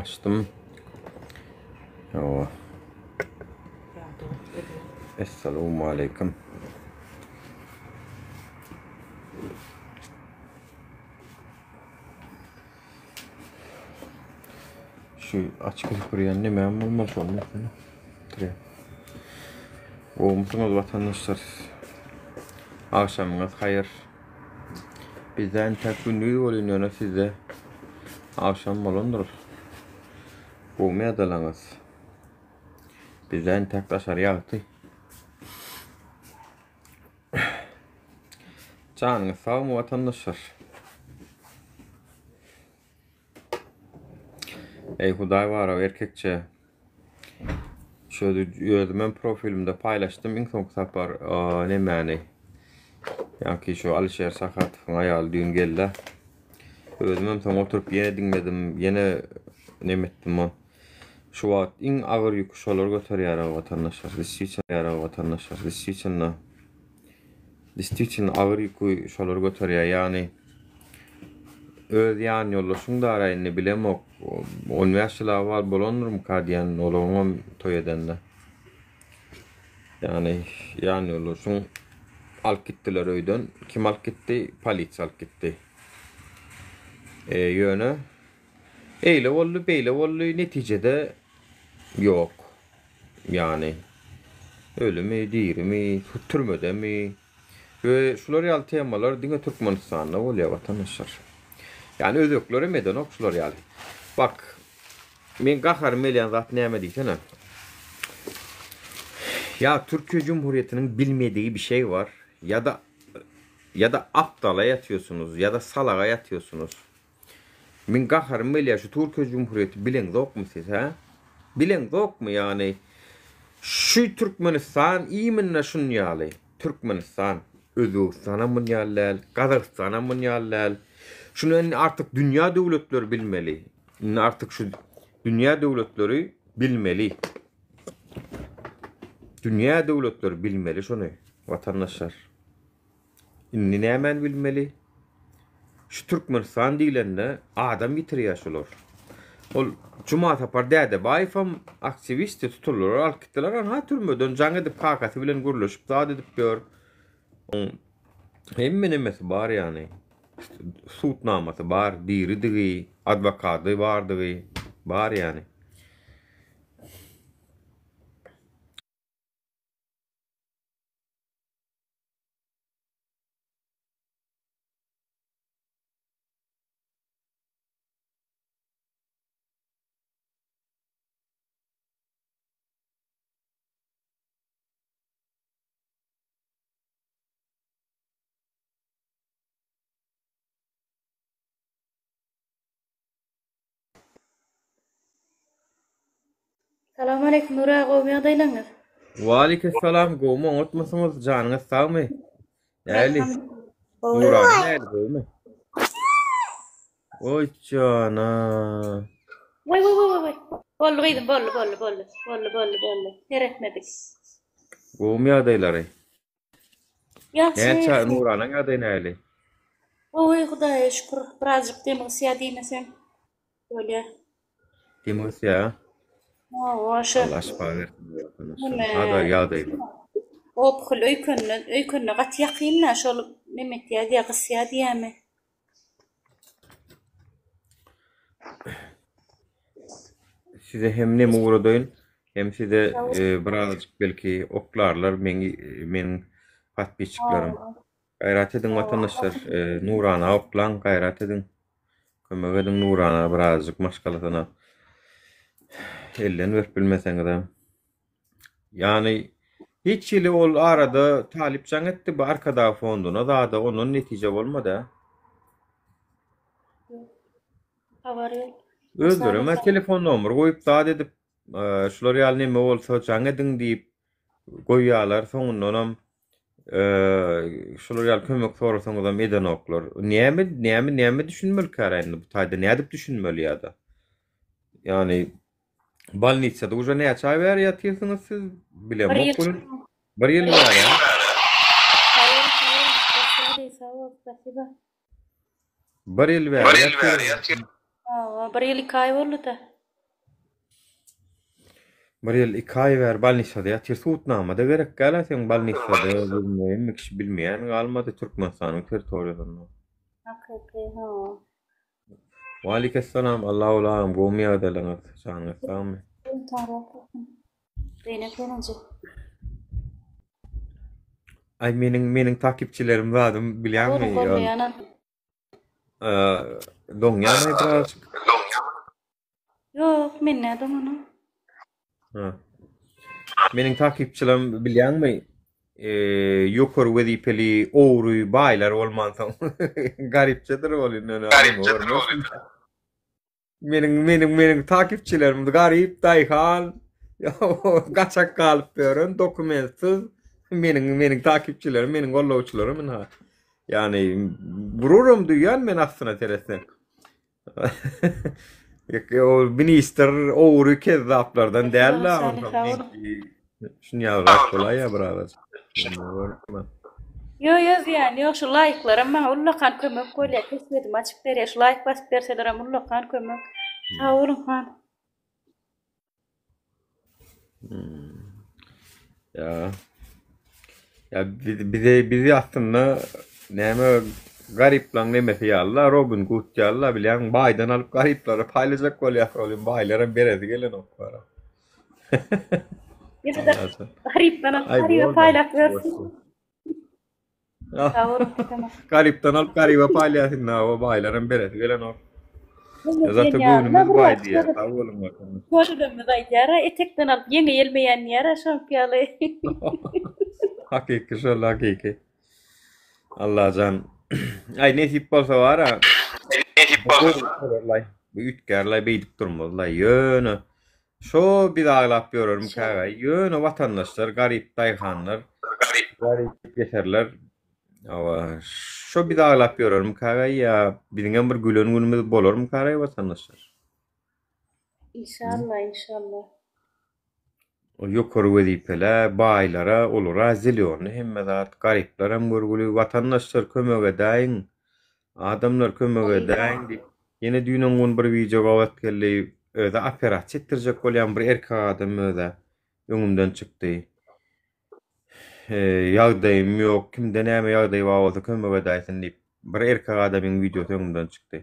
Açdym. Hawa. Essalamu aleýkum. Şu açyk süpürýän nemäm bolmaly şony etsene. Tre. Gowumysyňyz watandaşlar? Agşamyňyz haýyr. Bizde entek gündiz bolýan ýöne sizde agşam bolandyr. Gowumy ýadalaňyz? Bizde entek daşary ýagty. Janyňyz sagmy watandaşlar? Eý Hudaý bara erkekçe. Şu özümem profilimde paýlaşdym iň soňky sapar nemäni. Ýa-ki şu Alişer Sahatowyň aýaly düýn geldi. Özümem soň oturyp ýene diňledim, ýene neme etdim o. Şu wagt iň agyr ýüki şolar göterýär watandaşlar. Disýiçen watandaşlar. Disýiçen Disýiçen agyr ýüki şolar göterýär. Ýagny öz ýan ýoldaşyň dara indi bilemok. 15 ýyl awal bolandyrmyka diýen olaryňam toý edende. Ýagny ýan ýoldaşyň alyp gitdiler öýden. Kim alyp gitdi? Polisiýa alyp gitdi. E, ýöne Eýle boldy, beýle boldy, netijede ýok. Ýagny ölümi, dirimi, türmedemi we şular ýaly temalar diňe Türkmenistanda bolýar watandaşlar. Ýagny özbekler hem edenok şular ýaly. Bak, men gaharym gelýän zat näme diýsene. Ýa Türkiýe Cumhuriyetiniň bilmedigi bir şey bar, ýa-da ýa-da apdala ýatýorsunuz, ýa-da salaga ýatýorsunuz. Meň gaharym gelýär şu Türkiýe Cumhuriyeti bileňzokmy siz hä? Bileňzokmy ýagny şu Türkmenistan iminna şun ýaly Türkmenistan Özbegistanam bun ýaly däl Gazagystanam bun ýaly däl şuny indi artyk dünýä döwletleri bilmeli indi artyk şu dünýä döwletleri bilmeli dünýä döwletleri bilmeli şuny watandaşlar. Indi nämäni bilmeli? Şu Türkmenistan diýlende adam ýitirýär şular. Ol Jumasapar Dädebaýewem aktiwistdi, tutuldylar, alyp gitdiler. Anha türmeden jaň edip kakasy bilen gürleşip zat edip ýör. Oň hemme nemesi bar ýany. Sudnamasy bar, diridigi, adwokady bardygy bar ýany. Salam aleýkum Nury aga gowmy ýagdaýlaryňyz? Waleýkimsalam gowmy oňatmysyňyz janyňyz sagmy? Näli? Nurana näli gowmy? Oý jana. Waý waý waý waý. Boldy gyzym boldy boldy boldy. Boldy boldy boldy. Seretmedik. Gowmy ýagdaýlary? Ýagşy. Näçe Nuranaň ýagdaýy näli? Gowy Hudaýa şükür. Birazjyk dem gysýa diýmeseň. Bolýa. Dem gysýa. Hawa şo. Allah şypa bersin. Neme? Ýagdaýy. Opukul öýkenine, öýkenine gaty ýakyn-da, şol neme etýär diýýär, gysýar diýýärmi? Size hem neme ugradaýyn, hem size e, birazajyk belki oklarlar meň meniň podpisçiklerim. Gaýrat ediň watandaşlar, e, Nurana oklaň, gaýrat ediň. Kömek ediň Nurana birazajyk maşgalasyna. Elden berip bilmeseňizem. Ýagny hiç hili ol arada talyp jaň etdi bu Arkadag fonduna zada ondan netije bolmady. Habar ýok. Özlerem telefon nomer goýup zat edip şular ýaly neme bolsa jaň ediň diýip goýýarlar soňundanam şular ýaly kömek sorasaňyzam edenoklar. Näme näme näme düşünmelikära indi bu taýda nädip düşünmeli ýa-da? Ýagny Bolnisada uje näçe aý bäri ýatyrsyňyz siz? Bilemok Bir ýyl. Bir ýyl bäri. Bir ýyl bäri ýatyrsyňyz. Hawa, bir ýyl iki aý boldy-da. Bir ýyl iki aý bäri bolnisada ýatyr. Subutnama-da gerek däl-ä seň bolnisada gezmegiň hemme kişi bilmeýän galmady Türkmenistanyň territoriýasynda. Hakyky hawa. Waleýkessalam Allah ulagam gowmy ýagdaýlaryňyz janyňyz sagmy. Zeynep ýeneje. Aý meniň meniň takipçilerim zadym bilýäňmi? Goldaýanam. Doňýamy birazajyk? Ýok, men nä doňanok. Ha. Meniň takipçilerim bilýäňmi? Ýokary wezipeli ogry baýlar bolmansoň garypçadyr ol indi ony görmersiň. Meniň meniň meniň takipçilerim garyp daýhan gaçak galyp ýören dokumentsiz meniň meniň takipçilerim meniň gollawçylarym ynha. Ýagny gururam duýýan men aslyna seretsek. Ol ministr ogry kezzaplardan däl-de onsoň Şuny ýalyrak bolaýýa birazajyk. Ýo ýo zyýany ýok şu laýklaram maňa ullakan kömek bolýa kesmedimi açyp berýä şu laýk basyp berselerem ullakan kömek sag boluň han. Ýa. Ýa bize bizi aslynda näme garyplaň nemesi ýaly-la Robin Gud ýaly-la bilýäňmi baýdan alyp garyplara paýlajak bolýas ol baýlaram beresi gelenok bara. Ýa-da garypdan alyp garyba paýlap ýörsün. Sag boluň Tükemek. Garypdan alyp garyba paýlaýas indi hawa baýlaram beresi gelenok. Zato göwnümiz baý diýýär. Sag boluň watandaş. Köşelerimiz aýdýar-a, etekden alyp ýeňe ýelmeýän diýýär-ä şoňky ýaly. Hakyky şol hakyky. Allajan. Aý nesip bolsa bar-a. Nesip bolsa. Bu üýtgärlaý beýdip durmazlaý. Ýöne şo biz aglap ýörermikägaý. Ýöne watandaşlar, garyp daýhanlar, garyp ýeserler. Hawa, şo biz aglap ýörermikägaý ýa biziňem bir gülen günümiz bolarmykaraý watandaşlar? Inşallah, inşallah. Ol ýokary wezipelä, baýlara, olara zelýony hemme zat, garyplaram görgüli, watandaşlar kömek edäýiň, adamlar kömek edäýiň diýip, ýene düýn-öňňun bir wideo gabat geldi, özä operasiýa etdirjek bolýan bir erkek adam özä öňümden çykdy. Ýagdaýym ýok, kimde näme ýagdaý bar bolsa kömek edäýsin diýip, bir erkek adamyň wideosy öňümden çykdy.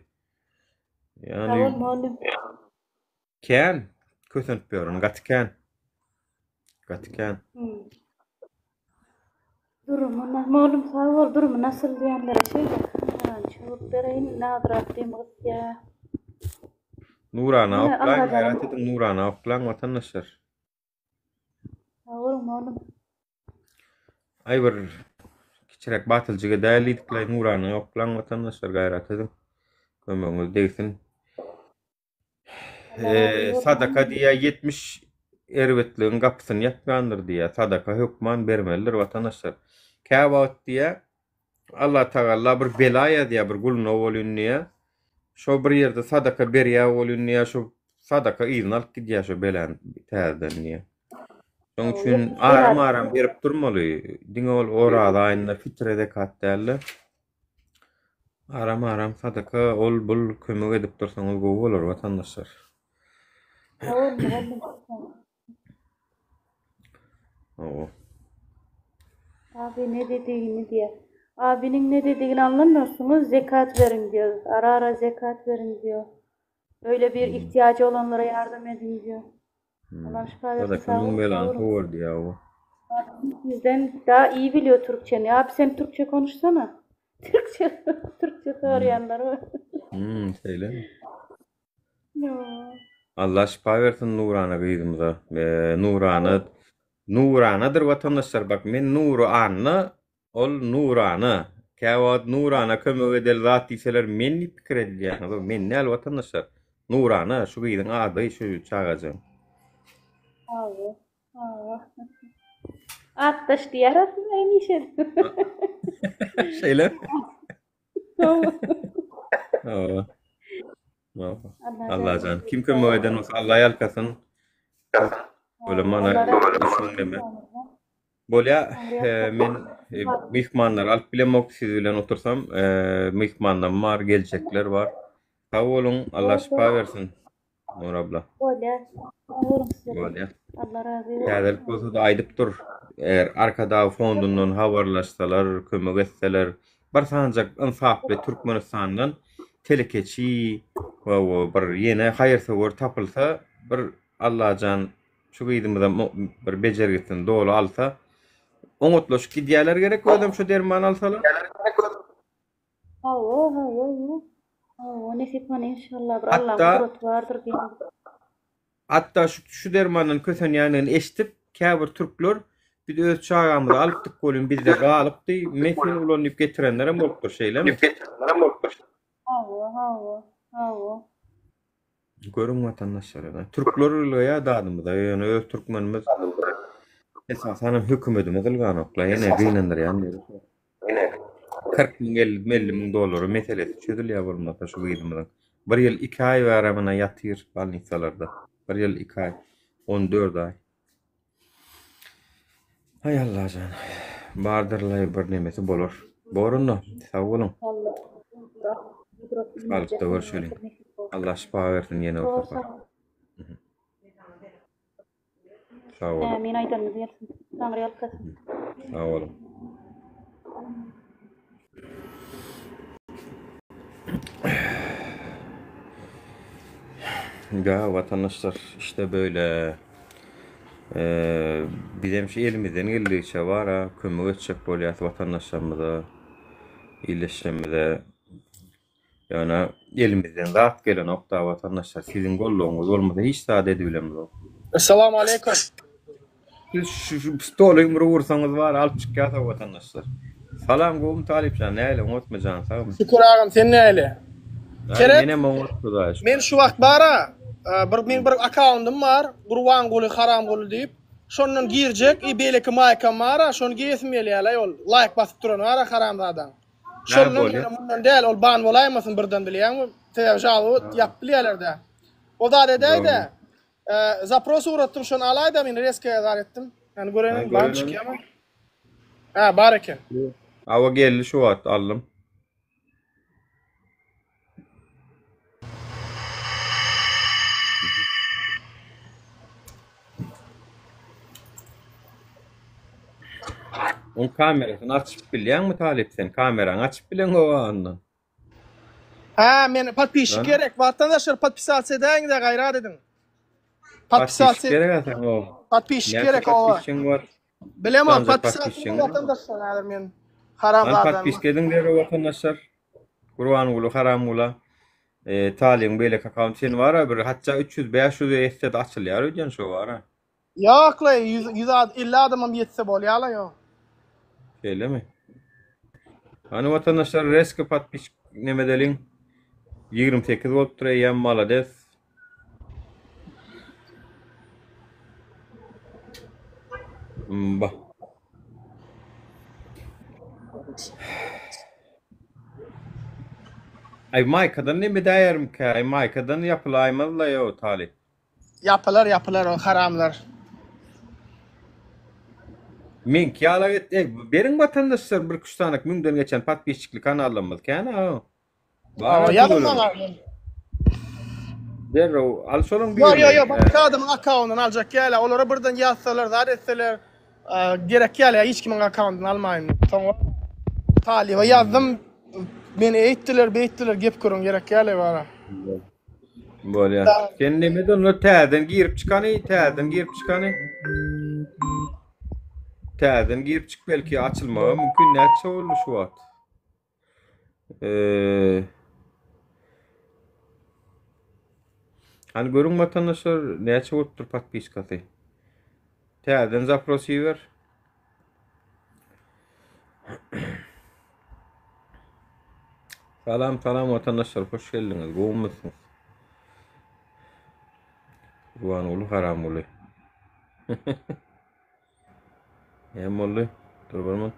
Sag bol mugallym. Kän kösenip ýörün gaty kän. Gaty kän. Durumy mugallym sag bol durumy nasyl diýenlere şeýle kamerany çöwrüp bereýin Nazyrat dem gysýa. Nurana oklaň gaýrat ediň Nurana oklaň watandaşlar. Sag boluň mugallym. Aý bir kiçiräk batyljyk edäýeli diýdikläý Nurana oklaň watandaşlar gaýrat ediň. Kömegiňiz degsin. Sadaka diýýär 70 erbetligiň gapysyny ýapýandyr diýýär. Sadaka hökman bermelidir watandaşlar. Käwagt diýýär Allah Tagalla bir bela ýazýar bir guluna bolýun diýýär. Şo bir ýerde sadaka berýär bolýun diýýär. Şo sadaka yzyna alyp gidýär şo beläni täzeden diýýär. Şonuň üçin aram-aram berip durmaly. Diňe ol oraza aýynda fitre zekat däl-de. Aram aram sadaka ol bul kömek edip dursaňyz gowy bolar watandaşlar. Hawa. Abi ne dediğini diýýär. Abiniň ne dediğini anlamıyorsunuz. Zekat verin diyor. Ara ara zekat verin diyor. Öyle bir ihtiyacı olanlara yardım edin diyor. Allah şifa versin. Sadaka Sağ müň olun. belany Sağ olun. kowar diýýär o. Bizden daha iyi biliyor Türkçeni. Abi sen Türkçe konuşsana. Türkçe Türkçe sorayanlar var. Hmm, şeýlemi? Yo. Allah şypa bersin Nurana gyzymyza. Ee, Nurana Nuranadyr watandaşlar bak men Nury Anna Ol Nurana, käwagt Nurana kömek edeli zat diýseler men diýip pikir edilýäňiz, ol men däl watandaşlar. Nurana şu gyzyň ady şu çagajygyň. Hawa, hawa. Atdaş diýer aslynda hemişe. Şeýle. Hawa. Hawa. Allajan kim kömek eden bolsa Allah ýalkasyn. Öyle mana düşünmeme. Bolýa men myhmanlary alyp bilemok siz bilen otursam myhmanlarym bar geljekler bar. Sag boluň Allah şypa bersin. Nur abla. Bolýar. Sag boluň size. Bolýar. Allah razy bolsun. Täzelik bolsa-da aýdyp dur. Eger Arkadag fondundan habarlaşsalar, kömek etseler, bir sanjak ynsaply Türkmenistandan telekeçi we bir ýene haýyrsöwer tapylsa, bir Allajan şu gyzymyzam bir bejergisini doly alsa, oňatlaşyp gidýärler gerek özem şu dermany alsalar. Hawa, hawa, hawa, nesip hany inşallah bir Allaň Hatda gudraty bardyr diýen. Hatda şu şu dermandan kösenýändigini eşidip, käbir türkler biz öz çagamyzy alypdyk welin bizde galypdy, men seni ulan diýip getirenlerem bolupdyr, şeýlemi? Hawa, hawa, hawa. Görüň watandaşlar, ýa türkler ylgaýar dadymyza, ýöne öz türkmenimiz esasanam hökümetimiz ylganokla, ýene gynandyrýan ýeri şo. 40 müň, 50 50 müň dollara meselesi çözülýär bolmasa şu gyzymyzyň. Bir ýyl iki aý bäri muna ýatyr bolnisalarda. Bir ýyl iki aý. 14 aý. Aý Allajan. Bardyrlaý bir nemesi bolar. Bor onda. Sag boluň. Saglykda görüşeliň. Allah şypa bersin ýene bir sapar. Sag boluň. Ämin aýdanyňyz gelsin. Taňry ýalkasyn. Sag boluň. Ya watandaşlar işte böyle ee, bizem şu elimizden geldigiçe var ha kömek etjek bolýas watandaşlarymyza illeşlerimize Ýöne elimizden zat gelenok-da watandaşlar, siziň goldawyňyz bolmasa hiç zat edibilemzok. Essalamu aleýkum. Siz şu şu stola ýumruk ursaňyz bar alyp çykýas-a watandaşlar. Salam gowmy Talypjan näle oňatmy jan sagmy? Şükür agam sen näle? Aý Seret menem oňat hudaýa şükür. men şu wagt bara bir meň bir akkaundym bar Gurbanguly Haramguly diýip şondan girjek i beýleki maýkam bara şony geýesim gelýälaý ol laýk basyp duran bara haramzadaň. Näme Şondan bolýar? ýöne mundan däl, ol ban bolaýmasyn birden bilýäňmi? Sebäbi žalba ýapyp bilýärler-dä. O zat edäý-de, Dogry. zapros ugratdym, şony alaý-da, men rezko zat etdim. Ýani Ha, göreýin, bar görelim. çykýarmy? Hä, bar eken. Awa geldi şu wagt aldym. Oň kamerasyny açyp bilýäňmi talyp sen? Kameraňy açyp bileňok onda. Hä, men podpisçik Lan. gerek. Watandaşlar podpisasiýa edäýiň-de gaýrat ediň. Podpisçik Podpisasiýa gerek a saňa o. podpisçik Näçe gerek oba. podpisçiň bar? Bilemok, Sanjak podpisasiýa podpisçiň bar. watandaşlar häzir men Lan haramzadam. podpiska ediň derrew watandaşlar. Gurbanguly Haramgula. E, Talyň beýleki akkaunt sen bar-a bir hatda 300 500 etse-de açylýar öýdýän şo bar-a. Ýok-la, 100 100 ad 50 adamam ýetse bolýa-la ýo. Şeýlemi? Hany watandaşlar reski podpisk neme edeliň. 28 bolupdyr eýýäm malades. Mba. Aý maýkadan neme edäýerimkä? Aý maýkadan ýapylaýmaz-la ýo talyp. Ýapylar ýapylar ol haramlar. Meňki ýalak et, ey, beriň watandaşlar bir küç sanak müňden geçen podpisçikli kanallarymyz kän a. Bar ýazyň maňa. Derrew al şolaň birini. Ýok ýok ýok başga adamyň akkaundyny aljak ýaly olara birden ýazsalar zat etseler gerek ýaly hiç kimiň akkaundyny almaýyn. Soňra talyba ýazdym meni eýtdiler beýtdiler gep görüň gerek ýaly bara. Bolýar. Sen neme onda täzeden girip çykany, täzeden girip çykany. Täzeden girip çyk belki açylmagy mümkin näçe boldy şu wagt? Eee Hany görüň watandaşlar näçe bolupdyr podpiskasy. Täzeden zapros iber. Salam salam watandaşlar hoş geldiňiz. Gowumysyňyz? Gurbanguly Haramguly. Näme boldy? Dur bir minut.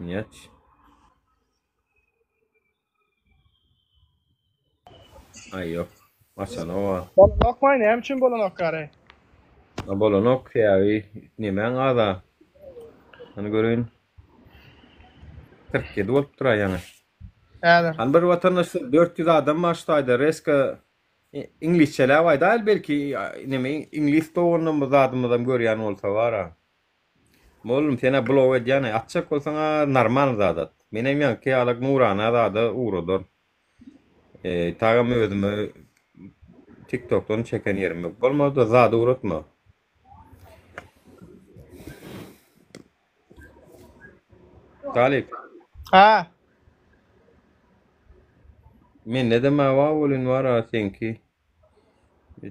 Niýet. Aý ýok. Açanok. Bolanokmy? Näme üçin bolanok gary? A bolanok sebäbi nemäň aza. Hany göreýin. 47 bolup dur ýaňy. Häzir. Hany bir watandaşlar 400 adam bar şu taýda reska iňlisçeläp aýdaýyl belki neme iňlis doganlarymyz zadymyzam görýän bolsa bara. Mollum senä blog edýän atjak bolsaňa normal zat at. Menem ýaňky ýalak nurana zada ugradar. E, tagam özüme TikTokdan çeken ýerim ýok. Bolmady zat ugratma. Talyp. Ha. Mende de bar welin bar a seňki.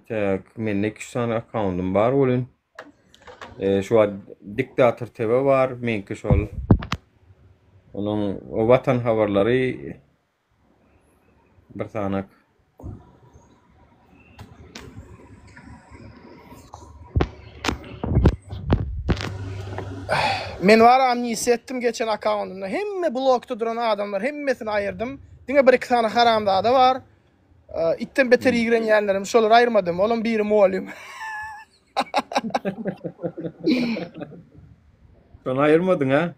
Tek mende 2 sany akkauntym bar welin. E, şu wagt Diktator TV bar, meňki şol. Onuň o Watan habarlary bir sanak. Men bar amnistiýa etdim geçen akkauntymda. Hemme blokda duran adamlar hemmesini aýyrdym. Diňe bir iki sany haramzada bar. Itden beter ýigrenýänlerim şolary aýyrmadym. Olam biri mugallym. Şony aýyrmadyň ha?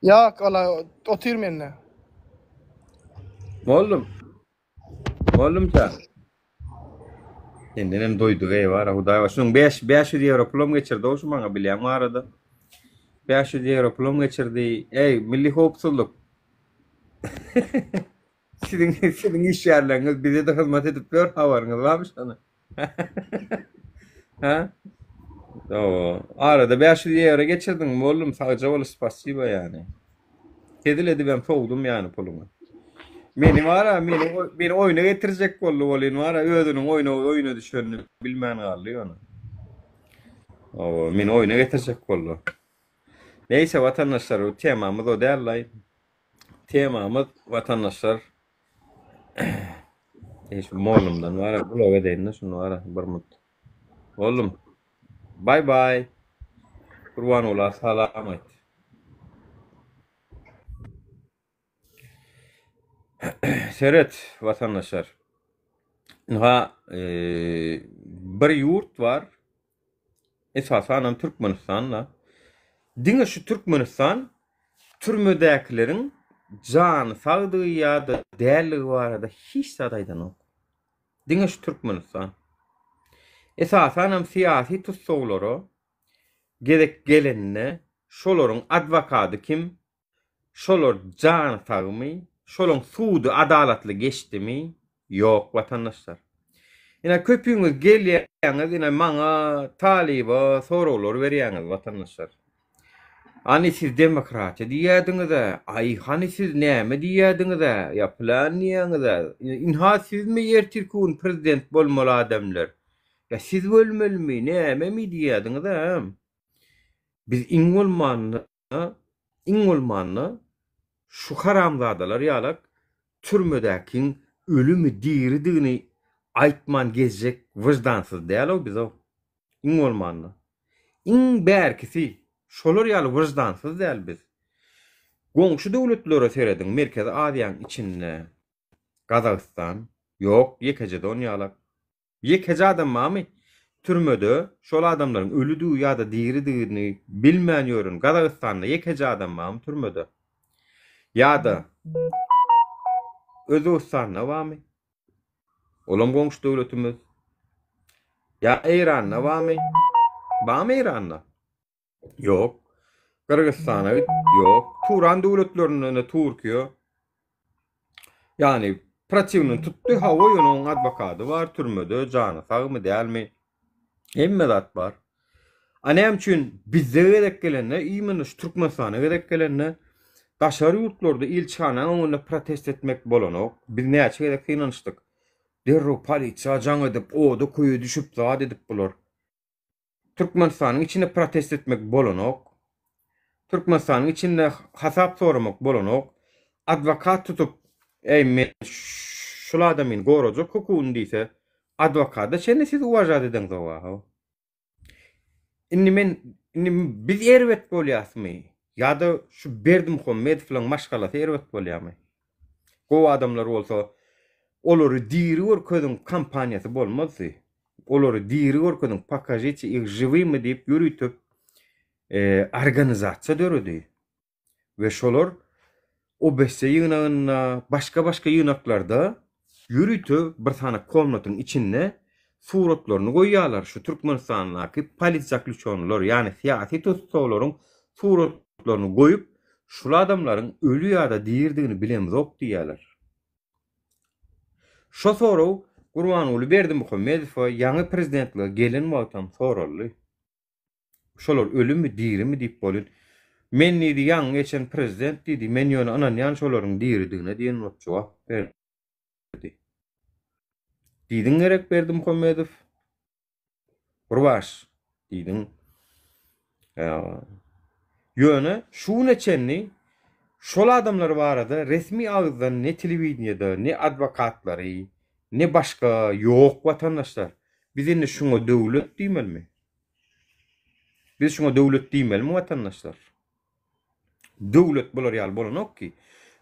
Ýok, ola otyr mende. Mollum. Mollumja. Senden hem doýduk eý bar, Hudaý bar. Şunuň 5 500 ýewro pulam geçirdi o şu maňa bilýäňmi arada. 500 ýewro pulam geçirdi. Eý, milli howpsuzlyk. Siziň siziň işgärleriňiz bize-de hyzmat edip ýör, habaryňyz barmy şony? Ha? Hawa. Arada 500 ýewro geçirdiň, mollum, sagja bol, spasiba ýany. Hezil edibem sowdum ýany puluňy. Meni bara, meni meni oýna getirjek boldy welin bara özüniň oýna oýna düşenini bilmän galdy ýöne. Hawa, meni oýna getirjek boldy. Neýse watandaşlar, bu temamyz o däl-laý. Temamyz watandaşlar Eý şu mollumdan bara blok edeýin-de şuny bara bir mut. Mollum. Bay bay. Gurbangula salam aýt. Seret watandaşlar. Ynha bir ýurt bar. Esasanam Türkmenistanda. Diňe şu Türkmenistan türmedäkileriň jany sagdygy ýa-da däldigi barada hiç zat aýdanok. Diňe şu Türkmenistan. Esasanam syýasy tussaglara gezek gelende şolaryň adwokady kim, Şolar jany sagmy? Şolaň sudy adalatly geçdimi? Ýok watandaşlar. Ine köpüňiz gelýäňiz ine maňa talyba soraglar berýäňiz watandaşlar. Hany siz demokratiýa diýýädiňizä, aý hany siz näme diýýädiňizä, ýa pylan diýýäňizä, ynha sizmi ertirki gün prezident bolmaly adamlar, ýa siz bolmalymy, nämemi diýýädiňizä. Biz iň bolmanda Iň bolmanda şu haramzadalar ýalak türmedäkiň ölümi diridigini aýtman gezjek wyždansyz dälow bizow. Iň bolmanda. Iň bärkisi şolar ýaly wyždansyz däl biz. Goňşy döwletlere serediň Merkezi Aziýaň içinde Gazagystan ýok ýekeje-de on ýalak. Ýekeje adam barmy türmede şol adamlaryň ölüdigi ýa-da diridigini bilmän ýören Gazagystanda ýekeje adam barmy türmede? Ýa-da Özbegistanda barmy? Olam goňşy döwletimiz. Ýa Eýranda barmy? Barmy Eýranda? Ýok. Gyrgyzystana git, ýok. Turan döwletlerinde-de Türkiýe. Ýagny protiwnyny tutdy, hawa, ýöne onuň adwokady bar, türmede, jany sagmy, dälmi? Hemme zat bar. A näme üçin bizde gezek gelende, imенно şu Türkmenistana gezek gelende daşary ýurtlarda ilçihanaň öňünde protest etmek bolanok. Biz näçe gezek synanyşdyk. Derrew polisiýa jaň edip, oda-köýe düşüp zat edip bular. Türkmenistanyň içinde protest etmek bolanok. Türkmenistanyň içinde hasap soramak bolanok. Adwokat tutup, eý men şul adamyny gorajak hukugyny diýse, adwokada çenli siz uwažat edeňzok-a. Indi men indi biz erbet bolýasmy ýa-da şu Berdimuhamedowlaryň maşgalasy erbet bolýarmy? Gowy adamlar bolsa olary diri görkeziň kampaniýasy bolmazdy. Olary diri görkeziň, pokažite ih žiwymy diýip ýörite organizasiýa döredi. We şolar. OBSE ýygnagynda, başga-başga ýygnaklarda ýörite bir sany komnatyň içinde suratlaryny goýýarlar, şu Türkmenistandaky politzaklýuçonlar, ýagny syýasy tussaglaryň suratlaryny goýup, şul adamlaryň öli ýa-da diridigini bilemzok diýýärler. Şo sorag Gurbanguly Berdimuhamedowa ýaňy prezidentlige gelen wagtam soraldy. Şolar ölümi, dirimi diýip bolýn. Men diýdi, ýaňy geçen prezident diýdi, men ýöne ynanýan şolaryň diridigine diýen bolup jogap berdi. Diýdiň gerek Berdimuhamedow? Gurbaş diýdiň. Ýöne şu güne çenli şol adamlar barada resmi agyzdan ne telewideniýede, ne adwokatlary, ne başga ýok watandaşlar. Biz indi şuňa döwlet diýmelimi? Biz şuňa döwlet diýmelimi watandaşlar? Döwlet bular ýaly bolanok ki.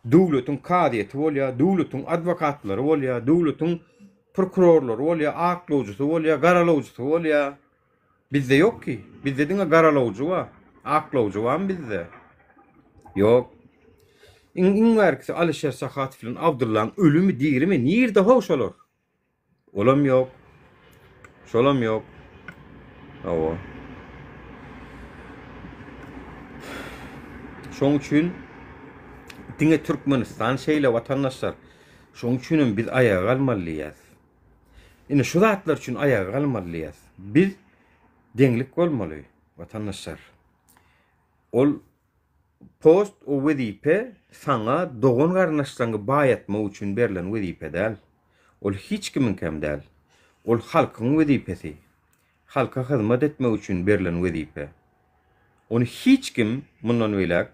Döwletiň kazyýeti bolýar, döwletiň adwokatlary bolýar, döwletiň prokurorlary bolýar, aklawjysy bolýar, garalawjysy bolýar. Bizde ýok ki. Bizde diňe garalawjy bar. Aklawjy barmy bizde? Ýok. Iň iň bärkisi Alyşer Sahatow bilen Abdyllaň ölümi dirimi nirde how şolar? Olam ýok. Şolam ýok. Hawa. Şoň üçin diňe Türkmenistan şeýle watandaşlar. Şoň üçin hem biz aýaga galmaly diýýäs. Indi şu zatlar üçin aýaga galmaly diýýäs. Biz deňlik bolmaly watandaşlar. Ol Post o wezipe saňa dogan garyndaşlaryňy baýatmak üçin berlen wezipe däl. Ol hiç kimiňkem däl. Ol halkyň wezipesi. Halka hyzmat etmek üçin berlen wezipe. Ony hiç kim mundan beýläk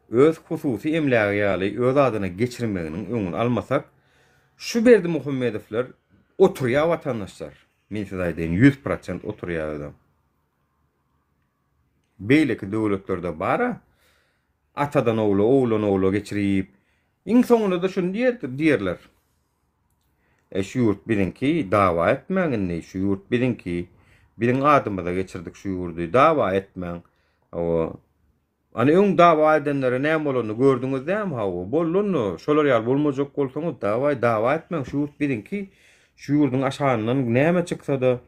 öz hususy emlägi ýaly öz adyna geçirmeginiň öňüni almasak, şu Berdimuhamedowlar oturýar watandaşlar. Men size aýdaýyn 100% oturýar özem. Beýleki döwletlerde bar-a, atadan ogla, oguldan ogla geçirip, iň soňunda-da şuny diýerler, E, şu ýurt biziňki, dawa etmäň indi, şu ýurt biziňki, biziň adymyza geçirdik şu ýurdy, dawa etmäň. Hawa. Ana öň dawa edenlere näme bolanyny gördüňiz dämi? Hawa, boldy onda. Şolar ýaly bolmajak bolsaňyz, dawaý, dawa etmäň, şu ýurt biziňki, şu ýurduň aşagyndan näme çyksa-da,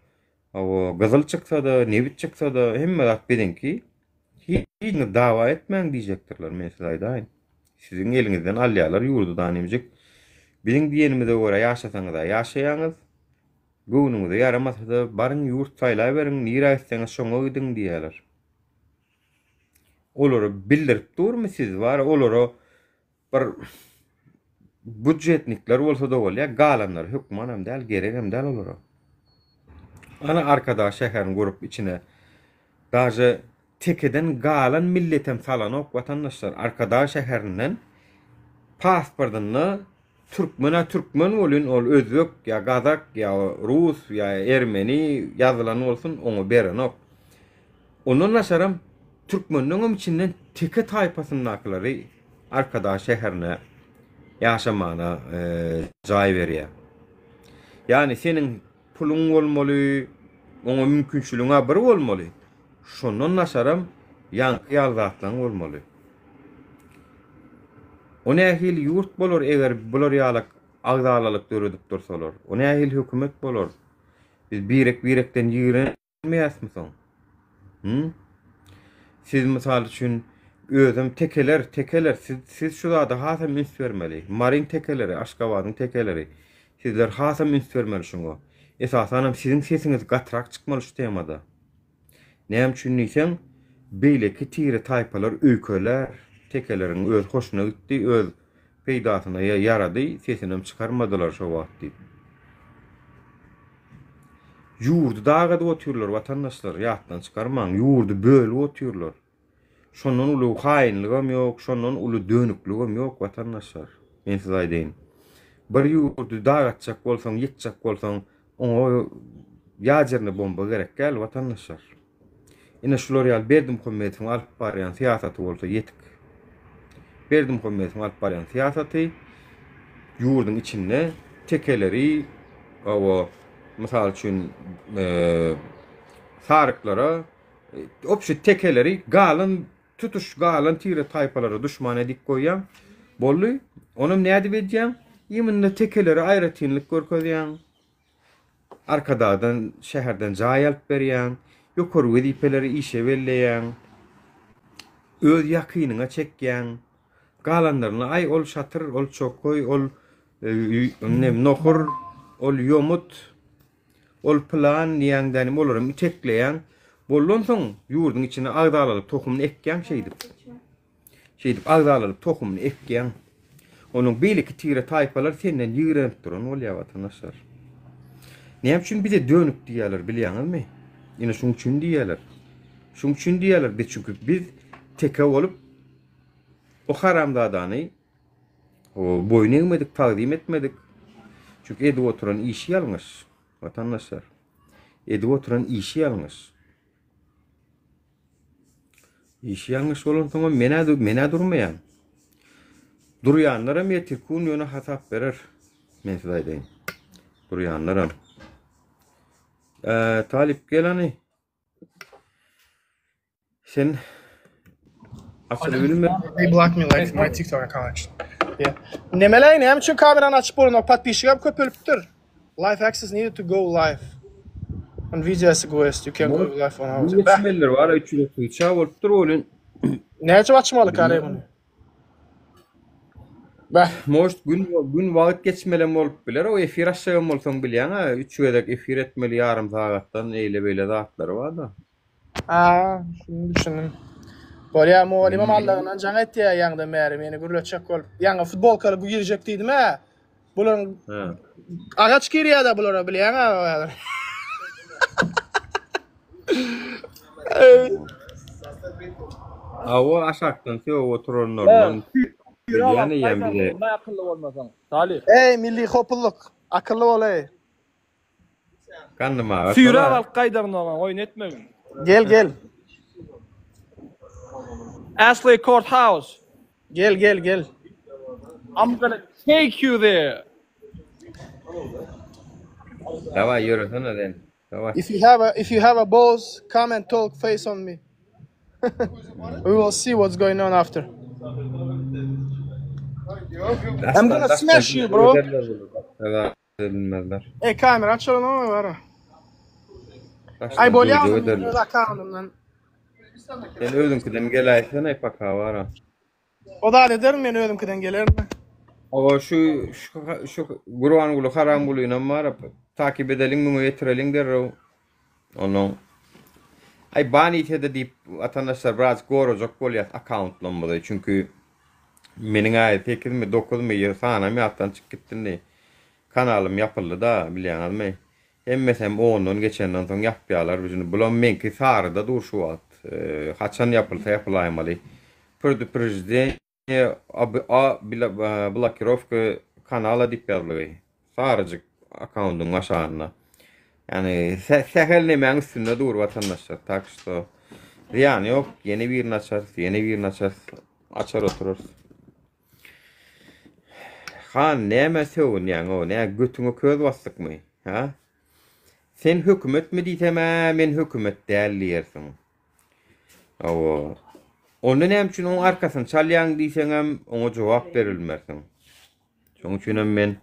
Hawa, gyzyl çyksa-da, nebit çyksa-da, hemme zat biziňki. Hiç dawa etmäň diýjekdirler, men size aýdaýyn. Siziň eliňizden alýarlar ýurdy danymjyk. Biziň diýenimize görä ýaşasaňyz-a ýaşaýaňyz. Göwnüňize ýaramasa-da, baryň ýurt saýlaberiň, nirä gitseňiz şoňa gidiň diýýärler. Olara bildirip durmy siz bar, olara Bir budjetnikler bolsa-da bolýar, galanlary hökmanam däl, geregem däl olara. Ana Arkadag şäherini gurup içine daže tekeden galan milletem salanok watandaşlar. Arkadag şäherinden pasportynda türkmen-ä türkmen bolyn ol özbek ýa gazak ýa rus ýa ermeni ýazylan bolsun oňa berenok. Ondan daşaram türkmenleňem içinden teke taýpasyndakylary Arkadag şäherine ýaşamana jaý berýär. Ýagny seniň puluň bolmaly, oňa mümkinçiligiň-ä bir bolmaly. Şondan daşaram ýaňky ýaly zatlaryň bolmaly. O nähili ýurt bolar eger bular ýaly agzalalyk döredip dursalar? O nähili hökümet bolar? Biz birek-birekden ýigren Bilmeýäsmi soň? Hü? Siz mysal üçin özem tekeler, tekeler siz siz şu zada hasam üns bermeli. Maryň tekeleri, Aşgabadyň tekeleri. Sizler hasam üns bermeli şuňa. Esasanam siziň sesiňiz gatyrak çykmaly şu temada. Näme üçin diýseň, beýleki tire taýpalar öýkelär, tekeleriň öz hoşuna gitdi, öz peýdasyna ýarady, sesinem çykarmadylar şo wagt diýip. Ýurdy dagadyp otyrlar watandaşlar ýatdan çykarmaň ýurdy bölüp otyrlar. Şondan uly haýynlygam ýok, şondan uly dönükligem ýok watandaşlar. Men size aýdaýyn. Bir ýurdy dagatjak bolsaň, ýykjak bolsaň, oňa ýaderny bomba gerek däl watandaşlar. Ine şular ýaly Berdimuhamedowyň alyp barýan syýasaty bolsa ýetik. Berdimuhamedowyň alyp barýan syýasaty ýurduň içinde tekeleri hawa mysal üçin saryklara obşi tekeleri galan tutuş galan tire taýpalara duşman edip goýýan. Boldy. Onam nädip edýäň? Imенно tekelere aýratynlyk görkezýäň. Arkadagdan şäherden jaý alyp berýäň. Ýokary wezipelere işe belleýäň. Öz ýakynyňa çekýäň. Galanlaryny aý ol şatyr, ol çokaý, ol nohur, ol ýomut, ol pylan diýýäň dänim olaram itekleýäň. Boldansoň ýurduň içine agzalalyk tohumyny ekýäň şeýdip. Şeýdip agzalalyk tohumyny ekýäň. Onuň beýleki tire taýpalar senden ýigrenip duran bolýar watandaşlar. Näme üçin bize dönük diýýärler bilýäňizmi? Ine şuň üçin diýýärler. Şuň üçin diýýärler biz çünki biz teke bolup o haramzadany boýun egmedik, tagzym etmedik. Çünki edip oturan işi ýalňyş watandaşlar. Edip oturan işi ýalňyş. Işi ýalňyş bolansoňam men-ä men-ä durmaýan. Durýanlaram ertirki gün ýöne hasap berer. Men size aýdaýyn. Durýanlaram. Eee, Talyp gel hany. Sen açyly bilme. They block me like my TikTok account actually. Yeah. Nemeleý näme üçin kamerany açyp bolanok? Podpisçigem köpelipdir. Live access needed to go live. On video as a guest, you can go live on our. Bäh. Geçmelidir bar 333 bolupdyr welin. Näçe açmaly kare muny? Bäh. Может gün gün wagt geçmelem bolup biler. O efir açjagam bolsaň bilýäň-ä, 3 gezek efir etmeli ýarym sagatdan eýle beýle zatlary bar-da. A, şuny düşündim. Bolýa, mugallymam Allahyndan jaň etýä ýaňdan bäri meni gürletjek bolup. Ýaňy futbolkaly bu girjek diýdim-ä. Bularyň agaç girýä-de bulara bilýäň-ä häzir. Hawa, aşakdan sögüp oturanlaryndan bilýän eýýäm bize. Akylly bolmasaň, Talyp. Eý, milli hopuzlyk, akylly bol-eý. Gandym aga. Süýräp alyp gaýdaryn oňa, oýun etmegin. Gel gel. Ashley Courthouse. Gel gel gel. I'm gonna take you there. Daway ýöresene sen. Daway. If you have a if you have a balls, come and talk face on me. We will see what's going on after. I'm gonna smash you bro. Bilmezler. E kamera açalım ama var. Ay bolýa öz akkauntymdan. Sen özüňkiden geläýsene paka bara. O da ederim men özümkiden gelerim. Owa şu şu şu Gurbanguly Haramgulynam bar takip edeliň müňe ýetireliň derrew. Onuň Aý ban ýetede diýip watandaşlar biraz gorajak bolýas akkauntlarymyzy çünki meniň aý sekizmi dokuzmy ýa sanam ýatdan çykyp gitdi indi kanalym ýapyldy-da bilýäňizmi hemmesem ondan geçenden soň ýapýalar indi bulam meňki saryda dur şu wagt haçan ýapylsa ýapylaýmaly predupreždeniýe A blokirowka kanala diýip ýazylgy. Saryjyk akkaundyň aşagynda. Ýagny sähel nemäň üstünde dur watandaşlar. Tak şto zyýany ýok. Ýene birini açarys, ýene birini açarys. Açar oturarys. Han näme sögünýäň o? Nä götüňe köz basdykmy? Ha? Sen hökümetmi diýsem-ä men hökümet däl diýersiň. Hawa. Onda näme üçin oň arkasyny çalýaň diýseňem, oňa jogap berilmersiň. Şonuň üçin hem men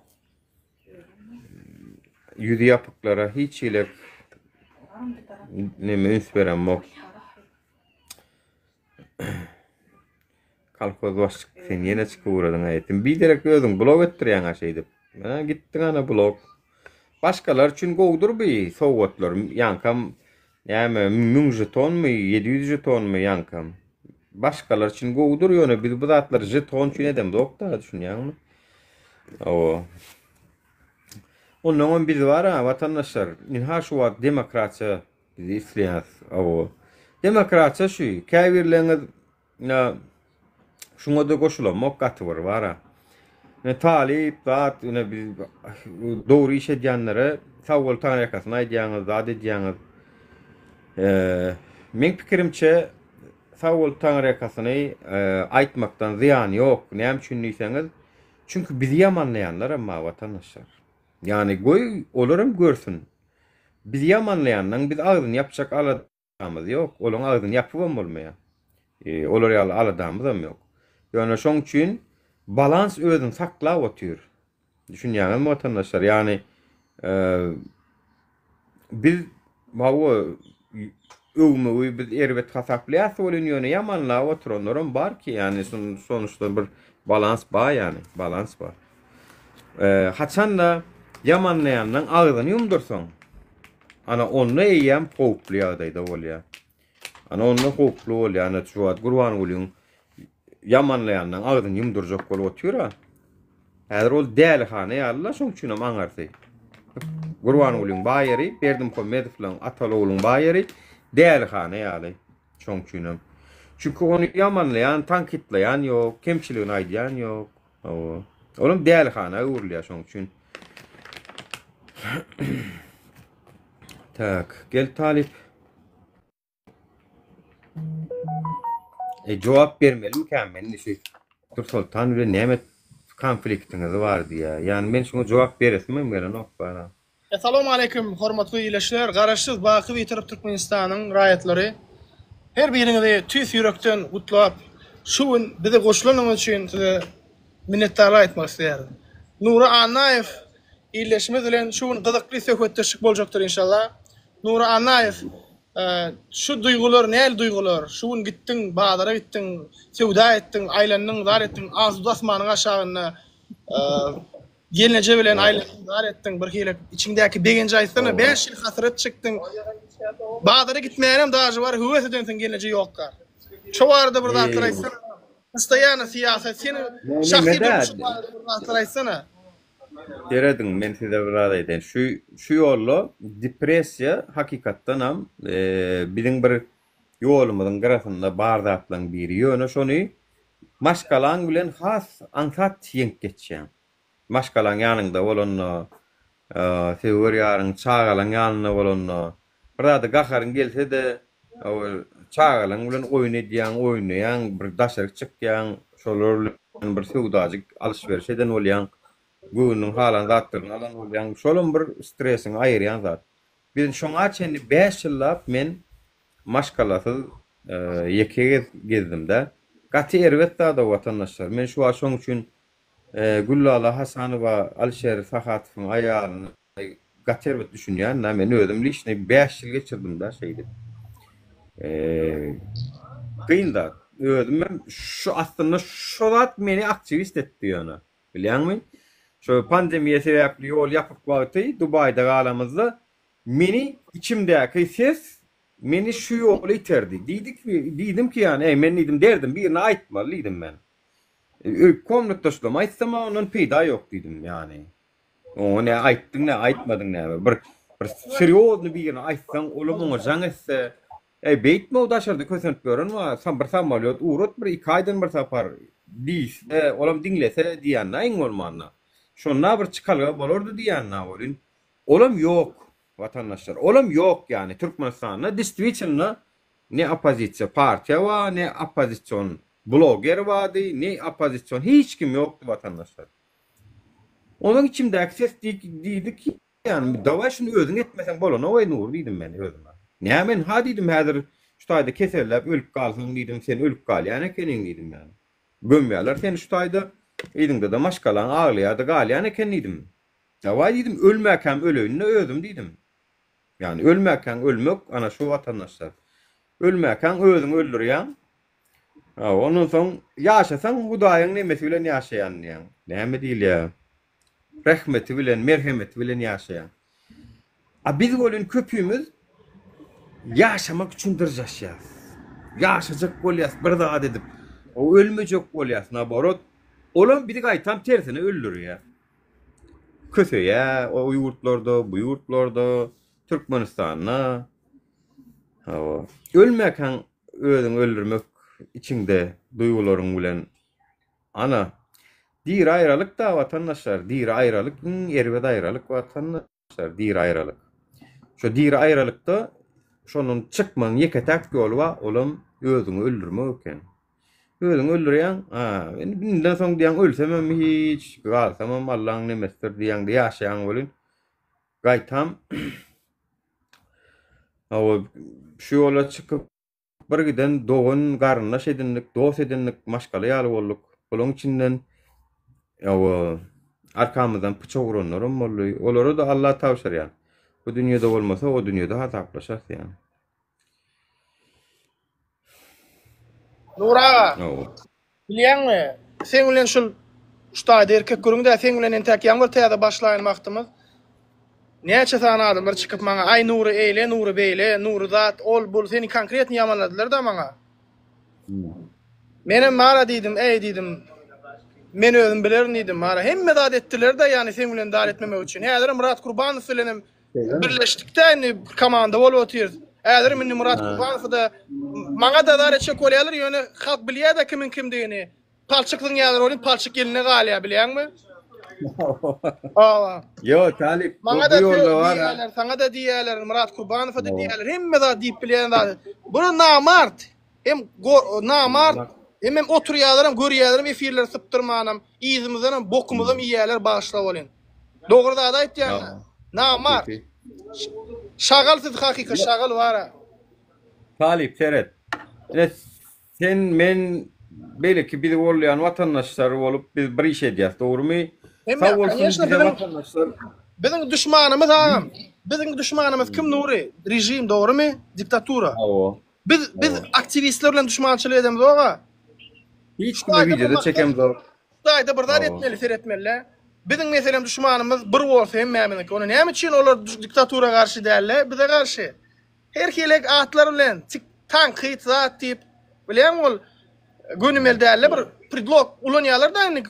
ýüzi ýapyklara hiç hili neme üns beremok. Kolhoz başlyk sen ýene çykyp ugradyň aý. Sen biderek özüň blok etdirýäň a şeýdip. Mana gitdiň ana blok. Başgalar üçin gowudyr bi sowgatlar. Ýaňkam näme 1000 žetonmy, 700 žetonmy ýaňkam. Başgalar üçin gowudyr ýöne biz bu zatlary žeton üçin edemzok-da düşünýäňmi? Hawa. Onnoňam biz bar-a watandaşlar, ynha şu wagt demokratiýa Biz isleýäs. Hawa. Demokratiýa şu. Käbirleriňiz ýa şuňa-da goşulamok gaty bir bar-a. Ine talyp zat ine biz dogry iş edýänlere sag bol taňryýakasyny aýdýaňyz, zat edýäňiz. Eee, meň pikirimçe sag bol taňryýakasyny aýtmakdan zyýany ýok. Näme üçin diýseňiz, çünki bizi ýamanlaýanlaram bar watandaşlar. Ýagny goý olaram görsün. Bizi ýamanlaýanlaň biz agzyny ýapjak aladamyz ýok. Olaň agzyny ýapybam bolmaýar. Olar ýaly aladamyzam ýok. Ýöne şoň üçin. Balans özüni saklap otyr. Düşünýäňizmi watandaşlar? Ýagny biz hawa öwmegi biz erbet hasaplaýas welin ýöne ýamanlap oturanlaram bar ki, ýagny sonuçda bir balans bar ýagny, balans bar. Haçanda ýamanlaýanlaň agzyny ýumdursaň, ana onda eýýäm howply ýagdaýda bolýar. Ana onda howply bolýar. Ana şu wagt Gurbangulyň ýamanlaýanlaň agzyny ýumdurjak bolup otyr-a. Häzir ol dälihana ýaly-la şoň üçinem aňarsy. Gurbangulyň baý ýeri, Berdimuhamedowlaň ataly-ogluň baý ýeri dälihana ýaly. Şoň üçinem. Çünki ony ýamanlaýan, tankytlaýan ýok, kemçiligini aýdýan ýok. Hawa. Olam dälihana öwrülýär şoň üçin. Tak, gel talyp. E, jogap bermelimikäm men şu Dursoltan bilen näme konfliktiňiz bar diýýär. Ýani men şuňa jogap beresim hem gelenok bara. Essalawmaleýkim hormatly ildeşler, Garaşsyz baky Bitarap Türkmenistanyň raýatlary! Her biriňizi tüýs ýürekden gutlap, şu gün bize goşulanyňyz üçin size minnetdarlyk aýtmak isleýärin. Nury Annaýew ildeşimiz bilen şu gün gyzykly söhbetdeşlik boljakdyr inşallah. Nury Annaýew, şu duýgular nähili duýgular? Şu gün gitdiň, bazara gitdiň, söwda etdiň, aýlandyň, zar etdiň, asuda asmanyň aşagynda Gelneje bilen aýlandyň, zar etdiň, bir hili içiňdäki begenji aýtsana, 5 ýyl hasrat çekdiň. Bazara gitmänem daže bar, höwes edensiň gelneje ýokka. Şo barada bir zatlar aýtsana. Postoýanno syýasat, seniň şahsy durmuşyň barada bir zatlar aýtsana. Serediň, men size bir zat aýdaýyn. Şu şu ýolda depressiýa hakykatdanam biziň bir ýolumyzyň gyrasynda bar zatlaryň biri. Ýöne şony Maşgalaň bilen has aňsat ýeňip geçýäň. Maşgalaň ýanyňda bolanda, söwer ýaryň, çagalaň ýanynda bolanda, bir zada gaharyň gelse-de, çagalaň bilen oýun edýäň, oýnaýaň, bir daşaryk çykýaň, şolar bilen bir söwdajyk alyş-beriş eden bolýaň, göwnüniň halan zatlaryny alan bolýaň. Şolam bir stresiňi aýyrýan zat. Biz şoňa çenli bäş ýyllap men Maşgalasyz ýeke gezdimdä. Gaty erbet zada watandaşlar. Men şu wagt şoň üçin Güllala Hasanowa Alişer Sahatowyň aýalyny gaty erbet düşünýän-dä. Men özüm liçnyý 5 ýyl geçirdim-dä şeýdip. Kyn zat. Özümem şu aslynda şo zat meni aktiwist etdi ýöne. Bilýäňmi? Şo pandemiýa sebäpli ýol ýapyk wagty Dubaýda galamyzda Meni içimdäki ses meni şu ýola iterdi. Diýdi ki, diýdim ki ýany, eý men diýdim derdim birine aýtmaly diýdim men. Öý komnatdaşlaryma aýtsam-a ondan peýda ýok diýdim ýany. Oňa nä aýtdyň nä aýtmadyň näme. Bir bir serýozny birine aýtsaň olam oňa jaň etse, eý beýtme o daşarda kösenip ýören bar, sam bir samolýot ugrat bir iki aýdan bir sapar diýse, olam diňlese diýýän-dä iň bolmanda. Şonda bir çykalga bolardy diýýän-dä welin, Olam ýok watandaşlar olam ýok ýany Türkmenistanda distwitilno ne oppozisiýa partiýa bar ne oppozision bloger bardy ne oppozision hiç kim ýokdy watandaşlar. Onuň içimdäki ses diýdi ki ýany dawaý şuny özüň etmeseň bolanogaý Nury diýdim men özüme. Näme men ha diýdim häzir şu taýda keselläp ölüp galsaň diýdim sen ölüp galýan ekeniň diýdim ýany. Gömýärler seni şu taýda yzyňdada maşgalaň aglaýardy galýan eken diýdim. Dawaý diýdim, ölmäkäm öleýin-de özüm diýdim. Ýagny ölmäkäň ölmek, ana şu watandaşlar. Ölmäkäň özüňi öldürýäň. Hawa, ondan soň ýaşasaň Hudaýyň nemesi bilen ýaşaýan diýýäň. Näme diýilýär? Rehmeti bilen, merhemeti bilen ýaşaýaň. A biz welin köpümiz ýaşamak üçin dyrjaşýas. Ýaşajak bolýas bir zat edip. O ölmejek bolýas, naborot. Olam bizi gaýtam tersine öldürýär. Köseýä o ýurtlarda, bu ýurtlarda, Türkmenistanda. Hawa. Ölmäkäň özüňi öldürmek içiňde duýgularyň bilen. Ana. Diri aýralyk-da watandaşlar, diri aýralyk iň erbet aýralyk watandaşlar, diri aýralyk. Şo diri aýralykda şondan çykmagyň ýeke-täk ýoly bar, olam özüňi öldürmek eken. Özüňi öldürýäň, a, indi bundan soň diýýäň, ölsemem hiç, galsamam Allaň nemesidir diýýäň-de ýaşaýaň welin, gaýtam hawa, şu ýola çykyp bir giden dogan, garyndaş edindik, dost edindik, maşgala ýaly bolduk. Olaň içinden. Hawa, arkamyzdan pyçak uranlaram boldy. Olara-da Alla tabşyrýan. Bu dünýede bolmasa, o dünýede hasaplaşarys ýa. Nur aga, Hawa. bilýäňmi, seň bilen şul şu taýda erkek gürrüň-dä, seň bilen entäk ýaňy bir täze başlaýan wagtymyz näçe sany adamlar çykyp maňa, aý Nury eýle, Nury beýle, Nury zat, ol, bul, seni konkretnyý ýamanladylar-da maňa. Menem bara diýdim, eý diýdim, men özüm bilerin diýdim, bara hemme zat etdiler-de, ýagny seň bilen zat etmemek üçin. Häzirem Myrat Kurbanow bilenem birleşdik-de, indi komanda bolup otyrys. Häzirem indi Myrat Kurbanowy-da maňa-da zar etjek bolýarlar, ýöne halk bilýär-de kimiň kimdigini. Palçyk zyňýarlar welin palçyk eline galýar, bilýäňmi? Hawa. Ýo, Talyp, bu, Maňa-da bu ýolda bar. diýýärler, saňa-da diýýärler, Myrat Kurbanowa-da diýýärler, hemme zat diýip bilýän zady. Bu namart. Hem namart, hem hem oturýarlar hem görýärler hem efirleri sypdyrmanam, yzymyzdan hem bokumyzam iýýärler bagyşla welin. Dogry zady aýtýan. Namart. Şagal siz hakyky şagal bara. Talyp seret. Ine sen men beýleki bizi goldaýan watandaşlar bolup biz bir iş edýäs dogrymy? Sag bolsun bize watandaşlar. Biziň duşmanymyz agam. Biziň duşmanymyz kim Nury? Režim dogrymy? Diktatura. Hawa. Biz biz aktiwistler bilen duşmançylyk edemzok-a. Hiç kime wideo-da çekemzok. Hudaýda bir zat etmeli, seretmeli-dä. Biziň meselem duşmanymyz bir bolsa hemmämiziňki. Onda näme üçin olar diktatura garşy däl-de, bize garşy? Her hili atlar bilen, tik, tankyt zat diýip, bilýäňmi ol gönümel däl-de bir predlog ulanýarlar-da indi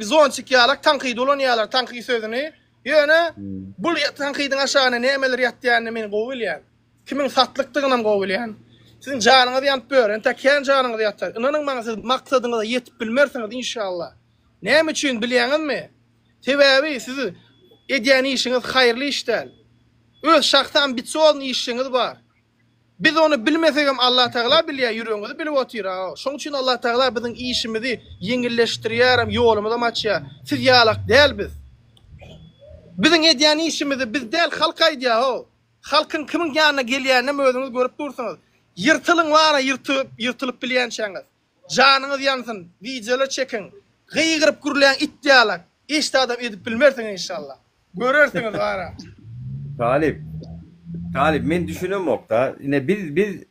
zontik ýalak tankydy ulanýarlar, tankyt sözüni. Ýöne bu tankydyň aşagynda nämeler ýatýanyny men gowy bilýän. Kimiň satlykdygynam gowy bilýän. Siziň janyňyz ýanyp ýör, entek kän janyňyz ýatar. Ynanyň maňa siz maksadyňyza ýetip bilmersiňiz inşallah. Näme üçin bilýäňizmi? Sebäbi siz edýän işiňiz haýyrly iş däl. Öz şahsy ambisiozny işiňiz bar. Biz ony bilmesegem Allatagala bilýär, ýüregiňizi bilip otyr a. Şoň üçin Allatagala biziň işimizi ýeňilleşdirýärem, ýolumyzam açýar. Siz ýalak däl biz. Biziň edýän işimizi biz däl halk aýdýar how. Halkyň kimiň ýanyna gelýäninem özüňiz görüp dursuňyz. Ýyrtylyň bara ýyrtyp ýyrtylyp bilýänçäňiz. Janyňyz ýansyn, wideolar çekiň. Gygyryp gürläň it ýalak. Hiç zadam edip bilmersiňiz inşallah. Görersiňiz bara. Talyp. Talyp men düşünemokda. Ine biz biz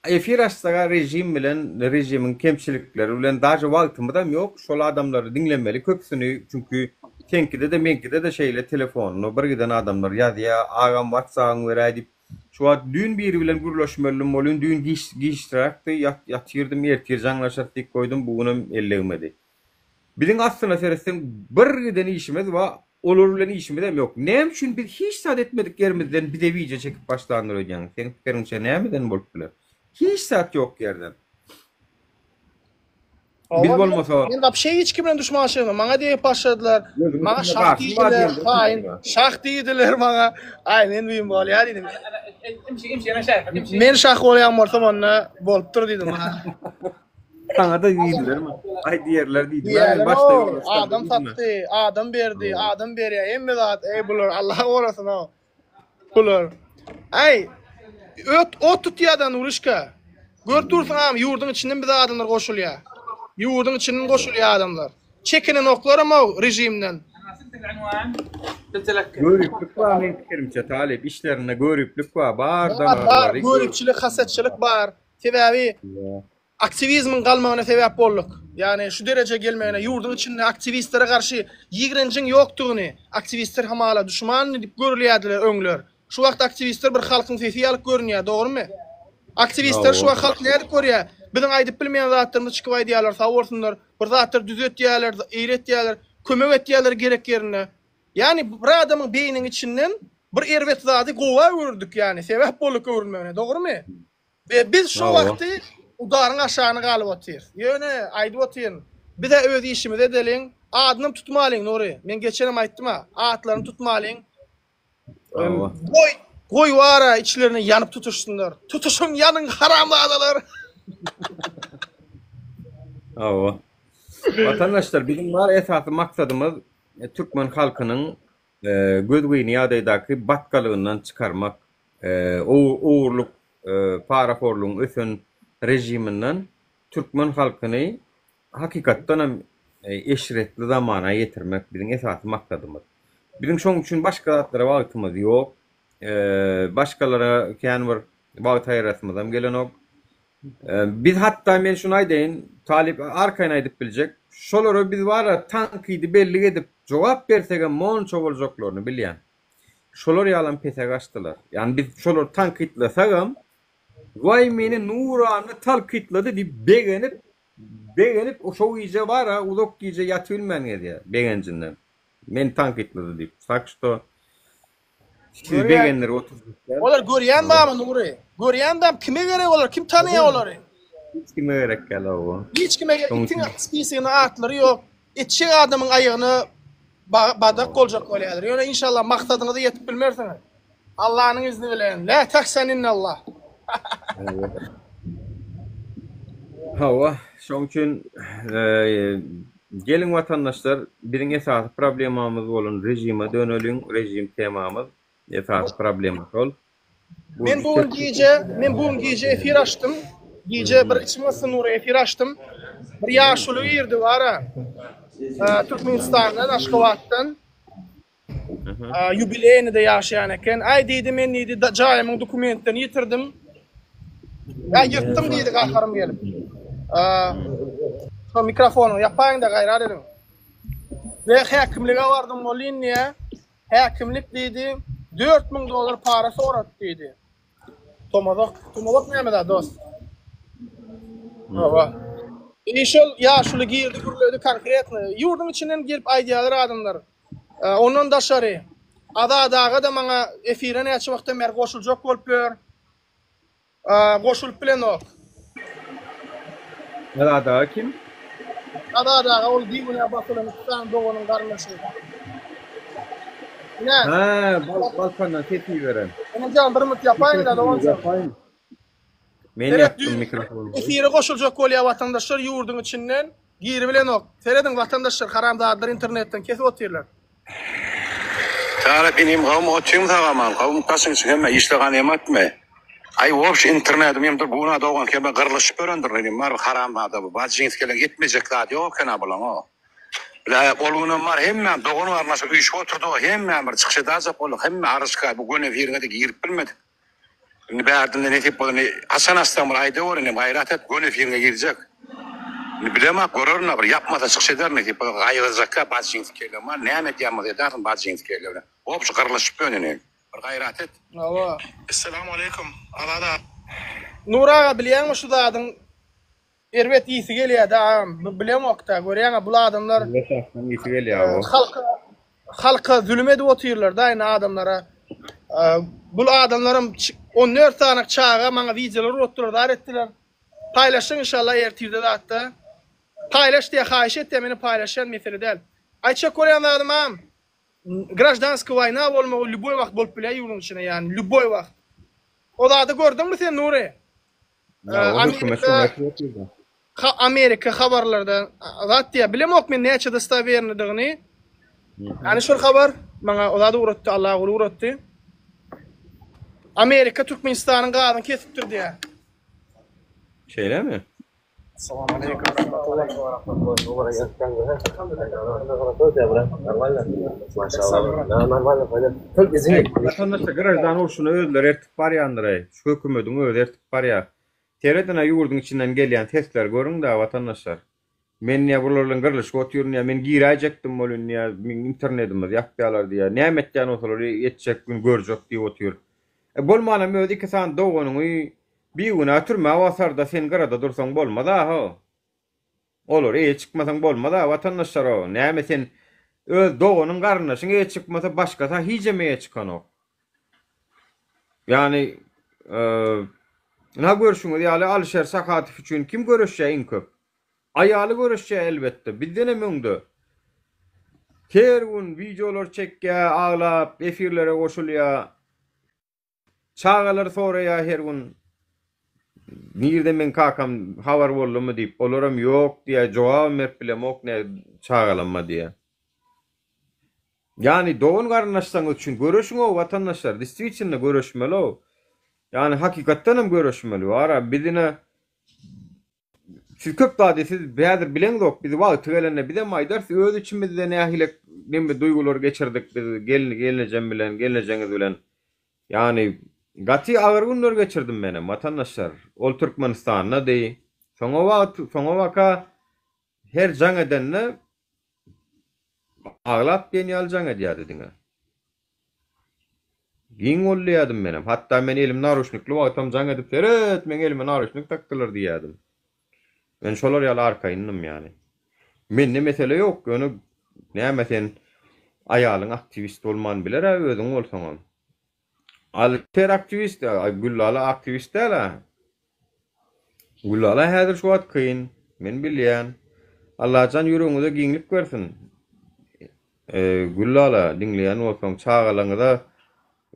Efir açsaga režim bilen režimiň kemçilikleri bilen daže wagtymyzam ýok şol adamlary diňlemeli köpüsini çünki seňkide-de meňkide-de şeýle telefonyny bir giden adamlar ýazýa agam whatsabyňy beräý diýip şu wagt düýn biri bilen gürleşmelidim bolýun düýn giç giçräkdi ýatyrdym ertir jaňlaşarys diýip goýdum bu günem el degmedi biziň aslyna seretseň bir giden işimiz bar Olar bilen işimizem ýok. Näme üçin biz hiç zat etmedik ýerimizden bize wideo çekip başlandyr öýdýäňiz? Seň pikiriňçe nämeden bolup biler? Hiç zat ýok ýerden. Biz bolmasa. Men wapşe hiç kim bilen duşmançylygym ýok. Maňa degip başladylar. Maňa şah diýdiler, haýyn. Şah diýdiler maňa. Aý men müýn bolýar diýdim. Men şah bolýan bolsam onda bolupdyr diýdim. Saňa-da diýdilermi? Aý diýerler diýdiler. Men başda ýola çykanda Adam satdy, adam berdi, adam berýär, hemme zat. Eý bular Allah gorasyn o. Bular. Aý öt ot tutýar-da Nurişka. Görüp dursuň agam ýurduň içinden bize adamlar goşulýar. Ýurduň içinden goşulýar adamlar. Çekinenoklaram o režimden. Göriplik bar meň pikirimçe talyp işlerinde göriplik bar bar Bar, bar, göripçilik, hasetçilik bar. Sebäbi aktiwizmiň galmagyna sebäp bolduk. Ýagny şu derejä gelmegine ýurduň içinde aktiwistlere garşy ýigrenjiň ýokdugyny, aktiwistler hamala duşman diýip görülýärdiler öňler. Şu wagt aktiwistler bir halkyň sesi ýalyk görünýär, dogrymy? Aktiwistler şu wagt halk nädip görýär? Biziň aýdyp bilmeýän zatlarymyzy çykyp aýdýarlar, sag bolsunlar. Bir zatlar düzetýärler, eýretýärler, kömek etýärler gerek ýerinde. Ýagny bir adamyň beýniniň içinden bir erbet zady gowa öwürdik ýagny sebäp bolduk öwrülmegine, dogrymy? We biz şo wagty udaryň aşagyna galyp otyrys. Ýöne aýdyp otyryn, biz-ä öz işimizi edeliň, adynam tutmalyň Nury. Men geçenem aýtdym-a, atlaryny tutmalyň. Goý, goý bara içlerine ýanyp tutuşsynlar. Tutuşyň ýanyň haramzadalar. Hawa. Watandaşlar, biziň bar esasy maksadymyz türkmen halkynyň gözgyny ýagdaýdaky batgalygyndan çykarmak, ogurlyk, parahorlugyň ösen režiminden türkmen halkyny hakykatdan hem. eşretli zamana ýetirmek biziň esasy maksadymyz. Biziň şoň üçin başga zatlara wagtymyz ýok. Başgalara kän bir wagt aýyrasymyzam gelenok. Biz hatda men şuny aýdaýyn, talyp arkaýyn aýdyp biljek, şolara biz bara tankydy bellik edip jogap bersegem monça boljaklaryny bilýän. Şolar ýalam pese gaçdylar. Ýagny biz şolary tankytlasagam, waý meni Nurana talkytlady diýip begenip, begenip şo gije bara uzak gije ýatybilmän gezýär begenjinden. Meni tankytlady diýip. Tak şto Sizi begendirip oturjak däl. Olar görýän barmy Nury? Görýän barmy? Kime gerek olar? Kim tanaýar olary? Hiç kime gerek däl hawa. Hiç kime gerek. Itiň spiseginde atlary ýok. Etjek adamyň aýagyna badak boljak bolýarlar. Ýöne inşallah maksadyňyza ýetip bilmersiňiz. Allanyň izni bilen. La tahzan innallah. Hawa, şoň üçin geliň watandaşlar, biziň esasy problemamyz bolan režime döneliň, režim temamyz, esasy problema şol. Men bu gün gije, men bu gün gije efir açdym. Gije bir içim gysdy Nury efir açdym. Bir ýaşuly girdi bara. Türkmenistandan, Aşgabatdan. Ýubileýnide ýaşaýan eken. Aý diýdi, men diýdi, jaýymyň dokumentlerini ýitirdim. Ýa ýyrtdym diýdi gaharym gelip. Şo mikrofonyňy ýapaýyň-da gaýrat ediň. We häkimlige bardym welin diýä, häkimlik diýdi, 4000 dollar para sorady diýdi. Tomazak, tomazak näme zat dost? Hawa. I şol ýaşuly girdi gürledi konkretno. Ýurduň içinden girip aýdýarlar adamlar. Ondan daşary Azat aga-da maňa efire näçe wagtdan bäri goşuljak bolup ýör. Goşulyp bilenok. Azat aga kim? Azat aga ol bigünä basylan iki sany doganyň garyndaşy. Ine. Hä, Balkandan ses iberen. Enejan bir minut ýapaýyň-da doganjan. Men ýapdym mikrofony. Efire goşuljak bolýar watandaşlar ýurduň içinden giribilenok. Serediň watandaşlar haramzadalar internetden kesip otyrlar. Talyp inim gowmy otyň sagaman gowmy daşyň içi hemme işle ganymatmy aý wobşe internetim ýemdir buna dogan hemme gyrlyşyp ýörendir inim bar haramzada bu bajyns gelen etmejek zady ýok eken a bulaň o bile ol günem bar hemmäm dogan garyndaş üýşüp otyrdyga hemmäm bir çykyş edajak boldyk hemme aryşka bu gün efiriňede girip bilmedik Indi bärdinde nesip bolsa indi haçan açsaň bir aýdaweri inim gaýrat et göni efiriňe girjek. Indi bilemok görerinä bir ýapmasa çykyş eder nesip bolsa gaýgyrjakka bajyňsy kelle bar näme edýän bolsa edersin bajyňsy kelle bilen. Wobşe gyrlyşyp ýön inim. Bir gaýrat et. Hawa. Esselamu aleýkum Azat aga. Nury aga bilýäňmi şu zadyň Erbet ysy gelýädä agam bilemokda görýäňä bul adamlar Erbet ysy gelýä o. Halka halka zulum edip otyrlarda indi adamlara bul adamlaram 14 sany çaga maňa wideolar uratdylar zar etdiler. Paýlaşyň inşallah ertirde zatda. Paýlaş diýä haýyş etýä meni paýlaşýan mesele däl. Aýtjak bolýan zadym agam grajdanskiý waýna bolmagy lýuboý wagt bolup bilýä ýurduň içinde ýani lýuboý wagt. O zady gördüňmi sen Nury? Amerika Amerika habarlarda zat diýýär. Bilemok men näçe dostowernydygyny. Ýani şol habar maňa o zat ugratdy, Allaguly ugratdy. Amerika Türkmenistanyň gazyny kesipdir diýýär. Şeýlemi? Vatandaşlar graždan urşuna özleri ertip barýandyraý. Şu hökümediň özi ertip barýar. Seredin-ä ýurduň içinden gelýän sesleri görüň-dä watandaşlar. Men diýýär bular bilen gyrlyşyp otyryn diýýär. Men giräýjekdim welin diýýär, meň internetimizi ýapýarlar diýýär. Näme etýän bolsalar etjek gün görjek diýip otyr. E bolmanam özi iki sany doganyňy Bigünä türmä basarda sen gyrada dursaň bolmaz-a-how. Olara eýe çykmasaň bolmaz-a watandaşlar-ow. Näme sen öz doganyň garyndaşyň eýe çykmasa başgasy-a hijem eýe çykanok. Ýagny ynha görşüňiz ýaly Alyşer Sahatow üçin kim göreşýär iň köp? Aýaly göreşýär elbetde bizdenem öňde. Her gün wideolar çekýär aglap efirlere goşulýar. Çagalar soraýar her gün Nirde meň kakam habar boldumy diýip, olaram ýok diýýär, jogabam berip bilemok ne çagalamma diýýär. Ýagny dogan garyndaşlaryňyz üçin göreşiň-ow watandaşlar, distwitýelno göreşmeli-ow. Ýagny hakykatdan hem göreşmeli. Wara biz ine. Siz köp zady siz häzir bileňzok, biz wagty gelende bizem aýdarys öz içimizde nähili neme duýgular geçirdik biz gelin gelnejem bilen, gelnejeňiz bilen. Ýagny gaty agyr günler geçirdim menem watandaşlar. Ol Türkmenistandady. Soňa wagt soňa baka her jaň edende aglap diýen ýaly jaň edýärdi diňe. Giň bol diýýärdim menem. Hatda men elim naruşnikli wagtam jaň edip seret meň elime naruşnik dakdylar diýýärdim. Men şolar ýaly arkaýyndym ýany. Mende mesele ýok, ýöne näme sen aýalyň aktiwist bolman biler-ä özüň bolsaňam. Alper aktiwist, Güllala aktiwist däl-ä. Güllala häzir şu wagt kyn. Men bilýän. Allajan ýüregiňize giňlik bersin. Güllala diňleýän bolsaň çagalaňyza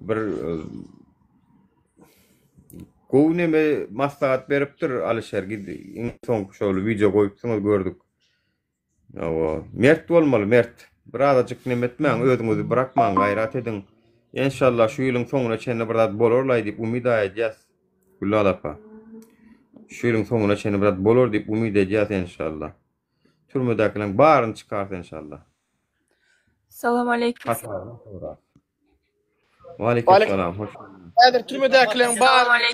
bir gowy neme maslahat beripdir Alyşer iň soňky şol wideo goýupsyňyz gördük. Hawa, mert bolmaly, mert. Birazajyk neme etmäň, özüňizi bırakmaň, gaýrat ediň. Enşalla şu ýylyň soňuna çenli bir zat bolarlaý diýip umyda edýäs. Gülal apa. Şu ýylyň soňuna çenli bir zat bolar diýip umyt edýäs enşalla. Türmedäkileriň baryny çykarys enşalla. Salam aleýkum. Hasabyny sorar. Waleýkim salam, hoş geldiňiz. Häzir türmedäkileriň bary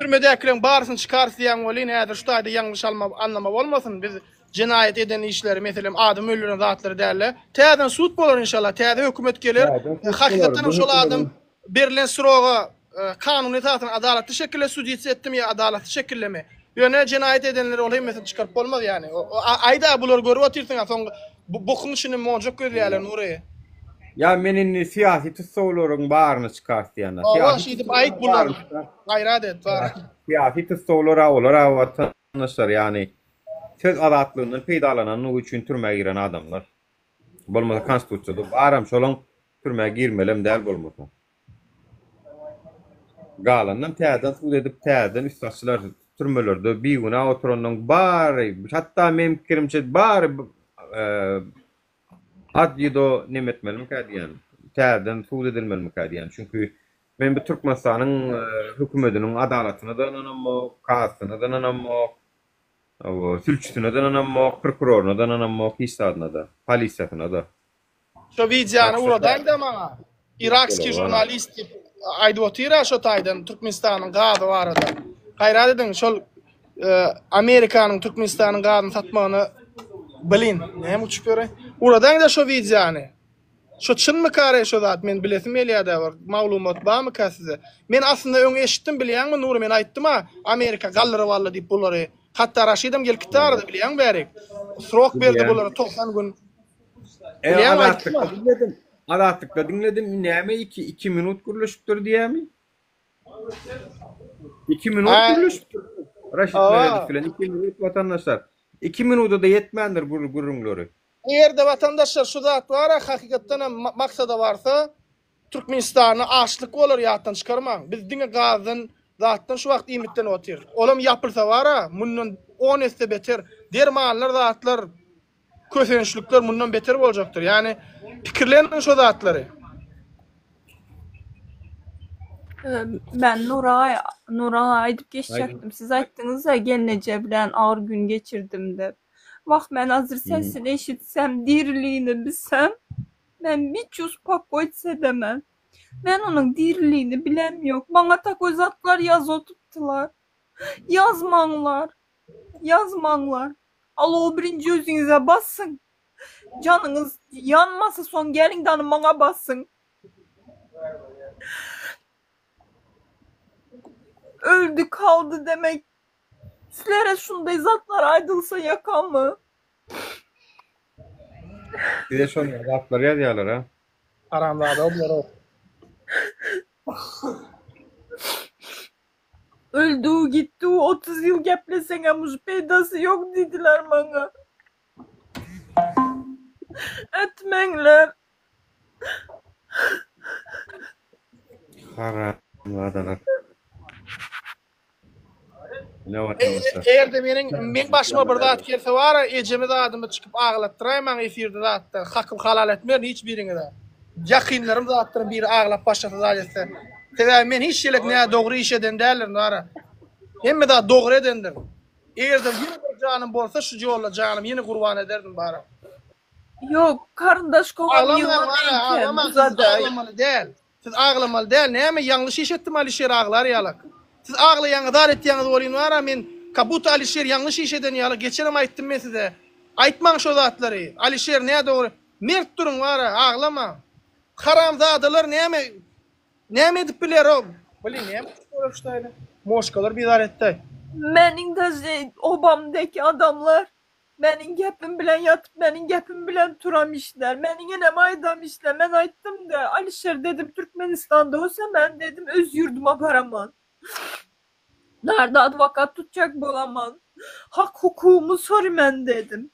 Türmedäkileriň barysyny çykarys diýýäň welin, häzir şu taýda ýalňyş alma, anlama bolmasyn. Biz jenaýat eden işleri, meselem, adam öldüren zatlary däl-de, täzeden sud bolar inşallah, täze hökümet geler. Hakykatdan hem şol adam berlen sroga kanun esasynda adalatly şekilde suditsa etdimi ýa adalatsyz şekildemi? Ýöne jenaýat edenleri ol hemmesini çykaryp bolmaz ýani. Aýda bulary görüp otyrsyň-a soň bokuň içinden monjuk gözleýärler Nury. Ýa men indi syýasy tussaglaryň baryny çykarys diýýän-ä. Hawa şeýdip aýt bular gaýrat et bar. Syýasy tussaglar-a olar-a watandaşlar ýagny söz azatlygyndan peýdalananlygy üçin türmä giren adamlar. Bolmasa konstitusiýada baram şolaň türmä girmelem däl bolmasa. Galanynam täzeden sud edip täzeden üsti açylar türmelerde bigünä oturanlaň bary hatda meň pikirimçe bary adýudo neme etmelimikä diýýän täzeden sud edilmelimikä diýýän çünki men bu Türkmenistanyň hökümediniň adalatyna-da ynanamok kazysyna-da ynanamok sülçüsine-de ynanamok prokuroryna-da ynanamok hiç zadyna-da polisiýasyna-da. Şo wideony ugradaýyňda maňa. Irakskiý žurnalist diýip aýdyp otyr-a şo taýdan Türkmenistanyň gazy barada. Gaýrat ediň şol Amerikanyň Türkmenistanyň gazyny satmagyna blin näme uçup ýöre. Ugradaýyňda şo wideony. Şo çynmyka-reý şo zat men bilesim gelýär-dä bir maglumat barmyka size. Men aslynda öň eşitdim bilýäňmi Nury men aýtdym-a Amerika galdyryp aldy diýip bulary. Hatda Raşidem gelip gitdi arada bilýäňmi bärik. Srok berdi bulara 90 gün. E, Azatlykda diňledim. Azatlykda diňledim. Näme 2 2 minut gürleşipdir diýämi? 2 minut gürleşipdir. Raşid Meredow bilen 2 minut watandaşlar. 2 minuda da ýetmändir gürrüňleri. Eger-de watandaşlar şu zat bar-a hakykatdan hem maksada barsa Türkmenistanda açlyk bolar ýatdan çykarmaň. Biz diňe gazdan zatdan şu wagt iýmitlenip otyrys. Olam ýapylsa bar-a mundan on esse beter dermanlar zatlar Kösençlikler mundan beter boljakdyr. Ýagny pikirleniň şo zatlary. Ben Nuraý Nuraga aýdyp geçjekdim. Siz aýtdyňyz-a gelneje bilen agyr gün geçirdim diýip. Wah men hazir sesini eşitsem, diriligini bilsem, men hiç uspokoýts edemen. Men onuň diriligini bilem ýok. Maňa takoý zatlar ýazyp otypdylar. Ýazmaňlar. Ýazmaňlar. Alo birinji özüňize basyň. Janyňyz ýanmasa soň geliň dany maňa basyň. Öldi kaldy demek sizlere şunday zatlar aýdylsa ýakamy. Size şonday zatlar ýazýarlar a. Haramzada bular. Öldü gitdi 30 ýyl gepleseňem uj peýdasy ýok diýdiler maňa. Etmeňler. Haramzadalar. Eger-de meniň meň başyma bir zat gelse bara ejemi zadymy çykyp aglatdyraýmaň efirde zatda hakym halal etmerin hiç biriňize. Ýakynlarym zatlaryň biri aglap başlasa zat etse. Sebäbi men hiç ýelek nädogry iş eden däldirin bara. Hemme zat dogry edendirin. Eger-de ýene bir janym bolsa şu ýolda janymy ýene gurban ederdim bara. Ýok, garyndaş kowam Aglamaň ýylan bara, eken aglamaň bu siz zada. aglamaly däl. Siz aglamaly däl, näme ýalňyş iş etdimi Alişer aglar ýalak. Siz aglaýaňyz zar etýäňiz welin bara men kabuta Alişer ýalňyş iş eden ýaly geçenem aýtdym men size. Aýtmaň şo zatlary. Alişer nädogry. Mert duruň bara, aglamaň. Haramzadalar näme näme edip biler o. Blin näme bolupdyr Moşkalar bizar etdi. Meniň daže obamdaki adamlar meniň gepim bilen ýatyp meniň gepim bilen turam işler. Meniň enem aýdam işler. Men aýtdym-da Alişer dedim Türkmenistanda bolsa men dedim öz ýurduma baraman. Närde adwokat tutjak bolaman. Hak hukugymy sorymen dedim.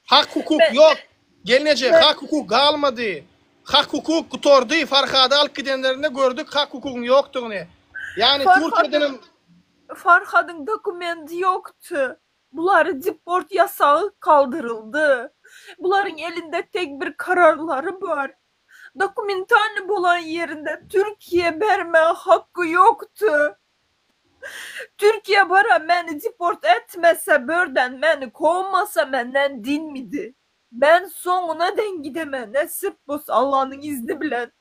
Hak hukuk ýok gelneje hak hukuk galmady hak hukuk gutardy Farhady alyp gidenlerinde gördük hak hukugyň ýokdugyny ýagny Türkiýedenem Farhadyň dokumenti ýokdy bulary deport ýasagy kaldyryldy bularyň elinde tek bir kararlary bar dokumentalny bolan ýerinde Türkiýe bermäge hakky ýokdy. Türkiýe bara meni deport etmese börden meni kowmasa menden dinmidi. Men soňuna deň gidemen nesip bolsa Allanyň izni bilen.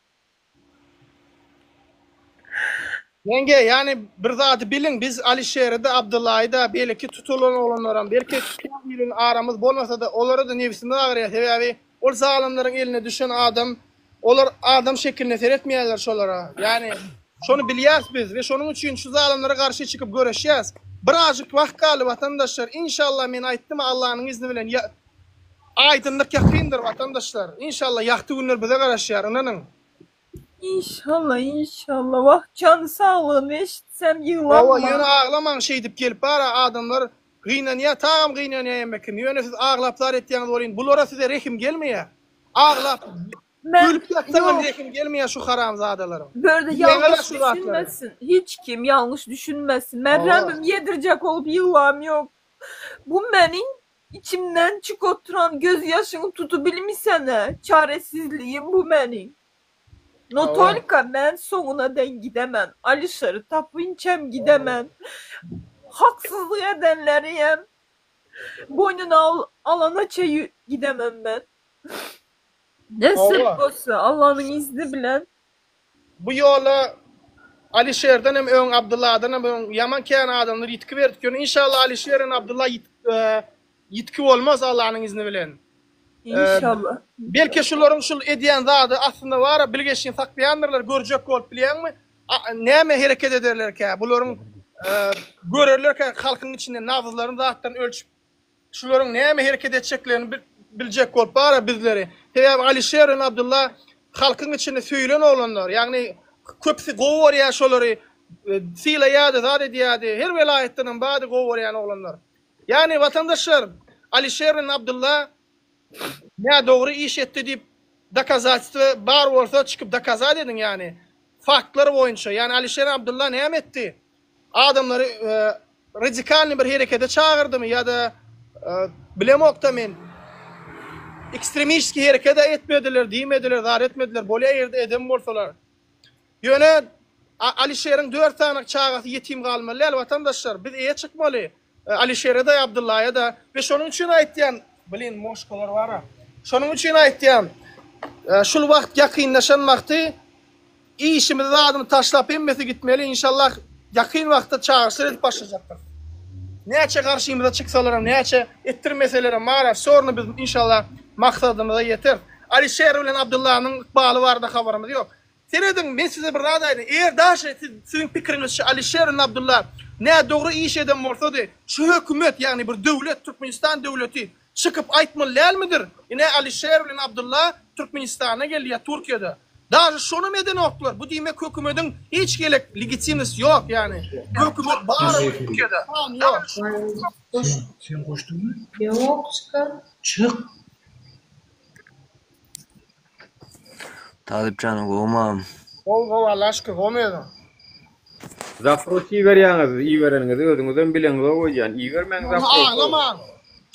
Ýeňge ýani bir zady biliň biz Alişeri-de Abdyllaýy-da beýleki tutulan oglanlaram belki käbiriniň aramyz bolmasa-da olara-da nebsimiz agyrýar sebäbi Ol zalymlaryň eline düşen adam, olar adam şekiline seretmeýärler şolara. Ýagny, şony bilýäris biz we şonuň üçin şu zalymlara garşy çykyp göreşýäs. Birazjyk wagt galdy watandaşlar, inşallah men aýtdym Allanyň izni bilen aýdynlyk ýakyndyr watandaşlar. Inşallah ýagty günler bize garaşýar, ynanyň. Inşallah inşallah wah jany saglygyny eşitsem Hawa ýyglanma. ýöne aglamaň şeýdip gelip bara adamlar gynanýa tagam gynanýa hemme kim ýöne siz aglap zar etýäňiz welin bulara size rehim gelmeýä aglap Men ölüp ýatsaňam ýok. rehim gelmeýä şu haramzadalaryň Börde Bilýäňizä ýalňyş şu zatlary. düşünmesin hiç kim ýalňyş düşünmesin men Hawa. Rabbim ýedirjek bolup ýyglam ýok bu meniň içimden çyk oturan göz ýaşyňy tutubilmisene çaresizligim bu meniň. No tolka men soňuna deň gidemen Alişeri tapynçam gidemen haksyzlyk edenleriyem boýnuna alanaça gidemen men nesip bolsa Allanyň izni bilen. Bu ýola Alişerden hem öň Abdylladan hem öň ýaman kän adamlar ýitgi berdik ýöne inşallah Alişer hem Abdylla ýitgi bolmaz Allanyň izni bilen. Inşallah. Belki şularyň şul edýän zady aslynda bara bilgeşin saklaýandyrlar görjek bolup bilýäňmi? Näme hereket ederlerkä bularyň görerlerkä halkyň içinde nabzlaryny zatlaryny ölçüp şularyň näme hereket etjeklerini biljek bolup bara bizleri. Sebäbi Alişer bilen Abdylla halkyň içinde söýülen oglanlar. Ýagny köpüsi gowy görýär şolary sylaýardy zat edýärdi. Her welaýatdanam bardy gowy görýän oglanlar. Ýagny watandaşlar Alişer bilen Abdylla nädogry iş etdi diýip dokazatstwo bar bolsa çykyp dokazat ediň ýagny faktlar boýunça ýagny Alişer Abdylla näme etdi adamlary radikalnyý bir herekete çagyrdymy ýa-da bilemokda men ekstremistiski hereket etmediler diýmediler zat etmediler bolýa eger-de eden bolsalar Ýöne Alişeriň dört sany çagasy ýetim galmaly däl watandaşlar. Biz eýe çykmaly. Alişere-de Abdyllaýa-da. We şonuň üçin aýtýan, blin moşkalar bar-a. Şonuň üçin aýtýan, şul wagt ýakynlaşan wagty işimizi zadyny taşlap hemmesi gitmeli. Inşallah ýakyn wagtda çagyryşlar edip başlajakdyr. Näçe garşymyza çyksalaram, näçe etdirmeselerem bar-a, wsýorno biz inşallah maksadymyza ýeteris. Alişer bilen Abdyllanyň ykbaly barada habarymyz ýok. Serediň, men size bir zat aýdaýyn, eger daşy siziň pikiriňizçe Alişer ibn Abdylla nädogry iş eden bolsady, şu hökümet, ýagny bir döwlet, Türkmenistan döwleti çykyp aýtmaly dälmidir, ine Alişer bilen Abdylla Türkmenistana geldi ýa Türkiýede. Daşy şonam edenoklar, bu diýmek hökümediň hiç gelek legitimnosy ýok, ýagny hökümet barybir Türkiýede, sany ýok. Sen goşduňmy? Ýok, çykar. Çyk. Talypjan gowmam. Gowy gowy Alla şükür gowmy özüň. Zapros iberýäňiz, ibereniňizi özüňizem bileňzok öýdýän. Ibermäň zaprosy. Aglamaň.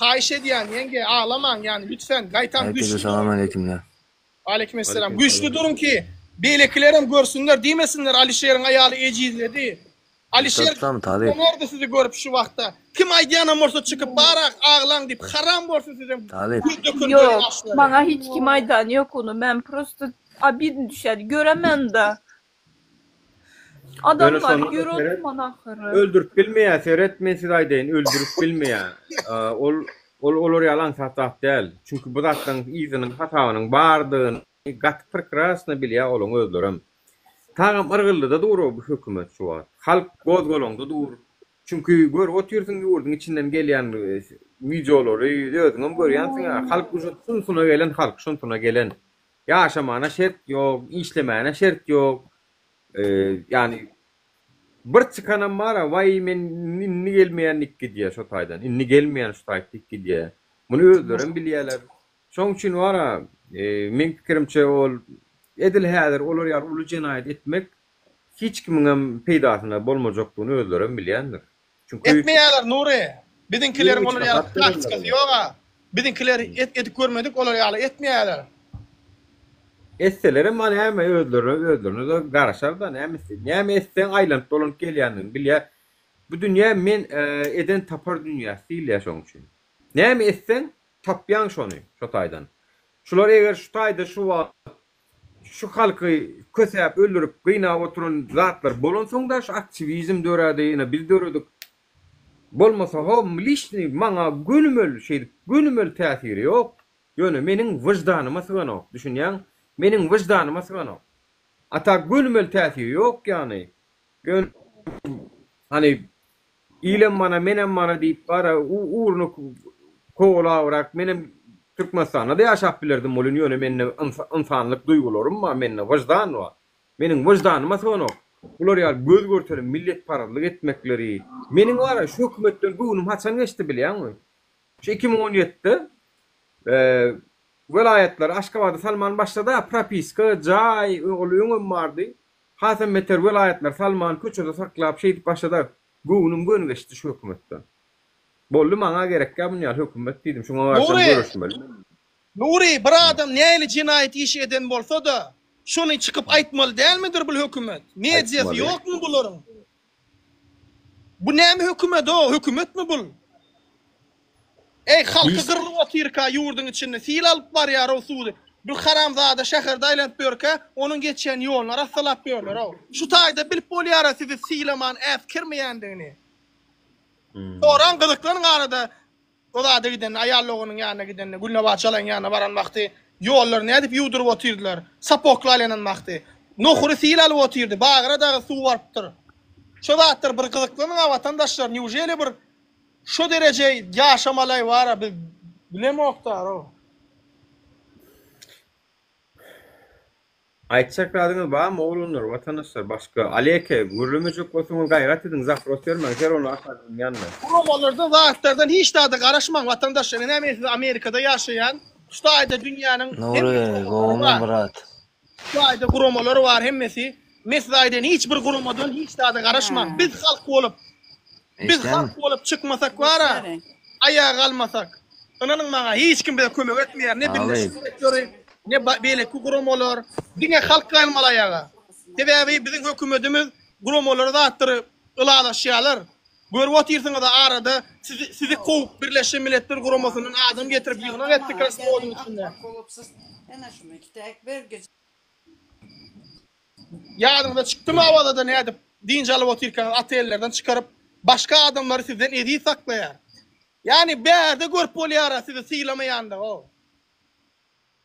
Haýyş edýän ýeňge aglamaň ýani lütfen gaýtam Herkese güçli salam duruň. aleykümler. Aleykümesselam. Aleyküm Güçli salam. duruň ki beýlekilerem görsünler diýmesinler Alişeriň aýaly ejizledi. Alişer Tapsam talyp. Nerede sizi görüp şu wagtda? Kim aýdýanam bolsa çykyp barak aglaň diýip haram bolsun sizem Talyp. göz döken göz Ýok, ýaşlary. maňa hiç kim aýdany ýok ony. Men prosto obidno düşýär. Göremen-de. Ýöne Adamlar şonda-da ýör seret, oturman ahyry. öldürip bilmeýär, seret men size aýdaýyn, öldürip bilmeýär. Ol ol olar ýaly aňsat zat däl. Çünki bu zatlaryň yzynyň hasabynyň bardygyny gaty prekrasno bilýär olaň özlerem. Tagam yrgyldyda dur bu hökümet şu wagt. Halk gozgalaňda dur. Çünki görüp otyrsyň ýurduň içinden gelýän wideolary özüňem görýänsiň-ä. Halk uje şunsuna gelen halk şunsuna gelen. Ýaşamana şert ýok, işlemäne şert ýok. Ýagny bir çykanam bar-a waý men indi gelmeýän diýip gidýär şo taýdan. Indi gelmeýän şu taýt diýip gidýär. Muny özlerem bilýärler. Şoň üçin bar-a, meň pikirimçe ol edil häzir olar ýaly uly jenaýat etmek hiç kimiňem peýdasyna bolmajakdygyny özlerem bilýändir. Çünki Etmeýärler Nury. Biziňkileriň Ýeriň olar içine ýaly hat bererler taktikasy olar. ýog-a. Biziňkiler et edip görmedik olar ýaly etmeýärler. Etselerem a näme özlerine özlerine-de garaşar-da näme etse näme etseň aýlanyp dolanyp gelýändigini bilýär. Bu dünýä men eden tapar dünýäsi diýilýär şoň üçin. Näme etseň Tapýaň şony şo taýdan. Şular eger şu taýda şu wagt şu halky kösäp öldürip gynap oturan zatlar bolansoňda şu aktiwizm döredi ine biz döredik. Bolmasa ho liçni maňa gönümel şeýdip gönümel täsiri ýok. Ýöne meniň wyždanyma syganok düşünýäň meniň wyždanyma syganok. A tak gönümel täsiri ýok ýany. Ýöne hany Ilem mana menem mana diýip bara ugruny kowalabrak menem Türkmenistanda-da ýaşap bilerdim welin ýöne mende ynsanlyk duýgularym bar mende wyždan bar. Meniň wyždanyma syganok. Bular ýaly göz görtele milletparazlyk etmekleri. Meniň bara şu hökümetden göwnüm haçan geçdi bilýäňmi? Şu 2017-de welaýatlary Aşgabada salman başlada propiska, jaý ol öňem bardy. Hasam beter welaýatlary salman köçede saklap şeýdip başlada göwnüm göni geçdi şu hökümetden. Boldy maňa gerekgä muny ýaly hökümet diýdim şuňa garşam Nury! göreşmeli men. Nury bir adam nähili jenaýat işi eden bolsa-da şony çykyp aýtmaly dälmidir bul hökümet? Mediasy Aýtmaly. ýokmy bularyň? Bu näme hökümet-ow hökümetmi bul? Eý halky gyrlyp otyrka ýurduň içinde sil alyp barýarow suwy bir haramzada şäherde aýlanyp ýörkä onuň geçýän ýoluny arassalap ýörlerow. Şu taýda bilip bolýara sizi sylaman äsgermeýändigini. Soraň gyzyklanyň arada o zada gidende aýal doganyň ýanyna gidende Gülnabat çalaň ýanyna baran wagty ýollary nädip ýuwduryp otyrdylar sapokly aýlanan wagty nohury sil alyp otyrdy bagyra dagy suw barypdyr. Şo zatlar bir gyzyklanyňa watandaşlar newželi bir Şo dereje ýaşamalaý bara biz bilemokdarow. Aýtjak zadyňyz barmy oglanlar watandaşlar başga Aleke gürlemejek bolsaňyz gaýrat ediň zapros bermäň ser ony Asadyň ýanyna. Guramalardan zatlardan hiç zada garaşmaň watandaşlar ine men size Amerikada ýaşaýan şu taýda dünýäniň hemme Nury guramalary gowumy bar. brat. Şu taýda guramalar bar hemmesi. Men size aýdaýyn hiç bir guramadan hiç zada garaşmaň. Biz halk bolup biz halk bolup çykmasak bara aýaga galmasak ynanyň maňa hiç kim bize kömek etmeýär. Ne Birleşen Milletleri ne beýleki guramalar diňe halk galmaly aýaga. Sebäbi biziň hökümetimiz guramalary zatlary ylalaşýarlar. Görüp otyrsyňyz arada sizi sizi kowup Birleşen Milletler Guramasyndan adam getirip ýygnak etdi Krasnowodyň içinde. Ýadyňyza çykdymy Awazada nädip dynç alyp otyrkaňyz otellerden çykaryp başga adamlary sizden eziz saklaýar. Ýagny bärde görüp bolýara sizi sylamaýandygy.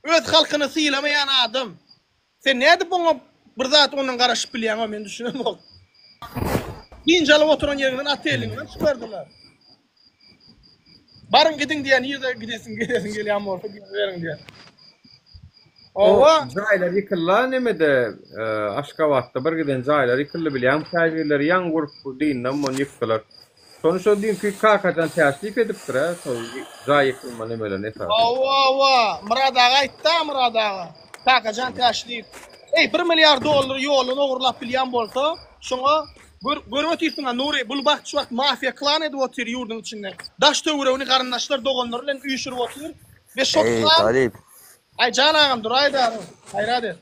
Öz halkyny sylamaýan adam. Sen nädip oňa bir zat ondan garaşyp bilýäň men düşünemok. Dynç alyp oturan ýeriňden oteliňden çykardylar. Baryň gidiň diýen nirde gidesiň gelesiň gelýän bolsa gidiberiň diýen. Owa. Jaýlar ýykyldy nemede Aşgabatda bir giden jaýlar ýykyldy bilýäňmi käbirleri ýaňy gurup dyndan muny ýykdylar. Şony şo düýnki Kakajan Täşliýew edipdir-ä şo jaý ýykylma nemelerini esasy. Hawa hawa Myrat aga aýtda Myrat aga. Kakajan Täşliýew. Eý bir milliard dollary ýoldan ogurlap bilýän bolsa şoňa gör görüp otyrsyňa Nury bul wagt şu wagt mafiýa klan edip otyr ýurduň içinde. Daş töweregini garyndaşlar doganlary bilen üýşürip otyr we şo Eý klan talyp. Aý jan agam duraýda gaýrat et.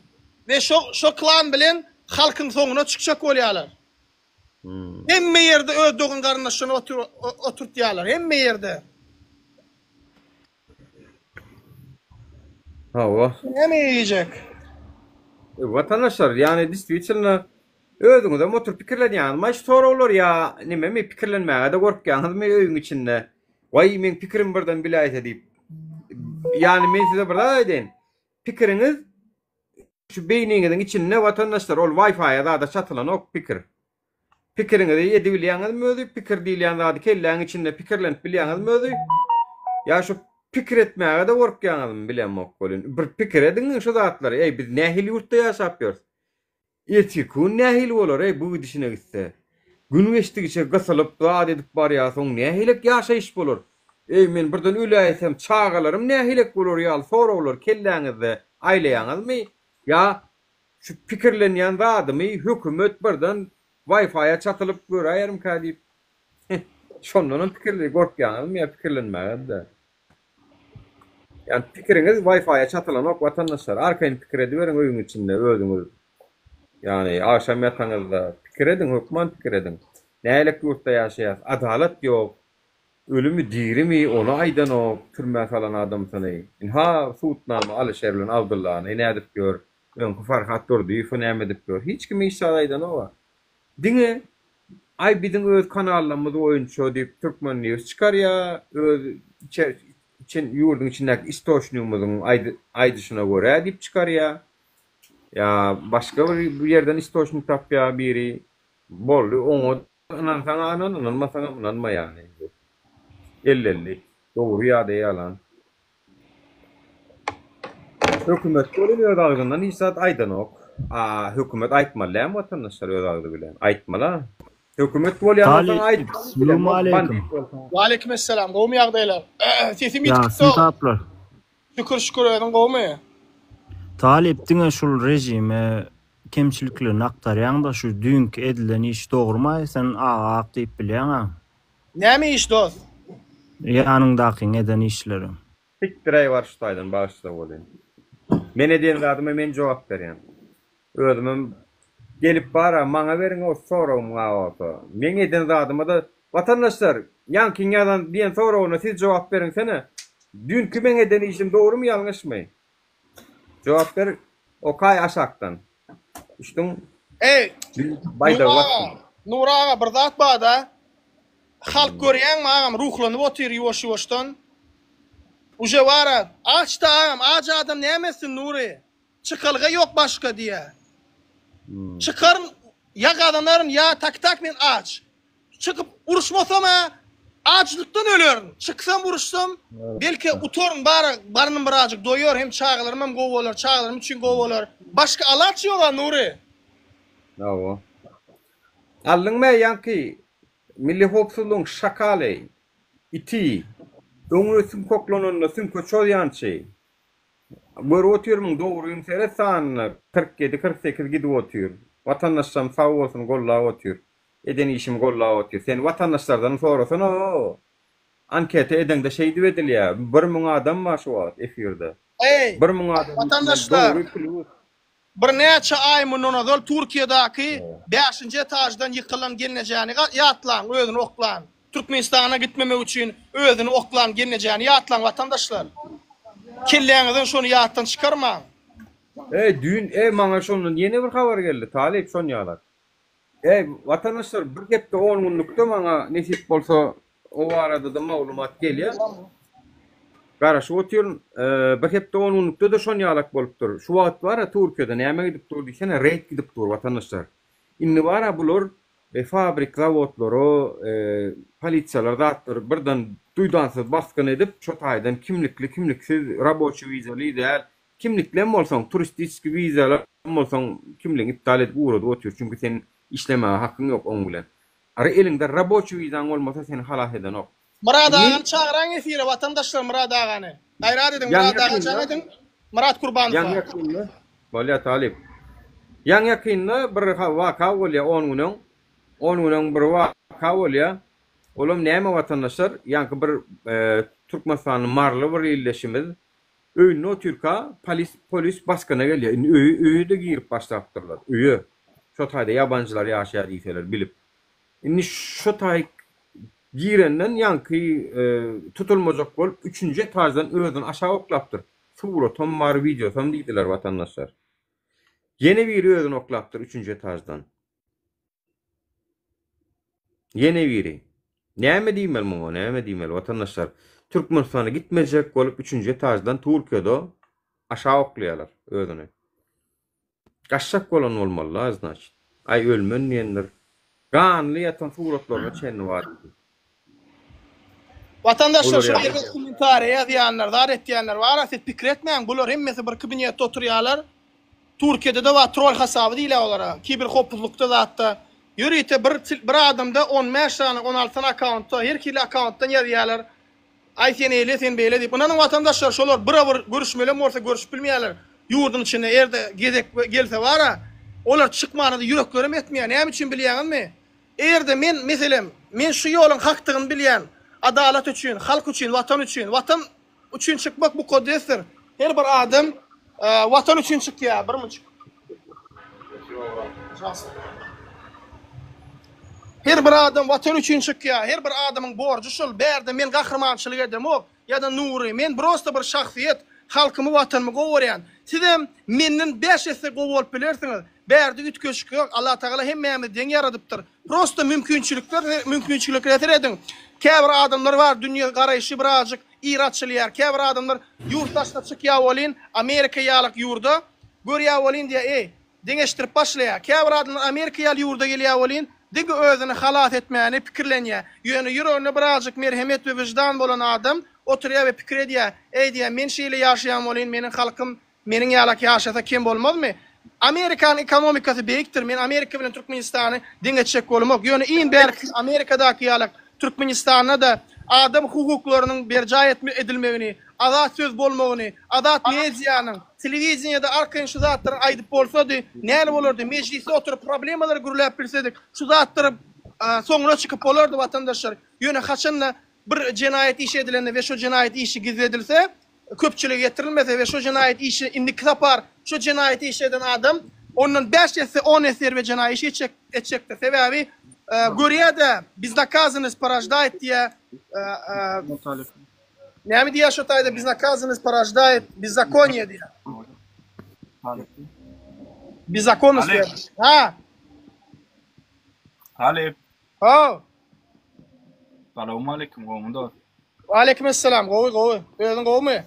We şo şo klan bilen halkyň soňuna çykjak bolýalar. Hemme ýerde öz dogan garyndaşlaryny otur oturtýarlar. Hemme ýerde. Hawa. Näme iýjek? Watandaşlar, ýagny distwitelno özüňizem oturyp pikirlenýäňizmi şu soraglar ýa nememi pikirlenmäge-de gorkýaňyzmy öýüň içinde? Waý meň pikirim birden biläýse diýip. Ýagny men size bir zat aýdaýyn. Pikiriňiz şu beýniňiziň içinde watandaşlar ol Wi-Fi-a zada çatylanok pikir. Pikiriňizi edibilýäňizmi özi? Pikir diýilýän zady kelläň içinde pikirlenip bilýäňizmi özi? Ýa şu pikir etmäge-de gorkýaňyzmy bilemok welin. Bir pikir ediň şu zatlary. Eý biz nähili ýurtda ýaşap ýörüs? Ertirki gün nähili bolar eý bu gidişine gitse? Gün geçdigiçe gysylyp zat edip barýar soň nähilek ýaşaýyş bolar? Eý men birden öläýsem çagalarym nähilek bolar ýaly soraglary kelläňizde aýlaýaňyzmy? Ýa Şu pikirlenýän zadymy hökümet birden Wi-Fi-a çatylyp göräýermikä diýip, şondanam pikirli gorkýaňyzmy ýa pikirlenmäge-de? Ýani pikiriňiz Wi-Fi-a çatylanok watandaşlar, arkaýyn pikir ediberiň öýüň içinde özüňiz. Ýani agşam ýataňyzda pikir ediň, hökman pikir ediň. Nähilek ýurtda ýaşaýas, adalat ýok, ölümi dirimi ony aýdanok türmä salan adamsyny. Ynha sudnama Alyşer bilen Abdyllany nädip ýör, Öňki Farhat Durdyýewe näme edip ýör? Hiç kim hiç zat aýdanoga. Diňe aý biziň öz kanallarymyz boýunça diýip Türkmen News çykarýa, öz içer içen ýurduň içindäki istoçnigimiziň aýdyşyna görä diýip çykarýa. Ýa başga bir ýerden istoçnik tapýa biri. Boldy oňa ynansaňa ynan, ynanmasaňam ynanma ýagny. Elli-elli. Dogry ýa-da ýalan. Hökümet welin öz agzyndan hiç zat aýdanok. A hökümet aýtmaly dälmi watandaşlar öz agzy bilen? Aýtmaly-a. Hökümet bolýan bolsaň Talyp, aýt, bilemok, Salam bandit aleýkum. bolsaň. Waleýkim essalam. Gowumy ýagdaýlar? Sesim ýitip Ýagşy gitdi. taplar. Şükür şükür özüň gowumy? Talyp diňe şul režime kemçiliklerini aktarýaňda şu düýnki edilen iş dogrumaý sen aga ak diýip bilýäňä. Näme iş dost? Ýanyňdakyň eden işleri. Sikdiräý bar şu taýdan bagyşla welin. Men eden zadyma men jogap berýän. Özümem gelip bara maňa beriň o soragymyň bolsa. Meň eden zadymada watandaşlar ýaňkyň ýazan diýen soragyna siz jogap beriňsene. Düýnki meň eden işim dogrymy ýalňyşmy? Jogap ber okaý aşakdan. Düşdüň? Eý, Baýdagy Nur aga, basdym. Nur aga bir zat barda. Halk görýäňmi agam ruhlanyp otyr ýuwaş ýuwaşdan. Uje bara açda agam aç adam näme etsin Nury. Çykalga ýok başga diýä. Çykaryn ýa gazanaryn ýa tak tak men aç. Çykyp uruşmasam-a açlykdan ölerin. Çyksam uruşsam belki utaryn bary garnym birazjyk doýar hem çagalarymam gowy bolar çagalarym üçin gowy bolar. Başga alaç ýoga Nury. Hawa. Aldyňmy ýaňky Milli howpsuzlygyň şakaly, iti, öňüne süňk oklananda süňke çozýançy. Görüp otyrmyň dogryny seret sanyna 47 48 gidip otyr. Watandaşlarym sag bolsun gollap otyr. Eden işimi gollap otyr. Sen watandaşlardan sorasana o. Anketa edeňde şeýdip edilýär. 1000 adam bar şu wagt efirde. Eý, 1000 adamyň içinden watandaşlar! dogry plus. Birnäçe aý mundan ozal Türkiýedäki bäşinji etaždan ýykylan gelnejäni ýatlaň, özüni oklan. Türkmenistana gitmemek üçin özüni oklan gelnejäni ýatlaň watandaşlar. Kelläňizden şony ýatdan çykarmaň. Eý düýn eý maňa şondan ýene bir habar geldi talyp şon ýalak. Eý watandaşlar bir hepde on günlükde maňa nesip bolsa o baradada maglumat gelýär. Garaşyp otyryn. Bir hepde on günlükde-de şon ýalak bolupdyr. Şu wagt bar-a Türkiýede näme gidip dur diýsene reýd gidip dur watandaşlar. Indi bar-a bular fabrik zawodlara polisiýalar zatlar birden duýdansyz basgyn edip şo taýdan kimlikli kimliksiz raboçi wizaly däl kimliklem bolsaň turistiçki wizaly bolsaň kimligiňi iptal edip ugradyp otyr çünki sen işlemäge hakyň ýok oň bilen. Ary eliňde raboçi wizaň bolmasa seni halas edenok. Myrat Indi agany çagyraň efire watandaşlar Myrat agany. Gaýrat ediň ýaňy Myrat aga jaň ýakynda ediň Myrat ýaňy Kurbanowa. ýakynda bolýa talyp. Ýaňy ýakynda bir waka bolýa on gün öň. On gün öň bir waka bolýa. Olam näme watandaşlar ýaňky bir Türkmenistanly maryly bir ildeşimiz öýünde otyrka polis polis basgyna gelýä. Indi öýe öýe-de girip başlapdyrlar. Öýe. Şo taýda ýabanjylar ýaşaýar diýseler bilip. Indi şo taýyk girenden ýaňky tutulmajak bolup üçünji etaždan özüni aşak oklapdyr. Suratam bar, wideosam diýdiler watandaşlar. Ýene biri özüni oklapdyr üçünji etaždan. Ýene biri. Näme diýmeli muňa, näme diýmeli watandaşlar? Türkmenistana gitmejek bolup üçünji etaždan Türkiýede aşak oklaýarlar özüni. Gaçjak bolan bolmaly-la, znaçit. Aý ölmen diýendir. Ganly ýatan suratlaryna çenli bar diýdi. Watandaşlar Olar şu ýaly. erbet kommentariýa ýazýanlar, zat etýänler bar-a siz pikir etmäň bular hemmesi bir kabinetde oturýarlar. Türkiýede-de bar trol hasaby diýilýär olara. Kiber howpsuzlykda zatda ýörite bir bir adamda 15 sany 16 sany akkauntda her hili akkauntdan ýazýarlar. Aý sen eýle sen beýle diýip. Ynanyň watandaşlar şolar bire bir görüşmelem bolsa görüşüp bilmeýärler. Ýurduň içinde erde gezek gelse bar-a olar çykmana-da ýüreklerem etmeýär. Näme üçin bilýäňizmi? Eger-de men, meselem, men şu ýoluň hakdygyny bilýän, adalat üçin, halk üçin, Watan üçin, Watan üçin çykmak mukaddesdir. Her bir adam Watan üçin çykýar, bir munçuk. Her bir adam Watan üçin çykýar, her bir adamyň borjy şul, bärde men gahrymançylyk edemok, Ýa-da Nury, men prosta bir şahsyýet, halkymy watanymy gowy görýän. Sizem menden bäş esse gowy bolup bilersiňiz. Bärde üýtgeşik ýok, Allatagala hemmämizi deň ýaradypdyr. Prosta mümkinçilikler mümkinçiliklere serediň. Käbir adamlar bar dünýe garaýşy birazjyk ir açylýar. Käbir adamlar ýurt daşyna çykýar welin, Amerika ýalyk ýurda, görýär welin diýýär, eý, Deňeşdirip başlaýar. Käbir adamlar Amerika ýaly ýurda gelýär welin, diňe özüni halas etmäni pikirlenýär. Ýöne ýüreginde birazjyk merhemet we wyždan bolan adam oturýar we pikir edýär, Eý diýýär, men şeýle ýaşaýan welin, meniň halkym meniň ýalak ýaşasa kem bolmazmy? Amerikanyň ekonomikasy beýikdir, men Amerika bilen Türkmenistany deň etjek bolumok. Ýöne iň bärkisi Amerikadaky ýalak Türkmenistanda-da adam hukuklarynyň berjaý edilmegini, azat söz bolmagyny, azat medianyň, telewideniýede arkaýyn şu zatlary aýdyp bolsady, näl bolardy, mejlisde oturyp problemalary gürläp bilsedik, şu zatlary soňuna çykyp bolardy watandaşlar. Ýöne haçanda bir jenaýat işi edilende we şo jenaýat işi gizledilse, köpçülige ýetirilmese we şo jenaýat işi indiki sapar şo jenaýaty iş eden adam ondan bäş esse, on esse erbet jenaýat iş etjek etjekdir. Sebäbi görýär-de, beznakazanost porождает diýýär. Näme diýýär şo taýda beznakazanost porождает bezzakonýe diýýär. Bezakonnost diýýär. Ha. Talyp. Ha. Salowmaleýkim, gowmy dost? Waleýkim essalam, gowy gowy. Özüň gowumy?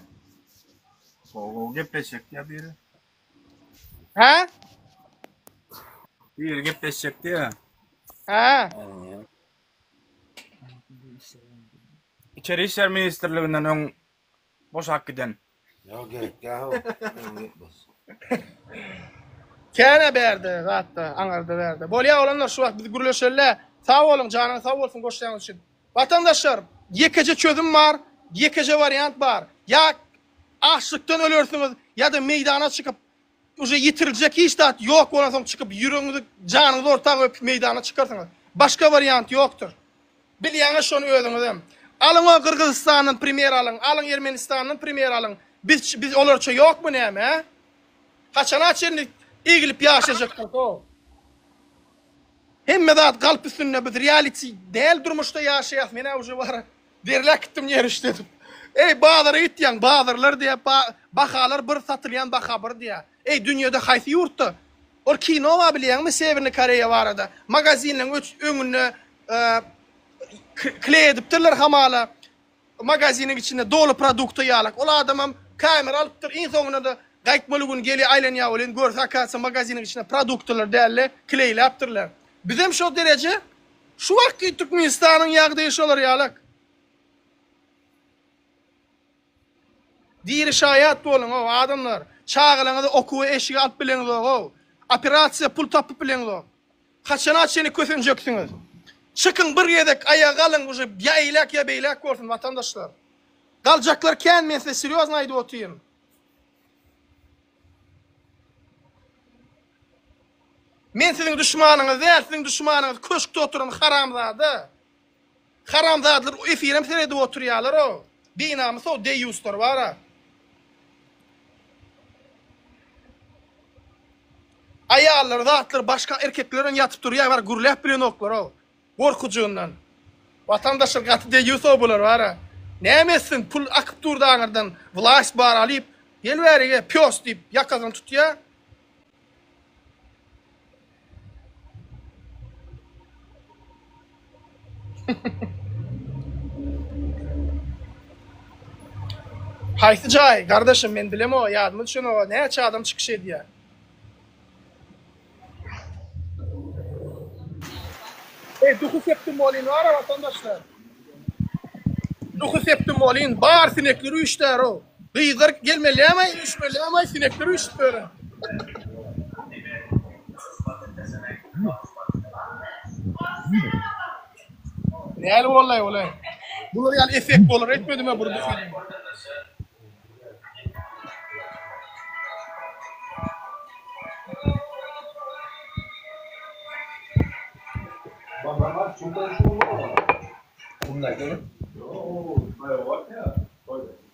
Gowy gowy gepleşjek diýýär biri. Hä? Biri gepleşjek diýýär. Hä? Içeri işler ministrliginden öň boşap giden. Ýok gerek däl o. Känä bärde zatda aňarda bärde. Bolýa oglanlar şu wagt biz gürleşeli. Sag boluň janyňyz sag bolsun goşýanyňyz üçin. Watandaşlar ýekeje çözüm bar, ýekeje wariant bar. Ýa açlykdan ölersiňiz ýa-da meýdana çykyp uje ýitiriljek hiç zat ýok bolansoň çykyp ýüregiňizi janyňyzy orta goýup meýdana çykarsyňyz. Başga wariant ýokdur. Bilýäňiz şony özüňizem. Alyň o Gyrgyzystandan primer alyň, alyň Ermenistandan primer alyň. Biz biz olarça ýokmy näme, hä? Haçana çenli egilip ýaşajakdyk ho? Hemme zat galp üstünde biz reality däl durmuşda ýaşaýas. Men-ä uje bar derläp gitdim ýer işledip. Eý bazara gitýäň, bazarlar diýýär, bahalar bir satylýan baha bir diýýär. Eý dünýede haýsy ýurtda Ol kino bar bilýäňmi Sewernyý Koreýa barada. Magazinleň öňünde kleý edipdirler hamala magaziniň içinde doly produkta ýalak. Ol adamam kamera alypdyr iň soňunda-da gaýtmaly gün gelýär aýlanýar welin görse okazywatsa magaziniň içinde produktalar dälde kleýläpdirler. Bizem şo dereje şu wagtky Türkmenistanyň ýagdaýy şolar ýalak. Diri şaýat boluň-ow, adamlar! Çagalaňyzy okuwa eşige alyp bileňzog-ow! Operasiýa pul tapyp bileňzok! Haçana çenli kösenjeksiňiz? Çykyň bir gezek aýaga galyň uje ýa eýläk ýa beýläk bolsun watandaşlar! Galjaklar kän men size serýozny aýdyp otyryn. Men siziň duşmanyňyz däl, siziň duşmanyňyz köşkde oturan haramzada. Haramzadalar efirem seredip oturýalar-ow. Binamys-ow deýýuslar bar-a. Aýallar zatlar başga erkekler bilen ýatyp turýar bar gürläp bilenoklar-ow. Gorkujygyndan. Watandaşlar gaty deýýus-ow bular bar-a. Näme etsin, pul akyp durdy aňyrdan, wlaýst bar alyp, gel bärige, pýos diýip, ýakasyny tutýa. Haýsy jaý, gardaşym, men bilemok, ýadyma düşenok, näçe adam çykyş edýär. Ey duhy sepdim bolyn bar-a watandaşlar. Duhy sepdim bolyn bar sinekler üýşdär-ow. Gyzlar gelmeliämaý üýşmeliämaý sinekler üýşüp ýören. Näli bollaý bolaý. Bular ýaly effekt bolar etmedimä bir duhyny.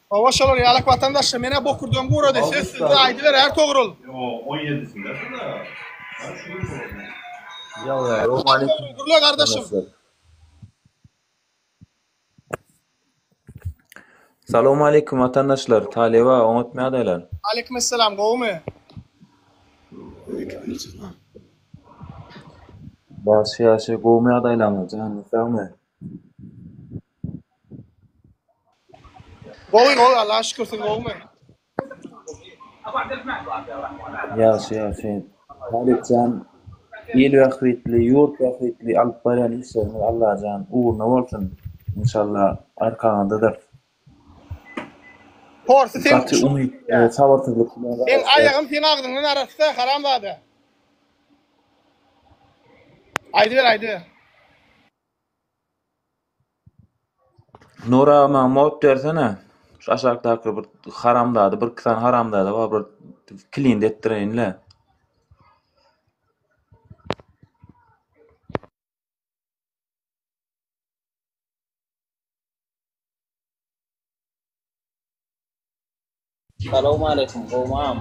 Hawa şolar ýalak watandaşlar menä bokurdan gurady söz sizde aýdyber Ärtogrul. Ärtogrul gürle gardaşym. Salowmaleýkim watandaşlar, talyba oňatmy ýagdaýlar? Aleykümessalam gowumy? Ýagşy ýagşy gowumy ýagdaýlaryňyz janyňyz sagmy? Gowy gowy Allaha şükür siz gowumy? Ýagşy ýagşy. Talypjan il bähbitli, ýurt bähbitli alyp barýan işleriňiz Allajan ugruna bolsun. Inşallah arkaňyzdadyrys. Porsy seň Gaty umyt, sabyrsyzlyk bilen Seň garaşýas. aýagym seň agzyňdan arassa haramzada. Aýdyber aýdyber. Nury aga maňa mod bersene. Şu aşakdaky bir haramzada bir iki sany haramzada bar bir klint etdireýinle. Salowmaleýkim gowmy agam.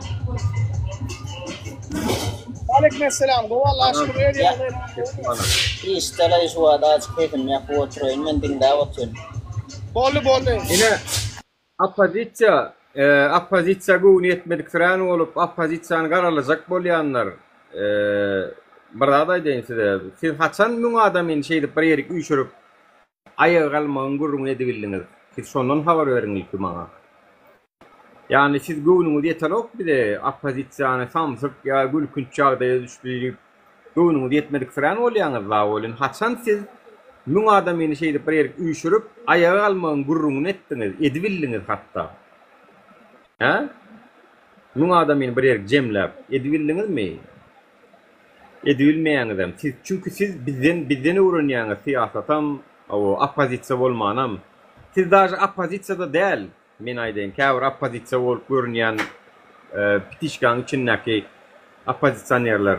Aleykümselam gowy Allaha şükür öz ýagdaýlaryň gowumy. Işdeleý şu wagt azajyk sesimi ýapyp oturaýyn men diňläp otyryn. Boldy boldy. Ine oppozisiýa oppozisiýa göwni ýetmediksirän bolup oppozisiýany garalajak bolýanlar bir zat aýdaýyn size siz haçan müň adamyny şeýdip bir ýerik üýşürip Aýaga galmagyň gürrüňini edibildiňiz. Siz şondan habar beriň ilki maňa. Ýagny siz göwnüňiz ýetenok bize oppozisiýany samsyk ýa gülkünç ýagdaýa düşdi diýip göwnüňiz ýetmediksirän bolýaňyz-la welin haçan siz müň adamyny şeýdip bir ýerik üýşürip aýaga galmagyň gürrüňini etdiňiz, edibildiňiz hatda. Hä? Müň adamyny bir ýerik jemläp edibildiňizmi? Edibilmeýäňizem. Siz, çünki siz bizden, bizden öwrenýäňiz syýasatam, hawa, oppozisiýa bolmanam. Siz daže oppozisiýada däl, men aýdaýyn, käbir oppozisiýa bolup görünýän pitişkaň içindäki oppozisionerler.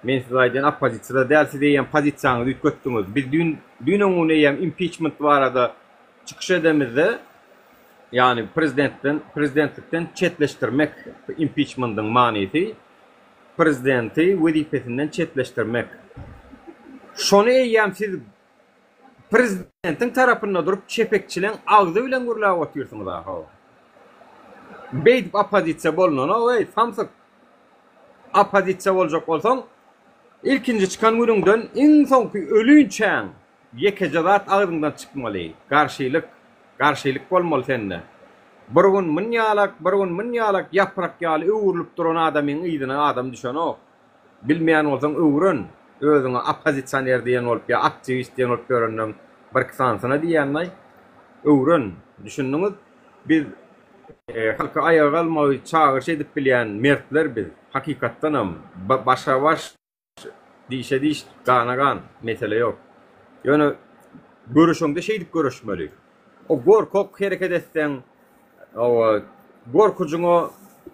Men size aýdaýyn, oppozisiýada däl, siz eýýäm pozisiýaňyzy üýtgetdiňiz. Biz düýn, düýn öňňün eýýäm impiçment barada çykyş edemizde, ýagny prezidentden, prezidentlikden çetleşdirmek impiçmendiň manysy, prezidenti wezipesinden çetleşdirmek. Şony eýýäm siz prezidentiň tarapynda durup çepekçileň agzy bilen gürläp otyrsyňyz ahow. Beýdip oppozisiýa bolunanok eý samsyk. Oppozisiýa boljak bolsaň ilkinji çykan günüňden iň soňky ölinçäň Ýekeje zat agzyňdan çykmaly, garşylyk, garşylyk bolmaly sende. Bir gün myn ýalak, bir gün myn ýalak ýaprak ýaly öwrülip duran adamyň yzyna adam düşenok. Bilmeýän bolsaň öwren, özüňe oppozisioner diýen bolup ýa aktiwist diýen bolup ýörenleň birki sanysyna diýýänlaý. Öwren, düşündiňiz? Biz halky aýaga galmagy çagyryş edip bilýän mertler biz, hakykatdanam başa-baş Dişe diş, gana gan, mesele ýok. Ýöne göreşeňde şeýdip göreşmeli. O gorkak hereket etseň, owa, gorkujyňa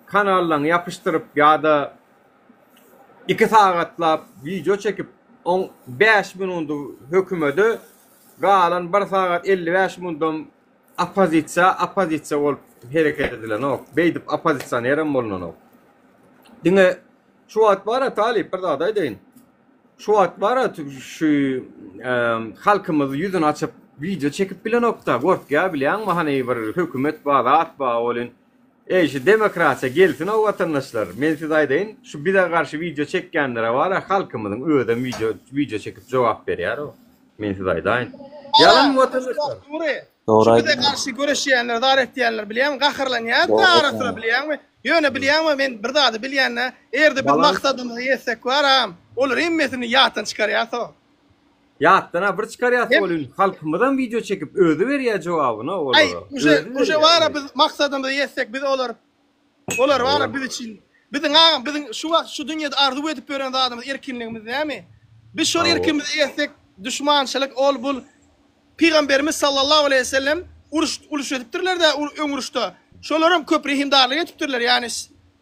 kanallaňy ýapyşdyryp ýa-da iki sagatlap wideo çekip, oň bäş minundy hökümede, galan bir sagat 55 minudam oppozisiýa, oppozisiýa bolup hereket edilenok. Beýdip oppozisionerem bolnanok. Diňe Şu wagt bar-a talyp bir zat aýdaýyn. Şu wagt bar-a şu halkymyz ýüzüni açyp wideo çekip bilenokda, gorkýar bilýäňmi hany bir hökümet bar, zat bar welin. Eý şu demokratiýa gelsin-ow watandaşlar. Men size aýdaýyn, şu bize garşy wideo çekýänlere bar-a halkymyzyň özem wideo wideo çekip jogap berýär-ow. Men size aýdaýyn. Ýalanmy watandaşlar? Dogry Şu bize garşy göreşýänler, zar etýänler bilýäňmi, gaharlanýar-da arasyna bilýäňmi? Ýöne bilýäňmi, men bir zady bilýän-dä, eger-de biz maksadymyza ýetsek baram, olar hemmesini ýatdan çykarýar soň. Ýatdan-a bir çykarýas welin, halkymyzam wideo çekip özi berýär jogabyny olara. Aý, uje, uje bara biz maksadymyza ýetsek, biz olar, olar bara biz üçin, biziň agam, biziň şu wagt şu dünýede arzuw edip ýören zadymyz erkinligimiz näme? Biz şol erkimize ýetsek, duşmançylyk, ol-bul, Pygamberimiz sallallahu aleýhi we sellem uruş uruş edipdirler-de öň uruşda. Şolaram köp rehimdarlyk edipdirler. Ýagny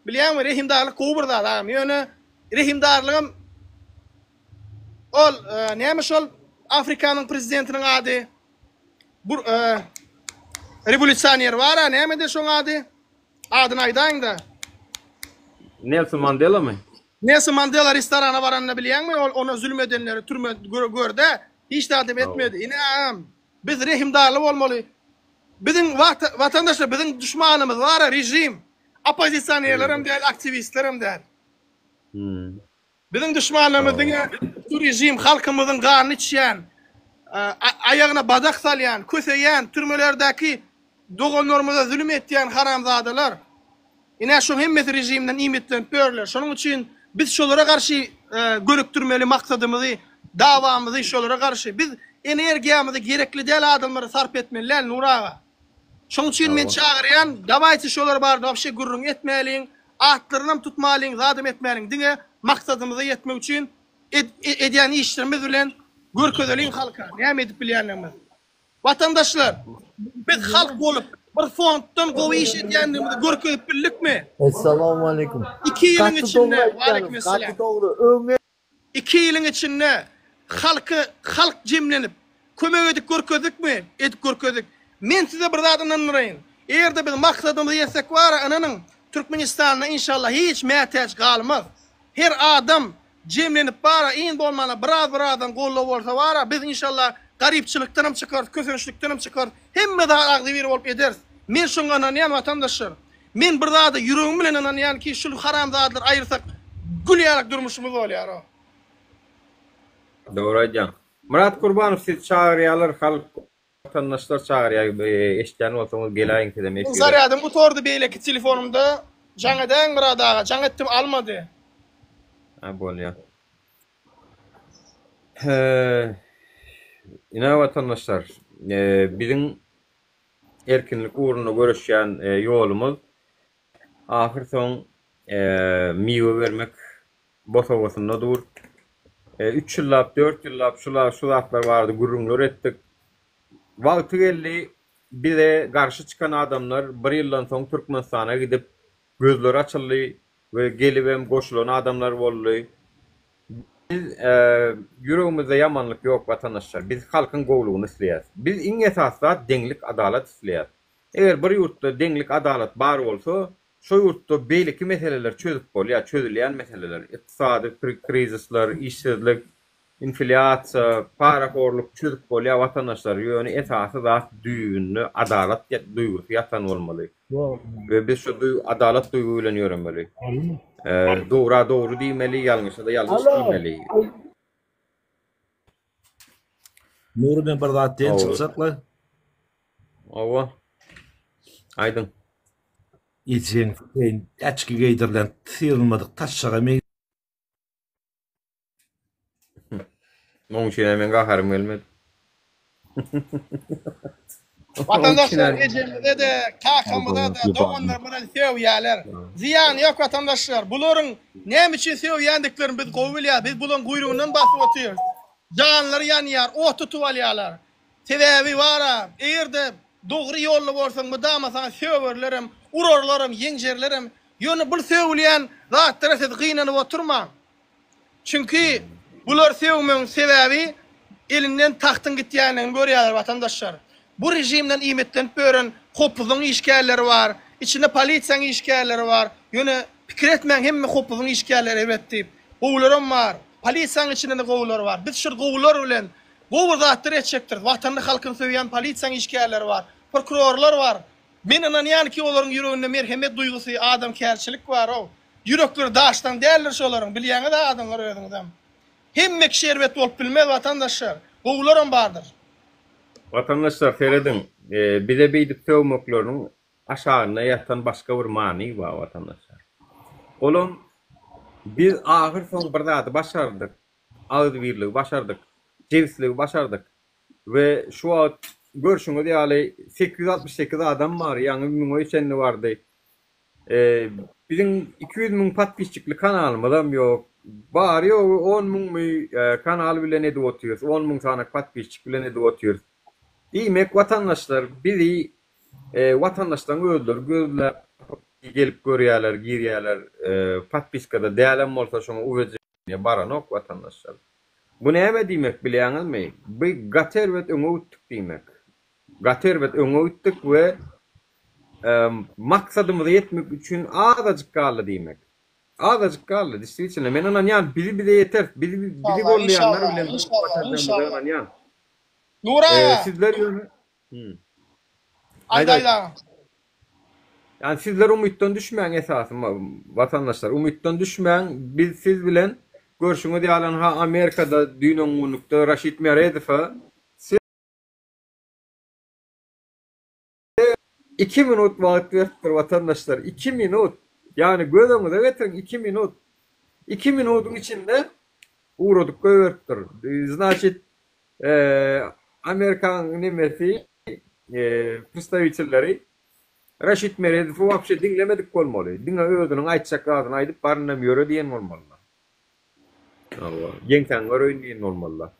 bilýäňmi rehimdarlyk gowy bir zat agam. Ýöne rehimdarlygam ol näme şol Afrikanyň prezidentiniň ady? Bu rewolýusioner bar-a nämedi şoň ady? Adyny aýdaýyň-da. Nelson Mandelamy? Nelson Mandela restorana baranda bilýäňmi ol ona zülüm edenleri türme görde hiç zadam etmedi. Ine agam biz rehimdarly bolmaly. Biziň watandaşlar biziň duşmanymyz bara rejim. Oppozisionerlerem däl aktiwistlerem däl. Biziň duşmanlarymyz diňe şu rejim halkymyzyň ganyny içýän, aýagyna badak salýan, köseýän, türmelerdäki Doganlarymyza zülüm etýän haramzadalar. Ine şoň hemmesi režimden iýmitlenip ýörler. Şonuň üçin biz şolara garşy gönükdirmeli maksadymyzy, dawamyzy şolara garşy. Biz energiýamyzy gerekli däl adamlara sarp etmeli däl Nury aga. Şoň üçin men çagyrýan, dawaýte şolar barada wapşe gürrüň etmäliň, atlarynam tutmalyň, zadam etmäliň. Diňe maksadymyza ýetmek üçin edýän işlerimiz bilen görkezeliň halka näme edip bilýändigimizi. Watandaşlar, biz halk bolup bir fonddan gowy iş edýändigimizi görkezip bildikmi? Essalawmaleýkum. Iki ýylyň Gaty dogry içinde, aýtýaňyz, waleýkimessalam. gaty dogry. Öňe Iki ýylyň içinde halky halk jemlenip kömek edip görkezdikmi? Edip görkezdik. Men size bir zat ynandyraýyn. Eger-de biz maksadymyza ýetsek bara ynanyň, Türkmenistanda inşallah hiç mätäç galmaz. Her adam Jemlenip bara iň bolmanda biraz birazdan goldaw bolsa bara biz inşallah garypçylykdanam çykarys kösençlikdenem çykarys hemme zat agzybir bolup ederis men şoňa ynanýan watandaşlar men bir zada ýüregim bilen ynanýan ki şul haramzadalary aýyrsak gül ýalak durmuşymyz bolýar o. Dogry aýdýaň. Myrat Kurbanow sizi çagyrýalar halk Watandaşlar çagyrýar eşidýän bolsaňyz geläýiň sizem Meň efire. zarýadym gutardy beýleki telefonymda jaň edäýiň Myrat aga jaň etdim almady. Ha bolýa. Ine watandaşlar biziň erkinlik ugrunda göreşýän ýolumyz ahyr soň miwe bermek bosagasynda dur. Üç ýyllap, dört ýyllap şula şu zatlar barada gürrüňler etdik. Wagty geldi, bize garşy çykan adamlar bir ýyldan soň Türkmenistana gidip, gözleri açyldy we gelibem goşulan adamlar boldy. Biz ýüregimizde ýamanlyk ýok watandaşlar. Biz halkyň gowulygyny isleýäris. Biz iň esasy zat deňlik, adalat isleýäris. Eger bir ýurtda deňlik, adalat bar bolsa, Şo ýurtda beýleki meseleleri çözüp bolýar, çözülýän meseleler, ykdysady krizisler, işsizlik, inflýasiýa, parahorluk çözüp bolýar watandaşlar, ýöne esasy zat düýbünde adalat duýgusy ýatan bolmaly we biz şo adalat duýgy bilen ýöremeli. Dogra dogry diýmeli, ýalňyşa-da ýalňyş diýmeli. Nury men bir zat diýen çykjakla. Hawa. Aýdyň. Ejeň sen äçki geýdirilen syrylmadyk taşşaga meň. Muň üçinem meň gaharym gelmedi. Watandaşlar ejemize-de, kakamyza-da, doganlarymyza sögýärler. Zyýany ýok watandaşlar. Bularyň näme üçin sögýändiklerini biz gowy bilýäris. Biz bularyň guýrugyndan basyp otyrys. Janlary ýanýar, ot tutup alýarlar. Sebäbi bar-a, eger-de dogry ýolda bolsaň mydama saňa sögerlerem, urarlaram, ýenjerlerem. Ýöne bul sögülýän zatlara siz gynanyp oturmaň. Çünki bular sögmegiň sebäbi elinden tagtyň gitýändigini görýärler watandaşlar. Bu režimden iýmitlenip ýören hopuzyň işgärleri bar, içinde polisiýaň işgärleri bar. Ýöne pikir etmäň hemme hopuzyň işgärleri erbet diýip. Gowularam bar. Polisiýanyň içinde-de gowulary bar. Biz şol gowular bilen gowy bir zatlar etjekdiris. Watanyny, halkyny söýýän polisiýanyň işgärleri bar. Prokurorlar bar. Men ynanýan ki, olaryň ýüreginde merhemet duýgusy, adamkärçilik bar-ow. Ýürekleri daşdan däldir şolaryň, bilýäňiz-ä adamlar özüňizem. Hemme kişi erbet bolup bilmez watandaşlar. Gowularam bardyr. Watandaşlar serediň, bize beýdip sögmekleriniň aşagynda ýatan başga bir many bar watandaşlar. Olam biz ahyr soň bir zady başardyk, agzybirligi başardyk, jebisligi başardyk we şu wagt görşüňiz ýaly 868 adam bar, ýaňy müňe çenli bardy. Biziň 200 müň podpisçikli kanalymyzam ýok. Bary-ýogy on müňmi kanal bilen edip otyrys, on müň sany podpisçik bilen edip otyrys. Diýmek watandaşlar bizi Watandaşlaryň özleri gözläp gelip görýärler, girýärler. Podpiskada dälem bolsa şoňa uwedženiýe baranok watandaşlar. Bu näme diýmek bilýäňizmi? Bu gaty erbet öňe gitdik diýmek. Gaty erbet öňe gitdik we maksadymyza ýetmek üçin azajyk galdy diýmek. Azajyk galdy, deswitelno. Men ynanýan, bizi bize ýeteris. Bizi bizi goldaýanlar bilen başarjagymyza ynanýan. Nury aga. Sizler ýöne Hmm. Aýt aýt aga. Ýani sizler umytdan düşmäň esasy watandaşlar umytdan düşmäň biz siz bilen görşüňiz ýaly ha Amerikada düýn öňňünlikde Raşid Meredowa siz 2 minut wagt beripdir watandaşlar 2 minut ýani göz öňüňize getiriň 2 minut 2 minudyň içinde ugradyp goýberipdir znaçit Amerikanyň nemesi predstawitelleri Raşid Meredowy wapşe diňlemedik bolmaly. Diňe özüniň aýtjak zadyny aýdyp barynam ýöre diýen bolmalylar. Hawa, ýeňsäňi göreýin diýen bolmalylar.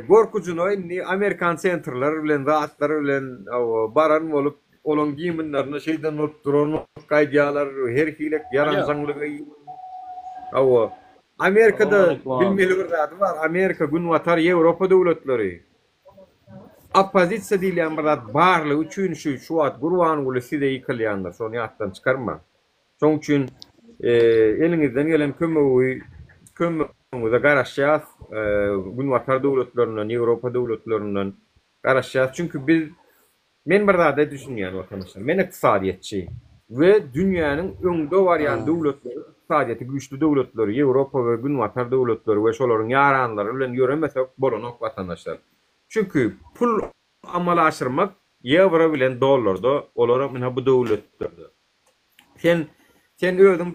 Gorkujyna indi amerikan sentrler bilen zatlar bilen hawa baran bolup olaň gimnlerine şeýden bolup duran bolup gaýdýarlar her hili ýaranjaňlygy hawa Amerikada bilmeli bir zady bar, Amerika, Günbatar Ýewropa döwletleri oppozisiýa diýilýän bir zat barlygy üçin şu şu wagt Gurbanguly size ýykylýandyr, şony ýatdan çykarmaň. Şoň üçin eliňizden gelen kömegi kömegiňize garaşýas, Günbatar döwletlerinden, Ýewropa döwletlerinden garaşýas. Çünki biz Men bir zada düşünýän watandaşlar, men ykdysadyýetçi we dünýäniň öňde barýan döwletleri, ykdysadyýeti güýçli döwletleri, Ýewropa we Günbatar döwletleri we şolaryň ýaranlary bilen ýöremesek bolanok watandaşlar. Çünki pul amala aşyrmak ýewro bilen dollarda, olaram ynha bu döwletlerde. Sen sen özüň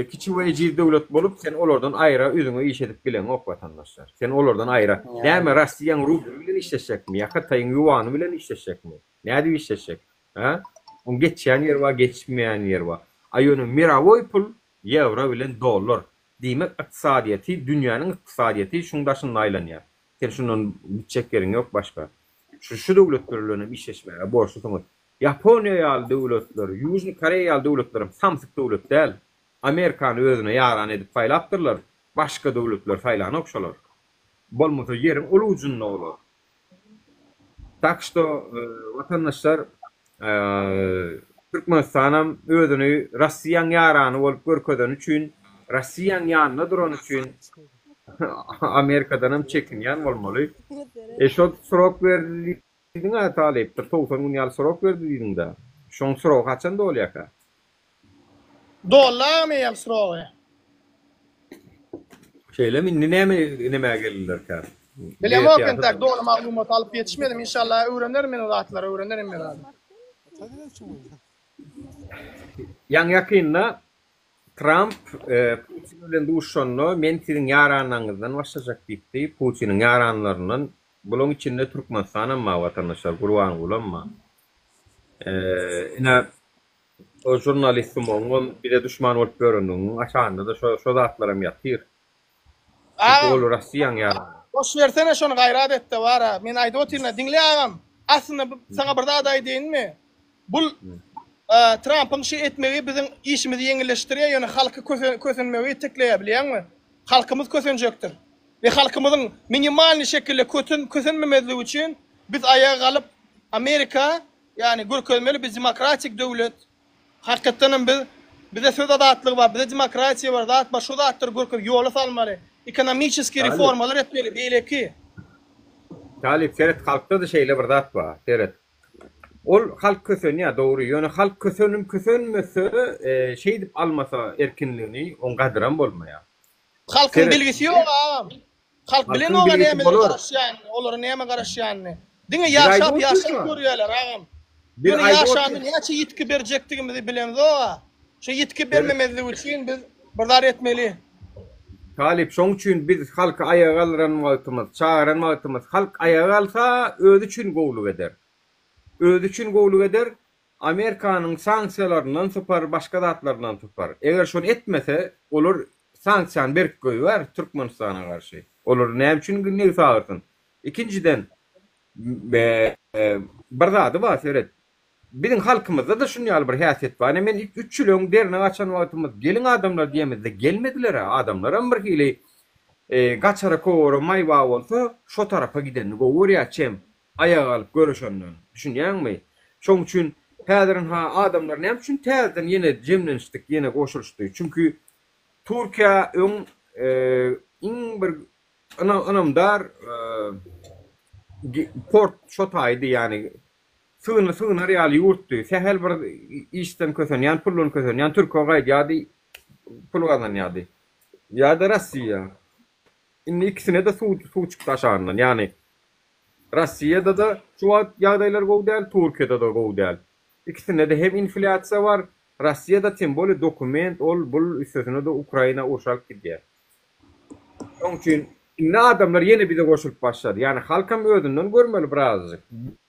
kiçi we ejiz döwlet bolup sen olardan aýra özüňe iş edip bileňok watandaşlar. Sen olardan aýra. Näme Rossiýaň rubly bilen işleşjekmi ýa Hytaýyň ýuany bilen işleşjekmi? Nädip işleşjek? Hä? Oň geçýän ýeri bar, geçmeýän ýeri bar. A ýöne mirowoý pul ýewro bilen dollar. Diýmek ykdysadyýeti, dünýäniň ykdysadyýeti şuň daşynda aýlanýar. Sen şundan gitjek ýeriň ýok başga. Şu şu döwletler bilen hem işleşmäge borçlusyňyz. Ýaponiýa ýaly döwletler, Ýužnyý Koreýa ýaly döwletlerem samsyk döwlet däl. Amerikany özüne ýaran edip saýlapdyrlar, başga döwletleri saýlanok şolar. Bolmasa ýeriň ol ujunda olar. Tak şto watandaşlar Türkmenistanam özüni Rossiýaň ýarany bolup görkezeni üçin, Rossiýaň ýanynda durany üçin Amerikadanam çekinýän bolmaly. E şol srok berdi Diýdiň-ä talyp, bir 90 gün ýaly srok berdi diýdiň-dä. Şoň srogy haçan dolýaka? Doldy agam eýýäm srogy. Şeýlemi indi näme nämä geldilerkä? Bilemok entäk doly maglumat alyp ýetişmedim inşallah öwrenerin men o zatlary öwrenerin men zady. Ýaňy ýakynda Tramp Putin bilen duşuşanda men siziň ýaranlaryňyzdan başlajak diýipdi, Putiniň ýaranlaryndan Bulaň içinde Türkmenistanam bar watandaşlar Gurbangulam bar. Ine o žurnalist sumagyňam bize duşman bolup ýörendiginiň aşagynda-da şo şo zatlaram ýatyr. Çünki ol Rossiýaň ýarany. Boş bersene şony gaýrat etde bara. Men aýdyp otyryn-a diňle agam. Aslynda bu saňa bir zat aýdaýynmy? Bul Trampyň şu etmegi biziň işimizi ýeňilleşdirýär ýöne halky kösenmegi itekleýär bilýäňmi? Halkymyz kösenjekdir. We halkymyzyň minimalnyý şekilde köten kösenmemezligi üçin biz aýaga galyp Amerika ýagny görkezmeli biz demokratik döwlet hakykatdan hem biz. Bize söz azatlygy bar, bize demokratiýa bar, zat bar, şu zatlary görkezip ýola salmaly. Ekonomiçeskiý reformalar etmeli, beýleki. Talyp seret halkda-da şeýle bir zat bar, seret. Ol halk kösenýär dogry, ýöne halk kösenim kösenmese, şeýdip almasa erkinligini, oň gadyram bolmaýar. Halkyň Seret. bilgisi ýok agam. Halk Halkyň bilenok-a bilgisi nämeler bolar. garaşýanyny, olara näme garaşýanyny. Diňe Biz ýaşap aýdyp ýaşap otyrys-a. görýärler agam. Biz Ýöne aýdyp ýaşanda otyrys. näçe ýitgi berjekdigimizi bilemzok-a. Şu ýitgi Seret. bermemezlik üçin biz bir zat etmeli. Talyp, şoň üçin biz halky aýaga galdyran wagtymyz, çagyran wagtymyz, halk aýaga galsa, özi üçin gowulyk eder. Özi üçin gowulyk eder, Amerikanyň sanksiýalaryndan sypar, başga zatlaryndan sypar. Eger şony etmese, olar sanksiýany berk goýbär Türkmenistana garşy. Olar näme üçin nebsi agyrsyn? Ikinjiden, bir zady bar, seret. Biziň halkymyzda-da şuny ýaly bir häsiýet bar. Ine men üç ýyl öň dernek açan wagtymyz geliň adamlar diýemizde gelmediler-ä. Adamlaram birhili gaçara kowara maý bar bolsa, şo tarapa gidenini gowy görýär çem aýaga galyp göreşenden. Düşünýäňmi? Şoň üçin häzir ynha adamlar näme üçin täzeden ýene jemlenişdik, ýene goşulyşdy? Çünki Türkiýe öň iň bir ynamdar port şo taýdy, ýagny Sygny sygnar ýaly ýurtdy. Sähel bir işden kösenýän, puldan kösenýän türke gaýdýardy, pul gazanýardy. Ýa-da Rossiýa. Indi ikisine-de suw suw çykdy aşagyndan. Ýagny Rossiýada-da şu wagt ýagdaýlar gowy däl, Türkiýede-de gowy däl. Ikisinde-de hem inflýasiýa bar, Rossiýada tem bolýa dokument ol bul üstesine-de Ukraina urşa alyp gidýär. Şoň üçin indi adamlar ýene bize goşulyp başlady. Ýagny halkam özünden görmeli birazajyk.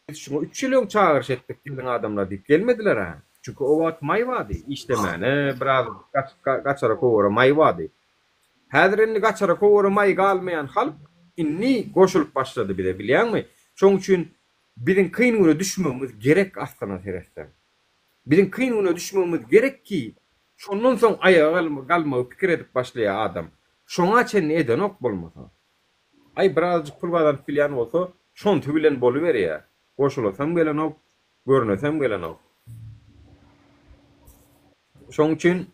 Biz şuňa üç ýyl öň çagyryş etdik geliň adamlar diýip gelmediler-ä. Çünki o wagt maý bardy işlemäne biraz gaçara kowara maý bardy. Häzir indi gaçara kowara maý galmaýan halk indi goşulyp başlady bize bilýäňmi? Şoň üçin biziň kyn güne düşmegimiz gerek aslyna seretseň. Biziň kyn güne düşmegimiz gerek ki şondan soň aýaga galmagy pikir edip başlaýar adam. Şoňa çenli edenok bolmasa. Aý birazajyk pul gazanyp bilýän bolsa şonsy bilen boluberýär. Goşulasam gelenok, görünesem gelenok. Şoň üçin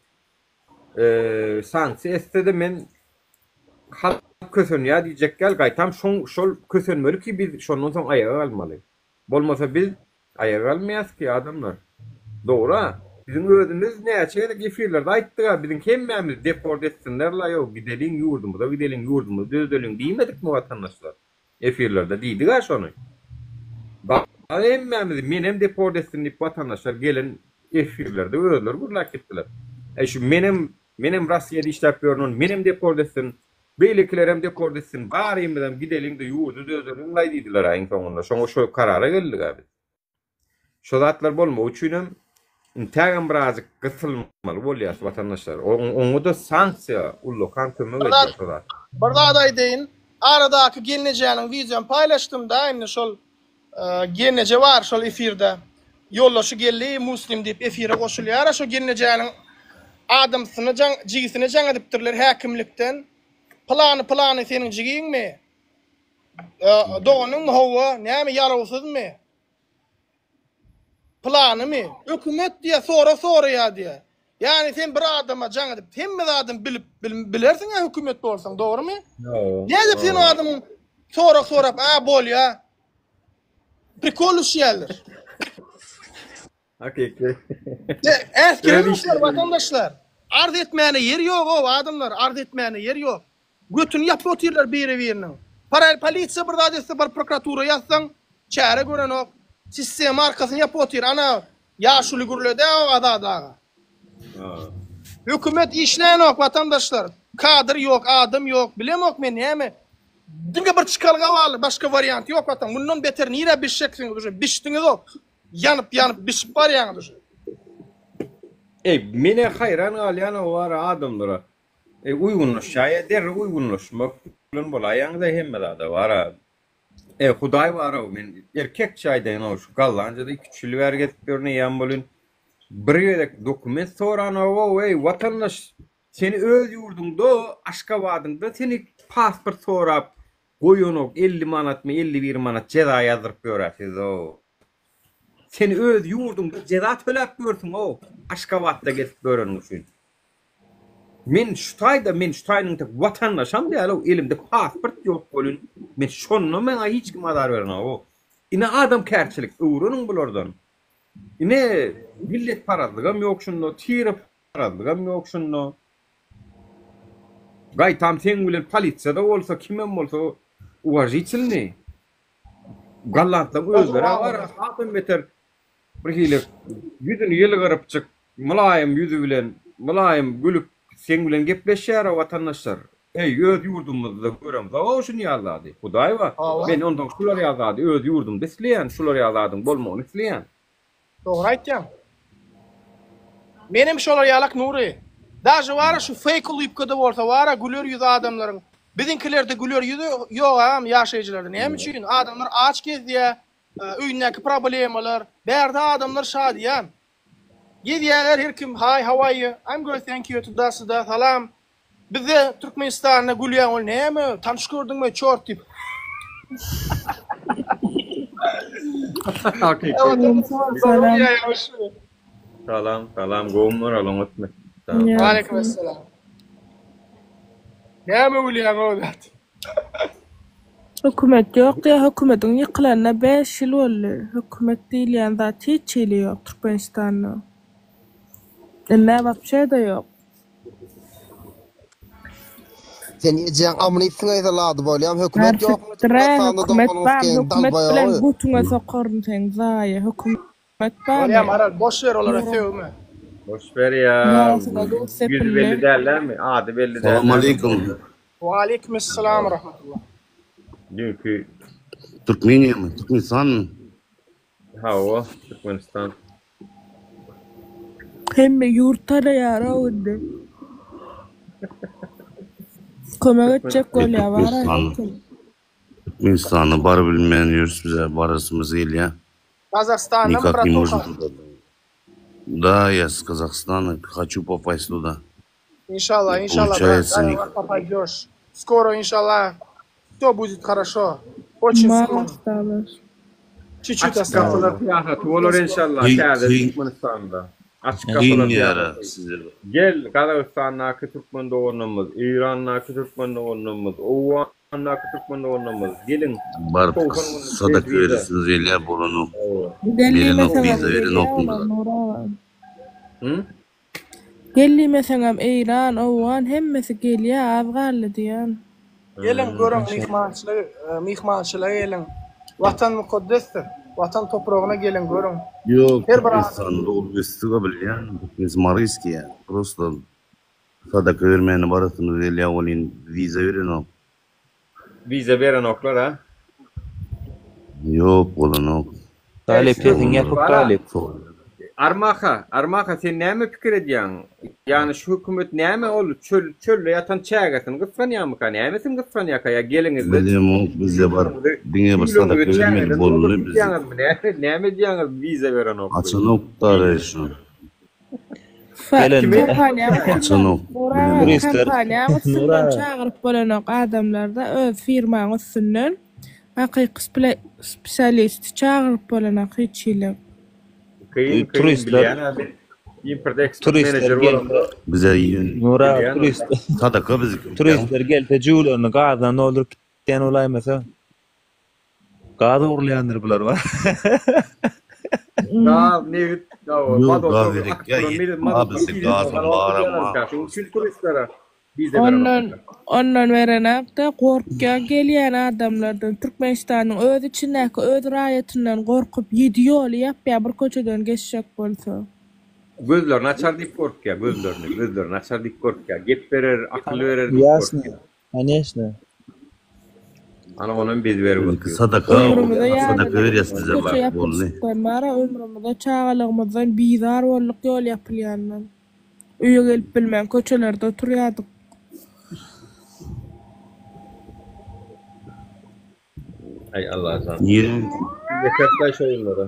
sanksiýa etse-de men halk kösenýär diýjek däl, gaýtam şoň şol kösenmeli ki biz şondan soň aýaga galmaly. Bolmasa biz Aýaga galmaýas ki adamlar. Dogry-a. Biziň özümiz näçe gezek efirlerde aýtdyk-a, biziň hemmämiz deport etsinler-la ýok, gideliň ýurdumyza gideliň, ýurdumyzy düzedeliň diýmedikmi watandaşlar? Efirlerde diýdik-ä şony. Dagy hemmämizi menem deport etsin diýip watandaşlar gelen efirlerde özleri gürläp gitdiler. Äý şu menem, menem Rossiýada işläp ýörün ony menem deport etsin, Beýlekilerem deport etsin, barymyzam gideliň-de ýurdy dözeliň-laý diýdiler-ä iň soňunda. Şoňa şo karara geldik-ä biz. Şo zatlar bolmagy üçinem intägem birazjyk gysylmaly bolýas watandaşlar. Oňa-da sanksiýa ullakan kömek Bir edýär zat şo zat. bir zat aýdaýyn. Aradaky gelnejäniň wideony paýlaşdym-da indi şol Gelneje bar şol efirde. Ýoldaşy geldi Muslim diýip efire goşulýara şo gelnejäniň adamsyna jaň jigisine jaň edipdirler häkimlikden. Pylany pylany seniň jigiňmi? Doganyňmy hawa näme ýarawsyzmy? Pylanymy? Hökümet diýä sorag soraýa diýä. Ýagny sen bir adama jaň edip hemme zadyny bilip bilersiň-ä hökümet bolsaň dogrymy? Nädip sen o adamyň sorag sorap a bolýa. Prikol düşýärler. Hakyky. Äsgerenoklar watandaşlar. Arz etmäne ýer ýog-ow adamlar, arz etmäne ýer ýok. Götüni ýapyp otyrlar biri-biriniň. Paralel polisiýa bir zat etse baryp prokuratura ýazsaň, çäre görenok. Sistema arkasyny ýapyp otyr. Ana, ýaşuly gürledi-ow Azat aga. Hökümet işlänok watandaşlar. Kadr ýok, adam ýok, bilemok men näme. Diňe bir çykalga barly, başga wariant ýok watan. Mundan beter nirä bişjeksiňiz uje? Bişdiňizok. Ýanyp ýanyp bişip barýaňyz uje. Eý, menä haýran galýan-ow wara adamlara. Eý, uýgunlaşýaýa, derrew uýgunlaşmak bilen bolaýaňyz-a hemme zada bar-a. Eý, Hudaý bar-ow, men erkekçe aýdaýyn-ow, şu Gollandiýada iki-üç ýyl bäri gezip ýörün eýýäm welin, bir gezek dokument soranok-ow, eý, watandaş, seni öz ýurduňda, Aşgabadyňda seni pasport sorap goýanok, 50 manatmy, 51 manat jeza ýazdyryp ýör-ä siz-ow. Sen öz ýurduňda jeza töläp ýörsüň-ow, Aşgabatda gezip ýöreniň üçin. Men şu taýda, men şu taýynyň tek watandaşam däl-ow, elimde pasport ýok welin, men şonda maňa hiç kim azar berenok-ow. Ine adamkärçilik, öwreniň bulardan. Ine milletparazlygam ýok şunda, tireparazlygam ýok şunda. Gaýtam seň bilen polisiýada bolsa, kimem bolsa uwažitelnyý. Gollandlaryň özleri-ä bar, hasam beter bir hili ýüzüni ýylgyrypjyk, mylaýym ýüzi bilen, mylaýym gülüp seň bilen gepleşýär-ä watandaşlar. Eý, öz ýurdumyzda göremzog-ow şuny ýaly zady. Hudaý bar. Men onsoň şular ýaly zady öz ýurdumda isleýän, şular ýaly zadyň bolmagyny isleýän. Dogry aýtýaň. Menem şolar ýalak Nury. Daže bara şu fake ulypkada bolsa bara güler ýüzi adamlaryň. Biziňkilerde güler ýüzi ýok agam ýaşaýjylarda. Näme üçin? Adamlar aç gezýä, öýündäki problemalar. Bärde adamlar şadyýan. Gezýäler her kim hi how are you? I'm good thank you tuda suda salam. Bizde Türkmenistanda gülýäň ol näme tanyş gördüňmi çort diýip. Salam salam gowmy oralyň ötme. Aleyküm esselam. Näme gülýäň o zat? Hökümet ýok diýýär hökümediň ýykylanyna 5 ýyl boldy. Hökümet diýilýän zat hiç hili ýok Türkmenistanda. Indi wapşe-de ýok. Sen ejeň amyny siňeýse lady bolýam hökümet ýokmy Närsipdire Türkmenistanda hökümet doganyň bar sikeýin hökümet bilen dalbaýogy. götüňe sokaryn seň zaýa hökümet Bolýa barmy? Maral boş ber olara sögme. Boş ber ýa Ýasyna duz ýüzi sepildi. belli dällämi ady belli dällämi. Salamaleýkum. Waleýkimessalam rahmetullah. Düýnki Türkmeniýami? Türkmenistanmy? Hawa Türkmenistan. Hemme ýurt tanaýar-ow indi. Kömek etjek bolýar bar-a her kim. Türkmenistana barybilmän ýörüs bize barasymyz gelýä. Gazagystandan Nikak ne bratuha. možem tuda. Da ya s Kazahstana haçu popast tuda. Inşallah, Ne inşallah brat, poluçaýatsa дай nik. Allah popadiş. Skoro inşallah Все будет хорошо. Очень Maý скоро. ostales. Çüçüt Açyk ostales. gapylar syýasaty bolar enşalla Kyn täze kyn Türkmenistanda. Açyk kyn gapylar ýara syýasaty. size. Gel Gazagystandaky türkmen doganlarymyz, Eýrandaky türkmen doganlarymyz, Owgandaky türkmen doganlarymyz geliň Baryp 90 günlük sadaka tejribe. beresimiz gelýär bolanok. Hawa. Gel Berenok diýmeseňem wiza gelýär berenok olar bize. Nury aga. Hı? Gel diýmeseňem Eýran, Owgan hemmesi gelýä az galdy diýän. Geliň görüň myhmançylyk myhmançylyga geliň. Watan mukaddesdir. Watan topragyna geliň görüň. Ýok Her bir adam. Türkmenistanda dogulup ösdüga bilýän Türkmen Maryskiýa prosto sadaka bermäne barasymyz gelýä welin wiza berenok. Wiza berenoklar a? Ýok bolanok. Talyp sesiň ýapyk Talyp. Armaka, Armaka sen näme pikir edýäň? Ýagny şu hökümet näme ol çöl çölde ýatan çägesini gysganýarmyka, nämesini gysganýarka ýa geliňizde Bilemok bizde bar diňe bir sadaka tüýlügiňizi bermeli çägeden boldy dolduryp biz. gidýäňizmi näme näme edýäňiz wiza berenok. Açanok dara şu. Gelende Kompaniýaň üstünden, Açanok Nury aga, bilemok. Turistler kompaniýaň Nury üstünden aga. çagyryp bolanok adamlarda öz firmaň üstünden hakyky spesialisti çagyryp bolanok hiç hili. Kyn kyn Turistler bilýän men import eksport turistler menejer gelse bolamda Bize ýön Nury aga bilýän ony. turist sadaka biziki bilýäňmi? turistler gelse jüwlerini gazdan dolduryp gitýän bolaýmasa. Gaz ogurlaýandyr bular bar. Gaz, nebit, Ýok mazot gaz gerek ýa ýetmez bizde gazam baram bar. Şonuň üçin turistlere wiza Ondan berenoklar. ondan berenakda gorkýa gelýän adamlardan Türkmenistanyň öz içindäki öz raýatyndan gorkup ýedi ýoly ýapýa bir köçeden geçjek bolsa. Gözlerini açar diýip gorkýa, gözlerini, gözlerini açar diýip gorkýa. Gep berer, akyl berer diýip Ýasny, gorkýa. koneşno. Ana onam biz berip Biziki otyr. sadaka Ömrümize sadaka ýaly berýäs bize köçe bar boldy. ýapylyşykdan bara ömrümize çagalygymyzdan bizar bolduk ýol ýapylýandan. Öýe gelip bilmän köçelerde oturýardyk. Aý Allajan. Nire? Ýeterkaý şo ýyllara.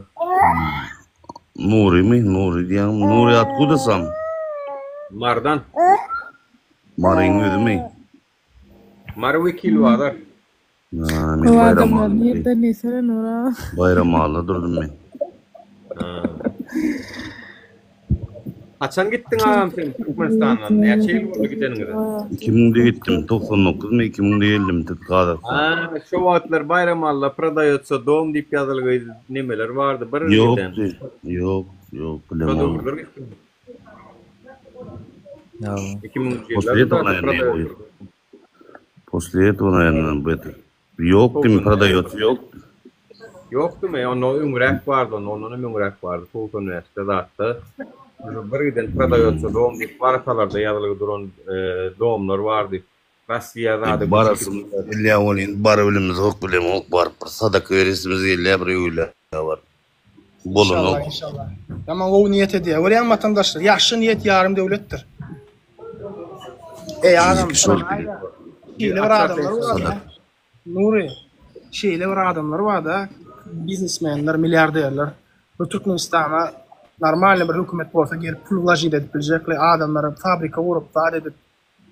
Nurymy? Nury diýýäňmi? Nury otkuda sam? Mardan. Maryň özümi? Mary Wekilbazar. Ha, men Köp adamlar Baýramalyda. nirden diýsene Nura. Baýramalyda durdum men. Haçan gitdiň agam sen Türkmenistandan? Näçe ýyl boldy gideniňize? 2000-de gitdim, 99-my 2000-de geldim Türk Gazagystana. Ha, şo wagtlar Baýramalla prodaýotsa dom diýip ýazylgy nemeler bardy bir giden. Ýokdy, ýok, ýok, Şo bilemok. döwürler gitdim. 2000-nji После ýyllar этого, zaten наверное, prodaýotsa. После этого, наверное, bu это. Ýokdy, prodaýotsa ýok. Ýokdumy? Onda öňräk bardy, onda ondan hem öňräk bardy. 95-de zatda. Bir giden prodaýotsa dom diýip barasalarda ýazylgy duran domlar bardy. Rossiýa zady Barasym gelýär welin, barybilemizok, bilemok, baryp bir sadaka beresimiz gelýär bir öýle baryp. Inşallah, Bolanok. inşallah. Ýaman gowy niýet edýär. Görýäňmi watandaşlar, ýagşy niýet ýarym döwletdir. Eý agam, Biziki şol şeýle bir adamlar bar-da. Nury, şeýle bir adamlar bar-da, biznesmenler, milliarderler. Bu Türkmenistana normalny bir hökümet bolsa gelip pul wlažit edip biljekli adamlara fabrika gurup, zat edip.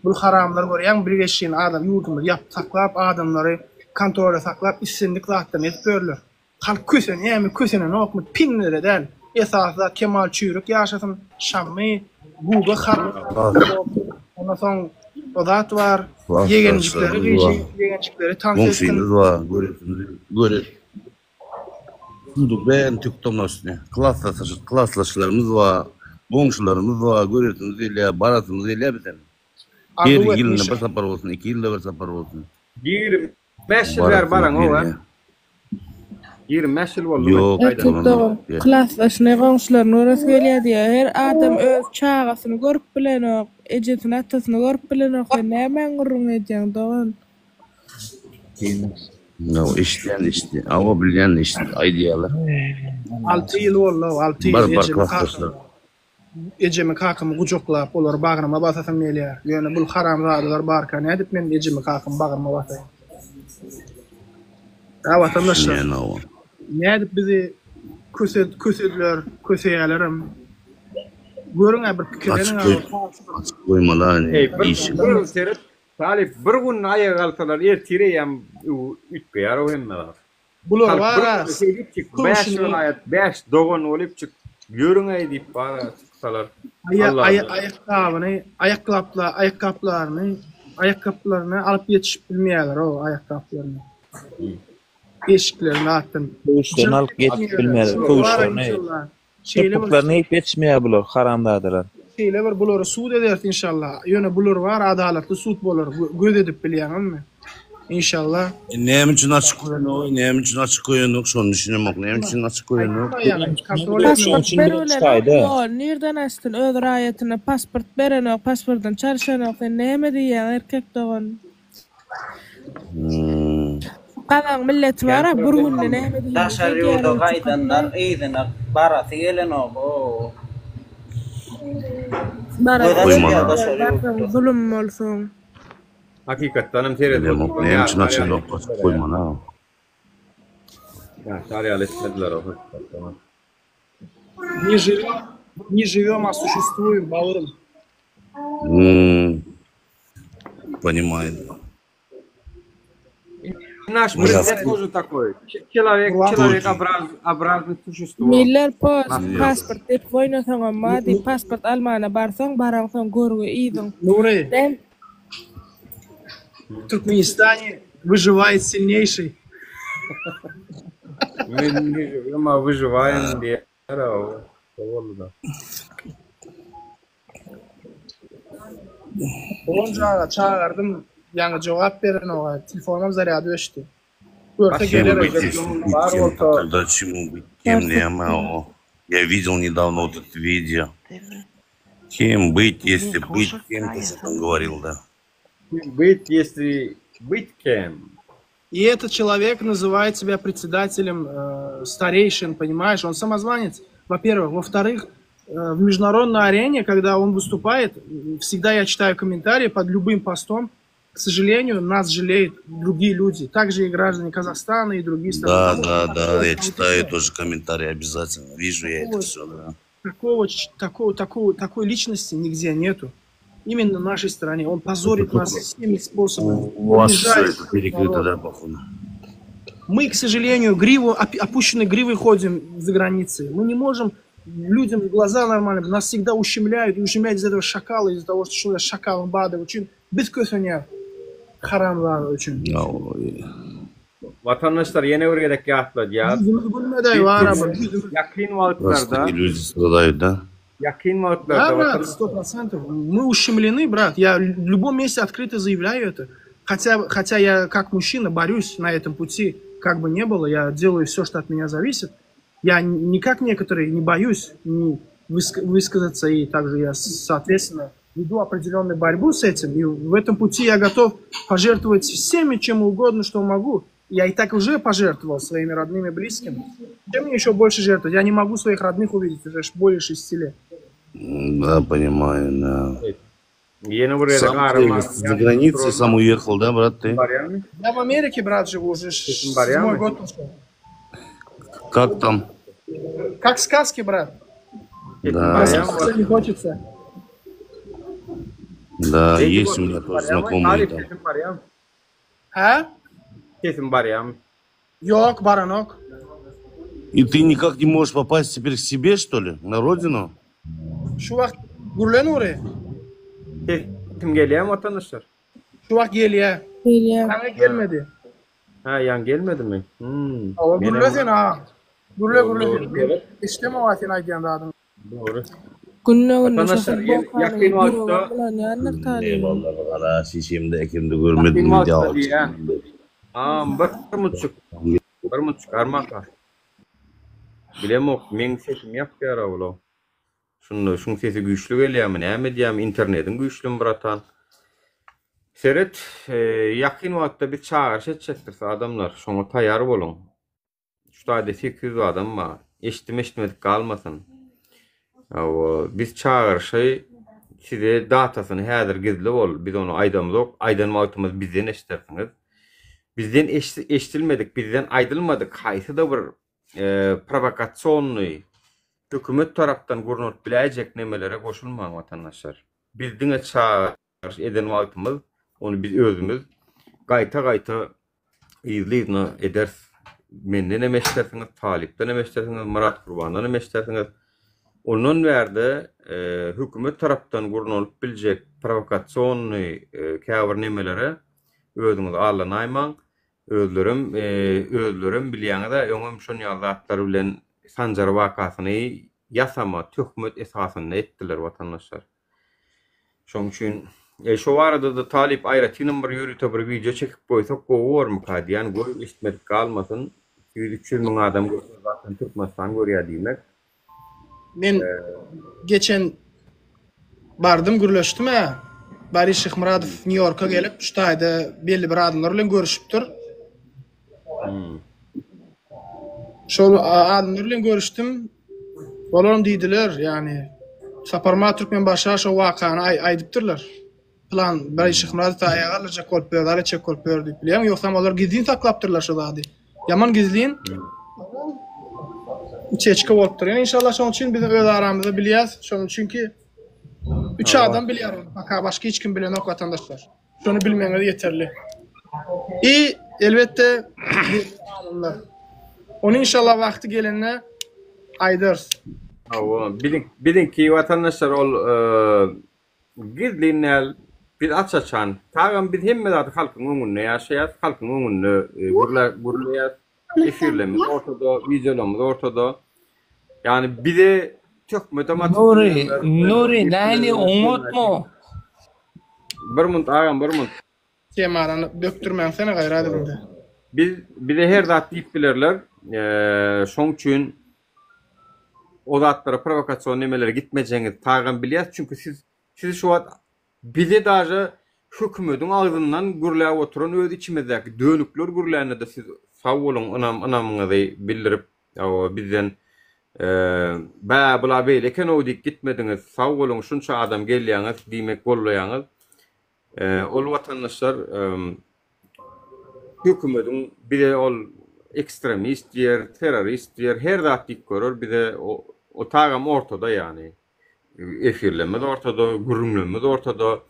Bul haramlar görýäňmi bir geçýän adam ýurdumyzy ýapyp saklap adamlary kontrolda saklap islendik zatlaryny edip ýörler. Halk kösenýämi kösenenokmy piňlere däl. Esasy zat Kemal çüýrük ýaşasyn, Şammy, Guga haram ondan soň o zat bar, ýegenjikleri gyjy, ýegenjikleri tans etsin. Goňşymyz bar, göresimiz göre. Suduk bärini tükdamlaşdy. Klaslaşyş klaslaşlarymyz bar, goňşularymyz bar, göresimiz gelýär, barasymyz gelýär bizem. Her Arzuw et ýylynda Mişa. bir sapar bolsun, iki ýylda bir sapar bolsun. 25 ýyl bäri Barasymyz baraňok a? gelýär. 25 ýyl boldumy Ýok, Erkek gaýdanyňa? dogan, Ýok. klasdaşyny, goňşularyny göresi gelýär diýýär. Her adam öz çagasyny görüp bilenok, ejesini, atasyny görüp bilenok. Sen nämäň gürrüňini edýäň, dogan? No, eşidýän, eşidýän. Hawa, bilýän, eşit, aýdýarlar. Alty ýyl boldy-ow, alty ýyl Bar, bar ejemi klasdaşlar. kakamy. Ejemi kakamy gujaklap olary bagryma basasym gelýär. Ýöne bul haramzadalar barka nädip men ejemi kakamy bagryma basaýyn. Ä watandaşlar Düşünýän hawa. nädip bizi köse kösediler köseýälerem. Görüň-ä bir Açyk pikirleniň goý, a açyk goýmaly Eý bir işi. bir seret Talyp bir gün aýaga galsalar ertir eýýäm üýtgeýär o hemme zat. Bular Halk bir bar-a günde şeýdipjik bäş köwşüni welaýat bäş dogan bolupjyk ýörüň-eý diýip bar-a çyksalar aýa aýa Alladan. aýakgabyny aýakgapla aýakgaplaryny aýakgaplaryny alyp ýetişip bilmeýärler-ow aýakgaplaryny. Eşiklerini atdan. Köwüşlerini Jyrt alyp ýetip etmeýärler. bilmeýärler Şular bar-a köwüşlerini. inşallah. Şeýle bir Çyrpyklaryny iýip ýetişmeýär bular haramzadalar. Şeýle bir bulary sud ederis inşallah. Ýöne bular bar adalatly sud bolar göz edip bilýäňizmi? Inşallah. E, näme üçin açyk goýanok, näme üçin açyk goýanok, şony düşünemok. Näme üçin açyk goýanok? Pasport beribilenok ýol nirden açsyn öz raýatyna pasport berenok pasportyny çalşanok sen näme diýýäň erkek dogan. Gazak milleti bara bir günde näme diýildi Daşary ýurda gaýdanlar yzyna barasy gelenok o. Göz açylýar daşary ýurtda. Zulum bolsun. Hakykatdan hem seredip Bilemok, otursaň näme üçin ýaşlar açyk ýaly ýok, açyk goýmaly a. Ýaşlar ýaly etmediler o hakykatdan. Ne živem, ne živem, a suşestvujem, bawrym. Hmm. Понимаю. Naş prezident тоже такой. Человек, человек образ, образное существо. Miller post pasport dep oýnasaňam ma diýip pasport almana barsaň baraňsoň görgi yzyň. Nury. В Туркменистане выживает silnейший. Мы не живем, а выживаем diýer. Boldy-da. Guwanç aga çagyrdym, ýaňy jogap berenok-a, telefonam zarýady öçdi. Görse geler Bar bolsa. Тогда чему быть кем näme o? Я видел недавно вот это видео. Кем быть, если быть кем-то, что там говорил, да. Быть, если быть кем. И этот человек называет себя председателем э, старейшин, понимаешь? Он самозванец, во-первых. Во-вторых, э, в международной арене, когда он выступает, всегда я читаю комментарии под любым постом. К сожалению, нас жалеют другие люди, также и граждане Казахстана и другие страны. Да, да, да, я читаю тоже комментарии обязательно, вижу я это все, да. Такого, такого, такого, такой личности нигде нету. Именно в нашей стране. Он позорит нас всеми способами. У вас все это перекрыто, да, походу. Мы, к сожалению, гриву, опущенной гривой ходим за границей. Мы не можем людям в глаза нормально, нас всегда ущемляют, и ущемляют из этого шакала, из-за того, что şular şakalyň bardygy üçin biz kösenýäris. Haramzada üçin. Watandaşlar ýene bir gezek ýatladýas. Ýüzümiz gülmedi bar bir ýüzümiz. Ýakyn wagtlarda Люди страдают, да? Ýakyn wagtlarda Да, брат, 100%. Мы ущемлены, брат. Я в любом месте открыто заявляю это. Хотя, хотя я как мужчина борюсь на этом пути, как бы ни было, я делаю все, что от меня зависит. Я не как некоторые не боюсь не высказаться, и также я, соответственно, веду определенную борьбу с этим. И в этом пути я готов пожертвовать всеми, чем угодно, что могу. Я и так уже пожертвовал своими родными и близкими. Чем мне еще больше жертвовать? Я не могу своих родных увидеть уже более шести лет. Да, понимаю, да. Ýene bir gezek Сам arama ты за границей сам уехал, да, брат, ты? Я в Америке, брат, живу уже седьмой год пошел. Как там? Как в сказке, брат. Да. Просыпаться не хочется. Да, есть у меня тоже знакомые там. Sesim barýamy? А? Sesim barýamy? Ýok, baranok. И ты никак не можешь попасть теперь к себе, что ли, на родину? Şu wagt gürle Nury. Sesim gelýärmi watandaşlar? Şu wagt gelýär. Gelýär. Saňa gelmedi. Ha, ýaň gelmedimi? Hmm. Hawa, gürle sen ha. Gürle gürle. Dogry. Eşidemok sen aýdýan zadyňy. Dogry. Günde-günde şo Watandaşlar, futbolkanyň ýakyn wagtda ýüregi bulanýandyr talybyň. Eyvallah gara şişemde ekimde Ýakyn görmedim wagtda diýýän. Am bir munçuk. Bir munçuk armaka. Bilemok, meň sesim ýakýar awlo. Şunda şuň sesi güýçli gelýärmi, näme edýärmi, internetiň güýçlimi bratan? Seret, ýakyn wagtda biz çagyryş etjekdiris adamlar, şoňa taýýar boluň. Şu taýda 800 adam bar. Eşitdim eşitmedik galmasyn. Hawa, biz çagyryşy size datasyny häzir gizli bol, biz ony aýdamzok, aýdan wagtymyz bizden eşidersiňiz. Bizden eşdilmedik, bizden aýdylmadyk haýsy-da bir prowokasionnyý hökümet tarapdan gurnalyp biläýjek nemelere goşulmaň watandaşlar. Biz diňe çagyryş eden wagtymyz ony biz özümiz gaýta-gaýta yzly-yzyna ederis. Menden hem eşidersiňiz, Talypdan hem eşidersiňiz, Myrat Gurbandan hem eşidersiňiz. Ondan bärde hökümet tarapdan gurnalyp biljek prowokasionnyý käbir nemelere özüňizi aldanaýmaň. Özlerem, özlerem bilýäňiz-ä, öňem şon ýaly zatlar bilen Sanjar wakasyny ýasama töhmet esasynda etdiler watandaşlar. Şoň üçin, e, şo barada-da Talyp aýratynam bir ýörite bir wideo çekip goýsak gowy bormyka diýýän, goý eşitmedik galmasyn, 200-300 müň adam görse zaten Türkmenistan görýär diýmek. Men geçen bardym gürleşdim-ä. Boris Şyhmyradow Nýu-Ýorka gelip, şu taýda belli bir adamlar bilen görüşipdir. Şol adamlar bilen görüşdim. Olaram diýdiler, ýagny Saparmyrat Türkmenbaşa şo wakany aýdypdyrlar. Pylan Boris Şyhmyradow aýaga galdyrjak bolup ýör, zar etjek bolup ýör diýip. Bilýäňmi, ýogsam olar gizlin saklapdyrlar şo zady. Ýaman gizlin uçeçka bolupdyr. Ýöne inşallah şonuň üçin biz öz aramyzda bilýäs. Şonuň üçinki üç adam bilýär ony. Paka başga hiç kim bilenok watandaşlar. Şony bilmegiňiz ýeterli. I elbetde adamlar. Ony inşallah wagty gelende aýdarys. Hawa, biziň biziňki watandaşlar ol Gizlin däl, biz aç-açan. Tagam biz hemme zady halkyň öňünde ýaşaýas, halkyň öňünde gürleýäs. Efirlerimiz ortada, wideolarymyz ortada. Ýagny bize töhmetem atyp Nury, bilerler. Nury, nähili oňatmy? Bir munt agam, bir munt. Temany bökdürmäňsene gaýrat ediňde. Biz bize her zat diýip bilerler. Şoň üçin o zatlara prowokasion nemelere gitmejegiňizi tagam bilýäs. Çünki siz siz şu wagt bize daže hökümediň agzyndan gürläp oturan öz içimizdäki dönükler gürlände-de siz sag boluň ynam ynamyňyzy bildirip hawa bizden bä bula beýle eken-ow diýip gitmediňiz. Sag boluň şunça adam gelýäňiz diýmek gollaýaňyz. Ol watandaşlar hökümediň bize ol ekstremist diýer, terrorist diýer, her zat diýip görer bize o tagam ortada ýagny. Efirlerimiz ortada, gürrüňlerimiz ortada.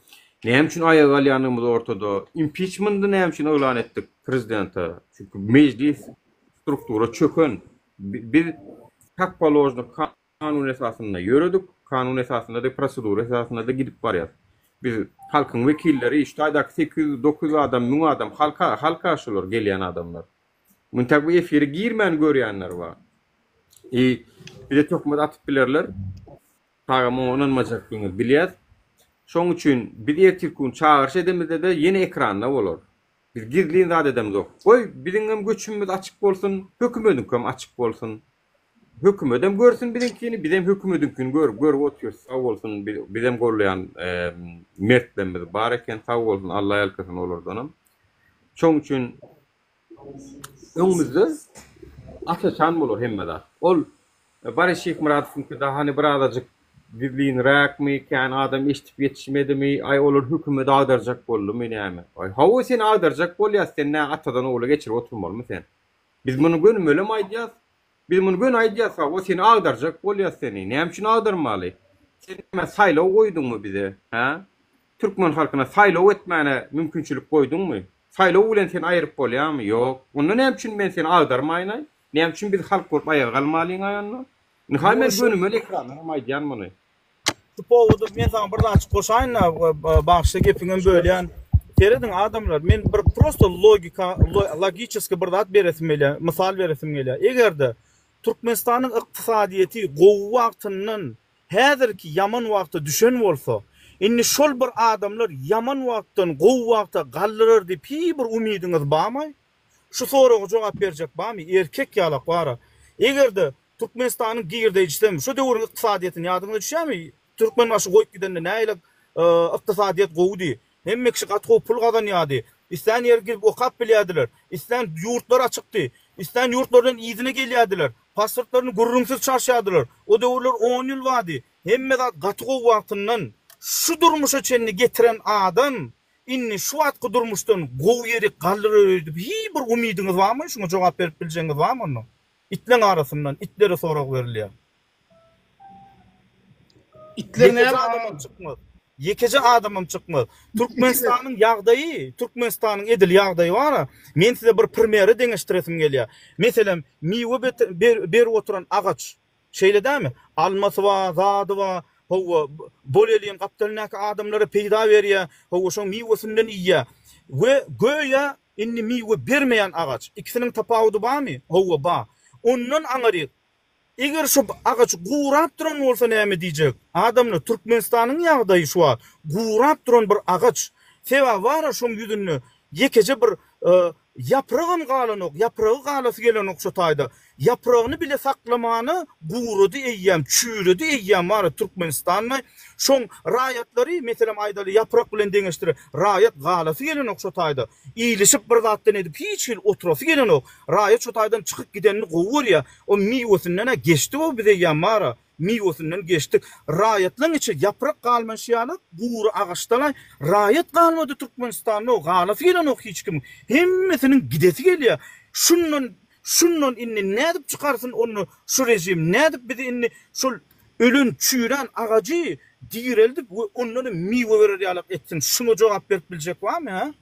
Näme üçin aýaga galýandygymyz ortada. Impiçmendi näme üçin yglan etdik prezidente? Çünki mejlis struktura çöken. Biz kak položno kanun esasynda ýöredik, kanun esasynda-da prosedura esasynda-da gidip barýas. Biz halkyň wekilleri, şu taýdaky 800, 900 adam, 1000 adam halka, halka şular gelýän adamlar. Muntak bu efire girmän görýänler bar. I bize töhmet atyp bilerler. Saga muňa ynanmajakdygyňyzy bilýäs. Şoň üçin biz ertirki gün çagyryş edemizde-de ýene ekranda bolar. Biz gizlin zat edemzok. Goý, biziňem göçümimiz açyk bolsun, hökümediňkem açyk bolsun. Hökümedem görsün biziňkini, bizem hökümediňkini görüp, görüp otyrys. Sag bolsun, bizem gollaýan mertlerimiz bar eken, sag bolsun, Alla ýalkasyn olardanam. Şoň üçin Öňümizde aç-açan bolar hemme zat. Ol Boris Şyhmyradowyňky da hany birazajyk gizlinräkmi, kän adam eşidip ýetişmedimi, aý olar hökümeti agdarjak boldumy näme? Aý hawa seni agdarjak bolýas, sen nä atadan ogla geçirip oturmalymy sen? Biz muny gönümelem aýdýas. Biz muny göni aýdýas, hawa seni agdarjak bolýas seni. Näme üçin agdarmaly? Sen näme saýlaw goýduňmy bize, hä? Türkmen halkyna saýlaw etmäne mümkinçilik goýduňmy? Saýlaw bilen seni aýyryp bolýarmy? Ýok. Onda näme üçin men seni agdarmaýyn-aý? Näme üçin biz halk bolup aýaga galmalyň-aý onda? Ynha men gönümel ekrandan hem aýdýan muny. Şu powody men saňa bir zatjyk goşaýyn-da, bagyşla gepiňem bölýän. Serediň adamlar, men bir prosto logika, logiçeski bir zat beresim gelýär, mysal beresim gelýär. Eger-de Türkmenistanyň ykdysadyýeti gowy wagtyndan Häzirki ýaman wagta düşen bolsa, indi şol bir adamlar ýaman wagtdan gowy wagta galdyrar diýip hiý bir umydyňyz bamaý? Şu soraga jogap berjek bamy? Erkek ýalak bara. Eger-de Türkmenistanyň girdeýjisem şo döwrüň ykdysadyýetini ýadyňyza düşýärmi? Türkmenbaşy goýup gidende nähili ykdysadyýet gowudy. Hemme kişi gaty gowy pul gazanýardy. Islän ýere gidip okap bilýärdiler. Islän ýurtlar açykdy. Islän ýurtlardan yzyna gelýärdiler. Pasportlaryny gürrüňsiz çalşýardylar. O döwürler on ýyl bardy. Hemme zat gaty gowy wagtyndan şu durmuşa çenli getiren adam indi şu wagtky durmuşdan gowy ýeri galdyrar öýdüp hiý bir umydyňyz barmy? Şuňa jogap berip biljegiňiz barmy onda? Itleň arasyndan itlere sorag berilýär. Itler Ýekeje näme adamam çykmaz. Ýekeje adamam çykmaz. Türkmenistanyň ýagdaýy, Türkmenistanyň edil ýagdaýy bar-a, men size bir primere deňeşdiresim gelýär. Meselem, miwe berip oturan agaç, şeýle dälmi? Almasy bar, zady bar, hawa, bolelin gapdalyndaky adamlara peýda berýär, hawa, şoň miwesinden iýýär. We göýä indi miwe bermeýän agaç. Ikisiniň tapawudy barmy? Hawa, bar. Ondan aňryk Eger şu agaç gurap duran bolsa näme diýjek? Adamlar Türkmenistanyň ýagdaýy şu wagt gurap duran bir agaç. Sebäbi bara şoň ýüzünde ýekeje bir ýapragam galanok, ýapragy galasy gelenok şo taýda. Ýapragyny bile saklamana gurady eýýäm, çüýredi eýýäm bara Türkmenistanda. Şoň raýatlary meselem aýdaly ýaprak bilen deňeşdire raýat galasy gelenok şo taýda. Ilişip bir zatdan edip hiç hili oturasy gelenok. Raýat şo taýdan çykyp gidenini gowy görýär. O miwesinden-ä geçdik-ow biz eýýäm bar-a. Miwesinden geçdik. Raýatlaň içi ýaprak galmaşy ýaly gury agaçdan-aý raýat galmady Türkmenistanda-ow. Galasy gelenok hiç kimiň. Hemmesiniň gidesi gelýär. Şundan şundan indi nädip çykarsyn onda şu režim? Nädip bizi indi şol ölen çüýrän agajy direldip we ondanam miwe berer ýalak etsin? Şuňa jogap berip biljek barmy, hä?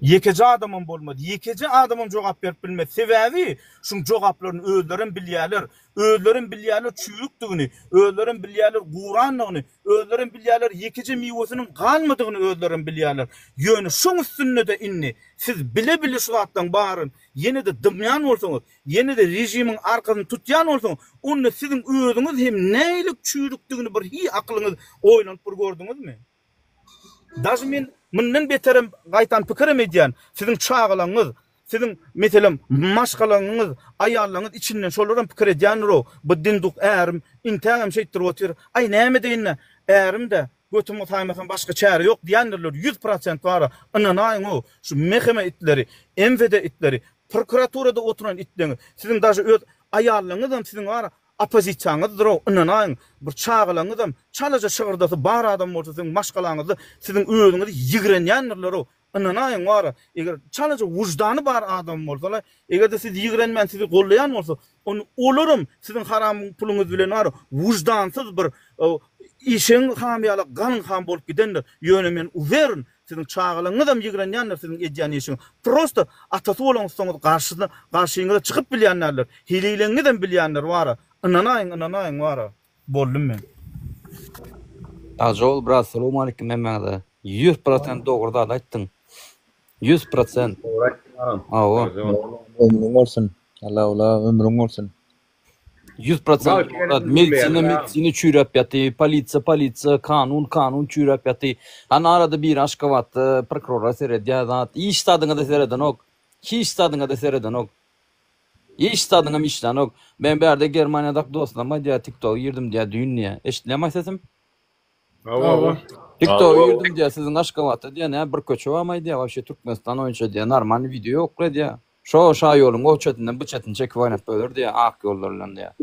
Ýekeje adamam bolmaz. Ýekeje adamam jogap berip bilmez. Sebäbi şuň jogaplaryny özlerem bilýärler. Özlerem bilýärler çüýrükdigini, özlerem bilýärler gurandygyny, özlerem bilýärler ýekeje miwesiniň galmadygyny özlerem bilýärler. Ýöne şoň üstünde-de indi siz bile-bile şu zatlaryň baryny ýene-de dymýan bolsaňyz, ýene-de režimiň arkasyny tutýan bolsaňyz, onda siziň özüňiz hem nähili çüýrükdigini bir hiý akylyňyz oýlanyp bir gördüňizmi? Daže men mundan beterem gaýtam pikirem edýän, siziň çagalaňyz, siziň meselem maşgalaňyz, aýallaňyz içinden şolaram pikir edýändir-ow, bu dinduk ärim intägem şeýtdirip otyr, aý näme edeýin-dä, ärim-dä, götümi saýmasam başga çäre ýok diýendirler 100% bara, ynanaýyň-ow, şu MHM itleri, MWD itleri, prokuraturada oturan itleňiz, siziň daže öz aýallaňyzam siziň bara Oppozisiýaňyzdyr-ow, ynanaýyň, bir çagalaňyzam çalaja şygyrdasy bar adam bolsa siziň maşgalaňyzda siziň özüňizi ýigrenýändirler-ow, ynanaýyň wara, eger çalaja wyždany bar adam bolsalar, eger-de sizi ýigrenmän sizi gollaýan bolsa, onda olaram siziň haram puluňyz bilen wara wyždansyz bir. Işegiň hamy ýaly galyň ham bolup gidendir. Ýöne men uwerin, siziň çagalaryňyzam ýigrenýändir siziň edýän işiňizi. Prosto atasy bolaňyzsoňyz garşysyna garşyňyza çykyp bilýän däldir. Heleýleňňizem bilýändir wara. Ynanaýyň ynanaýyň wara. Boldum men. Sagja bol brat salowmalikim hemmäňize. 100% dogry zat aýtdyň. 100%. Dogry aýtdyň agam. Hawa. Ömrüň bolsun. Alla ula ömrüň bolsun. 100% dogry zat. Medisina medisina çüýräp ýaty, polisiýa polisiýa, kanun kanun çüýräp ýaty. Hany arada biri Aşgabatda prokurora seredýär zat. Hiç zadyňa-da seredenok. Hiç zadyňa-da seredenok. Hiç zadyňam işlänok. Men bärde Germaniýadaky dostlarym aýdýar tiktoga girdim diýýär düýn diýýär. Eşidilýärmi sesim? Hawa. Tiktoga girdim diýýär siziň Aşgabatda diýýär näme bir köçe barmy diýýär wapşe Türkmenistan boýunça diýýär normalny wideo ýokla diýýär. Şo şaýoluň o çetinden bu çetini çekip oýnap böler diýýär ak ýollar bilen diýýär.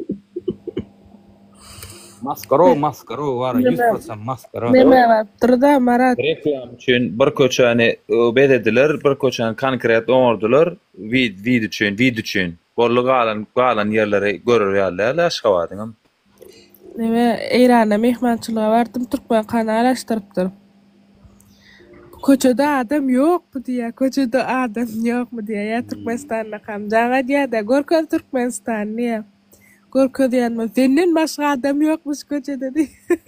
Maskara maskara bar 100% maskara. Neme barypdyr-da Marat. Reklama üçin bir köçäni bezediler, bir köçäni konkret oňardylar. Wid wid üçin, wid üçin. Boldy galan galan ýerleri görer ýaly däl Aşgabadyňam. Neme Eýranda myhmançylyga bardym türkmen kanal açdyrypdyr. Köçede adam ýokmy diýýär, köçede adam ýokmy diýýär. Ýa Türkmenistandakam jaň edýär-de, görkez Türkmenistany diýýär. Görkezýän bolsa, senden başga adam ýokmuş köçede diýýär.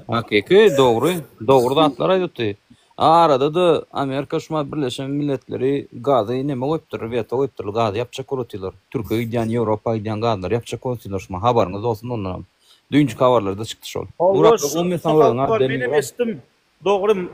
Hakyky dogry, dogry zatlar aýdypdy. Arada-da Amerika şumat Birleşen Milletleri gazy neme goýupdyr, weto goýupdyrlar, gazy ýapjak bolup otyrlar. Türkiýä gidýän, Ýewropa gidýän gazlary ýapjak bolup otyrlar şumat, habaryňyz bolsun ondanam. Düýnjiki habarlarda çykdy şol. Hawa, Murat şo gowy sen özüň habary at menem Murat. eşitdim. Dogry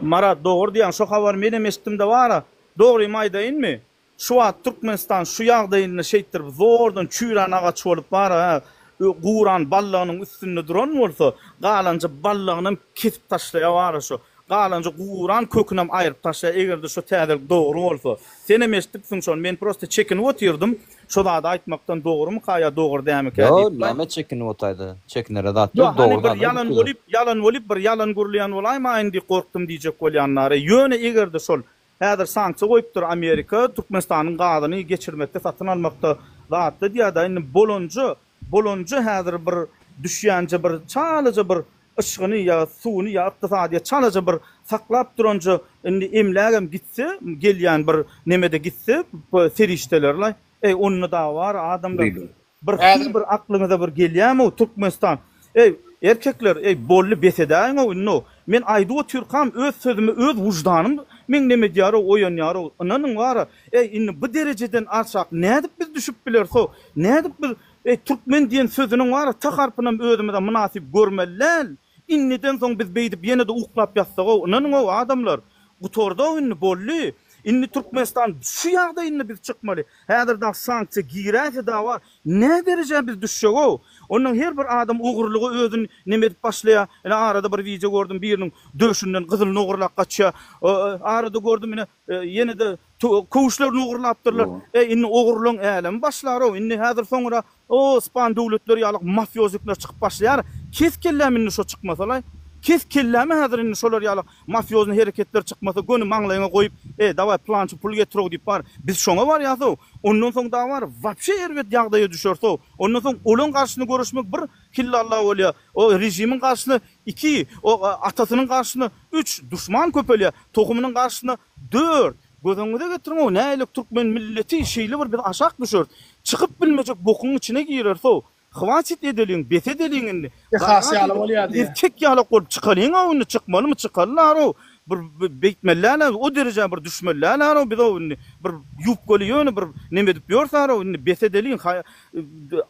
Marat dogry diýýäň, şo habary menem eşitdim-de bara, dogrymy aýdaýynmy? Şu wagt Türkmenistan şu ýagdaýynda şeýtdirip zordan çüýrän agaç bolup bar-a, guran ballagynyň üstünde duran bolsa, galanja ballagynam kesip taşlaýar bar-a şo. Galanja guran kökünem aýryp taşlaýar, eger-de şo täzelik dogry bolsa. Senem eşidipsiň şony, men prosta çekinip otyrdym, şo zady aýtmakdan dogrumyka ýa dogry dämikä Ýo, diýip. näme çekinip otaýda, çekinere zat Ýo, ýok, hany dogry bir zady ýalan aýdyp bolyp, ýalan bolyp bir ýalan gürleýän bolaýmaýyn diýip gorkdum diýjek bolýanlary. Ýöne eger-de şol Häzir sanksiýa goýupdyr Amerika Türkmenistanyň gazyny geçirmekde satyn almakda zatda diýýärda indi bolanja bolanja häzir bir düşýänje bir çalaja bir yşgyny ýa suwuny ýa ykdysadyýet çalaja bir saklap duranja indi emlägem gitse gelýän bir nemede gitse serişdelerlaý eý onda dagy bar adamlar Bir hili bir aklyňyza bir gelýämi Türkmenistan eý erkekler eý bolly bes edäýiňow indi men aýdyp otyrkam öz sözüme öz wyždanym meň neme edýärow oýanýarow ynanyň bara eý indi bu derejeden arçak nädip biz düşüp bilersow nädip biz eý türkmen diýen sözüniň bara t harpynam özümize mynasyp görmeli däl Indiden soň biz beýdip ýene-de uklap ýatsagow, ynanyňow adamlar, gutardow indi, boldy. Indi Türkmenistan şu ýagdaýynda biz çykmaly. Häzir dagy sanksiýa giräýse dagy bar, nä derejä biz düşjegow. Onnoň her bir adam ogurlyga özüni neme edip başlaýar. Ine arada bir wideo gördüm biriniň döşünden gyzylyny ogurlap gaçýar. Arada gördüm ine ýene-de köwüşlerini ogurlapdyrlar. Eý indi ogurlygyň älemi başlarow. Indi häzir soňra O ispan döwletleri ýaly mafiozikler çykyp başlaýar. Kes kellämi indi şo çykmasalaý. Kes kellämi häzir indi şolar ýaly mafiozny hereketler çykmasa göni maňlaýyňa goýup e dawaý plança pul getirow diýip bar. Biz şoňa barýasow. Ondan soň dagy bar wapşe erbet ýagdaýa düşersow. Ondan soň olaň garşysyna göreşmek bir hillalla bolýa. O režimiň garşysyna iki, o atasynyň garşysyna üç, duşman köpelýä. Tohumynyň garşysyna dört. Göz öňüňize getiriň-ow, nähili türkmen milleti şeýle bir biz aşak düşeris. Çykyp bilmejek bokuň içine gireris-ow. Hwatit edeliň, bes edeliň indi. Tehas ýaly bolýar diýýär. Erkek ýalak bolup çykalyň-ow indi, çykmalymy çykalylar-ow. Bir beýtmeli-däl-ä, o derejä bir düşmeli däl-ow biz-ow indi. Bir ýubkaly ýöne bir neme edip ýörsär-ow indi, bes edeliň,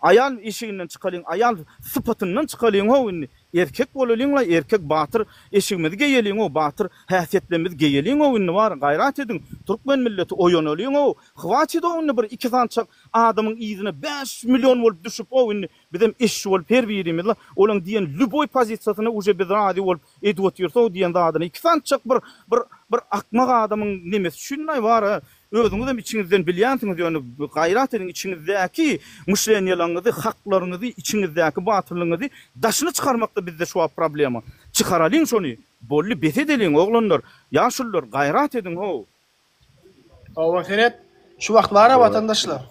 aýal eşiginden çykalyň, aýal sypatyndan çykalyň-ow indi. Erkek bolalyň-laý, erkek batyr eşigimizi geýeliň-ow, batyr häsiýetlerimizi geýeliň-ow indi bar, gaýrat ediň, türkmen milleti oýanalyň-ow, hwatit-ow indi bir iki sançak adamyň yzyna 5 million bolup düşüp-ow indi bizem eşşi bolup her birimiz-la olaň diýen lýuboý pozisiýasyna uje biz razy bolup edip otyrys-ow diýen zadyny iki sançak bir bir bir akmak adamyň nemesi üçin-laý bar-a Özüňizem içiňizden bilýänsiňiz ýöne gaýrat ediň içiňizdäki myşleniýalaryňyzy haklaryňyzy içiňizdäki batyrlygyňyzy daşyna çykarmakda bizde şu wagt problema. Çykaralyň şony boldy bes edeliň oglanlar ýaşulular gaýrat ediň how. Hawa seret şu wagt bara watandaşlar.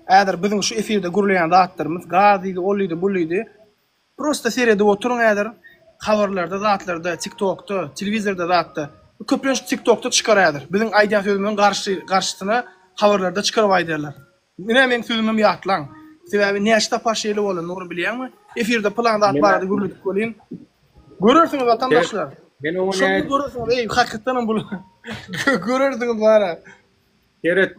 Häzir biziň şu efirde gürleýän zatlarymyz gaz diýdi ol diýdi bul diýdi. Prosta seredip oturyň häzir habarlarda zatlarda tiktokda telewizorda zatda köplenç tiktokda çykar häzir biziň aýdýan sözümiziň garşy garşysyna habarlarda çykaryp aýdarlar. Ine meň sözümem ýatlaň. Sebäbi näçe sapar şeýle boldy Nury bilýäňmi? Efirde pylan zat barada gürledik welin görersiňiz watandaşlar. Men oňa Şonda görersiňiz eý hakykatdanam bul görersiňiz bara. Seret,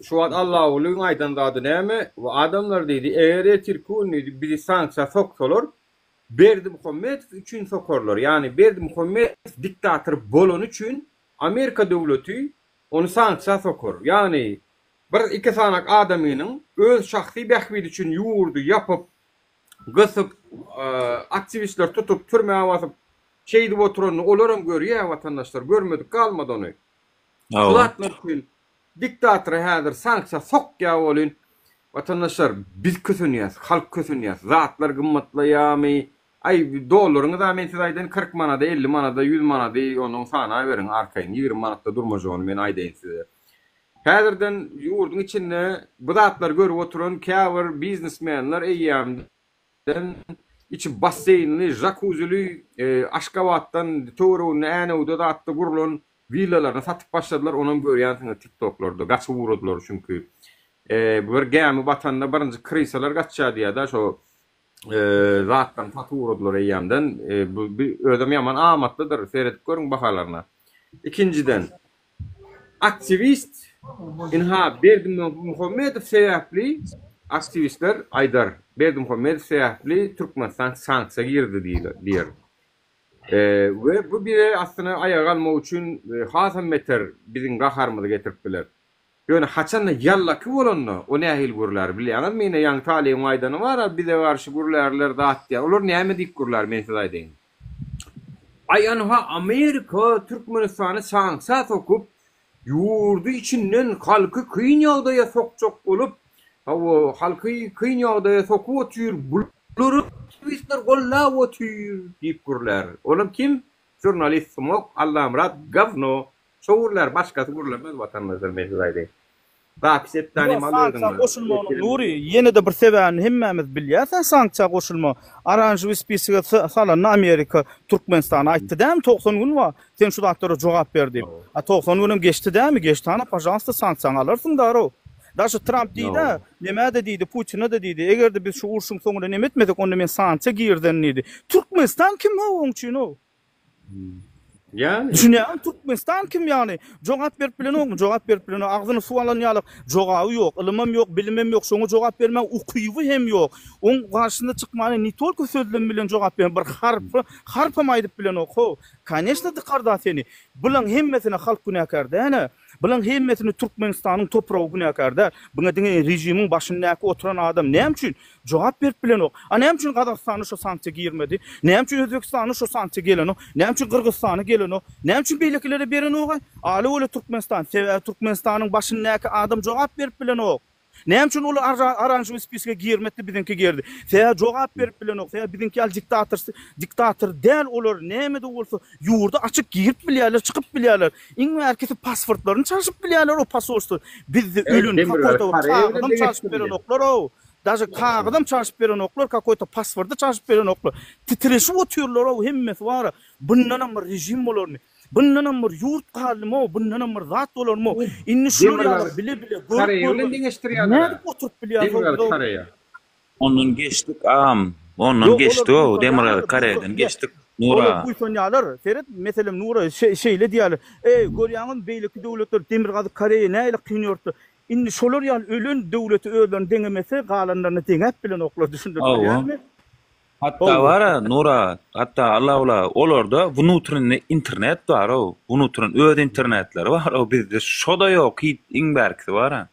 şu wagt Allagulyň aýdan zady näme? Bu adamlar diýdi, eger ertirki gün diýdi, bizi sanksiýa soksalar, Berdimuhamedow üçin sokarlar. Ýagny Berdimuhamedow diktator bolany üçin Amerika döwleti ony sanksiýa sokar. Ýagny bir iki sanak adamynyň öz şahsy bähbidi üçin ýurdy ýapyp, gysyp, aktiwistleri tutup, türmä basyp, şeýdip oturanyny olaram görýär watandaşlar, görmedik galmady ony. Şu zatlar üçin diktatora häzir sanksiýa sokýar welin, watandaşlar biz kösenýäs, halk kösenýäs, zatlar gymmatlaýarmy, aý dollaryňyz-a men size aýdaýyn 40 manada, 50 manada, 100 manady onnoň sanaberiň arkaýyn, 20 manatda durmajagyny men aýdaýyn size. Häzirden ýurduň içinde bu zatlary görüp oturan käbir biznesmenler eýýämden içi basseýnli, žakuzili, Aşgabatdan töwereginde Änewde zatda gurlan willalaryny satyp başladylar, onam görýänsiňiz tiktoklarda, gaçyp ugradylar çünki. Bir gämi batanda birinji krysalar gaçýar diýýär-de, şo zatlaryny satyp ugradylar eýýämden. Bu özem ýaman amatlydyr, seredip görüň bahalaryna. Ikinjiden, Aktiwist, Ynha, Berdimuhamedow sebäpli aktiwistler aýdar, Berdimuhamedow sebäpli Türkmenistan sanksiýa girdi diýer. We bu bize aslynda aýaga galmak üçin hasam beter biziň gaharymyzy getirip biler. Ýöne haçanda ýallaki bolanda o nähili gürlär bilýäňizmi? Ine ýaňy Talybyň aýdany bar-a bize garşy gürlärler zat diýýär. Olar näme diýip gürlär men size aýdaýyn. Aý anha Amerika Türkmenistany sanksiýa sokup ýurdy içinden halky kyn ýagdaýa sokjak bolup hawa halky kyn ýagdaýa sokup otyr bulary aktiwistler gollap otyr diýip gürlär. Olam kim? Žurnalist smok Allamyrat gawno Şo gürlär başgasy gürlemez watandaşlar men size aýdaýyn. Zapis etdänim Ýok al sanksiýa özüňe. goşulmagynyň Nury ýene-de bir sebäbini hemmämiz bilýäs-ä sanksiýa goşulma oranžewyý spisige salanda Amerika Türkmenistana aýtdy dämi 90 gün bar sen şu zatlara jogap ber diýip. A 90 günem geçdi dämi geçdi hana pažalsta sanksiýaňy alarsyň darow. Daşy Tramp diýdä nämä-de diýdi Putina-da diýdi eger-de biz şu urşuň soňunda neme etmesek onda men sanksiýa girizerin diýdi. Türkmenistan kim how oň üçin how. Ýani. Düşünýäňmi Türkmenistan kim ýagny? Jogap berip bilenokmy? Jogap berip bilenok. Agzyny suw alan ýaly jogaby ýok. Ylymam ýok, bilimem ýok. Şoňa jogap bermäge ukyby hem ýok. Oň garşysyna çykmana ne tolko sözlem bilen jogap berme, bir harpy, harpam aýdyp bilenok how. Koneçno dykarda seni. Bulaň hemmesine halk günäkär däne. Bulaň hemmesine Türkmenistanyň topragy günäkär däl. Buňa diňe režimiň başyndaky oturan adam näme üçin Jogap berip bilenok. A näme üçin Gazagystana şo sanksiýa girmedi? Näme üçin Özbegistana şo sanksiýa gelenok? Näme üçin Gyrgyzystana gelenok? Näme üçin beýlekilere berenok-aý? Aly weli Türkmenistan. Sebäbi Türkmenistanyň başyndaky adam jogap berip bilenok. Näme üçin ol oranžewyý spiske girmedi biziňki girdi? Sebäbi jogap berip bilenok. Sebäbi biziňki ýaly diktator diktator däl olar näme-de bolsa ýurda açyk girip bilýärler, çykyp bilýärler. Iň bärkisi pasportlaryny çalşyp bilýärler o posolstwo. Bizde ölen kakoýto bir kagyzam çalşyp berenoklar-ow. Daže kagyzam çalşyp berenoklar, kakoýto pasporty çalşyp berenoklar. Titreşip otyrlar-ow hemmesi bar-a. Bundanam bir režim bolarmy? Bundanam bir ýurt galdymy-ow? Bundanam bir zat bolarmy-ow? Indi şular ýaly bile-bile, görüp-görüp nädip oturyp bilýärsiňiz-ow? Ondan geçdik agam. Ondan Ýok, olar geçdik-ow, Demirgazyk buýsanýarlar, Koreýadan geçdik Olar Nura. buýsanýarlar. Seret, meselem, Nura, şeýle diýýärler, Eý, görýäňizmi, beýleki döwletler Demirgazyk Koreýa nähili kyn ýurtda. Indi şolar ýaly ölen döwleti özlerini deňemese, galanlaryny deňäp bilenoklar, düşündirip Hawa. bilýärmi? Hatda Hawa. bar-a, Nura, hatda Allawla, olarda wnutrennyi internet bar-ow, wnutren öz internetleri bar-ow, bizde şo-da ýok, hiç, iň bärkisi bar-a.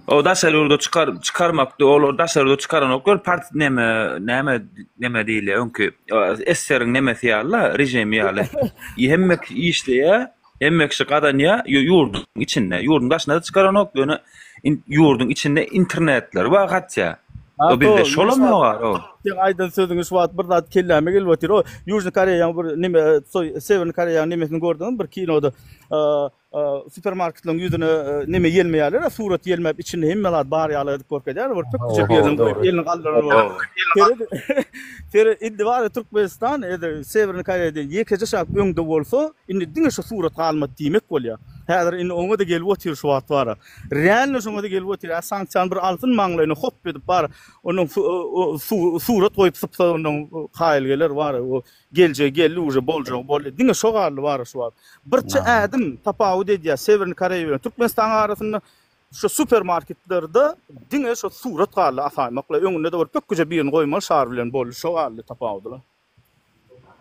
O daşary ýurda çykar çykarmakdy, olar daşary ýurda çykaranoklar, part neme, näme, neme diýilýär, öňki SSR-iň nemesi ýaly-la, režimi ýaly. Hemme kişi işleýär, hemme kişi gazanýar, ýurduň içinde. Ýurduň daşyna-da çykaranok, ýöne ýurduň içinde internetleri bar hatda. O bizde şolam ýok-a. Seň aýdan sözüňe şu wagt bir zat kelläme gelip otyr. O Ýužnyý Koreýaň bir neme, Sewernyý Koreýaň nemesini gördüňizmi bir kinoda? Supermarketleriň ýüzüne neme ýelmeýärler-ä, surat ýelmäp içinde hemme zat bar ýaly edip görkezýärler. Bir pökgüje birini goýup elini galdyran bolup. Seret, seret indi bar Türkmenistan edi Sewernyý Koreýadan ýekeje şap öňde bolsa, indi diňe şu surat galmady diýmek bolýar. Häzir indi oňa-da gelip otyr şu wagt bar. Realno şoňa-da gelip otyr. Ä sanksiýany bir alsyn maňlaýyna hop edip bar. Ondan surat goýup sypsa ondan kaýyl geler bar. O geljegi geldi uje boljagy boldy. Diňe şo galdy bar şu wagt. Birçe ädim tapawut edýär Sewernyý Koreýa bilen Türkmenistanyň arasynda şu supermarketlerde diňe şo surat galdy asaýmakla. Öňünde-de bir pökgüje birini goýmaly şar bilen boldy. Şo galdy tapawudyla.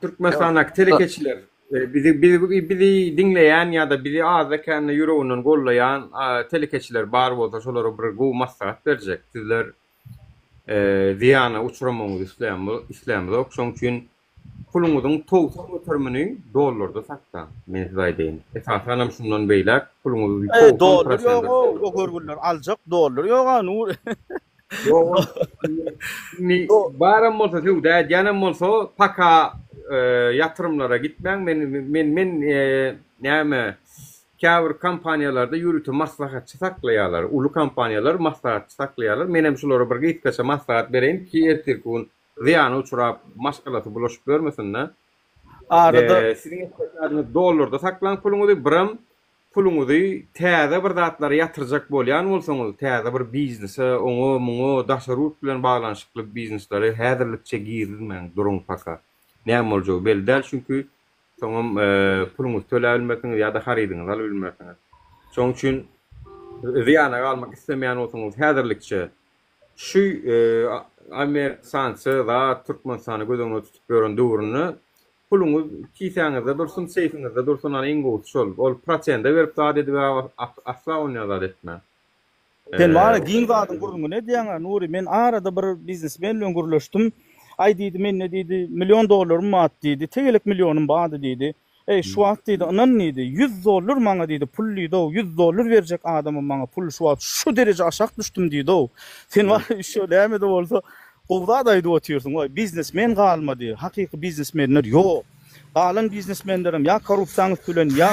Türkmenistandaky telekeçiler, bizi bizi bizi diňleýän ýa-da bizi azda-kände ýüreginden gollaýan telekeçiler bar bolsa şolara bir gowy maslahat berjek. Sizler zyýana uçramagyňyzy islämizok. Şonuň üçin puluňyzyň 90 göterimini dollarda saklaň, men size aýdaýyn. Esasanam şundan beýläk puluňyzy 90 Dollar ýog-ow, o görgüliler aljak dollar ýog-a Nury. Ýok, indi baram bolsa söwda edýänem bolsa paka ýatyrymlara gitmäň. Men men men näme käbir kompaniýalarda ýörite maslahatçy saklaýarlar. Uly kompaniýalar maslahatçy saklaýarlar. Menem şulara bir gysgaça maslahat bereýin ki ertirki gün zyýana uçrap maşgalasy bulaşyp ýörmesin-de. Arada Siziň etjek zadyňyz dollarda saklaň puluňyzy biram Puluňyzy täze bir zatlara ýatyrjak bolýan bolsaňyz, täze bir biznese, oňa, muňa, daşary ýurt bilen baglanyşykly bizneslere häzirlikçe girizmäň, duruň paka. Näme boljagy belli däl, çünki soňam puluňyzy töläp bilmersiňiz ýa-da harydyňyzy alyp bilmersiňiz. Şonuň üçin zyýana galmak islemeýän bolsaňyz häzirlikçe şu Amerika sanksiýa zat Türkmenistany göz öňünde tutup ýören döwründe Puluňyz kisäňizde dursun, seýfiňizde dursun, ana iň gowusy şol. Ol prosende berip zat edip asla onýa zat etmäň. Sen bar-a giň zadyň gürrüňini edýäň-ä, Nury. Men arada bir biznesmen bilen gürleşdim. Aý diýdi, mende diýdi, million dollarym bar diýdi, tegelek millionym bardy diýdi. Eý, şu wagt diýdi, ynan diýdi, ýüz dollar maňa diýdi, pul diýdi-ow, ýüz dollar berjek adamym maňa pul şu wagt şu dereje aşak düşdüm diýdi-ow. Sen bar-a şu näme-de bolsa Gowy zat aýdyp otyrsyň oý biznesmen galmady hakyky biznesmenler ýok galan biznesmenlerem ýa korrupsiýaň üsti bilen ýa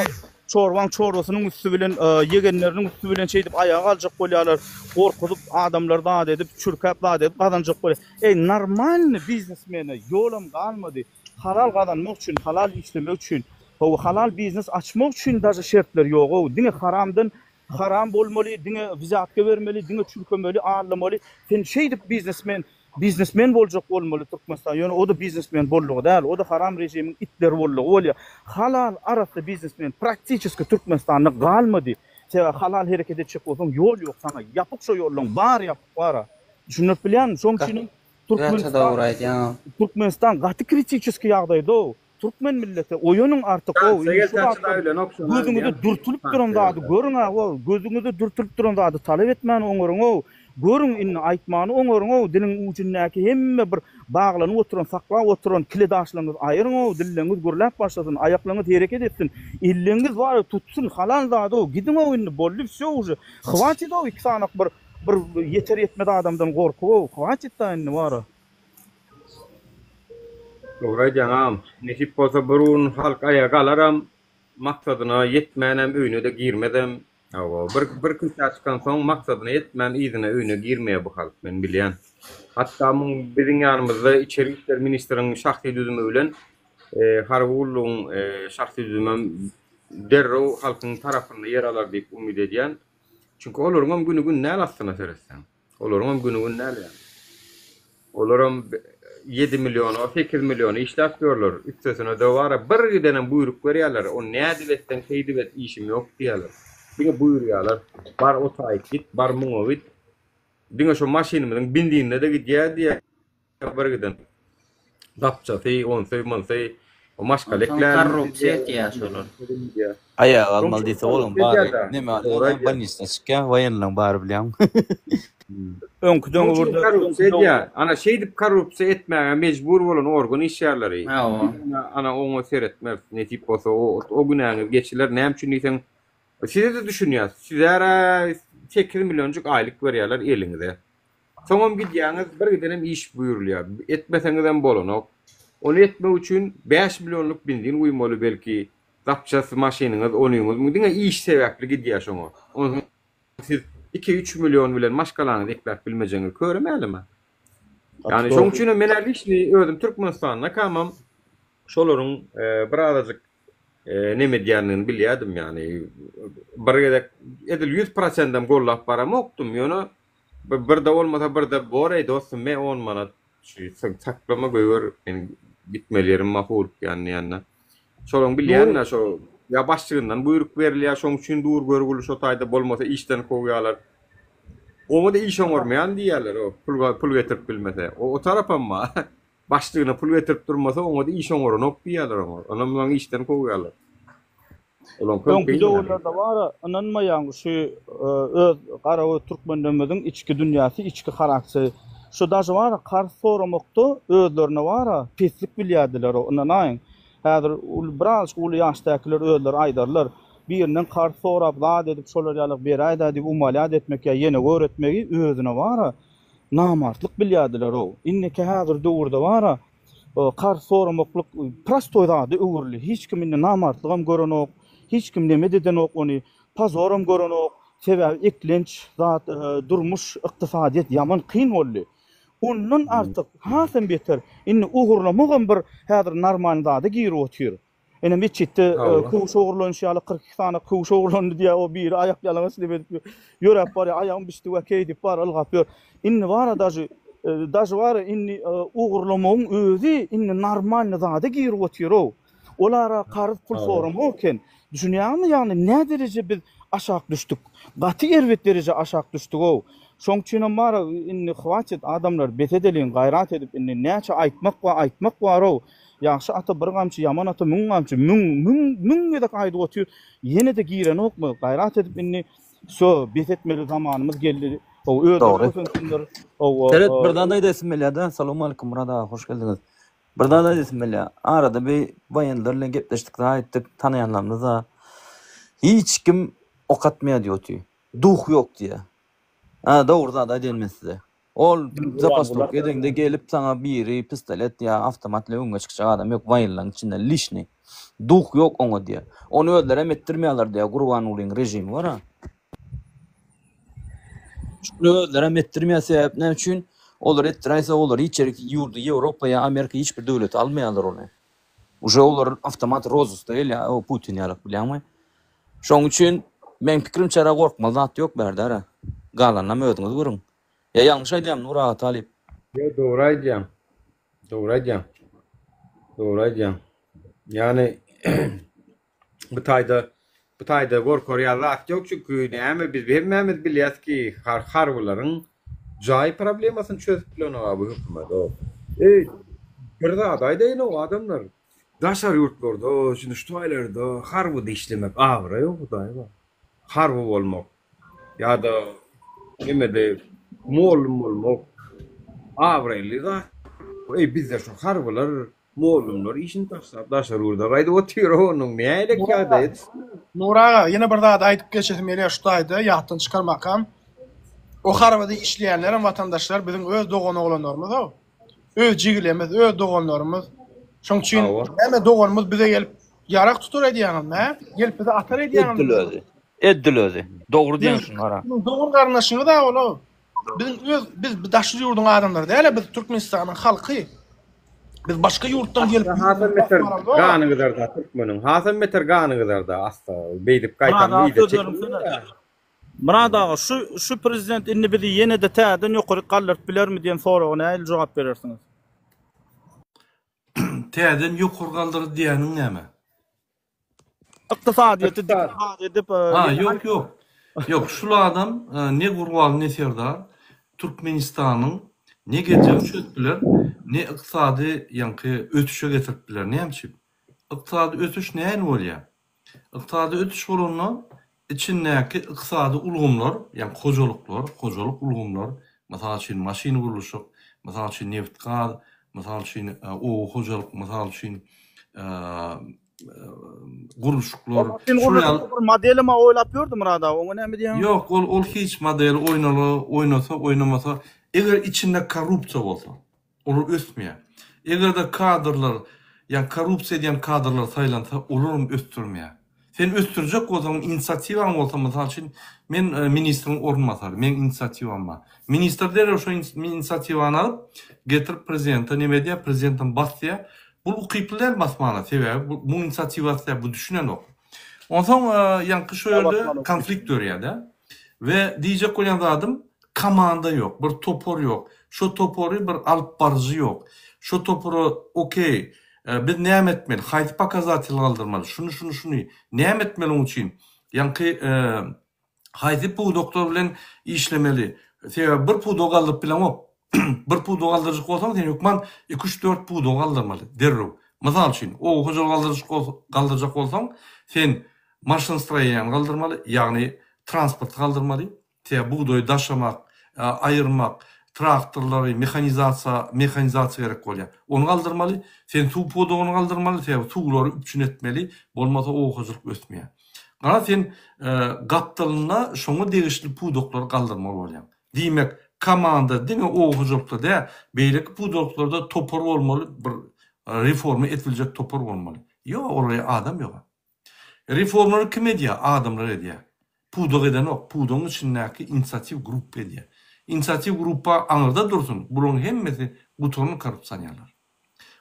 çorbaň çorbasynyň üsti bilen ýegenleriniň üsti bilen şeýdip aýaga galjak bolýarlar gorkuzyp adamlary zat edip çürkäp zat edip gazanjak bolýar eý normalny biznesmene ýolam galmady halal gazanmak üçin halal işlemek üçin hawa halal biznes açmak üçin daže şertler ýogow diňe haramdan Haram bolmaly, diňe wzýatka bermeli, diňe çürkemeli, aldamaly. Sen şeýdip biznesmen, biznesmen boljak bolmaly Türkmenistan. Ýöne o-da biznesmen boldugy däl, o-da haram režimiň itleri boldugy bolýar. Halal, arassa biznesmen praktiçeski Türkmenistanda galmady. Sebäbi halal hereket etjek bolsaň ýol ýok saňa. Ýapyk şo ýollaň, bary ýapyk bara. Düşündirip bilýänmi? Şoň üçinem Gaty dogry aýdýaň. Türkmenistan gaty kritiçeski ýagdaýda. Türkmen milleti oýanyň artyk ow indi şu zatlar gözüňize dürtülip duran zady görüň ow gözüňize dürtülip duran zady talap etmäni oňaryň ow görüň indi aýtmany oňaryň ow diliň ujundäki hemme bir baglanyp oturan saklap oturan kile daşlaryňyzy aýyryň ow dilleňiz gürläp başlasyn aýaklaryňyz hereket etsin elleňiz bar tutsun halal zady ow gidiň ow indi boldy wsýo uje hwatit ow ikisanak bir bir ýeter ýetmez adamdan gorkup ow hwatit da indi bara. Dogry aýdýaň agam. Nesip bolsa bir gün halk aýaga galaram, maksadyna ýetmänem öýüne-de girmezem. Hawa, bir bir köçä çykansoň maksadyna ýetmän yzyna öýüne girmeýär bu halk, men bilýän. Hatda muň biziň ýanymyzda içeri işler ministriň şahsy düzümi bilen harby gullugyň şahsy düzümem derrew halkyň tarapynda ýer alar diýip umyt edýän. Çünki olaryňam güni gün däl aslyna seretseň. Olaryňam güni gün däl ýaly. Olaram ýedi milliona, sekiz milliona işläp ýörler. Üstesine-de bara bir gidenem buýruk berýärler. Ony nädip etseň, şeýdip et, işim ýok diýýärler. Diňe buýurýarlar. Bar o taýyk git, bar muňa git. Diňe şo maşynymyzyň benzinine-de gidýär diýýär. Bir giden gapjasy, onsy, munsy, o maşgala Onsoň eklärin korrupsiýa etýär şolar. Aýaga galmaly diýse olaň bary neme alýar bolnisdan çykýar woýenlaň bary bilýäňmi. Öňki döwürde korrupsiýa edýär. Ana şeýdip korrupsiýa etmäge mejbur bolan organ işgärleri. Ana oňa seretmeris. Nesip bolsa o günäňiz geçiler. Näme üçin diýseň size-de düşünýäs. Sizärä 8 millionjyk aýlyk berýärler eliňize. Soňam gidýäňiz, bir gidenem iş buýrulýar. Etmeseňizem bolanok. Ony etmek üçin 5 millionlyk benzin guýmaly belki, zapças maşynyňyz, onyňyz, muň diňe iş sebäpli gidýär şoňa. Onsoň siz iki-üç million bilen maşgalaňyzy ekläp bilmejegiňiz köre mälim-ä. Ýagny şoň üçinem men-ä lişni özüm Türkmenistandakamam şolaryň birazajyk neme edýändigini bilýärdim, ýagny bir gezek edil 100 prosendem gollap baramokdym, ýöne birde bolmasa birde bor-eý dostum me on manat şu saklama goýber men gitmeli ýerim bar howlukýan diýende. Şolaň bilýän-dä şo ýa başlygyndan buýruk berilýär şoň üçin dur görgüli şo taýda bolmasa işden kowýarlar. Oňa-da iş oňarmaýan diýýärler o pul pul getirip bilmese. O o tarapam bar. Başlygyna pul getirip durmasa oňa-da iş oňaranok diýýärler oňa. Onam muny işden kowýarlar. Olaňkam Öňki kyn ýaly. döwürlerde bar-a, ynanmaýaň şu öz garagöz türkmenlerimiziň içki dünýäsi, içki harakteri. Şu daže bar-a karz soramakda özlerine bar-a peslik bilýärdiler-ow, ynanaýyň. Häzir uly birazajyk uly ýaşdakylar özleri aýdarlar. Birinden karz sorap zat edip şolar ýaly beräýdä diýip umalýat etmek ýa ýene gör etmegi özüne bar-a namartlyk bilýärdiler-ow. Indiki häzir döwürde bar-a Karz soramaklyk prostoý zada öwrüldi. Hiç kim indi namartlygam görenok, hiç kim neme-de edenok ony, pozoram görenok. Sebäbi eklenç zat, durmuş, ykdysadyýet ýaman kyn boldy. Ondan artyk, hasam beter, indi ogurlamagam bir häzir normalny zada girip otyr. Ine metjitde köwüş ogurlanyşy ýaly 42 sany köwüş ogurlandy diýýär, o biri aýak ýalaňaç neme edip ýöräp barýar, aýagym bişdi we keý diýip bar ylgap ýör. Indi bara daže daže bara indi ogurlamagyň özi indi normalny zada girip otyr-ow. Olara karz pul soramak eken. Düşünýäňizmi ýagny nä dereje biz aşak düşdük. Gaty erbet dereje aşak düşdük-ow. Şoň üçinem bara indi hwatit adamlar bes edeliň gaýrat edip indi näçe aýtmak bar aýtmak bar-ow. Ýagşy ata bir gamçy, ýaman ata müň gamçy, müň, müň, müň gezek aýdyp otyr, ýene-de girenokmy, gaýrat edip indi wsýo, bes etmeli zamanymyz geldi, how, özleri Dogry. kösensinler, how, Seret, bir zat aýdasym gelýär-de, Salowmalikim Myrat aga, hoş geldiňiz. Bir zat aýdasym gelýär, arada bir waýenler bilen gepleşdik, zat etdik, tanaýanlarymyz-da hiç kim ok atmaýar diýip otyr. Duh ýok diýýär. Hä, dogry zat aýdaýyn men size. Ol zapasnok edeňde gelip saňa biri pistolet ýa awtomat bilen öňüňe çykjak adam ýok waýenlaryň içinde lişni. Duh ýok oňa diýýär. Ony özlerem etdirmeýärler diýýär Gurbangulyň režimi bar-a. Şuny özlerem etdirmeýär sebäp näme üçin? Olar etdiräýse olar hiç ýere ýurdy Ýewropa ýa Amerika hiç bir döwleti almaýarlar ony. Uje olar awtomat rozusta gelýär o Putin ýalak bilýäňmi? Şoň üçin meň pikirimçe-ä gorkmaly zat ýok bärde-ä. Galanynam özüňiz görüň. Ýa ýalňyş aýdýarmy Nury aga Talyp? Ýok dogry aýdýaň. Dogry aýdýaň. Dogry aýdýaň. Ýagny bu taýda bu taýda gorkar ýaly zat ýok çünki näme biz hemmämiz bilýäs ki harbylaryň jaý problemasyny çözüp bilenok bu hökümet. Eý bir zat aýdaýyn-ow adamlar. Daşary ýurtlarda, şindi şu taýlarda harbyda işlemek abraý o hudaý bar. Harby bolmak ýa-da nemede mollum bolmak abraýly zat. Eý bizde şu harbylar, mollumlar işini taşlap daşary ýurda gaýdyp otyr onuň nähili ýagdaýa düşdüler. Nury aga, ýene bir zady aýdyp geçesim gelýär şu taýda, ýatdan çykarmakam. O harbyda işleýänlerem watandaşlar biziň öz dogan-oglanlarymyz-ow. Öz jigilerimiz, öz doganlarymyz. Şoň üçin näme doganymyz bize gelip ýarag tutar edýäňizmi, hä? Gelip bize atar edýäňizmi? Eddil özi. Eddil özi. Dogry diýýäň şuny gara. Biziň dogan garyndaşyňyz-a ol-ow. Biziň öz biz daşary ýurduň adamlary däl-ä, biz Türkmenistanyň halky. Biz başga ýurtdan gelip Asla hasam beter gany gyzarda türkmeniň. Hasam beter gany gyzarda asla. Beýdip gaýtam yza çekilmez. Myrat aga şu şu prezident indi bizi ýene-de täzeden ýokaryk galdyryp bilermi diýen soraga nähili jogap berersiňiz? Täzeden ýokary galdyrar diýýäniň näme? Ykdysadyýeti dik edip Ha ýok ýok. Ýok şul adam ne Gurbanguly ne Serdar Türkmenistanyň ne geljegini çözüp biler ne ykdysady ýaňky ösüşe getirip biler. Näme üçin? Ykdysady ösüş nähili bolýar? Ykdysady ösüş bolanda içindäki ykdysady ulgamlar, ýagny hojalyklar, hojalyk ulgamlar, mysal üçin, maşyn gurluşyk, mysal üçin, nebit-gaz, mysal üçin, oba hojalyk, mysal üçin, gurluşyklar, Maşyn şular ýaly. gurluşykda bir modelem oýlap ýördi Myrat aga, oňa näme diýýäňiz? Ýok, ol ol hiç modeli oýnala, oýnasa, oýnamasa. Eger içinde korrupsiýa bolsa, olar ösmeýär. Eger-de kadrlar, ýagny korrupsiýa edýän kadrlar saýlansa, olaram ösdürmeýär. Sen ösdürjek bolsaň, inisiatiwaň bolsa, mysal üçin, men ministriň orunbasary, meň inisiatiwam bar. Ministr derrew şo inisiatiwany alyp, getirip prezidente neme edýär, prezidentem basýar. Bul ukyply däl basmana, sebäbi bu muň inisiatiwasy däl, bu düşünenok. Onsoň ýaňky şo ýerde konflikt dörýär-de. We diýjek bolýan zadym, komanda ýok, bir topar ýok. Şo topary bir alyp baryjy ýok. Şo topara okey, biz näme etmeli, haýsy pokazatel galdyrmaly, şuny, şuny, şuny, näme etmeli oň üçin? Ýaňky haýsy pudaklar bilen işlemeli? Sebäbi bir pudagy galdyryp bileňok. Bir pudagy galdyrjak bolsaň, sen hökman iki, üç, dört pudagy galdyrmaly derrew. Mysal üçin, oba hojalygy galdyrjak bolsaň, sen maşynstroýeniýany galdyrmaly, ýagny transporty galdyrmaly. Sebäbi bugdaýy daşamak, aýyrmak, traktorlary, mehanizasiýa, mehanizasiýa gerek bolýar. Ony galdyrmaly. Sen suw pudagyny galdyrmaly, sebäbi suwlary üpjün etmeli, bolmasa oba hojalyk ösmeýär. Garaz, sen gapdalynda şoňa degişli pudaklary galdyrmaly bolýaň. Diýmek, komanda diňe oba hojalykda däl, beýleki pudaklarda topar bolmaly, bir reforma ediljek topar bolmaly. Ýok, olara adam ýok. Reformalary kim edýär? Adamlar edýär. Pudak edenok, pudagyň içindäki inisiatiw gruppa edýär. Inisiatiw gruppa aňyrda dursun, bularyň hemmesi gutaran korrupsionerler.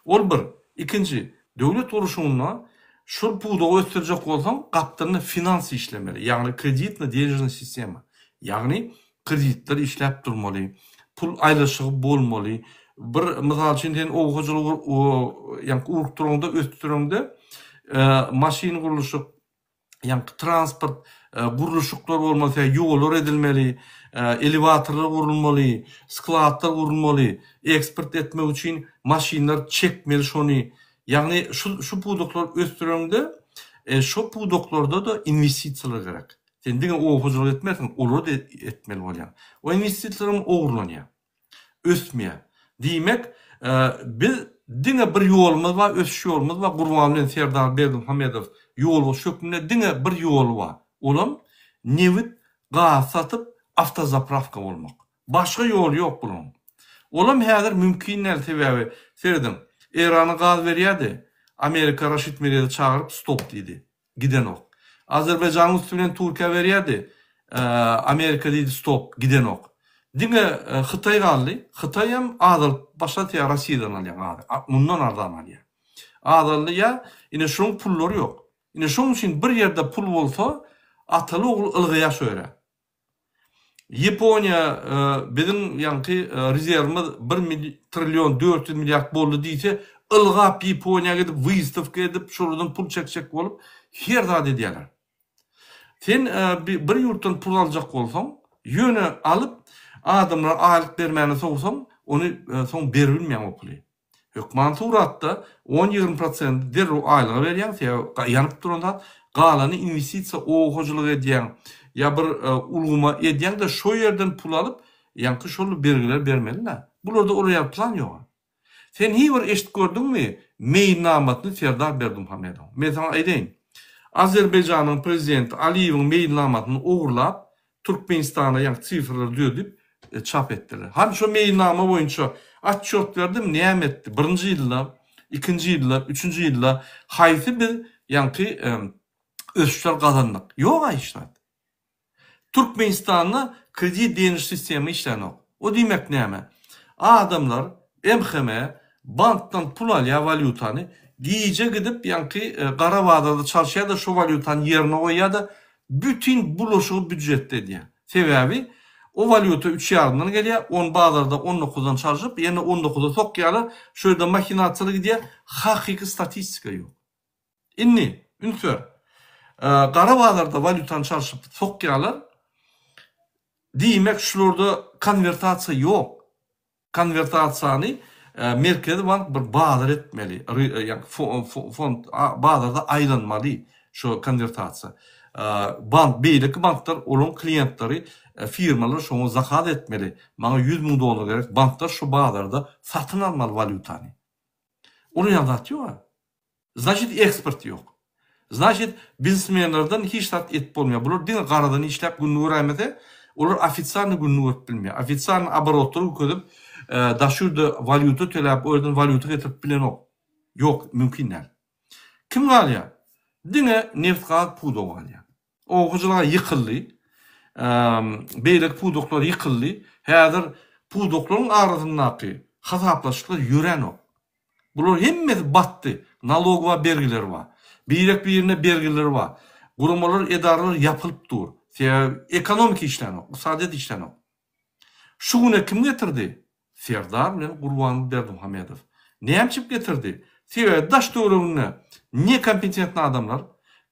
Ol bir. Ikinji, döwlet gurluşygynda şol pudagy ösdürjek bolsaň, gapdalynda finans işlemeli, ýagny kreditno-denежnyý sistema. Ýagny kreditler işläp durmaly, pul aýlyşygy bolmaly. Bir mysal üçin sen oba hojalygy ýaňky urup duraňda, ösdüreňde maşyn gurluşyk, ýaňky transport gurluşyklar bolmaly, sebäbi ýollar edilmeli, elewatorlar gurulmaly, skladlar gurulmaly, eksport etmek üçin maşynlar çekmeli şony. Ýagny şu şu pudaklary ösdüreňde, şo pudaklarda-da inwestisiýalar gerek. Sen diňe oba hojalyk etmersiň, olary-da etmeli bolýaň. O inwestisiýalaram ogurlanýar. Ösmeýär. Diýmek, biz diňe bir ýolumyz bar, ösüş ýolumyz bar. Gurban bilen Serdar Berdimuhamedow ýolbaşçy hökmünde diňe bir ýoly bar. Olam nebit, gaz satyp, awtozaprawka bolmak. Başga ýoly ýok bularyň. Olam häzir mümkin däl, sebäbi serediň, Eýrana gaz berýärdi, Amerika Raşid Merezi çagyryp stop diýdi. Gidenok. Azerbaýjanyň üsti bilen Türkiýä berýärdi. Amerika diýdi stop, gidenok. Diňe Hytaý galdy. Hytaý hem azalyp başlady ýa Rossiýadan alýan gazy. Mundan arzan alýar. Azaldy ýa ine şoň pullary ýok. Ine şoň üçin bir ýerde pul bolsa ataly ogul ylgaýar şo ýere. Ýaponiýa biziň ýaňky rezerwimiz bir trillion 400 milliard boldy diýse, ylgap Ýaponiýa gidip wystawka edip, şolardan pul çekjek bolup her zat edýärler. Sen bir ýurtdan pul aljak bolsaň, ýöne alyp adamlara aýlyk bermäne sowsaň, ony soň beribilmeýäň o puly. Hökman suratda on-ýigrimi prosenti derrew aýlyga berýäň, sebäbi ýanyp duran zat, galany inwestisiýa oba hojalygy edýäň ýa bir ulgama edýäň-de şo ýerden pul alyp, ýaňky şol bergileri bermeli-dä. Bularda olar ýaly plan ýog-a. Sen hiý bir eşidip gördüňmi meýilnamasyny Serdar Berdimuhamedowyň? Men saňa aýdaýyn. Azerbaýjanyň prezidenti Aliýewiň meýilnamasyny ogurlap, Türkmenistana ýaňky sifrleri düzedip çap etdiler. Hany şo meýilnama boýunça otçýot berdim, näme etdi? Birinji ýylda, ikinji ýylda, üçünji ýylda haýsy biz ýaňky ösüşler gazandyk? Ýog-a hiç zat. Türkmenistanda kredit deniş sistema işlänok. O diýmek näme? Adamlar MHM bankdan pul alýar walýutany, gije gidip ýaňky gara bazarda çalyşýar-da şo walýutany ýerine goýýar-da Bütin bulaşygy býujetde edýär. Sebäbi o walýuta üç ýarymdan gelýär, ony bazarda on dokuzdan çalşyp, ýene on dokuza sokýarlar, şo ýerde mahinasiýalar gidýär, hakyky statistika ýok. Indi, üns ber, gara bazarda walýutany çalşyp sokýarlar, diýmek şularda konwertasiýa ýok. Konwertasiýany Merkezi bank bir bazar etmeli, ýagny fond bazarda aýlanmaly şo konwertasiýa. Bank beýleki banklar olaryň kliýentleri firmalar şoňa zakaz etmeli. Maňa 100 mün dollar gerek banklar şo bazarda satyn almaly walýutany. Olar ýaly zat ýok. Znaçit eksport ýok. Znaçit biznesmenlerden hiç zat edip bolmaýar. Bular diňe garadan işläp gününi göräýmese. Olar ofisialny gününi görüp bilmeýär. Ofisialny oborotlary görkezip, daşy ýurda walýuta töläp, o ýerden walýuta getirip bilenok. Ýok, mümkin däl. Kim galýar? Diňe nebit-gaz pudagy galýar. Oba hojalygy ýykyldy. Beýleki pudaklar ýykyldy. Häzir pudaklaryň arasyndaky hasaplaşyklar ýöränok. Bular hemmesi batdy. Nalog bar, bergiler bar. Birek-birine bergileri bar. Guramalar, edaralar ýapylyp dur. Sebäbi ekonomika işlänok, ykdysadyýet işlänok. Şu güne kim getirdi? Serdar bilen Gurbanguly Berdimuhamedow. Nämçip getirdi? Sebäbi daş-töwereginde nekompetentny adamlar,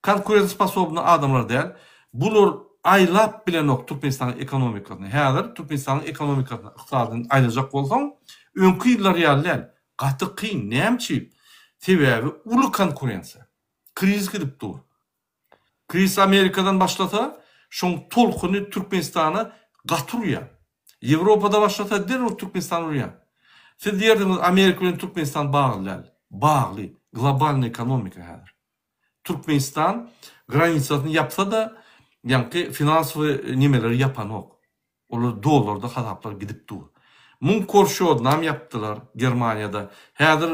konkurentosposobny adamlar däl. Bular aýlap bilenok Türkmenistanyň ekonomikasyny. Häzir Türkmenistanyň ekonomikasyny, ykdysadyny aýlajak bolsaň, öňki ýyllar ýaly däl. Gaty kyn. Nämçip? Sebäbi uly konkurensiýa. Krizis gidip dur. Krizis Amerikadan başlasa, şoň tolkuny Türkmenistana gaty urýar. Ýewropada başlasa derrew Türkmenistana urýar. Siz diýerdiňiz Amerika bilen Türkmenistan bagly däl. Bagly. Globalnyý ekonomika häzir. Türkmenistan granisasyny ýapsa-da, ýaňky finansowy nemeleri ýapanok. Olar dollarda hasaplar gidip dur. Muň korşodynam ýapdylar Germaniýada. Häzir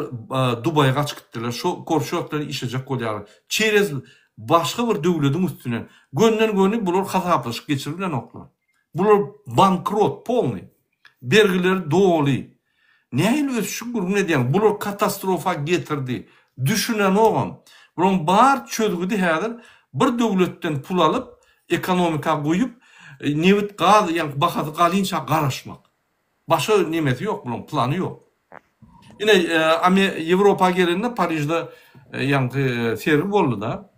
Dubaýa gaçyp gitdiler. Şo korşod bilen işlejek bolýarlar. Çerez başga bir döwlediň üstünden. Gönden göni bular hasaplaşyk geçirip bilenoklar. Bular bankrot polnyý. Bergileri doly. Nähili ösüşiň gürrüňini edýäň? Bular katastrofa getirdi. Düşünenogam. Bularyň bar çözgüdi häzir bir döwletden pul alyp, ekonomika guýup, nebit gaz ýaňky bahasy galynça garaşmak. Başga nemesi ýok bularyň, plany ýok. Ine Ýewropa gelende Parižde ýaňky sergi boldy-da.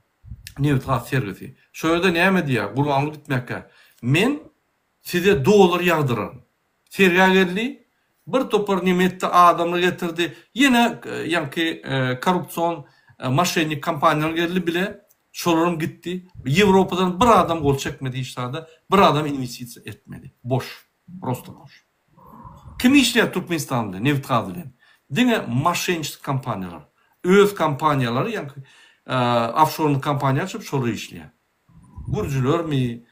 Nebit gaz sergisi. Şo ýerde näme diýýär Gurbanguly gitmekkä. Men size dollar ýagdyraryn. Sergä geldi, bir topar nemetdi adamlar getirdi, ýene ýaňky korrupsion moşennik kompaniýalar geldi bile, şolaram gitdi. Ýewropadan bir adam gol çekmedi hiç zada, bir adam inwestisiýa etmedi. Boş, prosto boş. Kim işleýär Türkmenistan bilen, nebit-gaz bilen? Diňe moşenniçeskiý kompaniýalar. Öz kompaniýalary ýaňky ofşornyý kompaniýa açyp şolar işleýär. Gürjülermi,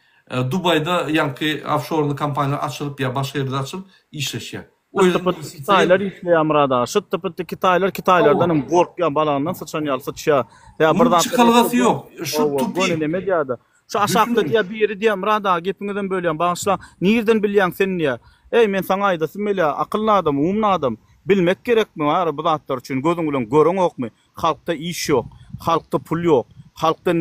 Dubaýda ýaňky ofşorny kompaniýa açylyp ýa başga ýerde açylyp işleşýär. O ýerde Şytdy-pytdy kitaýlar işleýär Myrat aga. Şytdy-pytdy kitaýlar kitaýlardan hem gorkýar, balagyndan syçan ýaly syçýar. Ýa bir Munuň zatlar çykalgasy ýok. Şu Hawa, tupik. göni neme diýýär-de. Şu aşakda diýýär biri diýýär Myrat aga gepiňizem bölýän bagyşlaň. Nirden bilýäň sen diýýär. Eý men saňa aýdasym gelýär, akylly adam, umny adam. Bilmek gerekmi bar bu zatlar üçin gözüň bilen göreňokmy? Halkda iş ýok. Halkda pul ýok. Halkda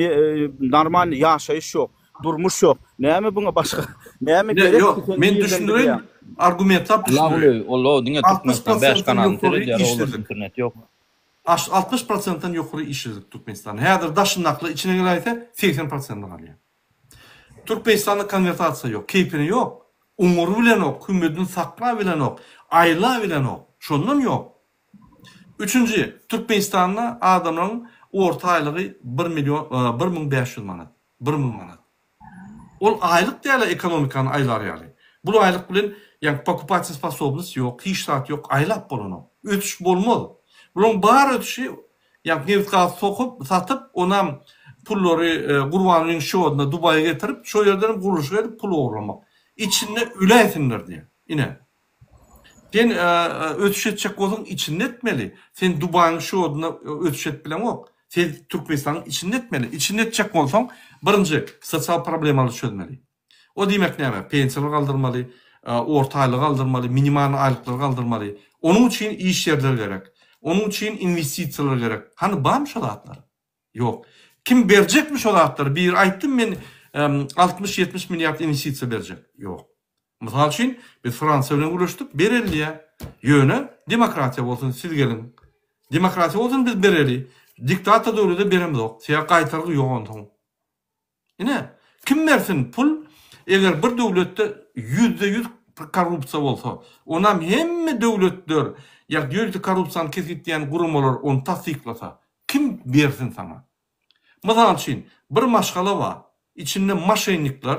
normalny ýaşaýyş ýok. Durmuş ýok. Näme buňa başga näme Ne, gerek ki ýok, sen men nirden düşündireýin, bilýäň? argumentlap düşündireýin. Lagly, ol diňe 60 Türkmenistan 5 prosentden kanalyny ýokary seredýär, olar işsizlik. internet ýok. Aş, 60 prosentden ýokary işsizlik Türkmenistanda. Häzir daşyndakylar içine geläýse 80 prosentine galýar. Türkmenistanda konwertasiýa ýok, keýpine ýok, oňary bilenok, hümmedini saklabilenok, aýlabilenok. Şondan ýok. Üçünji, Türkmenistanda adamlaryň orta aýlygy bir million, 1500 manat, 1000 manat. Ol aýlyk däl-ä ekonomikany aýlar ýaly. Bul aýlyk bilen ýaňky pokupatelnyý sposobnost ýok, hiç zat ýok, aýlap bolanok. Ösüş bolmaz. Bularyň bar ösüşi ýaňky nebit-gaz sokup, satyp, onam pullary Gurbangulyň şodyna Dubaýa getirip, şo ýerdenem gurluşyk edip pul ogurlamak. Içinde öläýsinler diýýär. Ine. Sen ösüş etjek bolsaň içinde etmeli. Sen Dubaýyň şoduna ösüş edip bileňok. Sen Türkmenistanyň içinde etmeli. İçinde etjek bolsaň birinji sosial problemalary çözmeli. O diýmek näme? Pensiýalary galdyrmaly, orta aýlygy galdyrmaly, minimalny aýlyklary galdyrmaly. Onuň üçin iş ýerleri gerek. Onuň üçin inwestisiýalar gerek. Hany barmy şo zatlar? Ýok. Kim berjekmi şo zatlary? Biri aýtdymy men 60-70 milliard inwestisiýa berjek? Ýok. Mysal üçin, biz Fransiýa bilen gürleşdik, bereli diýýär. Ýöne demokratiýa bolsun, siz geliň. Demokratiýa bolsun biz bereli. Diktator döwlete beremzok. Sebäbi gaýtargy ýok onsoň. Ine, kim bersin pul, eger bir döwletde 100% korrupsiýa bolsa, onam hemme döwletler, ýa ýörite korrupsiýany kesgitleýän guramalar ony tassyklasa, kim bersin saňa? Mysal üçin, bir maşgala bar, içinde moşennikler,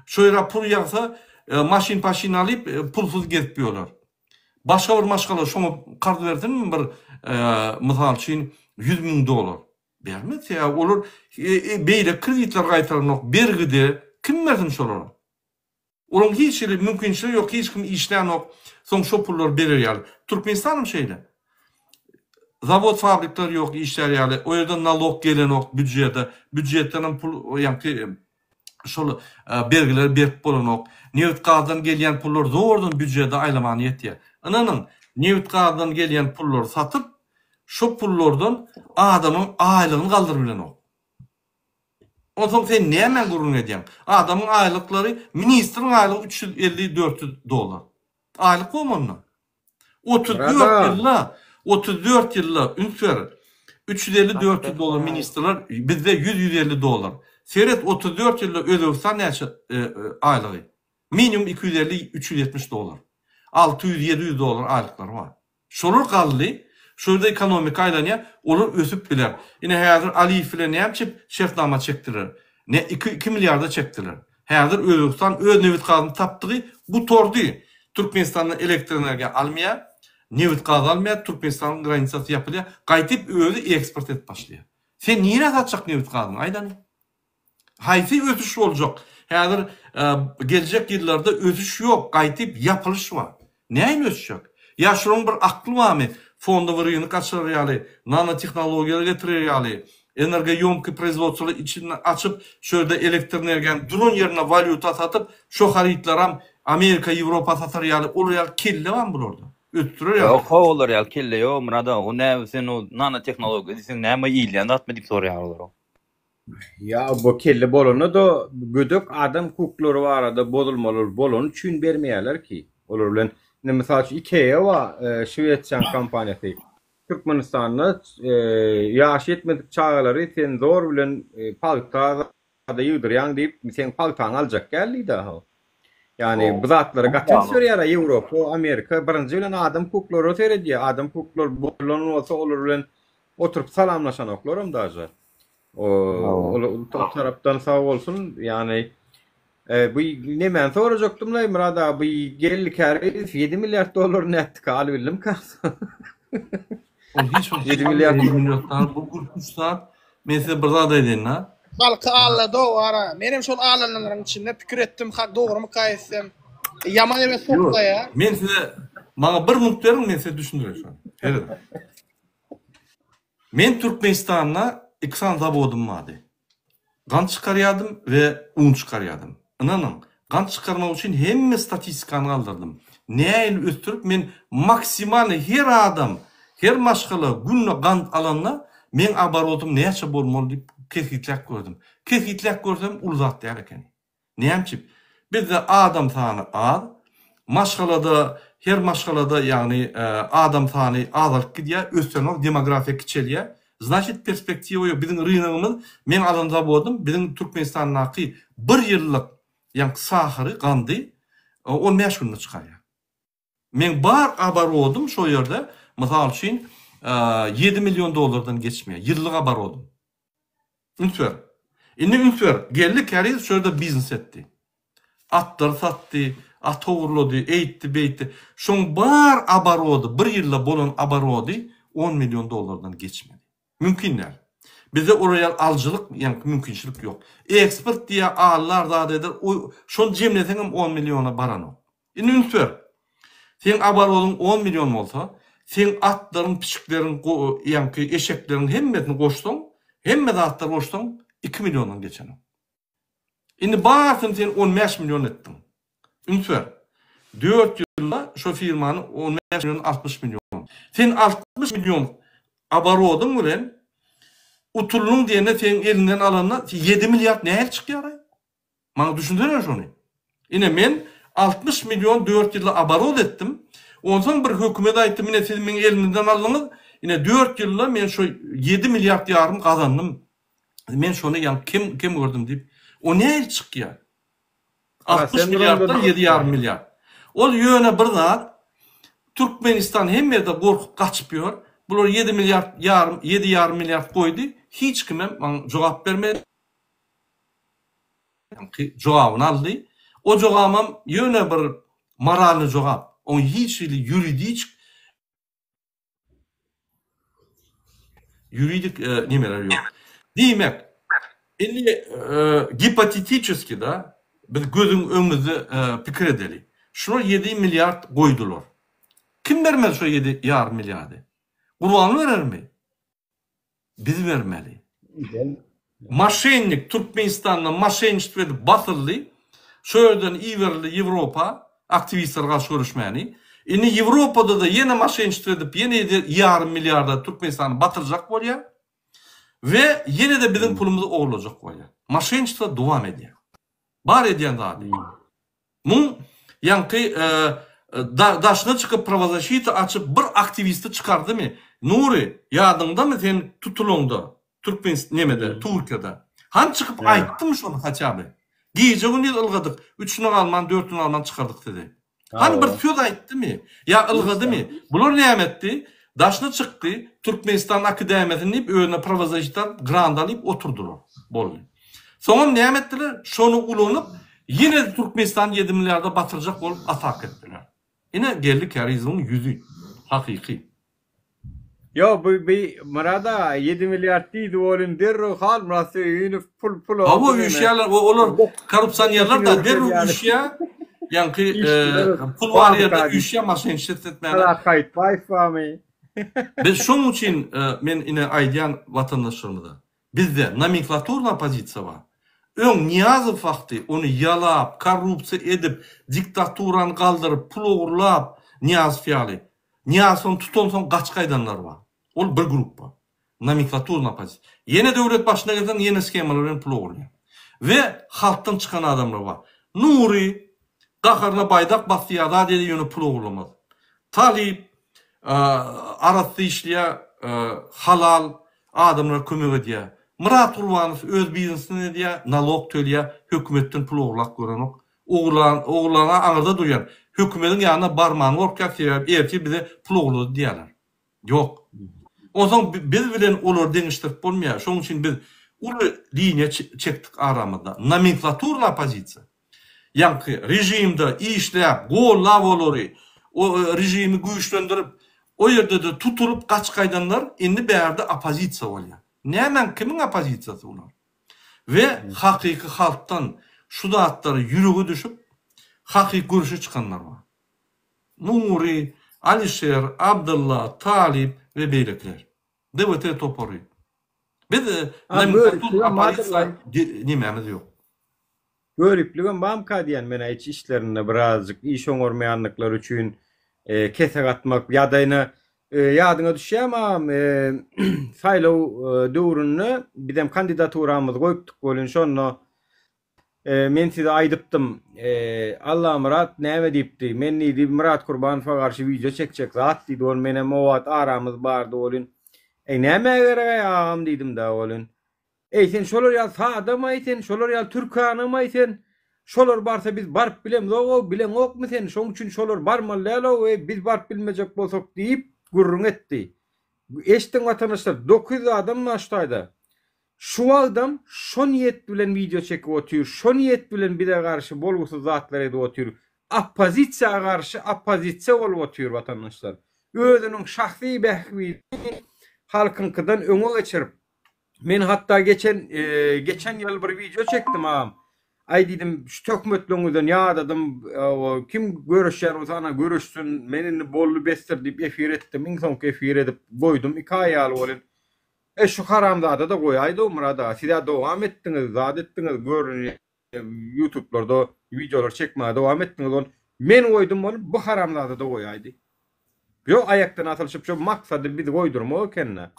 şo ýere pul ýagsa, maşyn-paşyn alyp, pulsuz gezip ýörler. Başga bir maşgala şoňa karz bersinmi bir, mysal üçin, 100 müň dollar? Bermez, sebäbi olar beýleki kreditleri gaýtaranok, bergide, kim bersin şolara? Olaryň hiç hili mümkinçiligi ýok, hiç kim işlänok, soň şo pullary berer ýaly. Türkmenistanam şeýle. Zawod fabrikler ýok işlär ýaly, o ýerden nalog gelenok býudžete, býudžetdenem pul ýaňky şol bergileri berip bolanok. Nebit gazdan gelýän pullar zordan býudžete aýlamana ýetýär. Ynanyň, nebit gazdan gelýän pullary satyp, şo pullardan adamyň aýlygyny galdyryp bilenok. Onsoň sen nämäň gürrüň edýäň? Adamyň aýlyklary, ministriň aýlygy 350, 400 dollar. Aýlyk bolmy onda? 34 ýylda, 34 ýylda üns ber. 350, 400 dollar ministrler, bizde 100, 150 dollar. Seret 34 ýylda Özbegistan näçe aýlygy? Minimum 250, 370 dollar. 600, 700 dollar aýlyklary bar. Şolar galdy. Şo ýerde ekonomika aýlanýar. Olar ösüp biler. Ine häzir Aliýew bilen näme şertnama çekdiler? Ne iki iki milliarda çekdiler. Häzir Özbegistan öz nebit gazyny tapdygy gutardy. Türkmenistandan elektrenergiýa almaýar, nebit gaz almaýar, Türkmenistanyň granisasy ýapylýar. Gaýtyp özi eksport edip başlaýar. Sen nirä satjak nebit gazyňy aýdany? Haýsy ösüş boljak? Häzir geljek ýyllarda ösüş ýok, gaýtyp ýapylyş bar. Nähili ösjek? Ýa şularyň bir akly barmy? Fondowy rynyk açar ýaly, nanotehnologiýalary getirer ýaly, energoýomkiý proizwodstwolary içini açyp, şu ýerde elektrenergiýany duran ýerinde walýuta satyp, şo harytlaram Amerika, Ýewropa satar ýaly, olar ýaly kelle barmy bularda? Ösdürer ýaly. Ýok how olar ýaly kelle ýok Myrat aga, o näme sen o nanotehnologiýa diýseň näme iýilýän zatmy diýip soraýar olar. Ýa bu kelle bolanda-da gödek adam hukuklary barada bozulmalar bolany üçin bermeýärler ki. Olar bilen indi mysal üçin Ikea bar, şwesiýanyň kompaniýasy. Türkmenistanda ýaşy ýetmedik çagalary sen zor bilen pagta zada ýygdyrýaň diýip, seň pagtaňy aljak däl diýdi-ä. Ýagny bu zatlara gaty üns berýär Ýewropa, Amerika birinji bilen adam hukuklaryna seredýär. Adam hukuklary bozulan bolsa olar bilen oturyp salamlaşanoklaram daže. Ol o tarapdan sag bolsun. Ýagny bu nemäni sorajakdym-laý Myrat aga, bu Geldi Käriýew 7 milliard dollar nätdika alybildimika? Ol hiç bir 7 milliard milliardlar bu gürpüç zat. Men size bir zat aýdaýyn-da. Halky allady o ara. Menem şol allananlaryň içinde pikir etdim, hak dogrumyka etsem. Ýaman erbet sokgaýa. Men size maňa bir munt beriň men size düşündireýin şony. Serediň. Men Türkmenistanda iki sany zawodym bardy. Gant çykarýardym we un çykarýardym. Ynanyň, gant çykarmak üçin hemme statistikany galdyrdym. Nähili ösdürip men maksimalny her adam, her maşgala günde gant alanda meň oborotym näçe bolmaly diýip kesgitläp gördüm. Kesgitläp görsem uly zat däl ekeni. Näme üçin? Bizde adam sany az, maşgalada, her maşgalada ýagny adam sany azalyp gidýär, ösenok, demografiýa kiçelýär. Znaçit perspektiwa ýok. Biziň rynogymyz, meň alan zawodym biziň Türkmenistandaky bir ýyllyk ýaňky sahary, gandy 15 günde çykarýar. Meň bar oborodym şo ýerde, mysal üçin, ýedi million dollardan geçmeýär. Ýyllyk oborodym. Üns ber. Indi üns ber. Geldi Käriz şo ýerde biznes etdi. Atlary satdy, at ogurlady, eýtdi, beýtdi. Şoň bar oborody, bir ýylda bolan oborody on million dollardan geçmedi. Mümkin däl. Bizde olar ýaly alyjylyk, ýaňky mümkinçilik ýok. Eksport diýýär, allar zat eder, o şony jemleseňem on milliona baranok. Indi üns ber. Seň oborodyň on million bolsa, seň atlaryň, pişikleriň, ýaňky eşekleriň hemmesini goşsaň, hemme zatlary goşsaň iki milliondan geçenok. Indi barysyny sen 15 million etdiň. Üns ber. 4 ýylda şo firmany 15 million 60 million. Sen 60 million oborodyň bilen utuldyň diýende seň eliňden alanda 7 milliard nähili çykýar-aý? Maňa düşünsene şony. Ine men 60 million 4 ýylda oborot etdim. Onsoň bir hökümet aýtdy, mine siz meň elimden aldyňyz. Ine 4 ýylda men şo 7 milliard ýarym gazandym. Men şony ýaňy kem kem gördüm diýip. O nähili çykýar? 60 milliarddan 7 ýarym milliard. Ol ýöne bir zat Türkmenistan hemme ýerde gorkup gaçyp ýör. Bular 7 milliard ýarym 7 ýarym milliard goýdy. Hiç kimem maňa jogap bermedi. Ýaňky jogabyny aldy. O jogabam ýöne bir moralny jogap. Oň hiç hili ýuridiçk Ýuridik nemeler ýok. Diýmek, indi gipotetiçeski da. biz gözüň öňümizde pikir edeli. Şular 7 milliard goýdular. Kim bermeli şo 7 ýarym milliardy? Gurbanguly berermi? Biz bermeli. Moşennik Türkmenistanda moşenniçtwo edip basyldy. Şo ýerden iberildi Ýewropa aktiwistlere garşy göreşmäni. Indi Ýewropada-da ýene moşenniçtwo edip ýene ýedi ýarym milliarda Türkmenistany batyrjak bolýar. We ýene-de biziň pulumyzy ogurlajak bolýar. Moşenniçtwo dowam edýär. Bar edýän zady. Muň ýaňky daşyna çykyp prawozaşita açyp bir aktiwisti çykardymy? Nury ýadyňdamy sen tutulaňda Türkmen nemede Türkiýede. Hany çykyp aýtdymy şony haçaby. Gije gündiz ylgadyk üçüne galman dörtüne galman çykardyk sizi. Hany bir söz aýtdymy? Ýa ylgadymy? Bular näme etdi? Daşyna çykdy, Türkmenistan akademiýasyny diýip özüne prawozaşita grant alyp oturdylar. Boldy. Soňam näme etdiler? Şony ulanyp, ýene-de Türkmenistany ýedi milliarda batyrjak bolup ataka etdiler. Ine geldi Kärizowyň ýüzi. Hakyky. Ýok bu bi Myrat aga ýedi milliard diýdi welin derrew Halmyrat Söýünow pul pul Hawa üýşýärler o olar korrupsionerler-da derrew üýşýär. Ýaňky pul bar ýerde üýşýär maşenniçet etmäne. Myrat Haýytbaýew barmy? Biz şonuň üçin men ine aýdýan watandaşlarymyza Bizde nomenklaturna oppozisiýa bar. Öň Nyýazow wagty ony ýalap, korrupsiýa edip, diktaturany galdyryp, pul ogurlap, Nyýazow ýaly. Nyýazowam tutansoň gaçyp gaýdanlar bar. Ol bir gruppa. Nomenklaturna oppozisiýa. Ýene döwlet başyna gelseň ýene shemalar bilen pul ogurlaýar. We halkdan çykan adamlar bar. Nury gaharyna baýdak basýar, zat edýär ýöne pul ogurlamaz. Talyp arassa işleýär, halal adamlara kömek edýär. Myrat Gurbanow öz biznesini edýär, nalog töleýär, hökümetden pul ogurlap görenok. Ogurlan, ogurlana aňyrda durýan. Hökümediň ýanyna barmany gorkýar, sebäbi ertir bize pul ogurlady diýýärler. Ýok. Onsoň biz bilen olary deňeşdirip bolmaýar. Şonuň üçin biz uly liniýa çekdik aramyzda. Nomenklaturny oppozisiýa. Ýaňky režimde işläp, gollap olary, o režimi güýçlendirip, o ýerde-de tutulyp gaçyp gaýdanlar indi bärde oppozisiýa bolýar. Nämäň, kimiň oppozisiýasy bular? We hakyky halkdan şu zatlara ýüregi düşüp, hakyky göreşe çykanlar bar. Nury, Alişer, Abdylla, Talyp we beýlekiler. DWT topary. Biz nomenklatur oppozisiýa nemämiz ýok. Göripligem bamka diýen menä iç işlerinde birazjyk iş oňarmaýandyklary üçin kesek atmak ýadaýyna ýadyňa düşýämi agam saýlaw döwründe bizem kandidaturamyzy goýupdyk welin şonda men size aýdypdym Allamyrat näme diýipdi men diýdi Myrat Kurbanowa garşy wideo çekjek zat diýdi ol menem o wagt aramyz bardy welin eý nämä geregaý agam diýdimdä welin Eý sen şolar ýaly sadamaý sen şolar ýaly türkanamaý sen şolar barsa biz baryp bilemzogow bileňokmy sen şoň üçin şolar barmaly dälow eý biz baryp bilmejek bolsak diýip gürrüň etdi eşdiň watandaşlar 900 adam bar şu taýda şu wagtam şo niýet bilen wideo çekip otyr şo niýet bilen bize garşy bolgusyz zatlar edip otyr oppozisiýa garşy oppozisiýa bolup otyr watandaşlar özüniň şahsy bähbidini halkyňkydan öňe geçirip Men hatda geçen geçen ýyl bir wideo çekdim agam. Aý diýdim, şu töhmetleňizden ýadadym, kim göreşýän bolsa ana göreşsin, men indi boldy besdir diýip efir etdim, iň soňky efir edip goýdum, iki aý ýaly bolyn. E şu haramzada-da goýaýdy-ow Myrat aga, siz-ä dowam etdiňiz, zat etdiňiz, görünýär ýutublarda wideolar çekmäge dowam etdiňiz ol, men goýdum ol, bu haramzada-da goýaýdy. Ýok aýakdan asylyşyp şo maksady bizi goýdurmak ekende.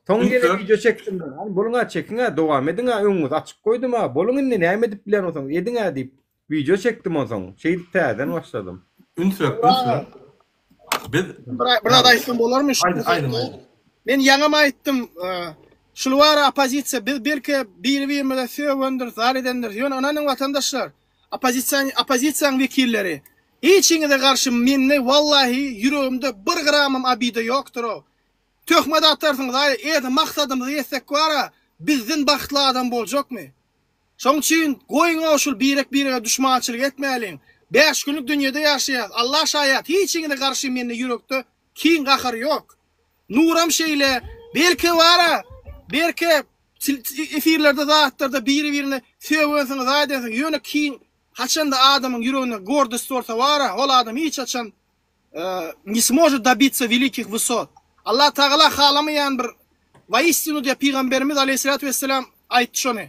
Soň ýene wideo çekdim men. Hany boluň-a çekiň-ä dowam ediň-ä öňüňizi açyk goýdum-a boluň indi näme edip bilýän bolsaňyz ediň-ä diýip wideo çekdim onsoň. Şeýdip täzeden başladym. Üns ber, üns ber. Biz Bir zat aýtsam bolarmy şu Aýdyň, aýdyň, aýdyň. Men ýaňam aýtdym, şul bar oppozisiýa biz belki biri-birimize sögendiris, zar edendiris. Ýöne ynanyň watandaşlar, oppozisiýa oppozisiýanyň wekilleri Hiçiňize garşy mende wallahi ýüregimde bir gramam obida ýokdurow. Töhmet atarsyňyz aý erde maksadymyza ýetsek bara bizden bagtly adam boljakmy. Şoň üçin goýuňow şul birek birege duşmançylyk etmäliň. Bäş günlük dünýede ýaşaýas Allah şaýat hiçiňize garşy mende ýürekde kin gahar ýok. Nuram şeýle belki bara belki efirlerde zatlarda biri birine sögensiňiz aýdansyňyz ýöne kin. Haçanda adamyň ýüreginde gordost bolsa bara, ol adam hiç haçan ne smožet dobиться velikih wysot. Allah Tagala halamaýan bir Waistinu diýýär Pygamberimiz aleýhissalatu wesselam aýtdy şony.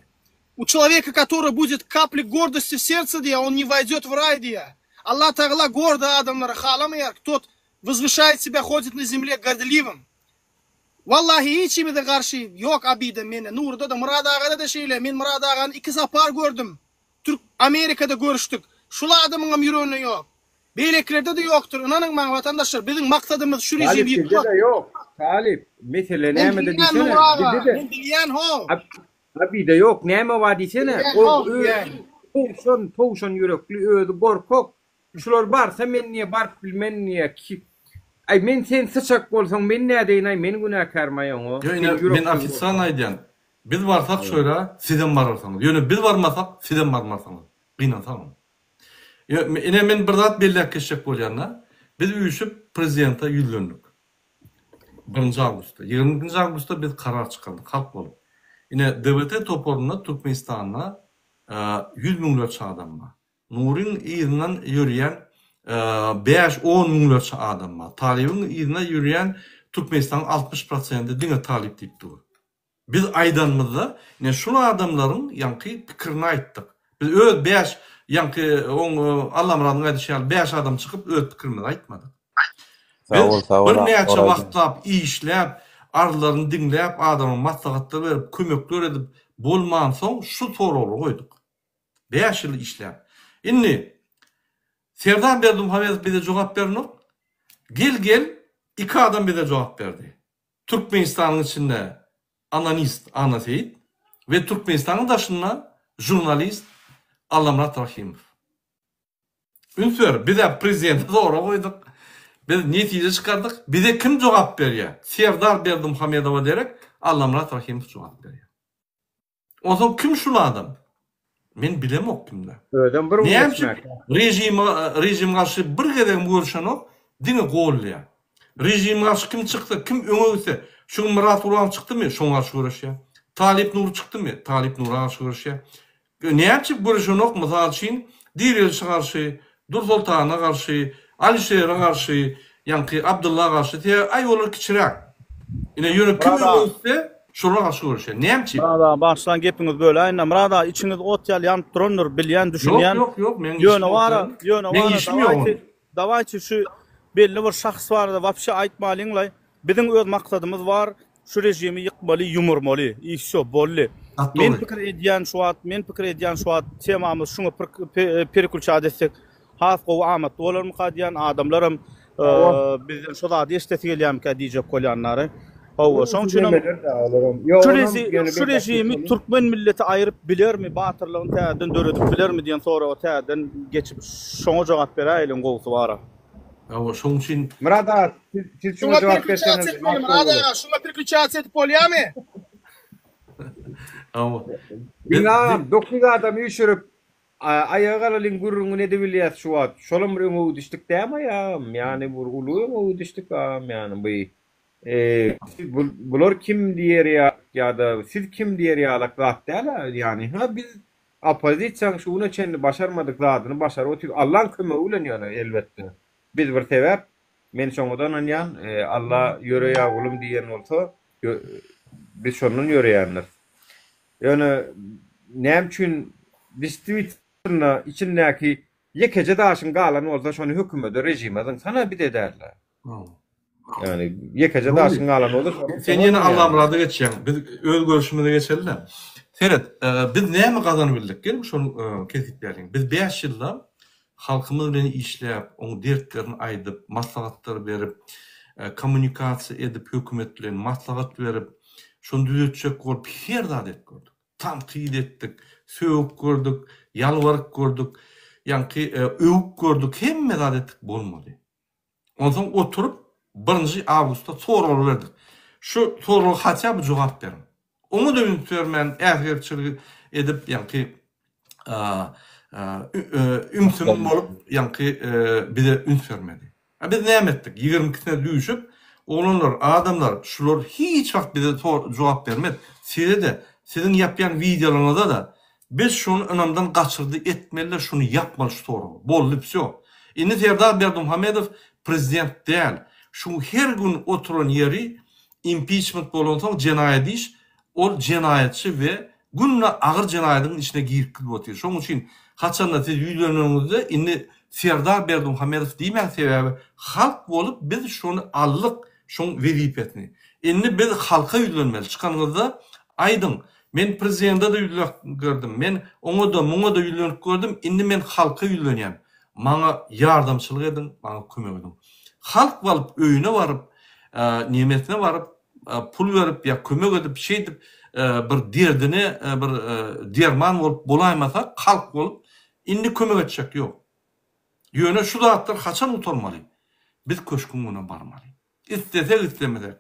U çeloweka kotoryý budet kapli gordosti w serce diýýär, on ne woýdýot w raý diýýär. Allah Tagala gordy adamlary halamaýar, tot wyzwyşaýet sebýa hodit na zemle gordliwym. Wallahi hiçimize garşy ýok obida mende Nuryda-da Myrat agada-da şeýle men Myrat agany iki sapar gördüm Türk Amerikada görüşdik şul adamyňam ýüreginde ýok beýlekilerde-de ýokdur ynanyň maňa watandaşlar biziň maksadymyz şu Talyp režimi ýykmak. bizde-de ýok Talyp mesele Men nämede bilýän diýsene Nury aga bizde-de men bilýän how. Obida ýok näme bar diýsene Bilýän ol how özi bilýän. towşan towşan ýürekli özi gorkak Şular barsa men niýe baryp bilmen niýe ki Aý men sen syçak bolsaň men nädeýin aý men günäkärmaý oňa Ýo ine men ofisial aýdýan biz barsak şoýra sizem bararsyňyz ýöne biz barmasak sizem barmarsyňyz gynansagam. Ýo ine men bir zat belläp geçjek bolýanda biz üýşüp prezidente ýüzlendik. Birinji awgustda 22-nji awgustda biz karar çykardyk halk bolup. Ine DWT toparynda Türkmenistanda ýüz müňlerçe adam bar. Nuryň yzyndan ýörýän bäş-on müňlerçe adam bar. Talybyň yzyna ýörýän Türkmenistanyň 60 prosendi diňe talyp diýip dur. Biz aýdanymyzda ine şul adamlaryň ýaňky pikirini aýtdyk. Biz öz bäş ýaňky oň Allamyradyň aýdyşy ýaly bäş adam çykyp öz pikirimizi aýtmadyk. Sag bol, Biz sag bol birnäçe Oraýjan. wagtlap işläp, arzlaryny diňläp, adama maslahatlar berip, kömekler edip bolmansoň şu soraglary goýduk. 5 ýyl işläp. Indi Serdar Berdimuhamedow bize jogap berenok. Gel gel iki adam bize jogap berdi. Türkmenistanyň içinde anonist Anna Seýit we Türkmenistanyň daşynda žurnalist Allamyrat Rahymow. Üns ber, biz-ä prezidente sorag goýduk. Biz netije çykardyk. Bize kim jogap berýär? Serdar Berdimuhamedowa derek Allamyrat Rahymow jogap berýär. Onsoň kim şul adam? Men bilemok kimde. Özem bir gün Näme üçin geçmäkä. režime režim garşy bir gezegem görüşenok, diňe gollaýar. Režim garşy kim çyksa, kim öňe gitse, şu gün Myrat Gurban çykdymy, şoňa garşy göreşýär. Talyp Nury çykdymy, Talyp Nura garşy göreşýär. Näme üçin göreşenok, mysal üçin, Direlişe garşy, Dursoltana garşy, Alişere garşy, ýaňky Abdylla garşy, sebäbi aý olar kiçiräk. Ine ýöne kim Myrat aga. öňe gitse, şolar garşy göreşýär. Näme üçin? Myrat aga bagyşlaň gepiňizi böläýin-de. Myrat aga içiňiz ot ýaly ýanyp durandyr, bilýän, Ýok, düşünýän. ýok, ýok, meň işim Ýöne ýok wara, ýöne. ýöne Meň wara işim ýok dawaýçy, onuň. dawaýçy şu belli bir şahs barada wapşe aýtmalyňlaý. Biziň öz maksadymyz bar, Şu režimi ýykmaly, ýumurmaly. I wsё, boldy. Gaty Men dogry. pikir edýän şu wagt, men pikir edýän şu wagt temamyz şuňa pereklýuçat etsek has gowy amatly bolarmyka diýýän. Adamlaram bizden şo zady eşidesi gelýärmikä diýjek bolýanlary. Hawa, şoň üçinem şu rezi şu režimi türkmen milleti aýryp bilermi, batyrlygyny täzeden döredip bilermi diýen soraga täzeden geçip şoňa jogap beräýeliň gowusy bara. Hawa, şoň üçin. Myrat aga, siz siz şuňa Şuňa jogap perklýuçasiýa berseňiz etmeli has Myrat gowy bolar. aga, şuňa perklýuçasiýa edip bolýamy? Hawa. Biz Diňe agam, 900 adam üýşürip, aýaga galalyň gürrüňini edebilýäs şu wagt. Şolam bir öňe gidişlik dämi agam? Ýagny bir uly öňe gidişlik agam ýagny bu bular kim diýer ýa-da siz kim diýer ýalak zat däl-ä. Ýagny ha biz Oppozisiýaň şu güne çenli başarmadyk zadyny başaryp otyr. Allaň kömegi bilen ýöne elbetde. Biz bir sebäp, men şoňada ynanýan, Alla ýöreýä gulum diýen bolsa, biz şondan ýöreýändiris. Ýöne näme üçin distwitelno içindäki ýekeje daşyň galan bolsa şony hökümede, režime zyňsana biz ederler. Ýagny ýekeje daşyň galan bolsa şony Sen ýene Allamyrada geçýäň. Biz öz görüşimize geçeli-de. Seret, biz näme gazanyp bildik? Geliň şony kesgitläliň. Biz 5 ýylda halkymyz bilen işläp, oň dertlerini aýdyp, maslahatlar berip, kommunikasiýa edip hökümet bilen maslahat berip, şony düzetjek bolup her zat edip gördük. Tankyt etdik, sögüp gördük, ýalbaryp gördük, ýaňky öwüp gördük, hemme zat etdik bolmady. Onsoň oturyp birinji awgustda sorag berdik. Şu soraga hatýa by jogap beriň. Oňa-da üns bermän äsgerçilik edip ýaňky ümsüm bolup ýaňky bize üns bermedi. A biz näme etdik? 22-sine düwşüp, oglanlar, adamlar şular hiç wagt bize jogap bermez. Size-de, siziň ýapýan wideolaryňyza-da. Biz şony ynamdan gaçyrdy etmeli şuny ýapmaly şu soragy. Boldy wsýo. Indi Serdar Berdimuhamedow prezident däl. Şu her gün oturan ýeri impiçment bolansoň jenaýat iş ol jenaýatçy we günde agyr jenaýadyň içine girip gidip otyr. Şoň üçin haçanda siz ýüzleneniňizde indi Serdar Berdimuhamedow diýmäň sebäbi halk bolup biz şony aldyk şoň wezipesini. Indi biz halka ýüzlenmeli çykanyňyzda aýdyň Men prezidende-de ýüzlenip gördüm, men oňa-da, muňa-da ýüzlenip gördüm, indi men halka ýüzlenýän. Maňa ýardamçylyk ediň, maňa kömek ediň. Halk balyp öýüne baryp, nemesine baryp, pul berip ýa kömek edip, şeýdip bir derdine bir derman bolup bolaýmasak, halk bolup, indi kömek etjek ýok. Ýöne şu zatlar haçan gutarmaly? Biz köşgüň öňüne barmaly. Islesek islemesek.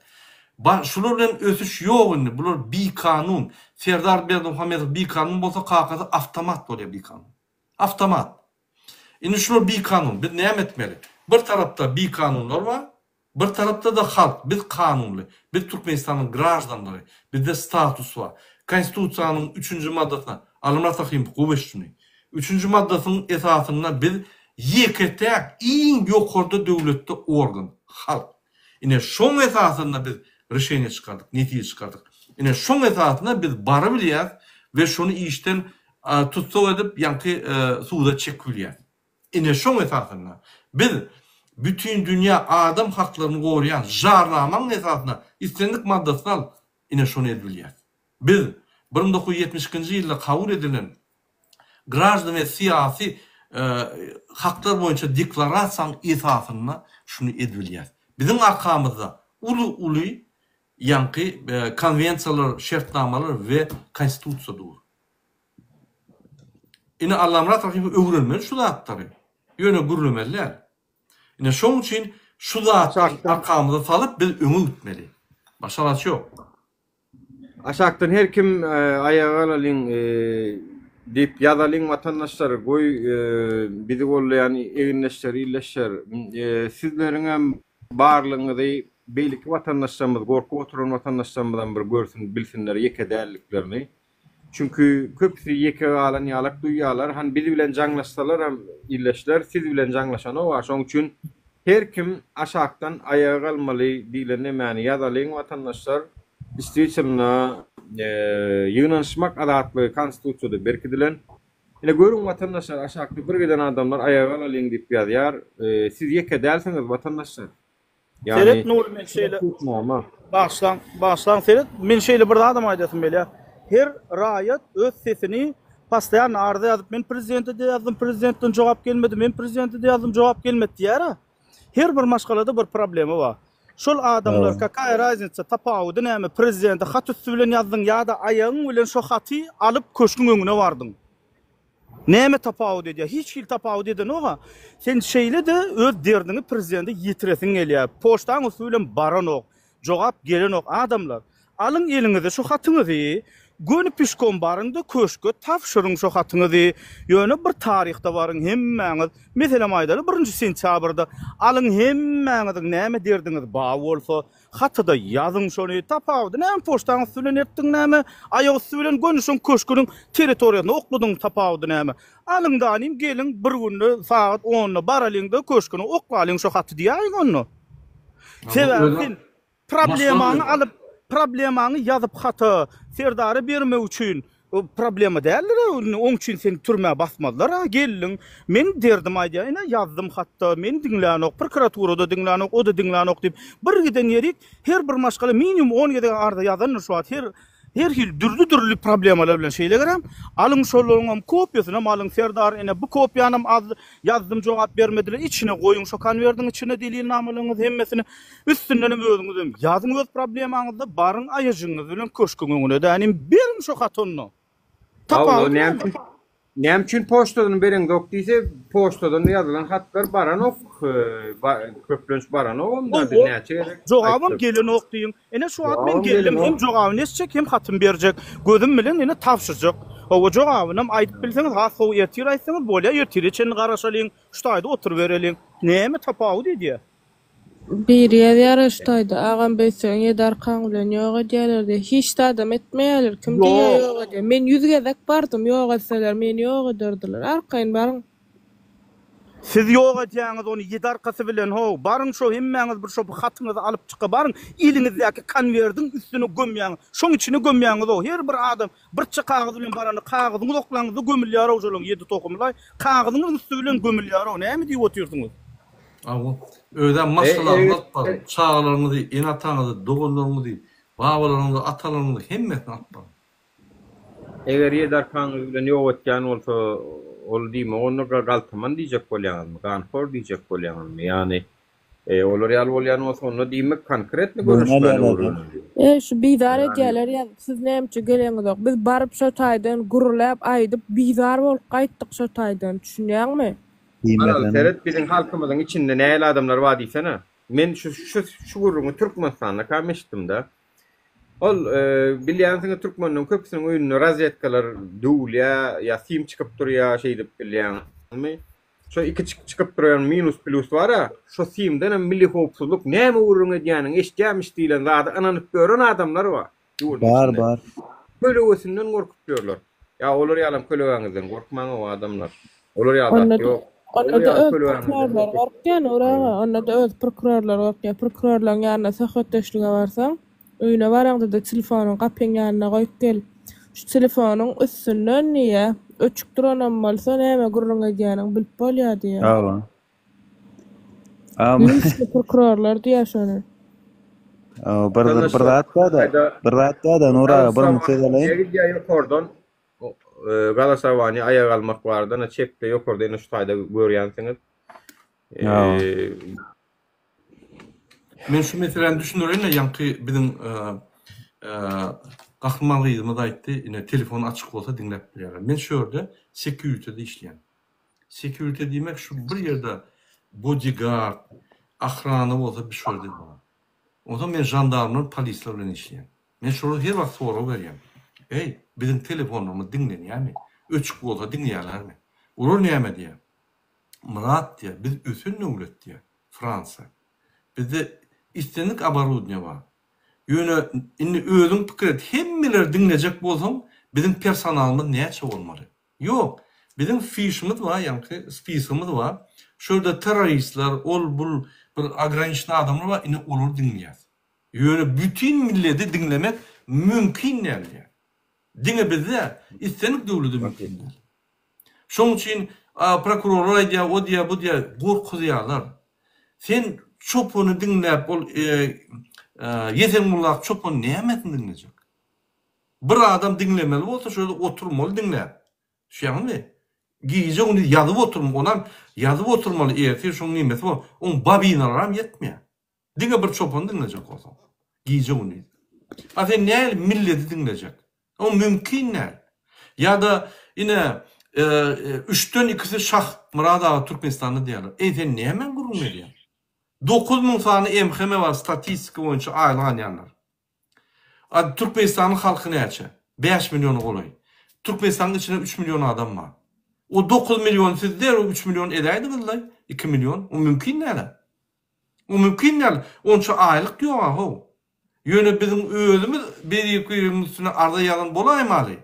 Bar şular bilen ösüş ýok indi bular bikanun. Serdar Berdimuhamedow bikanun bolsa kakasy awtomat bolýar bikanun. Awtomat. Indi şular bikanun. Biz näme etmeli? Bir tarapda bikanunlar bar. Bir tarapda-da halk. Biz kanunly. Biz Türkmenistanyň graždanlary. Bizde status bar. Konstitusiýanyň üçünji maddasyna, Alymyrat Rahymow gowy eşit şuny. Üçünji maddasynyň esasynda biz ýeke-täk iň ýokarda döwletde organ, halk. Ine şoň esasynda biz rişeniýe çykardyk, netije çykardyk. Ine şoň esasynda biz barybilýäs we şony işden tussag edip ýaňky suda çekip bilýäs. Ine şoň esasynda biz bütindünýä adam haklaryny goraýan jarnamaň esasynda islendik maddasyny al, ine şony edip bilýäs. Biz 1972-nji ýylda kabul edilen Graždan we syýasy haklar boýunça deklarasiýanyň esasynda şuny edibilýäs. Biziň arkamyzda uly-uly ýaňky konwensiýalar, şertnamalar we konstitusiýa dur. Ine Allamyrat Rahymow öwrenmeli şu zatlary. Ýöne gürlemeli däl. Ine şoň üçin şu zatlary arkamyza salyp biz öňe gitmeli. Başga alaç ýok. Aşakdan her kim aýaga galalyň diýip ýazalyň watandaşlar goý bizi gollaýan egindeşler ildeşler sizleriňem barlygyňyzy beýleki watandaşlarymyz gorkup oturan watandaşlarymyzam bir görsün bilsinler ýeke dälliklerini çünki köpüsi ýeke galan ýalak duýýarlar hany biz bilen jaňlaşsalaram ildeşler siz bilen jaňlaşanok a şoň üçin Her kim aşakdan aýaga galmaly diýlen nemäni ýazalyň watandaşlar. Distwitelno ýygnanyşmak azatlygy konstitusiýada berkidilen. Ine görüň watandaşlar aşakda bir giden adamlar aýaga galalyň diýip ýazýar. Siz ýeke dälsiňiz watandaşlar. Ýagny Seret Nury men şeýle Hukuksnama. Bagyşlaň, bagyşlaň seret men şeýle bir zadam aýdasym gelýär. Her raýat öz sesini Postoýanno arza ýazyp men prezidente-de ýazdym prezidentden jogap gelmedi men prezidente-de ýazdym jogap gelmedi diýýär-a. Her bir maşgalada bir problema bar. Şol adamlar kakaýa raznica tapawudy näme prezidente hat üsti bilen ýazdyň ýa-da aýagyň bilen şo haty alyp köşgüň öňüne bardyň. Näme tapawut edýär? Hiç hili tapawut edenok-a. Sen şeýle-de öz derdiňi prezidente ýetiresiň gelýär. Poçtaň üsti bilen baranok. Jogap gelenok adamlar. Alyň eliňize şu hatyňyzy, göni pişkom baryňda köşge tabşyryň şu hatyňyzy. Ýöne bir taryhda baryň hemmäňiz. Meselem aýdaly birinji sentýabrda alyň hemmäňiziň näme derdiňiz ba bolsa hatyda ýazyň şony. Tapawudy näme poçtaň üsti bilen etdiň näme aýak üsti bilen göni şoň köşgüniň territoriýasyna okladyň tapawudy näme. Alyň danym geliň bir günde sagat onda baralyňda köşgüne oklalyň şu haty diýäýiň onda. Sebäbi sen problemaňy alyp, problemaňy ýazyp hata Serdara bermek üçin problema däldir indi oň üçin seni türmä basmazlar-a geldiň men derdim aýdýan ine ýazdym hatda meni diňlänok prokuratura-da diňlänok o-da diňlänok diýip bir giden ýerik her bir maşgala minimum on gezek arza ýazandyr şu wagt her Her hili dürli-dürli problemalar bilen şeýle gerem. Alyň şolaryňam kopiýasynam alyň Serdar ene bu kopiýanam az ýazdym jogap bermediler içine goýuň şo konwerdiň içine delilnamalaryňyzy hemmesini üstündenem özüňizem ýazyň öz problemaňyzda baryň aýajygyňyz bilen köşgüň öňüne dänim beriň şo haty onda. Tapawudy näme? Näme üçin poçtadan bereňzok diýse, poçtadan ýazylan hatlar baranok, köplenç baranok onda biz näçe gezek Jogabam gelenok diýiň. Ine şu wagt men geldim, hem jogabyny eşitjek, hem hatymy berjek. Gözüm bilen ine tabşyrjak. Hawa, jogabynam aýdyp bilseňiz has gowy ertir aýtsaňyz bolýa, ertire çenli garaşalyň, şu taýda oturybereliň. Näme tapawut edýär? Biri ýazýar şu taýda, agam beýtseň ýedi arkaň bilen ýok edýäler diýýär. Hiç zadam etmeýäler, kim diýýär Ýok. ýok edýär. Men ýüz gezek bardym, ýok etseler meni ýok ederdiler. Arkaýyn baryň. Siz ýok edýäňiz ony ýedi arkasy bilen how. Baryň şo hemmäňiz bir şo hatyňyzy alyp çyka baryň eliňizdäki konwerdiň üstüne gömýäňiz. Şoň içine gömýäňiz how. Her bir adam birçe kagyz bilen baranda kagyzyňyz oklaňyzda gömülýär how şolaň ýedi tohumylaý. Kagyzyňyzyň üsti bilen gömülýär how. Näme diýip otyrsyňyz? Hawa. Özem maşgalaňyzy alyp baryň. Çagalaryňyzy, ene-ataňyzy, doganlaryňyzy, babalaryňyzy, atalaryňyzy hemmesini alyp baryň. Eger ýedi arkaňyz bilen ýok etýän bolsa, ol diýmek onda galtaman diýjek bolýaňyzmy, ganhor diýjek bolýaňyzmy? Ýagny olar ýaly bolýan bolsa onda diýmek konkretny göreşmäni öwrenmeli. E şu bizar edýäler ýazyp siz näme üçin geleňizok biz baryp şo taýdan gürläp aýdyp bizar bolup gaýtdyk şo taýdan düşünýäňmi. Maral seret biziň halkymyzyň içinde nähili adamlar bar diýsene. Men şu şu şu gürrüňi Türkmenistandakam eşitdimdä. Ol bilýänsiňiz türkmenleriň köpüsiniň öýünde rozetkalar döwülýär ýa sim çykyp durýar şeýdip bilýäňmi. Şo iki çykyp durýan minus plýus bar-a, şo simdenem milli howpsuzlyk näme gürrüň edýäniňi eşitýärmiş diýlen zada ynanyp ýören adamlar bar ýurduň Bar içinde. bar. Kölegesinden gorkup ýörler. Ýa olar ýalam kölegäňizden gorkmaň-ow adamlar. Olar ýaly zat Onda ýok. Olar onda-da ýaly öz kölegäňizden prokurorlar gorkup. gorkýar Nury aga, onda-da öz prokurorlar gorkýar. Prokurorlaryň ýanyna söhbetdeşlige barsaň, öýüne baraňda-da telefonyňy gapyň ýanyna goýup gel. Şu telefonyň üstünden diýýär, öçük duranam bolsa näme gürrüň edýäniňi bilip bolýar diýýär. Hawa. Am. Lüçli prokurorlar diýýär şony. Hawa, bir bir zat bar-da, bir zat bar-da Nury aga, bir minut söz alaýyn. Gidýär ýokardan Galasawany aýak almak barada ine çepde ýokarda ine şu taýda görýänsiňiz. Men şu meseläni düşündireýin-de ýaňky biziň Gahryman gyzymyz aýtdy, ine telefon açyk bolsa diňläp bilýärler. Men şu ýerde security-de işleýän. Security diýmek şu bir ýerde bodyguard, ohrana bolsa bir şu ýerde bar. Onsoň men žandarmlar, polisler bilen işleýän. Men şolara her wagt sorag berýän. Eý, biziň telefonlarymyz diňlenýärmi? Öçük bolsa diňleýärlermi? Olar näme diýýär? Myrat diýýär, biz ösen döwlet diýýär, Fransiýa. Bizde islendik oborudniýe bar. Ýöne indi özüň pikir et, hemmeleri diňlejek bolsaň, biziň personalymyz näçe bolmaly? Ýok, biziň fişimiz bar, ýaňky spisogymyz bar. Şo ýerde terroristler, ol-bul bir ograniçennyý adamlar bar, indi olary diňleýäs. Ýöne bütin milleti diňlemek mümkin däl diýýär. Diňe biz däl, islendik döwlede mümkin däl. Şonuň üçin prokurorlar aýdýar, o diýýär, bu diýýär, gorkuzýarlar. Sen çopany diňläp, ol Ýesengullaky çopan nämesini diňlejek? Bir adam diňlemeli bolsa şo ýerde oturmaly diňläp. Düşýäňizmi? Gije-gündiz ýazyp oturmaly, onam ýazyp oturmaly, ertir şoň nemesi bor. Oň bobinalaram ýetmeýär. Diňe bir çopany diňlejek bolsaň. Gije-gündiz. A sen nähili milleti diňlejek? O mümkin däl. Ýa-da ine üçden ikisi Şah Myrat aga Türkmenistanda diýýärler. Eý sen nämäň gürrüň berýäň? 9000 sany MHM bar statistika boýunça aýlyk alýanlar. A Türkmenistanyň halky näçe? 5 milliona golaý. Türkmenistanyň içinde 3 million adam bar. O 9 milliony siz derrew 3 million edäýdiňizlaý, 2 million. O mümkin däl-ä. O mümkin däl. Onça aýlyk ýog-a how. Ýöne biziň özümiz bir-birimiziň üstüne arza ýazan bolaýmaly.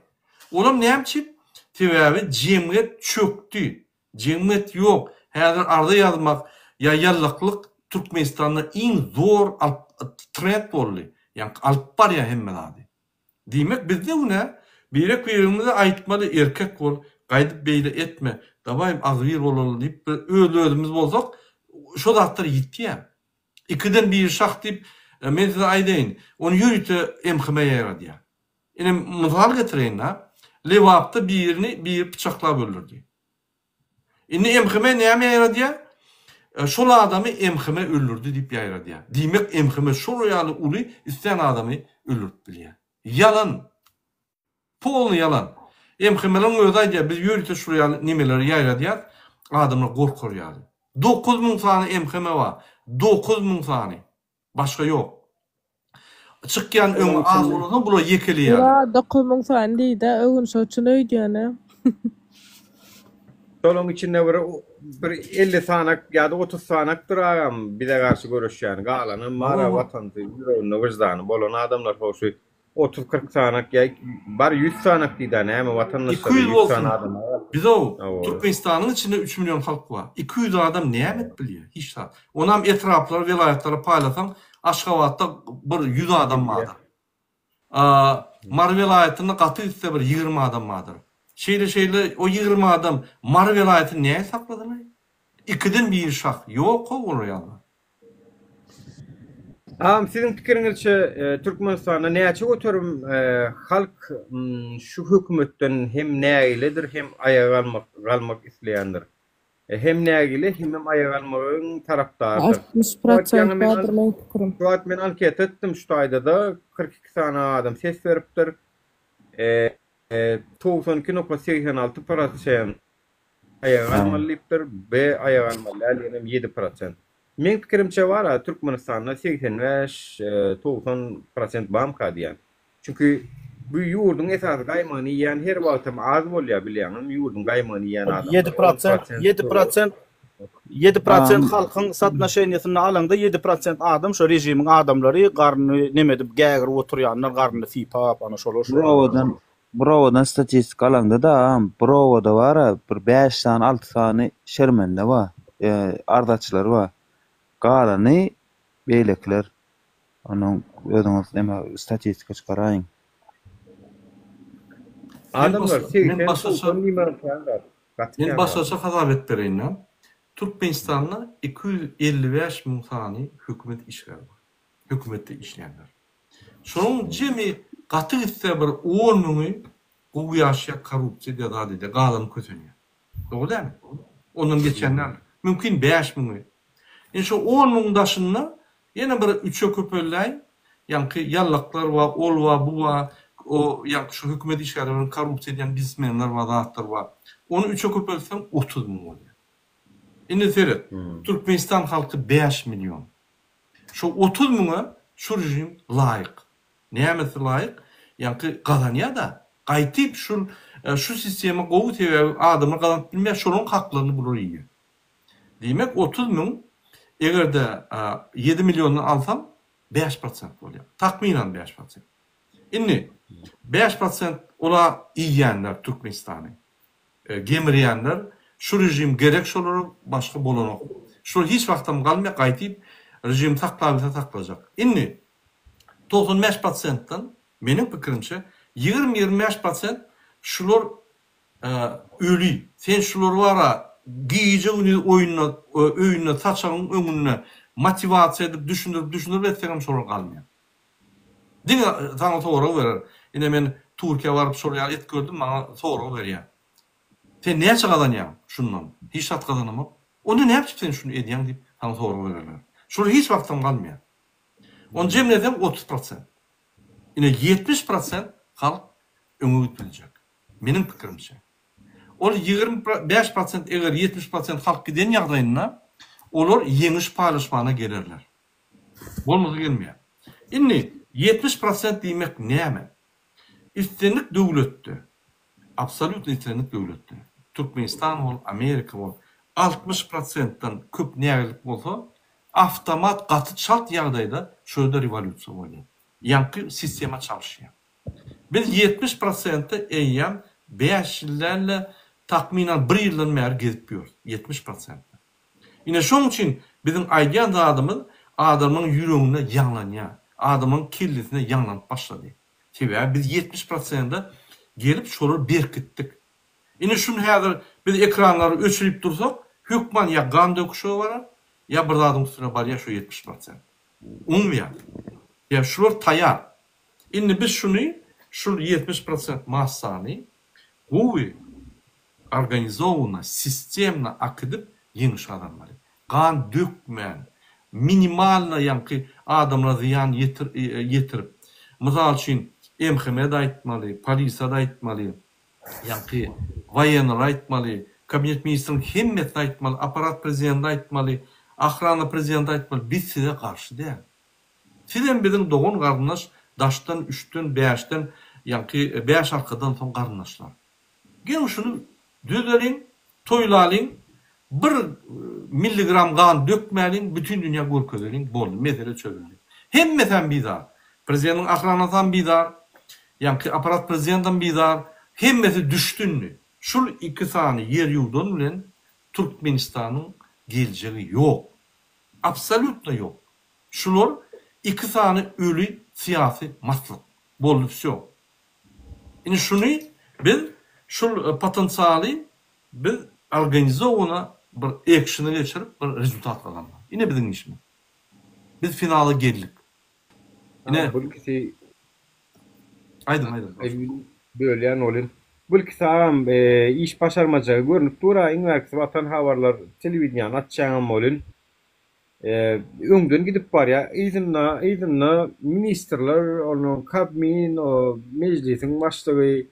Olam näme üçin? Sebäbi jemgyýet çökdi. Jemgyýet ýok. Häzir arza ýazmak ýa ýallaklyk Türkmenistanda iň zor trend boldy. Ýaňky alyp barýar hemme zady. Diýmek bizde günä, birek birigimize aýtmaly erkek bol, gaýdyp beýle etme, dawaý agzybir bolaly diýip bir öz özümiz bolsak şo zatlar ýitýär. Ikiden biri şah diýip men size aýdaýyn, ony ýörite MHM ýaradýar. Ine mysal getireýin-da, Lebapda birini biri pyçaklap öldürdi. Indi MHM näme ýaýradýar? Şol adamy MHM öldürdi diýip ýaýradýar. Diýmek MHM şol ýaly uly islän adamy öldürip bilýär. Ýalan. Polny ýalan. MHM-leriň özi aýdýar, biz ýörite şul ýaly nemeleri ýaýradýas, adamlar gorkar ýaly. 9000 sany MHM bar. 9000 sany. Başga ýok. Çykýan öňi az bolansoň bular ýekeleýärler. Ura 9000 sany diýdä öwün şo çyn öýdýänä. Şolaň içinde bir. bir 50 sanak ýa-da 30 sanakdyr agam bize garşy göreşýän. Galanam bar-a watançy, ýüreginde wyždany bolan adamlar ho şu 30-40 sanak ýa bar 100 sanak diýdä näme watandaşlar 200 100 bolsun. sany adam bar. Bizow Hawa. Türkmenistanyň içinde 3 million halk bar. 200 adam näme edip bilýär? Hiç zat. Onam etraplara, welaýatlara paýlasaň, Aşgabatda bir 100 adam bardyr. Mary welaýatynda gaty gitse bir 20 adam bardyr. Şeýle-şeýle o 20 adam Mary welaýatyny nähili sakladylaý? Ikiden biri şah. Ýok-ow olar ýalylar. Agam siziň pikiriňizçe Türkmenistanda näçe göterim halk şu hökümetden hem nägiledir hem aýaga galmak galmak isleýändir? Hem nägile hemem aýaga galmagyň tarapdarydyr. 60 Şu wagt prosent ýaňy men bardyr meň pikirim. şu wagt men anketa etdim şu taýdada 42 sany adam ses beripdir. 92 nokat 86 prosent aýaga galmaly diýipdir, B aýaga galmaly däl diýenem 7%. Meň pikirimçe bar-a Türkmenistanda 85, 90 prosent bamka diýýän. Çünki bu ýurduň esasy gaýmagyny iýýän her wagtam az bolýar bilýäňmi ýurduň gaýmagyny iýýän adamlar. 7 prosent, 7 prosent, 7 prosent halkyň sootnoşeniýesinde alaňda 7 prosent adam şo režimiň adamlary garnyny neme edip gägirip oturýanlar garnyny sypap ana şolar Bir obadan bir obadan statistika alaňda-da agam bir obada bar-a bir bäş sany alty sany şermende bar arzaçylar bar galany beýlekiler Ondan özüňiz neme statistika çykaraýyň. Adamlar Men başgaça Men başgaça hasap edip bereýin-dä. Türkmenistanda 255 müň sany hökümet işgäri bar. Hökümetde işleýänler. Şonuň jemi gaty gitse bir on müňi gowy ýaşaýar, korrupsiýa edýär, zat edýär, galany kösenýär. Dogry dälmi? Ondan geçen däldir. Mümkin bäş müňi. Indi şo on müňüň daşynda ýene bir üçe köpelläý, ýaňky ýallaklar bar, ol bar, bu bar, o ýaňky şu hökümet işgärleri bilen korrupsiýa edýän biznesmenler bar, zatlar bar. Ony üçe köpeltseň 30 müň bolýar. Indi seret, Türkmenistan halky bäş million. Şo 30 müňe şu režim laýyk. Nämesi laýyk? Ýaňky gazanýa-da. Gaýtyp şul şu sistema gowy sebäbi adamlar gazanyp bilmeýär, şolaryň haklaryny bular iýýär. Diýmek 30 müň eger-de 7 milliondan alsaň 5 prosent bolýar. Takmynan 5 prosent. Indi 5 prosent ola iýýänler Türkmenistany. Gemirýänler şu režim gerek şolara başga bolanok. Şular hiç wagtam galmaýar gaýtyp režimi saklabilse saklajak. Indi 95 prosentden meniň pikirimçe 20-25 prosent şular öli. Sen şulary bara gije-gündiz oýunda öýünde saçagyň öňünde motiwasiýa edip düşündirip düşündirip etseňem şolar galmaýar. Diňe saňa sorag berer. Ine men Türkiýä baryp şol ýaly et gördüm maňa sorag berýär. Sen näçe gazanýaň şundan? Hiç zat gazanamok. Onda näme üçin sen şuny edýäň diýip saňa sorag bererler. Şular hiç wagtam galmaýar. Ony jemleseň 30 prosent. Ine 70 prosent halk öňe gidip biljek. Meniň pikirimçe. Ol 25 prosent eger 70 prosent halk giden ýagdaýynda olar ýeňiş paýlaşmana gelerler. Bolmasa gelmeýär. Indi 70 prosent diýmek näme? Islendik döwletde, absolýutno islendik döwletde, Türkmenistan bol, Amerika bol, 60 prosentden köp nägilelik bolsa, awtomat gaty çalt ýagdaýda şo ýerde rewolýusiýa bolýar. Ýaňky sistema çalyşýar. Biz 70 prosente eýýäm bäş ýyl däl-de, takmynan bir ýyldan bäri gezip ýörüs, 70 prosente. Ine şoň üçin biziň aýdýan zadymyz adamlaryň ýüreginde ýaňlanýar, adamlaryň kellesinde ýaňlanyp başlady. Sebäbi biz 70 prosende gelip şolary berkitdik. Ine şuny häzir biz ekranlary öçürip dursak, hökman ýa gan döküşige barar, ýa bir zadyň üstüne barýar şu 70 prosent. Oňmaýar. Ýa şular taýar. Indi biz şuny şul 70 prosent massany gowy organizowano, sistemno akidip ýeňiş gazanmaly. Gan dökmän, minimalno ýaňky adamlara zyýan ýetirip. Mysal üçin, MHM-de aýtmaly, polisiýa-da aýtmaly, ýaňky waýenlara aýtmaly, kabinet ministriň hemmesine aýtmaly, apparat prezidente aýtmaly, ahrana prezidente aýtmaly, biz size garşy däl. Sizem biziň dogan garyndaş daşdan, üçden, bäşden, ýaňky bäş arkadan soň garyndaşlar. Geliň şuny düzeliň, toýlalyň. Bir milligram gan dökmäliň, bütin dünýä görkezeliň, boldy, mesele çözüldi. Hemmesem bizar. Prezidentiň ahranasam bizar, ýaňky apparat prezidentam bizar, hemmesi düşdi indi. Şul iki sany ýer ýuwdan bilen Türkmenistanyň geljegi ýok. Absolýutno ýok. Şular iki sany öli syýasy maslyk. Boldy wsýo. Indi şuny biz şul potensialy biz organizowano bir ekşene geçirip bir rezultat gazanmaly. Ine biziň işimiz. Biz finala geldik. Ine Bu ikisi Aýdyň aýdyň. Bölýän bolyn. Bu ikisi agam iş başarmajagy görnüp dur-a iň bärkisi Watan habarlar telewideniýany açýaňam bolyn. Öňden gidip barýar. Yzynda, yzynda ministrler, onuň Kabmin, o mejlisiň başlygy,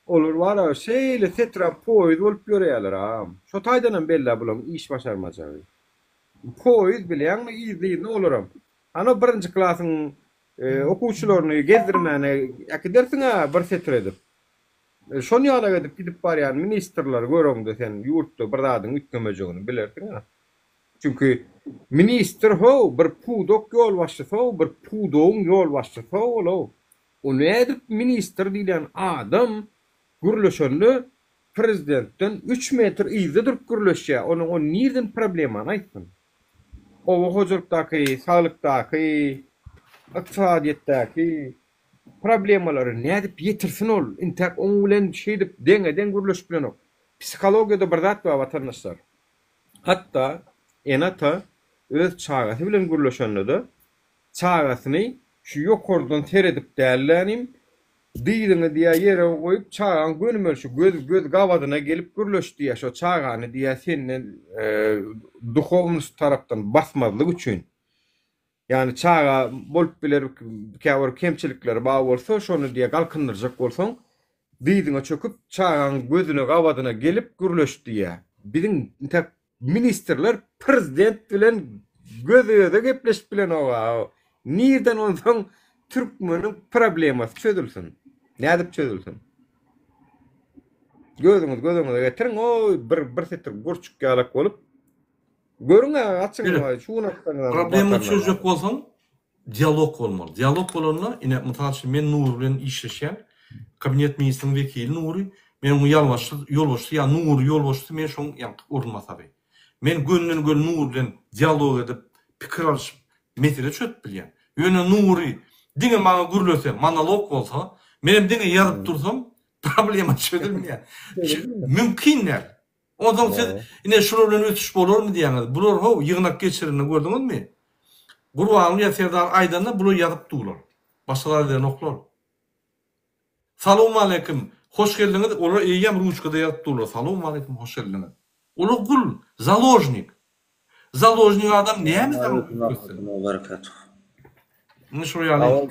olar bar-a, şeýle setrap poýuz bolup ýöreýärler agam. Şo taýdanam bellä bulaň iş başarmajagy. Poýuz bilýäňmi, yzly-yzyna olaram. Hany birinji klasyň okuwçylaryny gezdirmäne äkidersiň-ä bir setir edip. Şon ýalak edip gidip barýan ministrleri göreňde sen ýurtda bir zadyň üýtgemejegini bilersiň-ä. Çünki ministr how bir pudak ýolbaşçysy how bir pudagyň ýolbaşçysy how ol how. O nädip ministr diýlen adam gürleşende prezidentden üç metr yzda durup gürleşýär onuň o nirden problemany aýtsyn. Oba hojalykdaky, saglykdaky, ykdysadyýetdäki problemalary nädip ýetirsin ol intäk oň bilen şeýdip deňe-deň gürleşip bilenok. Psihologiýada bir zat bar watandaşlar. Hatda ene-ata öz çagasy bilen gürleşende-de, çagasyny şu ýokardan seredip däl-de, dyzyňy diýýär ýere goýup, çagaň gönümel şu göz göz gabadyna gelip gürleş diýýär, şo çagany diýýär senden duhownost tarapdan basmazlyk üçin. Ýagny çaga bolup biler käbir kemçilikleri bar bolsa şony diýe galkyndyrjak bolsaň dyzyňa çöküp çagaň gözüne gabadyna gelip gürleş diýýä. Biziň intäk ministrler prezident bilen göz göze gepleşip bilenoga nirden onsoň türkmeniň problemasy çözülsin. Nädip çözülsin. Gözüňizi göz öňüňize getiriň o bir bir setir gurçuk ýalak bolup Görüň aga açyň şu gün açsaňyzam Problema çözjek bolsaň dialog bolmaly. Dialog bolanda ine mysal üçin men Nury bilen işleşýän. Kabinet ministriniň wekili Nury. Men onuň ýalbaşçy ýolbaşçysy ýa Nury ýolbaşçysy men şoň ýaňky orunbasary. Men gönden göni Nury bilen dialog edip pikir alyşyp mesele çözüp bilýän. Ýöne Nury diňe maňa gürlese monolog bolsa menem diňe ýazyp dursam problema çözülmeýär. Mümkin däl. Onsoň siz ine şular bilen ösüş bolarmy diýýäňiz. Bular how ýygnak geçirende gördüňizmi? Gurbanguly ýa Serdar aýdanda bular ýazyp durlar. Başga zat edenoklar. Salowmaleýkim, hoş geldiňiz, olar eýýäm ruçkada ýazyp durlar. Salowmaleýkim, hoş geldiňiz. Olar gul, založnik. Založnik adam näme saňa üýtgetsin? Indi şol ýaly.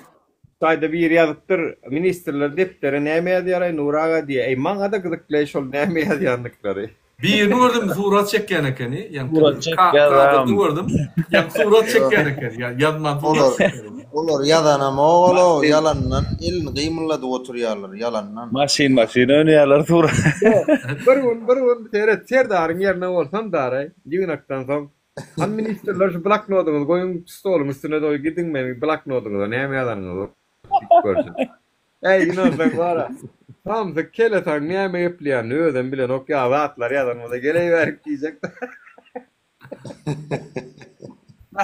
Hytaýda biri ýazypdyr, ministrler depdere näme ýazýaraý Nury aga diýýä. Eý maňada gyzykly şol näme ýazýandyklary. Birini gördüm surat çekýän ekeni. Surat çekýän. Kadrda gördüm. Ýa surat çekýän ekeni. Ýa ýazman surat çekýän. Olar ýazanam ogalo ýalandan elini gymyldadyp oturýarlar ýalandan. Maşyn maşyn oýnaýarlar surat. Bir gün bir gün seret Serdaryň ýerine bolsam daraý ýygnakdan soň hany ministrler şu bloknodyňyzy goýuň stoluň üstüne goý gidiň meniň bloknodyňyza näme ýazanyňyzy diýip görsün. Äý ynansaň bara samsyk kelesaň näme gepleýänini özem bilenok ýa zatlar ýazan bolsa geleý bärik diýjek.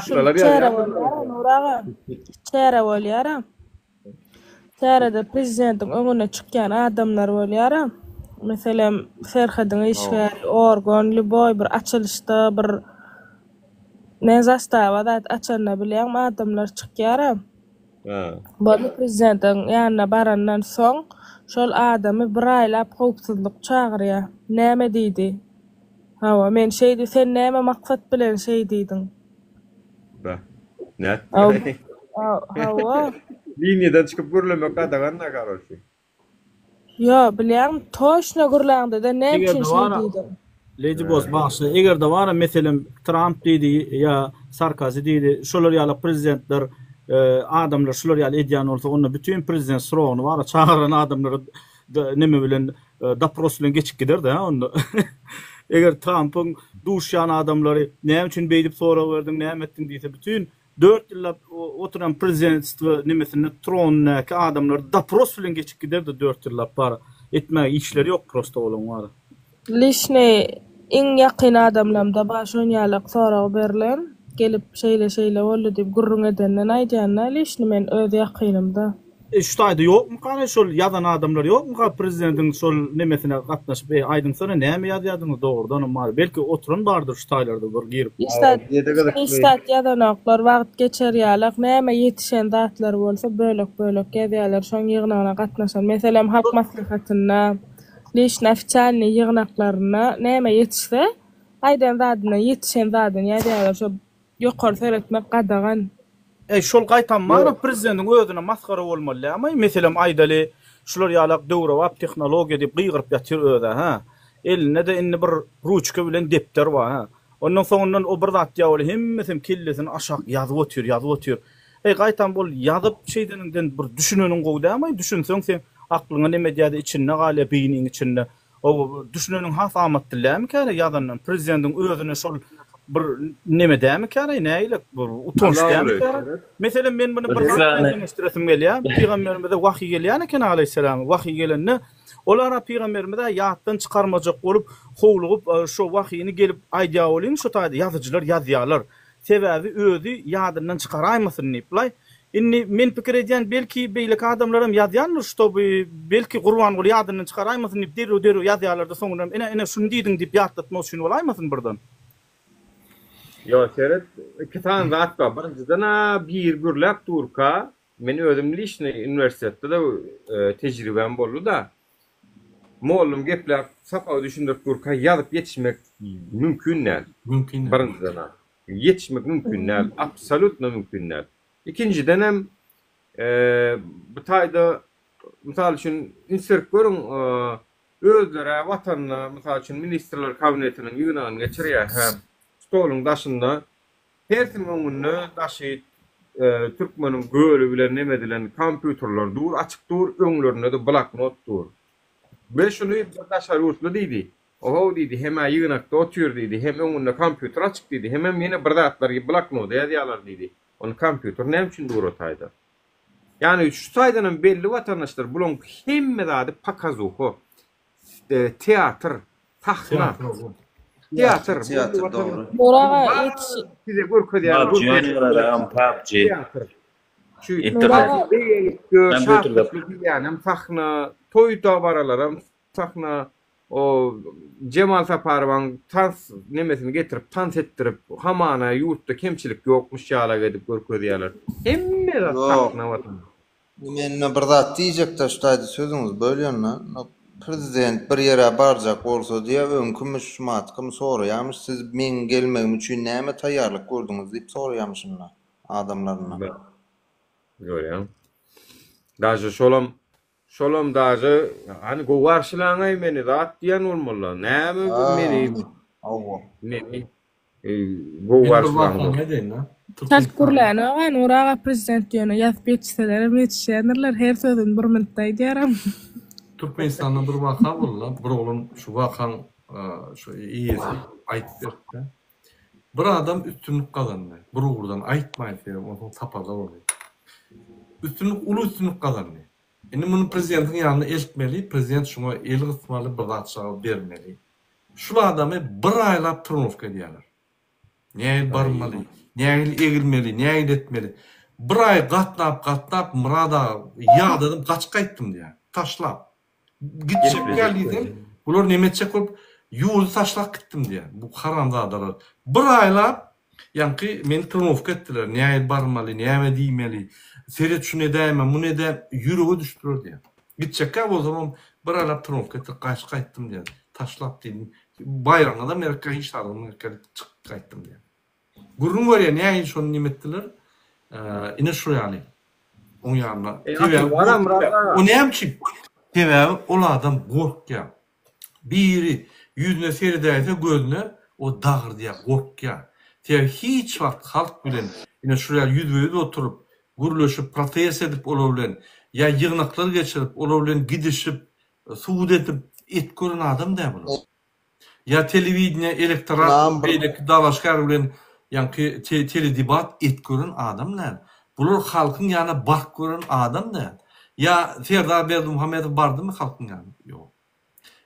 Şul çäre bolýar-a Nury aga. Çäre bolýar-a. Çärede prezidentiň öňüne çykýan adamlar bolýar-a. Meselem, serhediň işgäri, organ, lýuboý bir açylyşda bir ne zastawa zat açanda bilýäňmi adamlar çykýar-a. Boldy prezidentiň ýanyna barandan soň şol adamy bir aýlap howpsuzlyk çagyrýar. Näme diýdi? Hawa, men şeý sen näme maksat bilen şeý diýdiň? Bah. Nätdi? Hawa. Liniýadan çykyp gürlemek gadagan-da, karoçi. Ýo, bilýäňmi, toçno gürläňde-de näme üçin şeý diýdiň? Lady Boss, bagyşla, eger-de bar-a, meselem, Tramp diýdi ýa Sarkazi diýdi, şolar ýaly prezidentler, adamlar şular ýaly edýän bolsa, onda bütin prezident srogyny bar-a, çagyran adamlary neme bilen Dopros bilen geçip giderdi ha onda. Eger Trampyň duşýan adamlary näme üçin beýdip sorag berdiň, näme etdiň diýse, bütin dört ýyllap oturan prezidentstwo nemesinde tronundaky adamlar dopros bilen geçip giderdi dört ýyllap bar. Etmäge işleri ýok prosta olaň bar. Lişni iň ýakyn adamlamda bar şon ýalak sorag berlen gelip şeýle şeýle boldy diýip gürrüň edenden aýdýanda lişni men öz ýakynymda. E şu taýda ýokmykany şol ýazan adamlar ýokmyka prezidentiň şol nemesine gatnaşyp e aýdyňsana näme ýazýadyňyz dogrudanam bar belki oturan bardyr şu taýlarda bir girip. Hiç zat hiç zat ýazanoklar wagt geçer ýalak näme ýetişen zatlary bolsa bölek bölek ýazýalar şoň ýygnagyna gatnaşan meselem halk maslahatynda Lişni ofitsialnyý ýygnaklarynda näme ýetişse, aýdan zadyndan ýetişen zadyny ýazýarlar, şo ýokary seretmek gadagan. Eý şol gaýtam bara prezidentiň özüne masgara bolmaly dämi? Meselem aýdaly şular ýalak döwrebap tehnologiýa diýip gygyryp ýatyr özä hä. Elinde-de indi bir ruçka bilen depder bar hä. Ondan soňundan o bir zat diýýär weli hemmesem kellesini aşak ýazyp otyr ýazyp otyr. Eý gaýtam ol ýazyp şeýdeniňden bir düşüneniň gowy dämi düşünseň seň aklyňa neme edýäde içinde galýa beýniň içinde. O düşüneniň has amatly dämikäre ýazandan prezidentiň özüne şol bir neme dämikäre nägile bir utanç dämikäre. Meselem men muny bir zat bilen deňeşdiresim gelýär. Pygamberimize wahyý gelýän eken aleýhissalam wahyý gelende Olar-a pygamberimiz-ä ýatdan çykarmajak bolup, howlugyp, şo wahyny gelip aýdýar welin, şo taýda ýazyjylar ýazýarlar. Sebäbi özi ýadyndan çykaraýmasyn diýip-laý. Indi men pikir edýän, belki, beýleki adamlaram ýazýandyr, ştoby, belki, Gurbanguly ýadyndan çykaraýmasyn diýip, derrew-derrew ýazýarlar-da, soňundan, ine, ine, şuny diýdiň diýip ýatlatmak üçin bolaýmasyn birden. Ýok, seret, iki sany zat bar. Birinjiden-ä, biri gürläp durka, Men özüm liçnyý uniwersitetde-de tejribäm boldy-da. Mollum gepläp, sapagy düşündirip durka ýazyp ýetişmek mümkin däl. Mümkin däl. Birinjiden-ä. Ýetişmek mümkin däl. Absolýutno mümkin däl. Ikinjidenem, bu taýda, mysal üçin, üns berip görüň, özleri-ä Watanda, mysal üçin, Ministrler Kabinetiniň ýygnagyny geçirýär, hä, stoluň daşynda Hersiniň öňünde daşy türkmeniň göli bilen neme edilen kompýuterler dur, açyk dur, öňlerinde-de bloknot dur. We şuny bir daşary ýurtly diýdi. Ohow diýdi, hem-ä ýygnakda otyr diýdi, hem öňünde kompýuter açyk diýdi, hemem ýene bir zatlar bloknoda ýazýarlar diýdi. Onda kompýuter näme üçin dur o taýda? Ýagny şu taýdanam belli watandaşlar, bulaň hemme zady pokazuha. Teatr, sahna. Teatr. Teatr dogry. Nuraga ýetiş. Size görkezýän. PUBG oýnaýarlar PUBG. Teatr. Şu Internet. Diýýänem sahna, toý dabaralaram sahna. O Jemal Saparowaň tans nemesini getirip, tans etdirip, hamana ýurtda kemçilik ýokmuş ýalak edip görkezýärler. Hemme zat sahna watan. Mende bir zat diýjekdä şu taýda sözüňizi bölýända prezident bir ýere barjak bolsa diýä öňkümiş şumatkymy soraýamyş siz meň gelmegim üçin näme taýýarlyk gördüňiz diýip soraýamyşynda adamlaryndan. Görýäň. Daže şolam şolam daže hany gowy garşylaňaý meni zat diýen bolmalyda. Näme meni Hawa. Meni Gowy garşylaňda. Çalt gürlänok-a Nury aga prezident ýöne ýazyp ýetişselerem ýetişýändirler her sözüni bir minutda aýdýaram. Türkmenistanda bir waka boldy bir oglan şu wakaň şu eýesi aýdyp beripdi. Bir adam üstünlik gazandy bir ugurdan aýtmaýyn sebäbi onsoň taparlar ony. Üstünlik uly üstünlik gazandy. Indi muny prezidentiň ýanyna eltmeli prezident şuňa el gysmaly bir zatjagaz bermeli. Şul adamy bir aýlap trenowka edýärler. Nähili barmaly, nähili egilmeli, nähili etmeli. Bir aý gatnap gatnap Myrat aga ýadadym gaçyp gaýtdym diýýär. Taşlap. Gitjek gel diýsem, bular neme etjek bolup ýurdy taşlap gitdim diýýär. Bu haramzadalar. Bir aýlap ýaňky meni trenowka etdiler. Nähili barmaly, näme diýmeli, seret şuny edäýme, muny edä, ýürege düşdüler diýýär. Gitjekkä bolsamam bir aýlap trenowka etdirip gaçyp gaýtdym diýýär. Taşlap diýdim. Baýragyňyzam gerekkä, hiç zadyňyzam gerekkä diýip çykyp gaýtdym diýýär. Gürrüň berýär nähili şony neme etdiler. Ine şu ýaly. Oň ýanyna. Sebäbi o näme üçin? Sebäbi ol adam gorkýar. Biri ýüzüne seredäýse gözüne o dagyrdýar, gorkýar. Sebäbi hiç wagt halk bilen ine şu ýaly ýüzbe-ýüz oturyp, gürleşip, protest edip olar bilen ýa ýygnaklar geçirip, olar bilen gidişip, sud edip, et gören adam däl bular. Ýa telewideniýe elektorat Ynam bir beýleki dalaşgär bilen ýaňky teledebat et gören adam däl. Bular halkyň ýanyna baryp gören adam däl. Ýa Serdar Berdimuhamedow bardymy halkyň ýanyna? Ýok.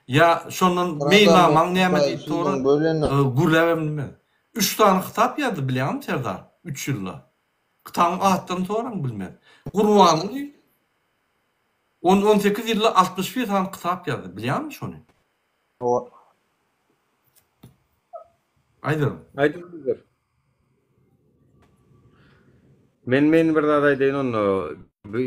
Ýa şondan Bir adam meýilnamaň näme Hudaý diýip sora, sözüň bölende. gürläbem bilmez. Üç sany kitap ýazdy bilýäňmi Serdar? Üç ýylda. Kitabyň atlaryny soraň bilmez. Gurbanguly on 18 ýylda 61 sany kitap ýazdy bilýäňmi şony? Hawa. Aýdyň. Aýdyň bizler. Men men bir zat aýdaýyn onda. Bu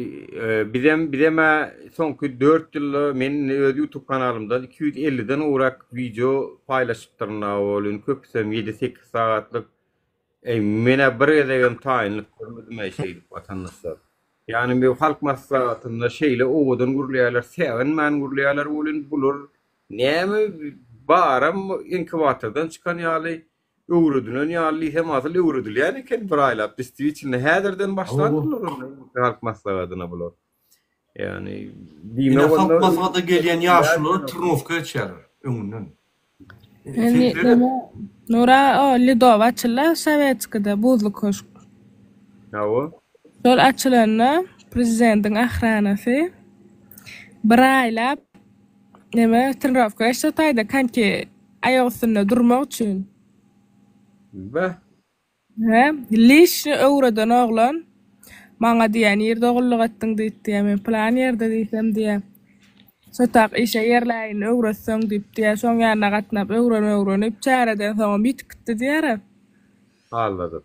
bizem bizem-ä soňky 4 ýylda men indi öz YouTube kanalymdan 250-den gowrak wideo paýlaşypdyryn-a welin köpüsem 7-8 sagatlyk. Eý men-ä bir gezegem taýynlyk görmedim-äý şeýdip watandaşlar. Ýagny bu halk maslahatynda şeýle owadan gürleýärler, säginmän gürleýärler welin bular näme baram inkubatordan çykan ýaly öwredilen ýaly diýsem asyl öwredilýän eken bir aýlap distwiçilno häzirden başlapdyrlar onda halk maslahatyna bular. Ýagny Ine diýmek halk onda maslahata gelýän ýaşulular trnowka geçýärler öňünden. Indi neme Nura o Lidow açyldy Sowetskide buzly köşk. Hawa. Şol açylanda prezidentiň ahranasy bir aýlap neme trenirowka geçdi o taýda konki aýak üstünde durmak üçin. Beh. Hä, lişni öwreden oglan maňa diýýä nirde gulluk etdiň diýip diýýä men pylan ýerde diýsem diýýä şo tak işe ýerläýin öwretseň diýip diýýä şoň ýanyna gatnap öwren öwrenip çäreden soňam ýitip gitdi diýýärä. Aldadyp.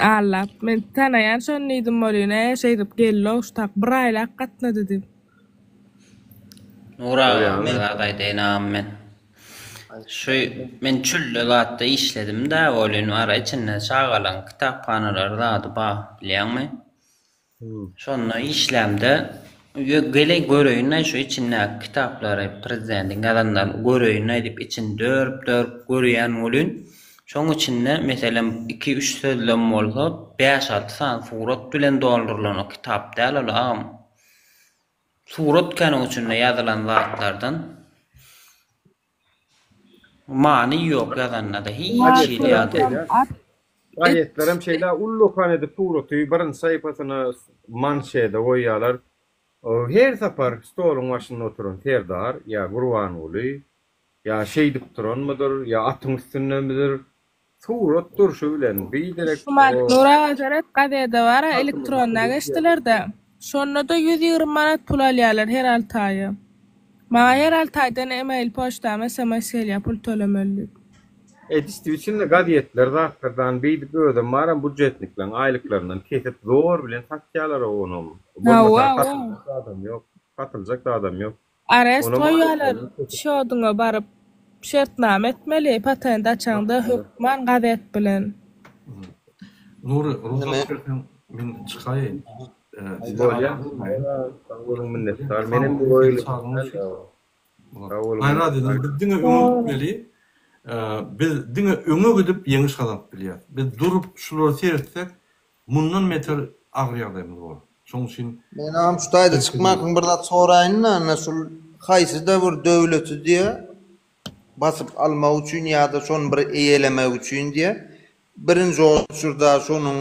Allap. Men tanaýan şony diýdim welin e şeýdip geldi-ow şu tak bir aýlap gatnady diýip. Nur aga bir zat aýdaýyn agam men. Şu men çülde zatda işledim-dä welin ara içinde çagalaň kitaphanalary zady ba bilýäňmi? Şonda işlämde geleý göreýin-aý şu içindäki kitaplary prezidentiň ýazanlaryny göreýin-aý diýip içini dörüp-dörüp görýän welin şoň içinde meselem iki-üç sözlem bolsa bäş-alty sany surat bilen doldurylan o kitap däl ol agam. Surat kän oň içinde ýazylan zatlardan. Many ýok ýazanda-da hiç hili ýa-da. Gazetlerem şeýle ullakan edip suraty birinji sahypasyna manşede goýýarlar. Her sapar stoluň başynda oturan Serdar ýa Gurbanguly ýa şeýdip duranmydyr, ýa atyň üstündemidir, surat durşy bilen biderek Şumat Nur aga seret gazede bara elektronda geçdilerde. Şonda-da 120 manat pul alýarlar her alty aýa. Maňa her alty aýdan email poçtama sms gelýär pul tölemeli diýip. Edişdi içinde gazetler zatlardan beýdip özem baram budjetnikleň aýlyklaryndan kesip zor bilen satýalar onam. Hawa, Bolmasa hawa. satyljak zadam ýok. Satyljak zadam ýok. Arest Onam goýýarlar aýlyklaryndan kesip. şoduňa baryp şertnama etmeli patent açaňda hökman gazet bilen. Nury, rugsat berseň men çykaýyn. Size Bolýa. azar bolmaýyn. Sag boluň minnetdar. Menem bu Sag oýly. çagyň üçin. Sag boluň Gaýrat ediň, biz diňe öňe gitmeli. Biz diňe öňe gidip ýeňiş gazanyp bilýäris. Biz durup şulara seretsek, mundan beter agyr ýagdaýymyz bolar. Şonuň üçin Men agam şu taýda çykmankyň bir zat soraýyn-da, indi şul haýsyda bir döwleti diýe basyp almak üçin ýa-da şony bir eýelemek üçin diýe birinji oçurda şonuň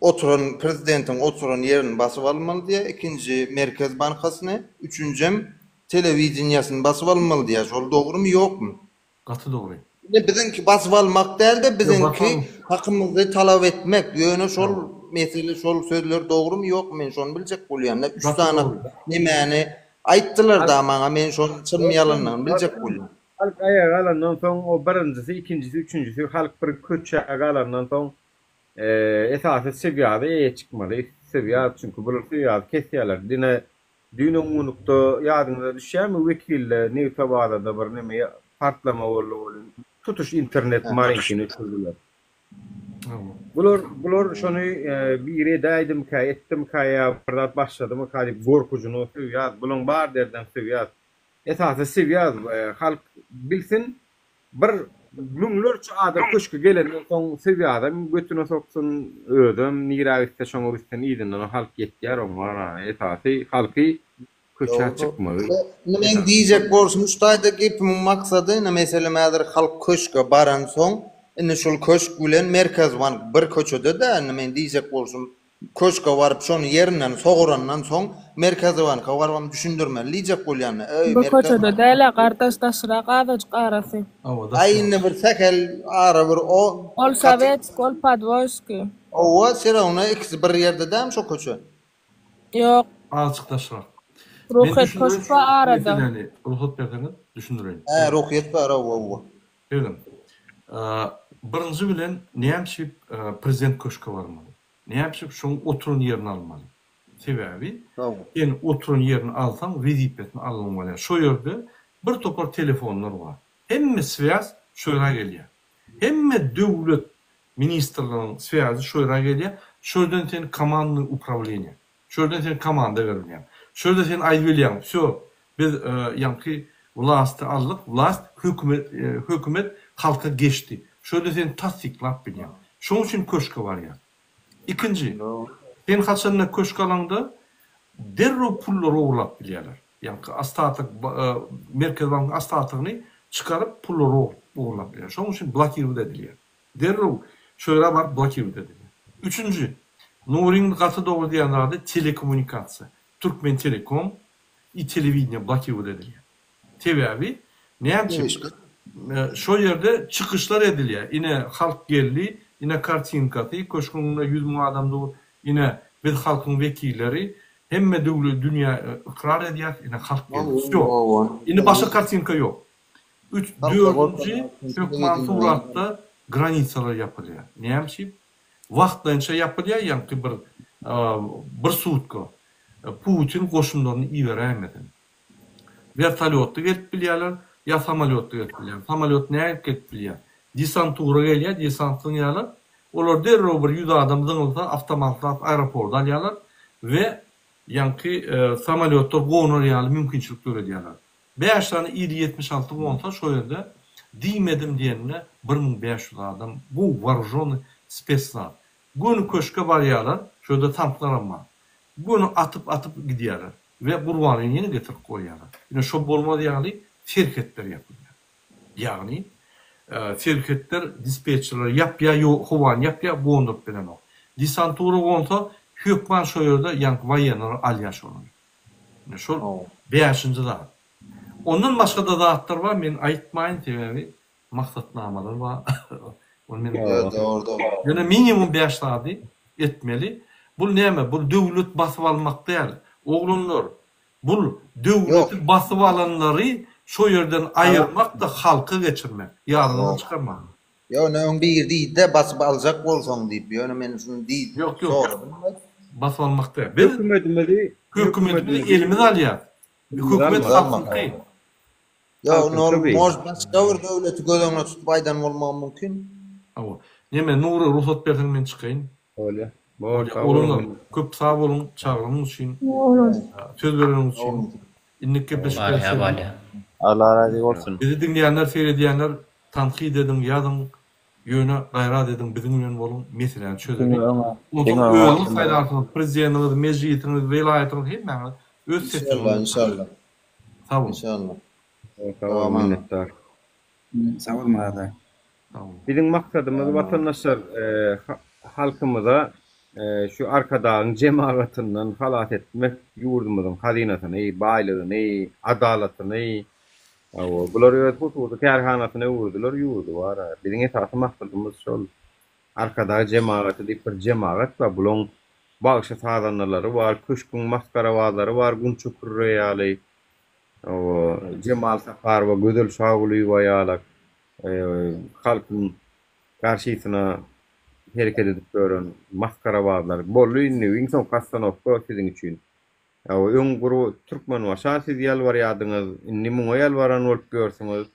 oturan prezidentiň oturan ýerini basyp almaly diýýär, ikinji Merkez bankasyny, üçünjem telewideniýesini basyp almaly diýýär. Şol dogrumy ýokmy? Gaty dogry. Indi biziňki basyp almak däl-de biziňki hakymyzy talap etmek. Ýöne şol mesele şol sözler dogrumy ýokmy men şony biljek bolýan-da. Üç sany nemäni aýtdylar-da maňa men şonuň çynmy ýalandygyny biljek bolýan. Halk aýaga galandan soň o birinjisi, ikinjisi, üçünjisi halk bir köçä galandan soň Esasy Sywýaza eýe çykmaly. Sywýaz çünki bular Sywýazy kesýärler. Dine düýn öňňunlukda ýadyňyza düşýärmi Wekilde Nebtabazada bir neme partlama boldy welin tutuş internet Marinkini öçürdiler. Bular bular şony biri edäýdimikä etdimikä ýa bir zat başladymyka diýip gorkujyna Sywýaz bulaň bar derdem Sywýaz. Esasy Sywýaz halk bilsin Bir müňlerçe adam köşge gelenden soň Sywýazam götüne soksun, özem nirä gitse şoňa gitsin yzyndan halk ýetýär oňa esasy halky. Köçä çykmagy. Indi meň diýjek bolşum şu taýda gepimiň maksady indi meselem häzir halk köşge baransoň indi şol köşk bilen Merkezi bank bir köçede-dä indi meň diýjek bolşum köşge baryp şony ýerinden sogurandan soň Merkezi banka barybam düşündirmeli diýjek bolýan-da öý Bir Merkezi köçede däl-ä gardaş daşrak azajyk arasy. Aý indi bir sähel ara bir o Ol Sowetskiý ol Podwoýskiý. Howwa serawna ikisi bir ýerde dämi şo köçe. Ýok. Azajyk daşrak. Men Ruhyýet düşündireýin köşk şu bar arada. meseläni, rugsat berseňiz düşündireýin. Hä Ruhyýet bar howwa howwa. Şeýle. Birinji bilen näme üçin prezident köşke barmaly? Näme üçin şoň oturan ýerini almaly? Sebäbi sen oturan ýerini alsaň wezipesini alnyň bolýar. Şo ýerde bir topar telefonlar bar. Hemme swýaz şo ýere gelýär. Hemme döwlet Ministrligiň swýazy şu ýere gelýär. Şu ýerden sen komandnyý uprawleniýe. Şu ýerden sen komanda berilýär. Şu ýerde sen aýdyp bilýäň, wsýo, biz ýaňky wlasty aldyk, wlast hökümet, hökümet halka geçdi. Şu ýerde sen tassyklap bilýäň. Şonuň üçin köşge barýar. Ikinji, sen haçanda köşk alaňda derrew pullary ogurlap bilýärler. Ýaňky ostatok, Merkezi bankyň ostatogyny çykaryp pullary ogurlap bilýär. Şonuň üçin blokirowat edilýär. Derrew şo ýere baryp blokirowat edilýär. Üçünji, Nuryň gaty dogry diýen zady telekommunikasiýa. Türkmentelekom i telewideniýe blokirowat edilýär. Sebäbi näme üçin? Şo ýerde çykyşlar edilýär. Ine halk geldi, ine kartinkasy, köşgüň öňünde 100 müň adam dur, ine biz halkyň wekilleri, hemme döwlet dünýä ykrar edýäs, ine halk geldi. Wsýo. Indi başga kartinka ýok. Üç, dördünji hökman suratda granisalar ýapylýar. Näme üçin? Wagtlaýynça ýapylýar, ýaňky bir bir sutka. Putin goşunlaryny iberäýmesin. Wertolýotda gelip bilýärler, ýa samolýotda gelip bilýärler. Samolýot nädip gelip bilýär? Desantura gelýär, desant zyňýarlar. Olar derrew bir ýüz adam zyňylsa, awtomatlap aeroporda alýarlar we ýaňky samolýotlar gonar ýaly mümkinçilik döredýärler. Bäş sany Il 76 gonsa şo ýerde diýmedim diýenine 1500 adam gowy waružony spesnaz. Göni köşke barýarlar, şo ýerde tanklaram bar. Göni atyp atyp gidýärler we Gurbanlyny ýene getirip goýýarlar. Ine şo bolmaz ýaly serhetler ýapylýar. Ýagny serhetler dispetçerler ýapýar ýo howany ýapýar gonduryp bilenok. Desantura gonsa hökman şo ýerde ýaňky waýenler alýar şolary. Ine şol bäşinji zat. Ondan başga-da zatlar bar, men aýtmaýyn, sebäbi maksatnamalar bar. Ony men Dogry, dogry. Ýöne minimum bäş zady etmeli. Bul näme? Bul döwlet basyp almak däl. Oglanlar, bul döwleti basyp alanlary şo ýerden aýyrmak-da halka geçirmek, ýadyňdan çykarmaň. Ýöne öň biri diýdi-de basyp aljak bolsaň diýip, ýöne men şuny diýip Ýok, ýok. soradym. Basyp almak däl. Biz Hökümetimizi hökümetimizi elimize alýas. Hökümet halkyňky. Ýok, indi ol может başga bir döwleti göz öňüne tutup aýdan bolmagy mümkin. Hawa. Neme, Nury, rugsat berseň men çykaýyn. Bolýa. Bor, sag boluň. Köp sag boluň çagyrynyň üçin. Söz bereniňiz üçin. Indiki gepleşikde Bolýa, bolýa. Allah razy bolsun. Bizi diňleýänler, seredýänler tankyt ediň, ýazyň, ýöne gaýrat ediň biziň bilen boluň, meseläni çözeliň. Onsoň özüňiz saýlarsyňyz, prezidentiňiz, mejlisiňiz, welaýatyňyz hemmäňiz öz sesiňizi. Inşallah, inşallah. Sag boluň. Inşallah. Sag boluň, minnetdar. Sag bol Myrat aga. Biziň maksadymyz watandaşlar halkymyza şu Arkadagyň jemagatyndan halas etmek, ýurdumyzyň hazynasyny, baýlygyny, adalatyny, bular öz hususy kärhanasyna öwürdiler ýurdy bar. Biziň esasy maksadymyz şol. Arkadag jemagaty diýip bir jemagat bar, bulaň bagşy-sazandalary bar, köşküň masgarabazlary bar, Gunça Kürre ýaly, Jemal Saparowa, Gözel Şagulyýewa ýalak. Halkyň garşysyna hereket edip ýören masgarabazlar. Boldy indi iň soňky ostanowka siziň üçin. Öň Türkmenbaşa siz ýalbarýardyňyz, indi muňa ýalbaran bolup ýörsüňiz.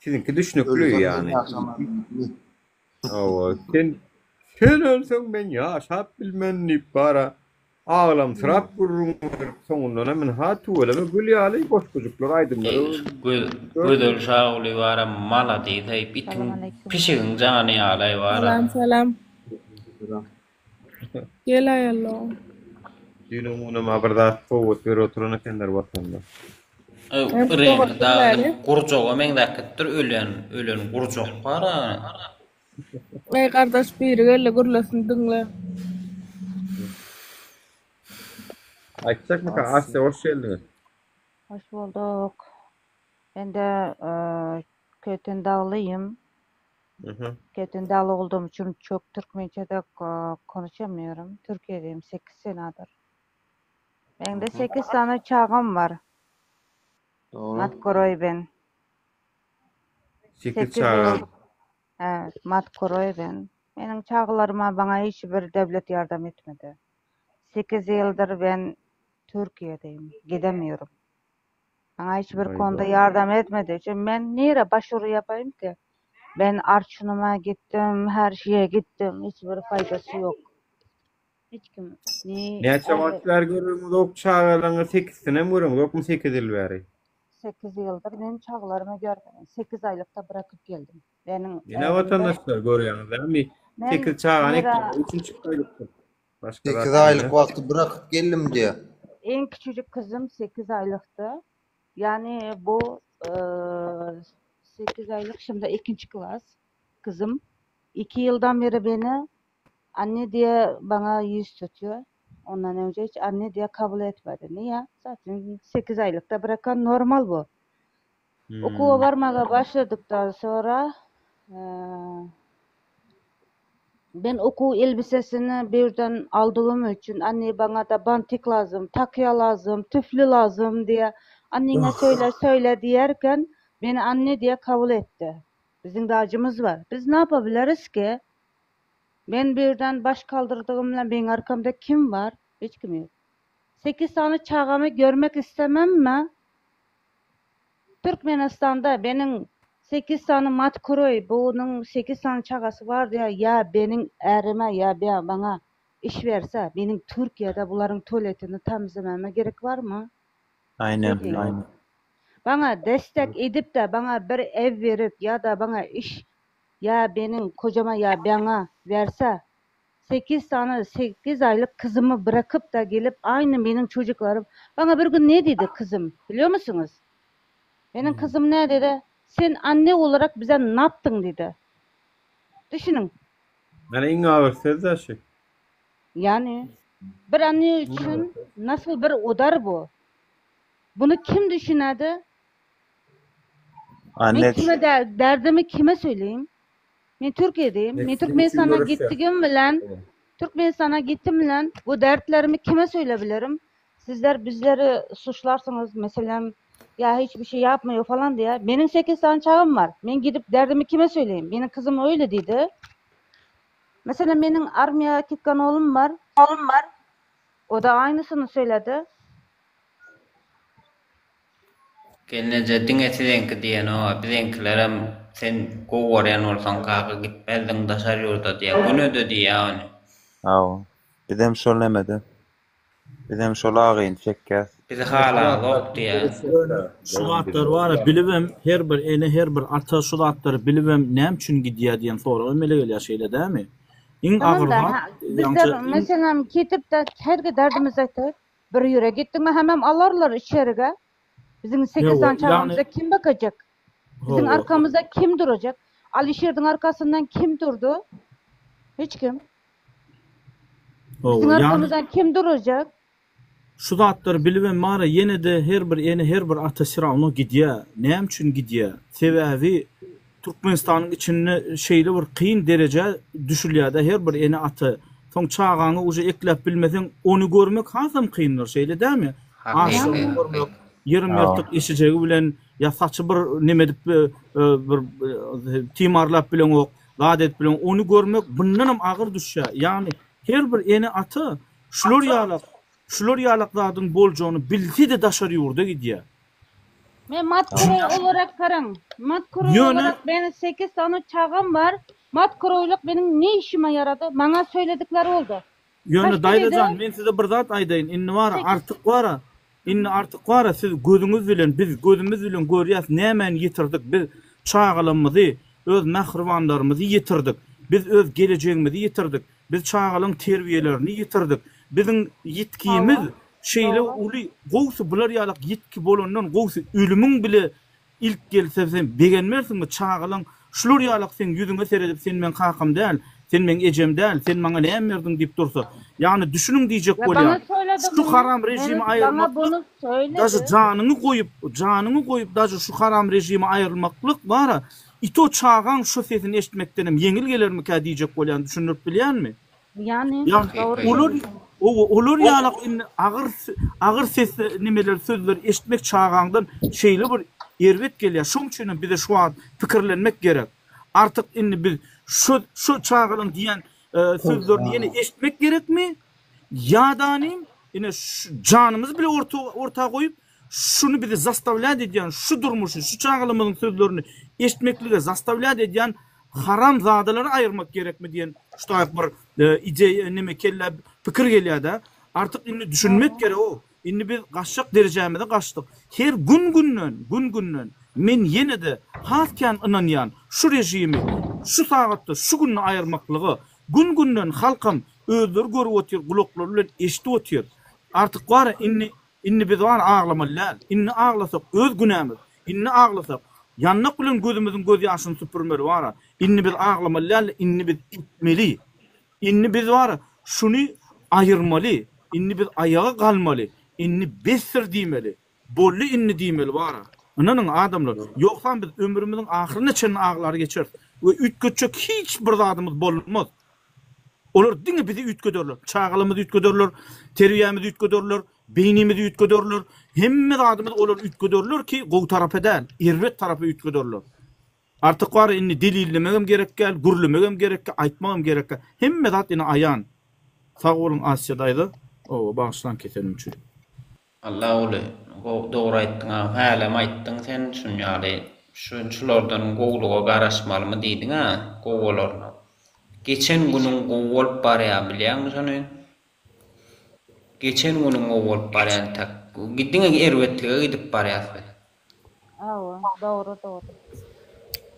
Siziňki düşnükli ýagny. Hawa, sen sen ölseň men ýaşap bilmen diýip bara aglamsyrap gürrüň berip soňundanam ynha tüweleme gül ýaly goşgujyklar aýdymlar Gözel Şaguly bara maladis-eý itiň pişigiň jany ýaly-aý bara. Salam salam. Gel aýallo. Düýn öňňünem bir zat sowgat berip oturan ekenler Watanda. Reňki dagy gurjaga meňzäp gitdir ölen ölen gurjak bar-a. Eý gardaş biri geldi gürlesin diňle. Aýtjakmyka Asya hoş geldiňiz. Hoş bulduk. Ben de Köýtendaglıyım. Köýtendagly olduğum için çok Türkmençe de konuşamıyorum. Türkiye'deyim 8 senedir. Benim de 8 tane çagam var. Dogry. Matkoroy ben. 8 8 çaga. ýyl Evet, matkoroy ben. Meniň çagalaryma bana hiç bir devlet yardım etmedi. 8 ýyldyr ben Türkiye'deyim. Gidemiyorum. Bana hiçbir konuda yardım etmedi. Çünkü ben nere başvuru yapayım ki? Ben Arçınıma gittim, her şeye gittim. Hiçbir faydası yok. Hiç kim ne Näçe wagt bäri görüňizok çagalaryňy sekizsinem görüňizokmy sekiz ýyl bäri? 8 ýyldyr men çagalarymy görmedim. 8 aýlykda bırakyp geldim. Meniň Ýene ärimde watandaşlar görýäňiz dämi? men Sekiz çagany nere eklemek üçin çykdaýlypdyr. Başga 8 zat aýlyk däl-de. wagty bırakyp geldim diýýär. Iň kiçijik kızym 8 aýlykdy. Yani bu 8 aýlyk şimdi ikinji klas kızım. 2 ýyldan beri beni anne diye bana yüz tutuyor. Ondan önce hiç anne diye kabul etmedi. Niye? Zaten 8 aýlykda bırakan normal bu. Okuwa Hmm. barmaga başladıktan sonra ben okuw elbisesini birden aldığım için anne bana da bantik lazım, takya lazım, tüflü lazım diye annene söyle söyle diyerken beni anne diye kabul etti. Bizim de acımız var. Biz ne yapabiliriz ki? Ben birden baş kaldırdığımla benim arkamda kim var? Hiç kim yok. 8 tane çagamy görmek istemem mi? Türkmenistanda benim 8 tane matkuroy, bunun 8 tane çagasy bar diye ya benim ärime ya bana iş verse, benim Türkiye'de bularyň tualetini temizlememe gerek var mı? Aynen, Söyleyeyim. aynen. Bana destek edip de bana bir ev verip ya da bana iş ya benim kocama ya bana verse 8 tane 8 aylık kızımı bırakıp da gelip aynı benim çocuklarım bana bir gün ne dedi kızım biliyor musunuz? Benim kızım ne dedi? Sen anne olarak bize ne yaptın dedi. Düşünün. Yani iň agyr söz-dä şu. Yani bir anne için nasıl bir udar bu? Bunu kim düşünerdi? Anne Men kime der, derdimi kime söyleyeyim? Men Türkiye'deyim. Men Nefsiň üçin Türkmenistan'a göreşýär. gittigim bilen Türkmenistan'a gittim bilen bu dertlerimi kime söyleyebilirim? Sizler bizleri suçlarsınız mesela ya hiçbir şey yapmıyor falan diye. Benim 8 tane çağım var. Men gidip derdimi kime söyleyeyim? Benim kızım öyle dedi. Mesela benim armiya gitken oğlum var. Oğlum var. O da aynısını söyledi. Gelneje diňe sizeňki diýenoga bizeňkilerem sen gowy görýän bolsaň kaka gitmezdiň daşary ýurda diýýä günede diýýä ony. Hawa. Bizem şol nemede. Bizem şol agyny çekýäs. Bizi halaňzok diýýä. Ýöne şu zatlar bara bilibem her bir ene her bir ata şu zatlary bilibem näme üçin gidýä diýen sorag emele gelýär şeýle dämi? Iň Tamam agyr da zat ha, ýaňça bizler iň mesela ketip de her derdimizi aytayık. Bir ýere gitdiňmi hemem alarlar içerige. Biziň 8 Ýowa sany ýagny çagamyza kim bakacak? Biziň hawa. arkamyzda kim duracak? Alişerdiň arkasyndan kim durdy? Hiç kim. Hawa Biziň ýagny arkamyzdan kim duracak? Şu zatlary bilibem bara ýene-de her bir ene her bir ata sirawno gidýä. Näme üçin gidýä? Sebäbi Türkmenistanyň içinde şeýle bir kyn derejä düşülýärde her bir ene ata. Soň çagaňy uje ekläp bilmeseň ony görmek hasam kyndyr şeýle dämi? Açlygyny görmek, ýerim ýyrtyk eşijegi bilen ýa saçy bir neme edip bir timarlap bileňok, zat edip bileňok ony görmek bundanam agyr düşýär. Ýagny her bir ene ata şular ýalak şular ýalak zadyň boljagyny bilse-de daşary ýurda gidýär. Men matkoroý olarak garaň. Matkoroý Ýöne olarak meniň 8 sany çagam bar. Matkoroýlyk meniň ne işime ýarady? Maňa söyledikleri oldy. Ýöne Kaç daýza dedi? jan men size bir zat aýdaýyn indi bara Sekiz. artyk bara indi artyk bara siz gözüňiz bilen biz gözümiz bilen görýäs nämäni ýitirdik biz çagalarymyzy öz mähribanlarymyzy ýitirdik biz öz gelejegimizi ýitirdik biz çagalaň terbiýelerini ýitirdik. Biziň ýitgimiz şeýle uly, gowsy bular ýalak ýitgi bolandan gowsy ölümiň bile ilk gelse sen begenmersiňmi çagalaň şular ýalak seň ýüzüňe seredip sen meň kakam däl, sen meň ejem däl, sen maňa näme berdiň diýip dursa. Ýagny düşüniň diýjek Ya bana bolýan. söyledi Şu bunu. haram režimi Meret bana aýyrmaklyk bunu daže söyledi. janyňy goýup, janyňy goýup daže şu haram režimi aýyrmaklyk bara ito çagaň şu sesini eşitmekdenem ýeňil gelermikä diýjek bolýan düşündirip bilýänmi? Ýani Ýagny dogry olar söylediň. owa olar ýalak indi agyr agyr sesli nimeleri sözleri eşitmek çagaňdan şeýle bir erbet gelýär. Şoň üçinem bize şu wagt pikirlenmek gerek. Artyk indi biz şu şu çagalaň diýen sözlerini ýene eşitmek gerekmi? Ýa-da ine şu janymyzy bile orta orta goýup şuny bizi zastawlýat edýän şu durmuşy şu çagalarymyzyň sözlerini eşitmeklige zastawlýat edýän haram zadalary aýyrmak gerekmi diýen şu taýyk bir ideýa neme kellä pikir gelýädä. Artyk indi düşünmek gerek o. Indi biz gaçjak derejämize gaçdyk. Her gün günden gün günden men ýene-de has kän ynanýan şu režimi şu sagatda şu günde aýyrmaklyga gün günden halkam özleri görüp otyr gulaklary bilen eşidip otyr. Artyk bar indi Indi biz bar aglamaly däl. Indi aglasak öz günämiz. Indi aglasak, ýandak bilen gözümiziň göz ýaşyny süpürmeli bar-a. Indi biz aglamaly däl-de, indi biz etmeli. Indi biz bar-a, şuny aýyrmaly. Indi biz aýaga galmaly. Indi besdir diýmeli. Boldy indi diýmeli bar-a. Ynanyň, adamlar, ýogsam biz ömrümiziň ahyryna çenli aglar geçeris we üýtgetjek hiç bir zadymyz bolmaz. Olar diňe bizi üýtgederler. Çagalarymyzy üýtgederler, terbiýämizi üýtgederler, beýnimizi üýtgederler. Hemme zadymyzy olar üýtgederler ki, gowy tarapa däl, erbet tarapa üýtgederler. Artyk bar indi delillemegem gerek däl, gürlemegem gerek däl, aýtmagam gerek däl. Hemme zat ine aýan. Sag boluň Asýa daýza. Oba bagyşlaň kesenim üçin. Allah uly dogry aýtdyň agam hälem aýtdyň sen şun ýaly şu şulardan gowulyga garaşmalymy diýdiňä gowy bolaryna geçen günüň gowy bolup barýa bilýäňmi şony geçen günüň gowy bolup barýa entek diňe erbetlige gidip barýas biz. Hawa dogry dogry.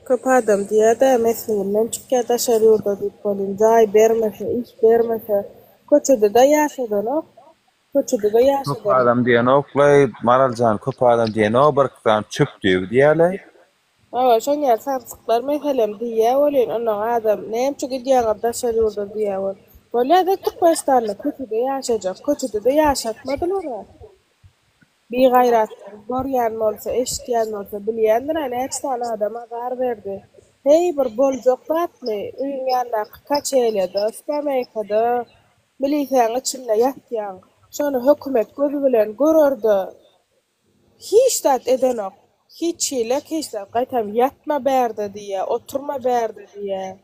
Köp adam diýýär-dä mesliginden çykýar daşary ýurda diýip welin jaý bermese iş bermese köçede-de ýaşadanok Köçede-de Köp ýaşadarys. adam diýenoklaý Maraljan köp adam diýenok bir iki sany çöp düýbi diýýäleý. Hawa şon ýaly samsyklar meselem diýýä welin onnoň adam näme üçin gidýäňiz daşary ýurda diýýä wel. Bolýada Türkmenistanda köçede ýaşajak köçede-de ýaşatmadylar-a. Bigaýratlar görýän bolsa eşitýän bolsa bilýändir-ä näçe sany adam azar berdi. Heý bir boljak zatmy öýüň ýanyndaky kaçelýada skameýkada Milisäň içinde ýatýaň. Şony hökümet gözi bilen görerde hiç zat edenok. Hiç hilek hiç zat. Gaýtam ýatma bärde diýýä, oturma bärde diýýä.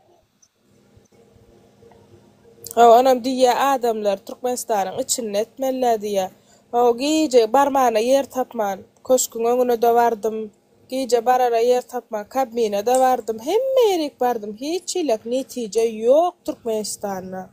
Hawa onam diýýä adamlar Türkmenistanyň içinde etmelidä diýýä. Hawa gije barmana ýer tapman köşküň öňünede bardym. Gije barara ýer tapman kabminede bardym. Hemme ýerik bardym. Hiç hilek netije ýok Türkmenistanda.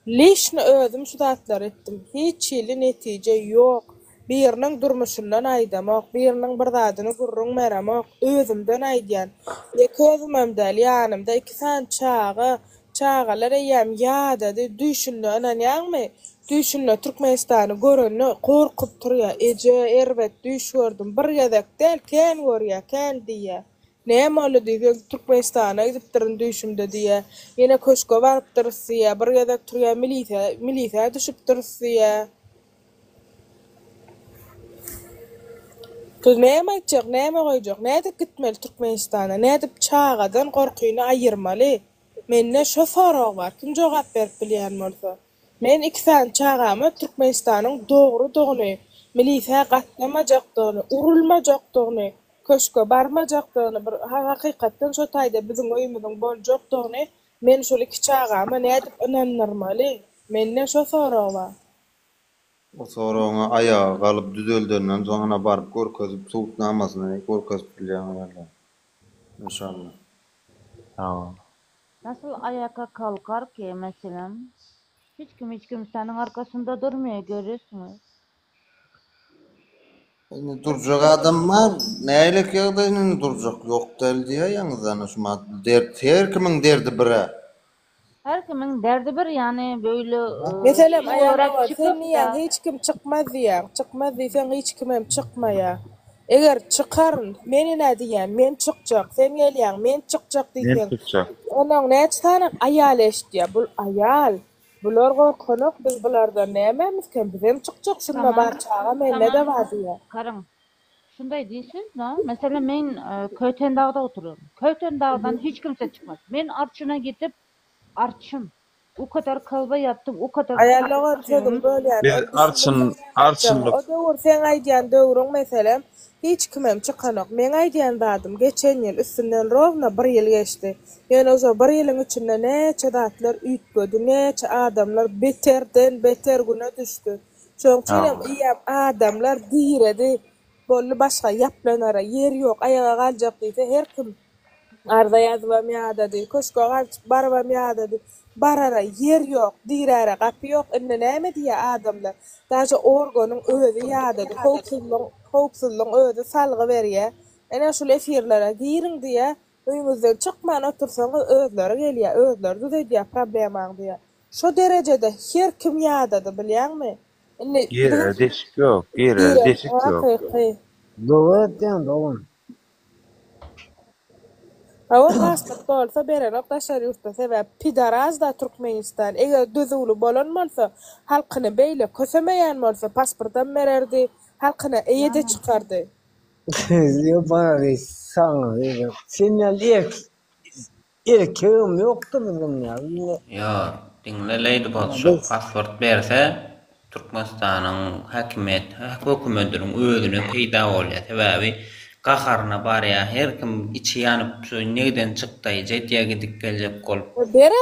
Liçno özüm şu zatlary etdim. Hiç hili netije ýok. Biriniň durmuşyndan aýdamok, biriniň bir zadyny gürrüň beremok. Özümden aýdýan. Ýeke özümem däl, ýanymda iki sany çaga. Çagalar eýýäm ýadady. Düýşünde ynanýaňmy? Düýşünde Türkmenistany görende gorkup turýar. Eje, erbet düýş gördüm. Bir gezek däl, kän görýär, kän diýýär. Näme boldy diýseň, Türkmenistana gidipdirin düýşümde diýýä. Ýene köşge barypdyrys diýýä. Bir gezek turýa milisä, milisä düşüpdiris diýýä. Siz näme aýtjak, näme goýjak? Nädip gitmeli Türkmenistana? Nädip çagadan gorkyny aýyrmaly? Mende şo sorag bar, kim jogap berip bilýän bolsa. Men iki sany çagama Türkmenistanyň dogrudygyny, milisä gatnamajakdygyny, urulmajakdygyny, köşge barmajakdygyny, bir hakykatdan şo taýda biziň öýümiziň boljakdygyny men şol iki çagama nädip ynandyrmaly? Mende şo sorag bar. O soragyňa aýaga galyp düzeldenden soň ana baryp görkezip subutnamasyny görkezip bilýäň herhalde. Inşallah. Sag bol. Nasıl ayaka kalkar ki meselem? Hiç kim hiç kimsäniň arkasynda durmaýar görýärsiňiz. Indi durjak adam bar, nähilek ýagdaýynda indi durjak ýok däl diýýär ýaňyzdan şumat dert her kimiň derdi birä. Her kimiň derdi bir ýany böyle Meselem aýal sen diýýäň hiç kim çykmaz diýýäň çykmaz diýseň hiç kimem çykmaýa eger çykaryn men ine diýýän men çykjak sen gelýäň men çykjak Men diýseň çykjak. onuň näçe sany aýal eşitýä bul aýal bular gorkanok biz bulardan nämemiz kem bizem çykjak şunda Tamam bar çaga mende-de tamam bar diýýä. çykaryň şunday diýsiz da meselem men Köýtendagda oturýan Köýtendagdan hiç kimse çykmaz men Arçyna gidip Arçyn o kadar kalba ýapdym o kadar Aýal dogan sözüňi bölýän Biz ol düşündim arçyn seň näme aýtjagyňy arçynlyk o döwür seň aýdýan döwrüň meselem hiç kimem çykanok meň aýdýan zadym geçen ýyl üstünden rowna bir ýyl geçdi ýöne ozo bir ýylyň içinde näçe zatlar üýtgedi näçe adamlar beterden beter güne düşdi şoň üçinem Hawa. eýýäm adamlar diredi boldy başga ýaplanara ýer ýok aýaga galjak diýse her kim Arza ýazybam ýadady, köşge gaýdyp barybam ýadady. Barara ýer ýok, diräre gapy ýok, indi näme diýýär adamlar? Daže organyň özi ýadady, howpsuzlygyň, howpsuzlygyň özi salgy berýär. Ene şul efirlere giriň diýýär, öýüňizden çykman otursaňyz özleri gelýär, özleri düzedýär problemaňy diýýär. Şo derejede her kim ýadady bilýäňmi? Indi Girere biziň deşik ýok, girere girere deşik ýok. hakyky. Dogry aýtýaň dogan. Hawa pasport bolsa berenok daşary ýurtda sebäp pidarazda Türkmenistan eger düzüwli bolan bolsa halkyny beýle kösemeýän bolsa pasportam bererdi halkyna eýede çykardy. Ýok bana saňa sen ýaly erkegem ýokdur biziň ýaly indi. Ýok, diňle Lady Boss şo pasport berse Türkmenistanyň häkimiýet hökümetiniň özüne peýda bolýar. Sebäbi gaharyna barýar her kim içi ýanyp şu negden çykdaýjy edýär gidip geljek bolup. Ber-ä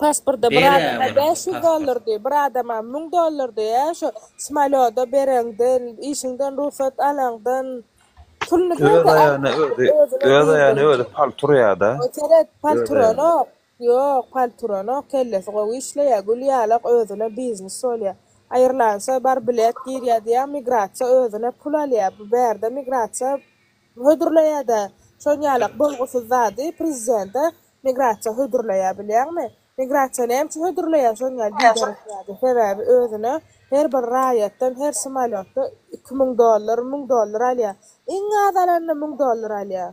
pasporty bir Ber-ä adama bir 500 pasport. dollar diý, bir adama 1000 dollar diý, ä şo smolýoda bereňden, işiňden rugsat alaňdan, Puluny Öz berdi aýagyna aldy özi, özüne öz aýagyna diýdi. özi pal turýada. Seret pal Öz aýagyna. turanok. Ýok pal turanok kellesi gowy işleýä gül ýalak özüne biznes bolýa. Aýyrlansa bar bilet girýä diýä migrasiýa özüne pul alýa bu bärde migrasiýa hödürleýädä şon ýalak bolgusyz zady prezidente migrasiýa hödürleýä bilýäňmi. Migrasiýa näme üçin hödürleýär şon ýaly biderek zady? Sebäbi özüne her bir raýatdan her samolýotda 2000 dollar, 1000 dollar alýar. Iň az alanda 1000 dollar alýar.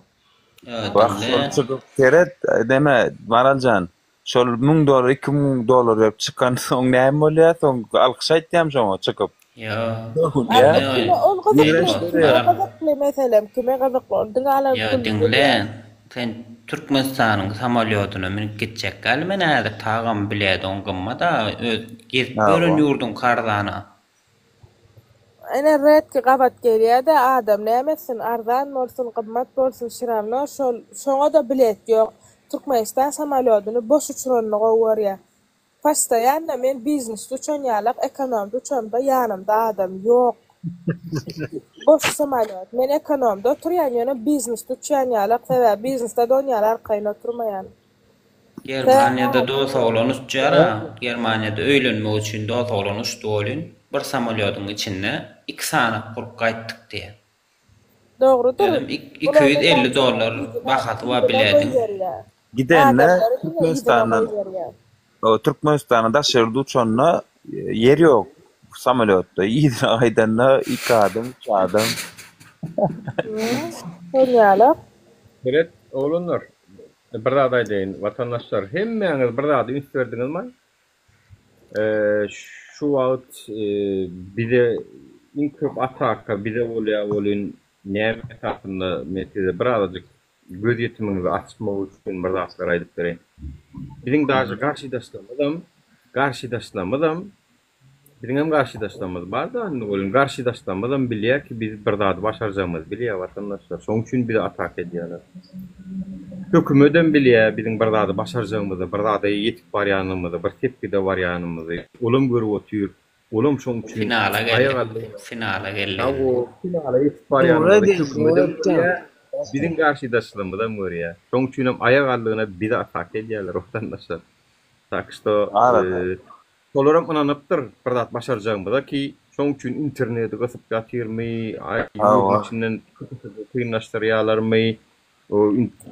Wah şol çykyp seret neme Maral jan şol 1000 dollar 2000 dollar berip çykan soň näme bolýar soň alkyş aýtýam şoňa çykyp. Ýok. Ýa kime ol gyzykly, kime gyzykly meselem, kime gyzykly ol diňe alan Ýa puluny diňle, bilýär. sen Türkmenistanyň samolýodyna münüp gitjek däl men häzir tagam bilediň gymmat-a öz gezip ýören ýurduň karzana. Ine redki gabat gelýädä adam näme etsin arzan bolsun gymmat bolsun şirawno şol şoňada bilet ýok Türkmenistan samolýodyny boş uçuranyny gowy görýä. Postoýanno men biznesde uçan ýalak ekonomda uçamda ýanymda adam ýok. Boş samolýot. Men ekonomda oturýan ýöne biznesde uçýan ýalak sebäbi biznesde-de on ýaly arkaýyn oturmaýan. Germaniýada dos oglan uçýar-a. Germaniýada öýlenmek üçin dos oglan uçdy welin, bir samolýodyň içinde iki sany gurup gaýtdyk diýýär. Dogrudyr. Özem 250 dollar bahasy bar bilediň. Gidende Türkmenistandan Türkmenistana daşary ýurda uçanda ýer ýok samolýotda. Yzyna gaýdanda iki adam, üç adam. Bolýalar. Seret, oglanlar, bir zat aýdaýyn, watandaşlar, hemmäňiz bir zada üns berdiňizmi? Şu wagt bize iň köp ataka bize bolýar welin näme esasynda men size birazajyk gözýetimiňizi açmak üçin bir zatlar aýdyp bereýin. Biziň daže garşydaşlarymyzam garşydaşlarymyzam Biziňem garşydaşlarymyz bar-da indi welin garşydaşlarymyzam bilýär ki biz bir zady başarjagymyzy bilýär watandaşlar. Şoň üçin bizi ataka edýärler. Hökümedem bilýär biziň bir zady başarjagymyzy, bir zada ýetip barýanymyzy, bir sepgide barýanymyzy. Olam görüp otyr. Olam şoň üçin Finala aýak geldik. aldy. Finala geldik. Hawa, finala ýetip barýanymyzy hökümedem görýär, biziň garşydaşlarymyzam görýär. Şoň üçinem aýak aldygyna bizi ataka edýärler watandaşlar. Tak şto Şolaram ynanypdyr bir zat başarjagymyza ki, şoň üçin interneti gysyp ýatyrmy, aý ýurduň içinden kynlaşdyrýalarmy,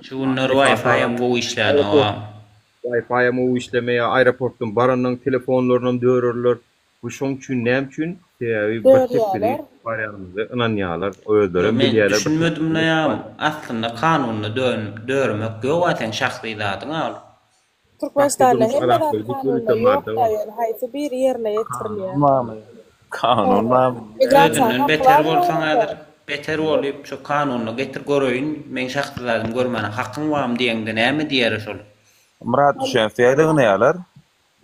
Şu günler Wi-Fi hem gowy işlänok-a. Wi-Fi-am gowy işlemeýär, aeroportdan barandan telefonlarynam dörerler. Bu şoň üçin näme üçin? Sebäbi bir tekbiri Dörýärler. barýanymyzy ynanýarlar, özlerem Men bilýärler bir düşünmedim-le ýa aslynda kanunda dörmek ýog-a seň şahsy zadyň-a ol. Şahsy Türkmenistanda durmuş hemme zat azatlygy diýip kanunda ýörite madda ýok-da bar. ýöne haýsy biri ýerine ýetirilýär? Kanun barmy? Kanun barmy? Migrasiýanyň Özünden haky beter barmy bolsaň olarda? häzir beter bolyp şu kanuny getir göreýin meň şahsy zadymy görmäne hakyň barmy diýeňde näme diýer şol. Myrat düşensoň ýygnaýarlar.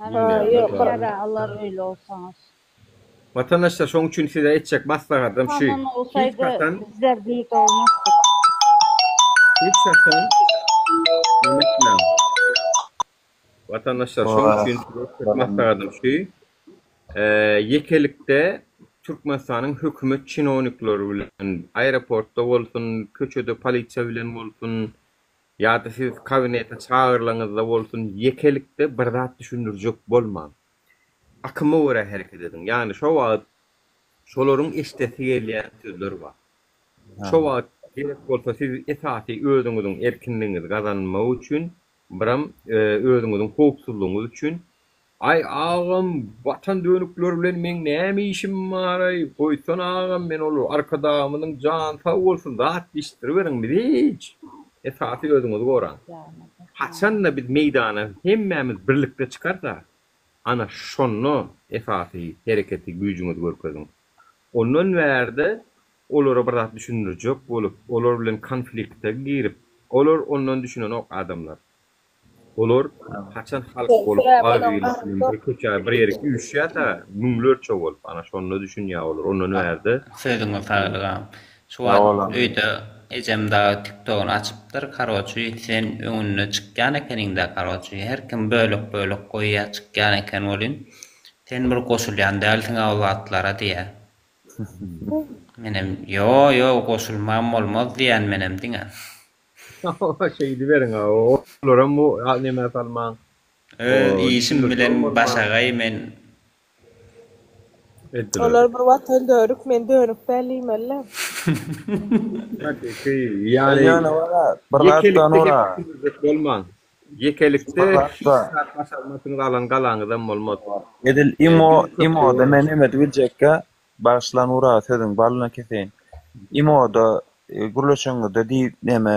Ýok bir Alar öýle olsaňyz. Watandaşlar şoň üçin size etjek maslahatym şu Kanun hiç olsaydy haçan bizler büyük olmazdyk. hiç haçan neme etmäň. Watandaşlar şoň üçin size etjek maslahatym şu ýekelikde Türkmenistanyň hökümet çinownikleri bilen aeroportda bolsun köçede polisiýa bilen bolsun ýa-da siz kabinete çagyrlaňyzda bolsun ýekelikde bir zat düşündirjek bolmaň. Akyma görä hereket ediň. Ýagny şo wagt şolaryň eşidesi gelýän sözler bar. Şo wagt gerek bolsa siz esasy özüňiziň erkinligiňizi gazanmak üçin, biram özüňiziň howpsuzlygyňyz üçin Aý agam watan dönükleri bilen meň näme işim baraý, goýsana agam men ol Arkadagymyzyň jany sag bolsun zat diýişdiriberiň bizi hiç. Esasy özüňizi goraň. Haçanda biz meýdana hemmämiz birlikde çykarsak, ana şonda esasy hereketi güýjüňizi görkeziň. Ondan bärde olara bir zat düşündirjek bolup, olar bilen konflikte girip, olar ondan düşünenok adamlar. Olar haçan halk bolup agzybirlik bilen bir köçä bir ýere üýşýärse müňlerçe bolup ana şonda düşünýär olar ondan bärde. Sözüňe saglyk agam. Şu wagt öýde ejem dagy tiktogyny açypdyr karoçi sen öňünde çykýan ekeniňdä karoçi her kim bölek bölek goýýa çykýan eken welin sen bir goşulýan dälsiňä o zatlara diýýä. Menem ýo ýo goşulmam bolmaz diýýän menem diňe. Şeýdiberiň-a, olaram bu nämä salmaň. Öz işim bilen başagaý men. Olar bir watan dönük, men dönük däl diýmeli-dä. Hakyky, ýagny Ýöne wara, bir zatdan ýekelikde ora. gep düşündirjek bolmaň. Ýekelikde Bir hiç zatda. zat başarmasyňyz alan galaňyzam bolmaz. Edil imo, Biz köplügi imoda men bolarys. neme diýiljekkä, Bagyşla Nura sözüň balyna keseýin. Imoda gürleşeňizde diý neme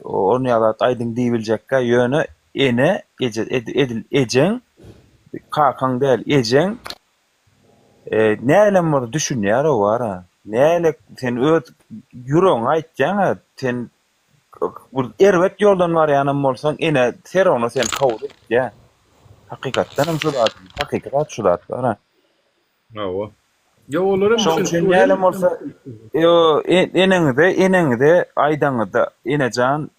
onýa zat aýdyň diýibiljekkä ýöne ene eje edil ejeň kakaň däl ejeň näilem bolsa düşünýär o bara näle sen öz ýüregiňi aýtýaňa sen bir erbet ýoldan barýanam bolsaň ene serowna seni kabul etýä hakykatdanam şu zat hakyky zat şu zat bara. Hawa. Ýok olar hem Şoň düşünip üçin dur. näme bolsa eneňize eneňize aýdaňyzda enejan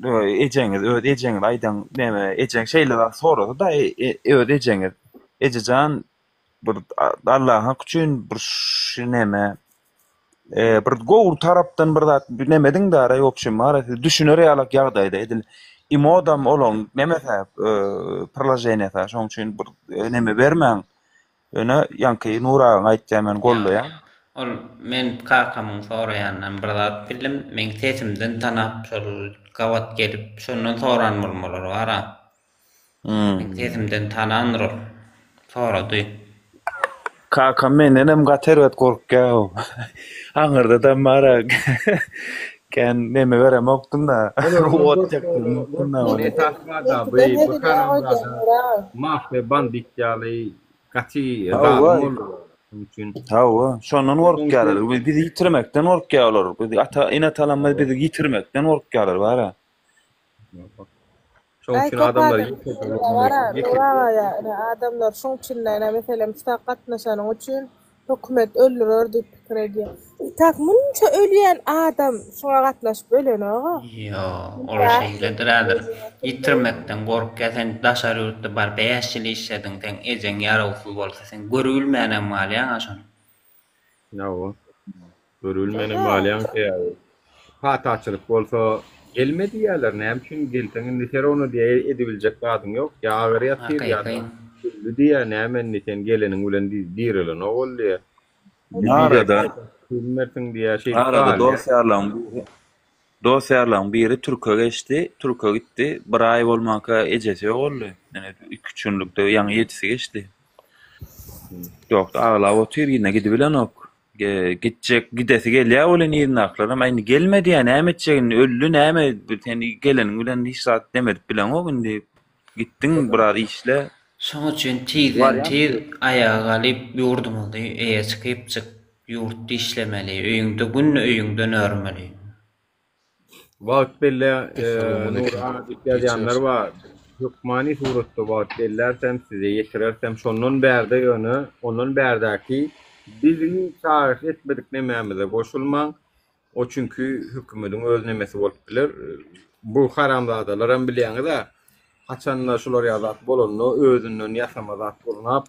ejeňiz öz ejeňiz aýdaň näme ejeň şeýle zat sorasa-da öz ejeňiz ejejan bir Allaň haky üçin bir şu näme bir gowy tarapdan bir zat näme ediň dara wobşem bara siz düşüner ýalak ýagdaýda edil imodam olaň nemesi priloženiýasy şoň üçin bir neme bermäň Ýöne ýaňky Nur agaň aýtýan men goldaýan. Ol men kakamyň soraýandan bir zat bildim, meň sesimden tanap şol gabat gelip şondan soran bolmalar bara. Meň sesimden tanandyr ol. Sorady. Kakam mendenem gaty erbet gorkýa. Aňyrdadam bara kän neme beremokdym-da. Ot ýakdyrmokdym-da. Esasy zada bu bu haramzada mafia bandit ýaly gaty zalym boldy. Şonuň üçin. Hawa, şondan gorkýarlar. Bizi ýitirmekden gorkýarlar. Bizi ata ene-atalarymyz bizi ýitirmekden gorkýarlar bara. Şoň Aý üçin köp adamlar adam bara Nuraga ine adamlar şuň üçin ine meselem ştak gatnaşanyň üçin hökümet öldürer diýip pikir edýär. Tak munça ölýän adam şuňa gatnaşyp ölenoga. Ýo, ol şeýledir häzir. Ýitirmekden gorkýar. Sen daşary ýurtda bar 5 ýyl işlediň, seň ejeň ýarawsyz bolsa sen görübilmänem galýaň-a şony. Hawa. Görülmenem galýaň sebäbi. Pataçylyk bolsa gelme diýýärler. Näme üçin gelseň indi ser ony diýýär edibiljek zadyň ýok. Ýa agyr ýatyr ýa-da öldi diýýär. Näme indi sen geleniň bilen direlenok ol diýýär. Arada Bilmersiň diýýär. Şeýdip arada galýar. dost ýarlaryň biri. Dost-ýarlaryň biri türke geçdi, türke gitdi. Bir aý bolmanka ejesi ýogaldy. Ine, iki-üç günlükde ýaňy ýedisi geçdi. Ýokdy, aglap otyr, yzyna gidibilenok. Gitjek, gidesi gelýär welin yzyndakylaram, Aý, indi gelme diýýär, näme etjek indi, öldi näme, sen geleniň bilen hiç zat neme edip bileňok indi, gitdiň, biraz işle. Şoň üçin tizden tiz aýaga galyp ýurdumyzy eýe çykypjyk ýurtda işlemeli, öýüňde günde öýüňden örmeli. Wagt belle Nury aga diýip ýazýanlar bar. Hökmany suratda wagt bellärsem size ýetirersem şondan bärde ýöne ondan bärdäki biziň çagyryş etmedik nemämize goşulmaň. O çünki hökümediň öz nemesi bolup biler. Bu haramzadalaram bilýäňiz-ä haçanda şular ýaly zat bolanda özünden ýasama zat gurnap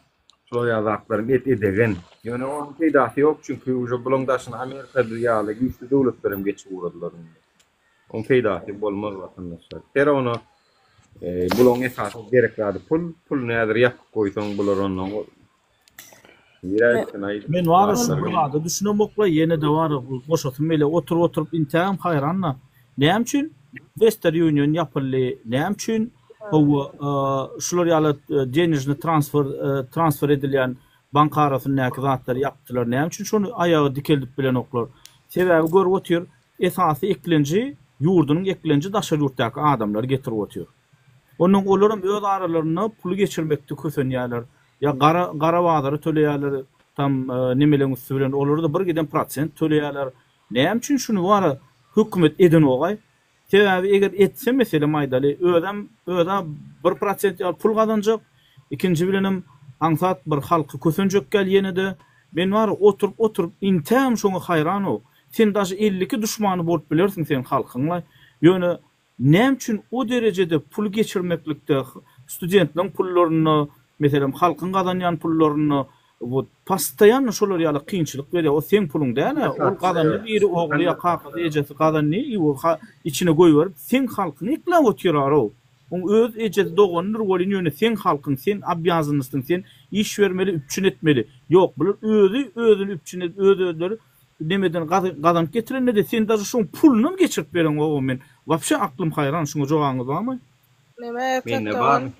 Şular ýaly zatlaryň et edegen. Ýöne onuň peýdasy ýok, çünki uje bulaň daşyna Amerika ýaly güýçli döwletlerem geçip ugradylar indi. Oň peýdasy bolmaz watandaşlar. Her ona bulaň esasy gerek zady pul, puluny häzir ýapyp goýsaň bular ondan nirä gitsin aý. Men wara şu bir zada düşünemokla ýenede wara goşasym gelýär oturyp oturyp intägem haýranda näme üçin Wester Union ýapyldy näme üçin Hawa, şular ýaly denežny transfer transfer edilýän bank arasyndaky zatlary ýapdylar. Näme üçin şony aýaga dikeldip bilenoklar? Sebäbi görüp otyr, esasy eklenji, ýurdunyň eklenji daşary ýurtdaky adamlar getirip otyr. Onnoň olaram öz aralarynda puly geçirmekde kösenýärler. Ýa gara gara bazara töleýärler, tam nemeleň üsti bilen olara-da bir giden prosent töleýärler. Näme üçin şuny wara hökümet edenogaý? Sebäbi eger etse meselem aýdaly özem özä bir prosent ýaly pul gazanjak, ikinji bilenem aňsat bir halky kösenjek gel ýenede men bar oturyp oturyp intägem şoňa haýranow sen daže 52 duşmany bolup bilersiň sen halkyňla ýöne näme üçin o derejede pul geçirmeklikde studentleň pullarynda meselem halkyň gazanýan pullarynda Wot postoýanno şolar ýaly kynçylyk berýär. O seň puluň däl-ä. Ol gazandy biri ogly ýa kakasy ejesi gazandy i o içine goýberip seň halkyňy ekläp otyrarow. Oň öz ejesi doganydyr welin ýöne seň halkyň sen obýazannystyň sen iş bermeli üpjün etmeli. Ýok bular özi özüni üpjün edip öz özleri nemeden gazanyp getirende-de sen daže şoň pulunam geçirip bereňogow men wapşe aklym haýran şuňa jogabyňyz barmy? Neme erkek Mende bar. dogan.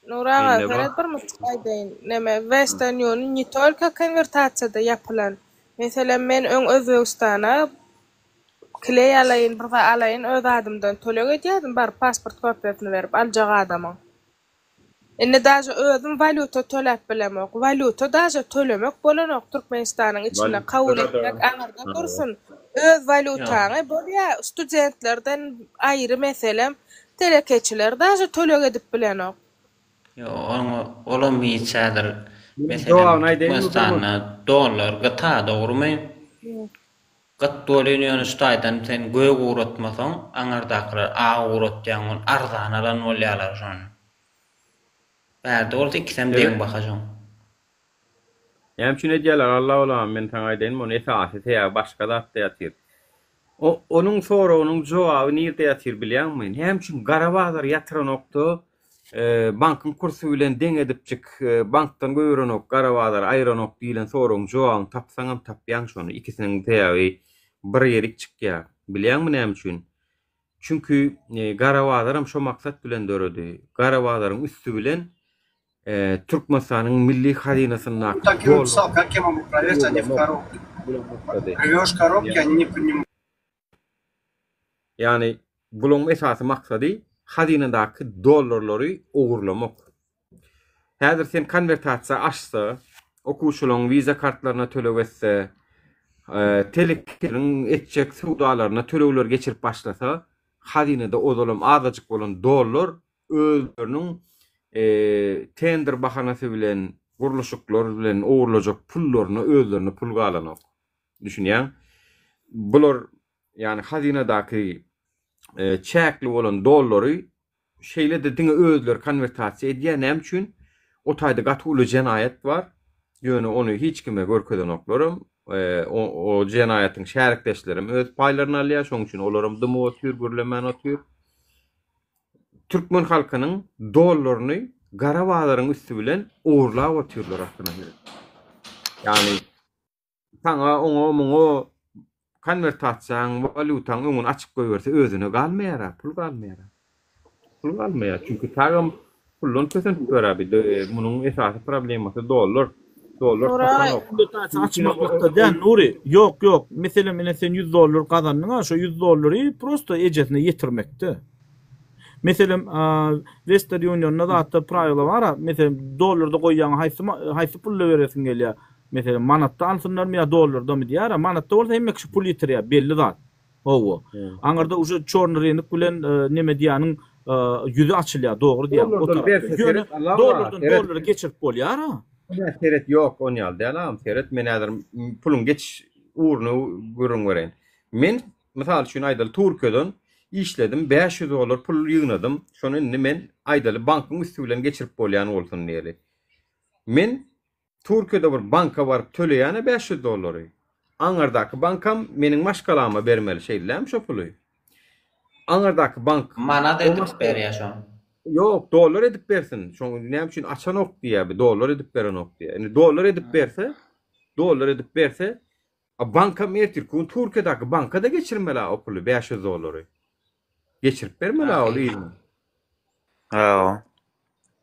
Nury aga Mende bar. seret bir mysal aýdaýyn. Neme Western Union ne tolko konwertasiýada ýapylan. Meselem men öň Özbegistana kleý alaýyn bir zat alaýyn öz adymdan töleg edýärdim baryp pasport kopiýasyny berip aljak adamyň. Indi daže özüm walýuta töläp bilemok. Walýuta daže tölemek bolanok Türkmenistanyň içinde kabul etmek aňyrda dursun. Öz walýutaňy bolýa studentlerden aýry meselem Telekeçiler daže töleg edip bilenok. Ýok, oňa olam hiç häzir Munuň meselem jogabyny aýdaýynmy Durmuş? Türkmenistanda dollar gyta dogrymy? Gyt welin ýöne şu taýdan sen gök ugratmasaň aňyrdakylar ak ugratýaň ony arzan alan bolýalar şony. Bärde bolsa ikisem deň baha şoň. Näme üçin edýärler Allah olam men saňa aýdaýyn muny esasy sebäbi başga zatda ýatyr. O onuň soragynyň jogaby nirde ýatyr bilýäňmi? Näme üçin gara bazar ýatyranokda bankyň kursy bilen deň edipjik bankdan goýberenok gara bazary aýyranok diýlen soragyň jogabyny tapsaňam tapýaň şony ikisiniň sebäbi bir ýerik çykýar. Bilýäňmi näme üçin? Çünki gara bazaram şo maksat bilen döredi. Gara bazaryň üsti bilen Türkmenistanyň milli hazynasyndaky Ýagny bularyň esasy maksady hazynadaky dollarlary ogurlamak. Häzir sen konwertasiýa açsa, okuwçylaryň wiza kartlaryna töleg etse, telekeçileriň etjek söwdalaryna tölegler geçirip başlasa, hazynada ozalam azajyk bolan dollar özleriniň tender bahanasy bilen, gurluşyklar bilen ogurlajak pullaryna özlerine pul galanok. Düşünýäň? Bular ýagny hazynadaky çäkli bolan dollary şeýle-de diňe özleri konwertasiýa edýär. Näme üçin? O taýda gaty uly jenaýat bar. Ýöne ony hiç kime görkezenoklaram. O jenaýatyň şärikdeşlerem öz paýlaryny alýar. Şonuň üçin olaram dymyp otyr, gürlemän otyr. Türkmen halkynyň dollaryny gara bazaryň üsti bilen ogurlap otyrlar aslynda. Ýagny saňa, oňa, muňa. konwertasiýaň, walýutaň öňüni açyp goýberse özüne galmaýar-a, pul galmaýar-a. Pul galmaýar. Çünki tagam puldan kösenip ýör-ä bi. Munuň esasy problemasy dollar. Dollar tapanok. Konwertasiýa açmaklykda däl, Nury. Ýok, ýok. Meselem, ine sen 100 dollar gazandyň-a, şo 100 dollary prosto ejesine ýetirmekde. Meselem, Western Union-da zatda prawila bar-a, meselem, dollarda goýýaňa haýsy haýsy pulda beresiň gelýär? Meselem, manatda alsynlarmy ýa dollardamy diýýär-ä. Manatda bolsa hemme kişi pul ýitirýär, belli zat. Hawa. Aňyrda uje çorny rynok bilen neme diýýäniň ýüzi açylýar, dogry diýýäň. O tarapda. Ýöne dollardan dollara geçirip bolýar-a. Seret, ýok, on ýaly däl agam, seret, men häzir puluň geçiş ugruny gürrüň bereýin. Men Mysal üçin aýdaly Türkiýeden işledim 500 dollar pul ýygnadym. Şony indi men aýdaly bankyň üsti bilen geçirip bolýan bolsun diýeli. Men Türkiýede bir banka baryp töleýänä 500 dollary. Aňardaky bankam meniň maşgalama bermeli şeýdilýämi şo puly? Aňardaky bank Manat edip berýär şony. Ýok, dollar edip bersin. Şoň näme üçin açanok diýýär bi, dollar edip berenok diýýär. Indi dollar edip berse, dollar edip berse, A bankam ertirki gün Türkiýedäki banka-da geçirmeli-a o puly, 500 dollary. Geçirip bermeli-a ol yzyna. Hawa.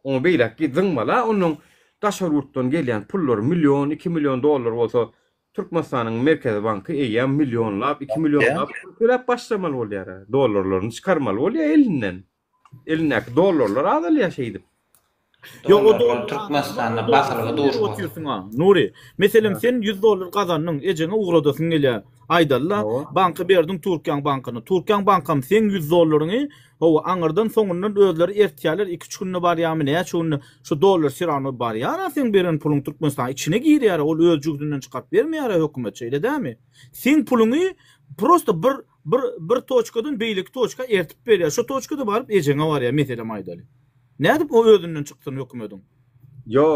Oňa beýläk zyňmaly-a, onnoň daşary ýurtdan gelýän pullar million, 2 million dollar bolsa, Türkmenistanyň Merkezi banky eýýäm millionlap, 2 millionlap pul töläp başlamaly bolýar-a. Dollarlaryny çykarmaly bolýar elinden. Elindäki dollarlar azalýar şeýdip. Ýok o Dollar Türkmenistanda basylgy dur. Otyrsyň-a, Nury. Meselem sen 100 dollar gazandyň, ejeňe ugradasyň gelýär. Aýdaly-la, banka berdiň Türkiýäň bankyna. Türkiýäň bankam seň 100 dollaryňy, hawa, aňyrdan soňundan özleri ertýärler, iki-üç günde barýarmy, näçe günde, şu dollar serano barýar-a seň beren puluň Türkmenistanyň içine girýär-ä, ol öz jübüsinden çykaryp bermeýär-ä hökümet, şeýle dämi? Seň puluňy prosto bir Bir bir toçkadan beýleki toçka ertip berýär. Şo toçkada baryp ejeňe barýar, meselem aýdaly. Nädip o özünden çyksyn hökümediň? Ýo,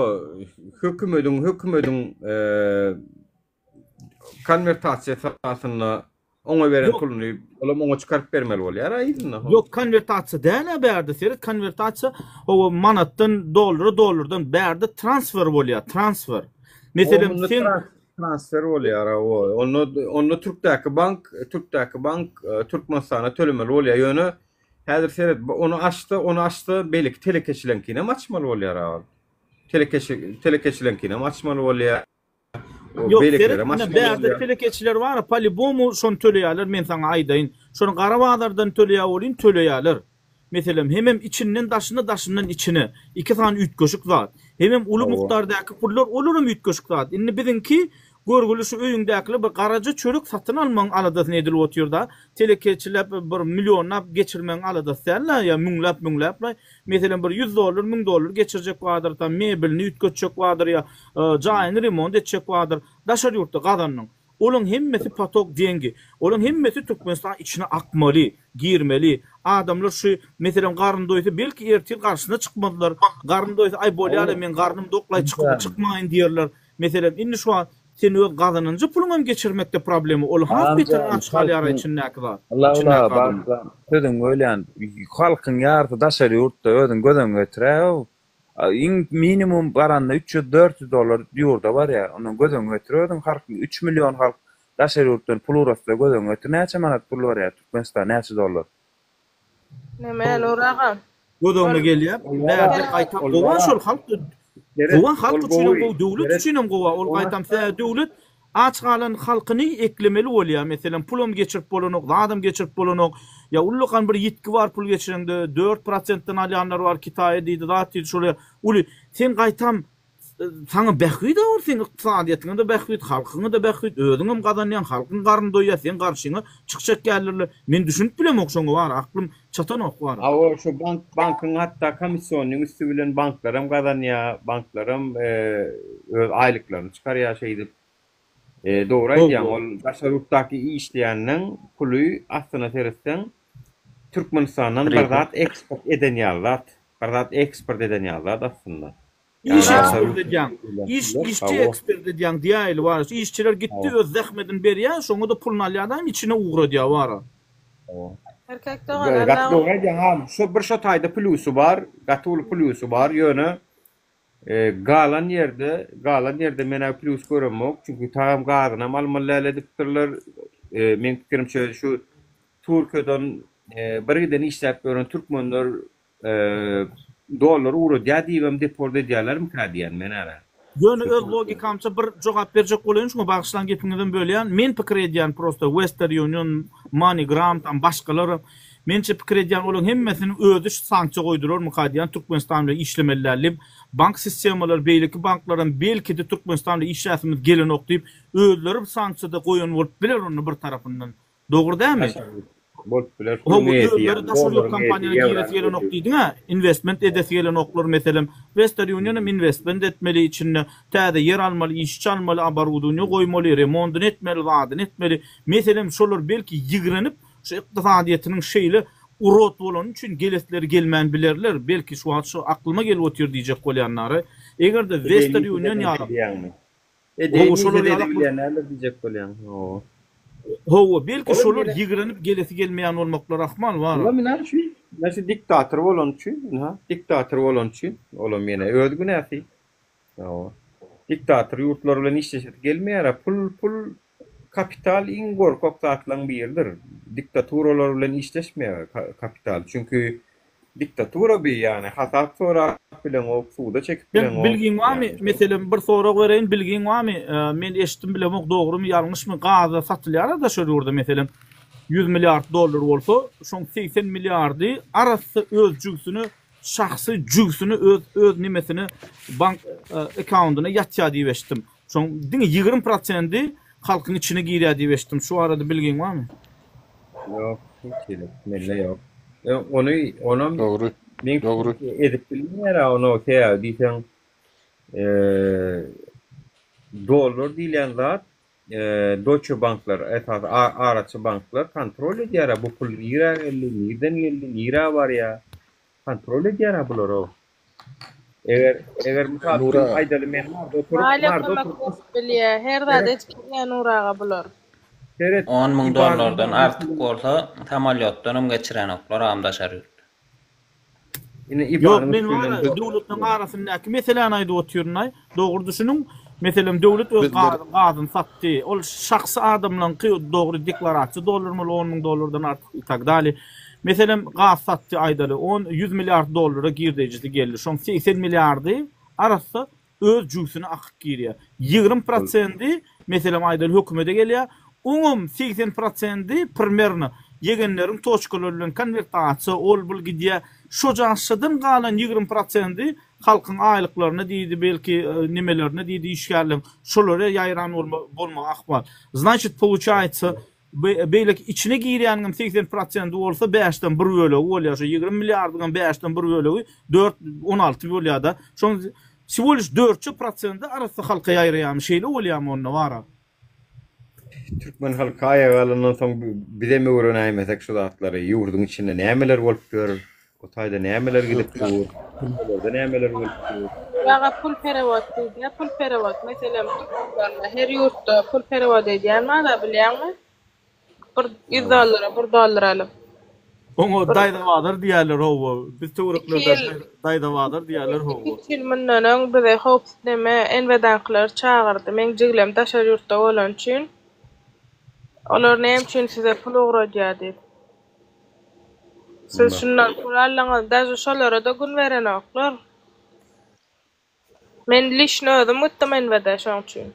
hökümediň hökümediň konwertasiýa esasynda oňa beren puluny olam oňa çykaryp bermeli bolýar-a yzynda. Ýok, konwertasiýa däl-ä bärde, seret konwertasiýa hawa manatdan dollara, dollardan bärde transfer bolýar, transfer. Meselem sen Transfer bolýar hawa. Onda onda Türkdäki bank, Türkdäki bank e, Türkmenistana tölemeli bolýar. Ýöne häzir seret ony açsa, ony açsa beýleki telekeçileňkinem açmaly bolýar ha. Telekeçi telekeçileňkinem açmaly bolýar. Ýok, seret, ine bärde telekeçiler bar, po-lýubomu şony töleýärler, men saňa aýdaýyn. Şony gara bazardan töleýär welin töleýärler. Meselem, hemem içinden daşyna, daşyndan içine. Iki sany üýtgeşik zat. Hemem uly mukdardäki pullar, olaram üýtgeşik zat. Indi biziňki görgüli şu öýüňdäkiler bir garaja çörek satyn almagyň aladasyny edilip otyr-da. Telekeçilep bir millionlap geçirmegiň aladasy däl-de, ýa müňläp-müňläp-laý. Meselem, bir ýüz dollar, müň dollar geçirjek bardyr, tam mebelini üýtgetjek bardyr ýa jaýyny remont etjek bardyr. Daşary ýurtda gazandyň. Olaň hemmesi potok dengi. Olaň hemmesi Türkmenistan içine akmaly, girmeli. Adamlar şu meselem garny doýsa belki ertir garşyna çykmazlar. Garny doýsa aý bolýala meň garnym doklaý çykyp çykmaýyn diýerler. Meselem indi şu wagt sen öz gazananjy puluňam geçirmekde problema ol has beter aç galýara içindäki zat. Allah Allah sözüňi bölýän halkyň ýarysy daşary ýurtda özüň göz öňüňe getiräýow. Iň minimum baranda 300-400 dollar ýurda barýar. Ondan göz öňüňe getir özüň halkyň 3 million halk daşary ýurtdan pul ugratsa göz öňüňe getir näçe manat pul barýar Türkmenistana näçe dollar. Neme Nury aga? Göz öňüne gelýär. Bärde gaýtam gowa şol halk gowa halk üçinem gowy döwlet üçinem gowa ol gaýtam sebäbi döwlet Aç galan halkyny eklemeli bolýar. Meselem, pulam geçirip bolanok, zadam geçirip bolanok. Ýa ullakan bir ýitgi bar pul geçireňde, dört prosentden alýanlar bar, Kitaýa diýdi, zat diýdi, şol uly. Sen gaýtam saňa bähbit-ä ol, seň ykdysadyýetiňe-de bähbit, halkyňa-da bähbit, özüňem gazanýaň, halkyň garny doýýar, seň garşyňa çykjak ýerlerle. Men düşünip bilemok şoňa bar, aklym çatanok bar. Hawa, şo bank, bankyň hatda komissionyň üsti bilen banklaram gazanýar, banklaram öz aýlyklaryny çykarýar şeýdip. Dogry aýdýaň, ol daşary ýurtdaky işleýänleň puly aslyna seretseň, Türkmenistandan bir zat eksport eden ýaly zat, bir zat eksport eden ýaly zat aslynda. Iş eksport edýäň. Iş işçi eksport edýäň diýäýeli bar. Işçiler gitdi öz zähmetini berýär, şoňa-da puluny alýar da içine ugradýar bar. Erkek dogan Gaty dogry aýdýaň ha. Şo bir şo taýda plýusy bar, gaty uly plýusy bar, ýöne galan ýerde, galan ýerde men-ä plýus göremok, çünki tagam gazynam almaly däl edipdirler. Meň pikirimçe şu Türkiýeden bir giden işläp ýören türkmenler dollar ugradýar diýibem deport edýärlermikä diýýän men ara. Ýöne öz logikamça bir jogap berjek bolaýyn şuňa bagyşlaň gepiňizem bölýän. Men pikir edýän prosta Western Union, MoneyGram tam başgalar mençe pikir edýän olaň hemmesiniň özi şu sanksiýa goýdularmyka diýýän Türkmenistan bilen işlemeli däl diýip. Bank sistemalary beýleki banklaram belkide Türkmenistan bilen işläsimiz gelenok diýip özleri sanksiýada goýan bolup biler onda bir tarapyndan. Dogry dälmi? Bolup biler. Hawa, özleri daşary ýurt kompaniýalara giresi gelenok diýdiň-ä, investment edesi gelenoklar meselem. Western Union hem investment etmeli içinde, täze ýer almaly, işçi almaly, oborudowniýa goýmaly, remondyny etmeli, zadyny etmeli. Meselem, şolar belki ýigrenip, şu ykdysadyýetiniň şeýle urod bolany üçin gelesleri gelmän bilerler, belki şu wagt şu aklyma gelip otyr diýjek bolýanlary. Eger-de Western Union ýaly Edeýin şolar ýaly bilýän näme diýjek bolýaň. Hawa. Hawa, belki şolar ýigrenip gelesi gelmeýän bolmaklary ahmal bar. Olam ynha şu, ynha şu diktator bolany üçin, ynha diktator bolany üçin, olam ýene öz günäsi. Hawa. Diktator ýurtlar bilen işleşesi gelmeýär-ä. Pul, pul, kapital iň gorkak zatlaryň biridir. Diktaturalar bilen işleşmeýär kapital. Çünki Diktatura bi ýany hasap sorap bileňok suda çekip Sen bileňok bilgiň barmy ýany. meselem bir sorag bereýin bilgiň barmy men eşitdim bilemok dogrymy ýalňyşmy gaza satylýara daşary ýurda meselem 100 milliard dollar bolsa şoň 80 milliardy arassa öz jübsüne şahsy jübsüne öz öz nimesine bank akkaundyna ýatýar diýip eşitdim şoň diňe 20 prosendi halkyň içine girýär diýip eşitdim şu barada bilgiň barmy. Ýok, hiç hili. Mende ýok. E, ony, onam Dogry. men Dogry. edip bilmeýär ony sebäbi diýseň e, dollar diýilýän zat e, Deutsche Banklar, esasy araçy banklar kontrol edýär bu pul nirä geldi, nirden geldi, nirä barýar. Kontrol edýär bular o. Eger eger mysal üçin Nura. aýdaly men Marda oturyp, Maliýe Marda kömek oturyp berip bilýär. Her zat edip bilýär Nur aga bular. Seret, 10 müň IBAN-yň dollardan artyk bolsa samolýotdanam geçirenoklar agam daşary ýurt. Ine Ýok, IBAN-yň men üsti bilen bar-a, döwletleriň arasyndaky meseläni aýdyp otyryn-aý. Dogry düşüniň. Meselem, döwlet öz Bizler gazyny satdy. Ol şahsy adamlaryňky dogry deklarasiýa doldurmaly on müň dollardan artyk i tak dalýe. Meselem, gaz satdy aýdaly, on, ýüz milliard dollara girdejisi geldi. Şoň 80 milliardy arassa öz jübsüne akyp girýär. 20 prosendi, meselem, aýdaly hökümete gelýär. Oňam 80 prosendi primerno ýegenleriň toçkalary bilen konwertasiýa, ol-bul gidýär. Şojaşşadan galan 20 prosendi halkyň aýlyklaryna diýdi, belki nimelerine diýdi işgärleriň, şolara ýaýran bolmagy ahmal. Znaçit, poluçaýtsa, Beýleki içine girýäniňem 80 prosendi bolsa bäşden bir bölegi bolýar. Şo 20 milliardyňam bäşden bir bölegi dört, 16 bolýar-da. Şoň wsego liş dörtje prosendi arassa halka ýaýraýarmy? Şeýle bolýarmy onda bara? Türkmen halky aýaga galandan soň bizem öwrenäýmesek şu zatlary, ýurduň içinde nämeler bolup ýör, o taýda nämeler gidip dur, türmelerde nämeler bolup dur. Aga pul perewod diýdä pul perewod meselem Türkmenistanda her ýurtda pul perewod edýän barda bilýäňmi bir ýüz dollara bir dollar alyp. Oňa Bir daýza bazar diýýärler howwa biz iki töwereklerde ýyl daýza bazar diýýärler iki howwa. üç ýyl mundan öň bize howpsuz neme NWD-nykylar çagyrdy meň jigilem daşary ýurtda bolany üçin olar näme üçin size pul ugradýar diýip. Siz şundan pul aldyňyz daže şolara-da gün berenoklar. Men lişni özüm gitdim NWD şoň üçin.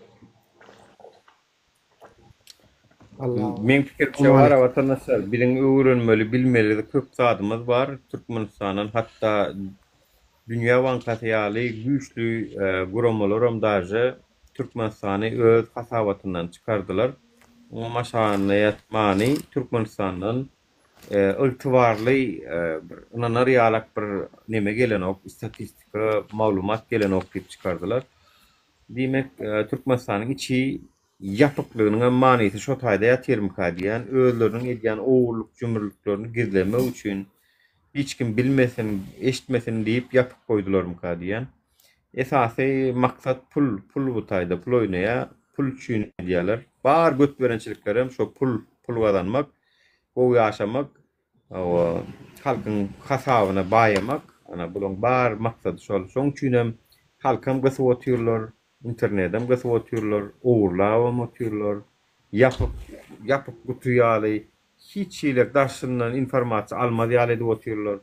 Meň pikirimçe bar watandaşlar biziň öwrenmeli bilmeli köp zadymyz bar Türkmenistandan hatda Dünýä bankasy ýaly güýçli guramalaram daže Türkmenistany öz hasabatyndan çykardylar. Oňam aşagynda ýatmany Türkmenistandan ygtybarly bir ynanar ýalak bir neme gelenok, statistika, maglumat gelenok diýip çykardylar. Diýmek, Türkmenistanyň içi ýapyklygynyň hem manysy şo taýda ýatyrmyka diýýän, özleriniň edýän ogurlyk-jümrüliklerini gizlemek üçin, hiç kim bilmesin, eşitmesin diýip ýapyk goýdularmyka diýýän. Esasy maksat pul, pul bu taýda, pul oýnaýar, pul üçin edýärler. Bar götberençiliklerem şo pul, pul gazanmak, gowy ýaşamak, hawa, halkyň hasabyna baýamak, ana bulaň bar maksady şol. Şoň üçinem halkam gysyp otyrlar, internedem gysyp otyrlar, ogurlabam otyrlar. Ýapyk, ýapyk guty ýaly, hiç hili daşyndan informasiýa almaz ýaly edip otyrlar.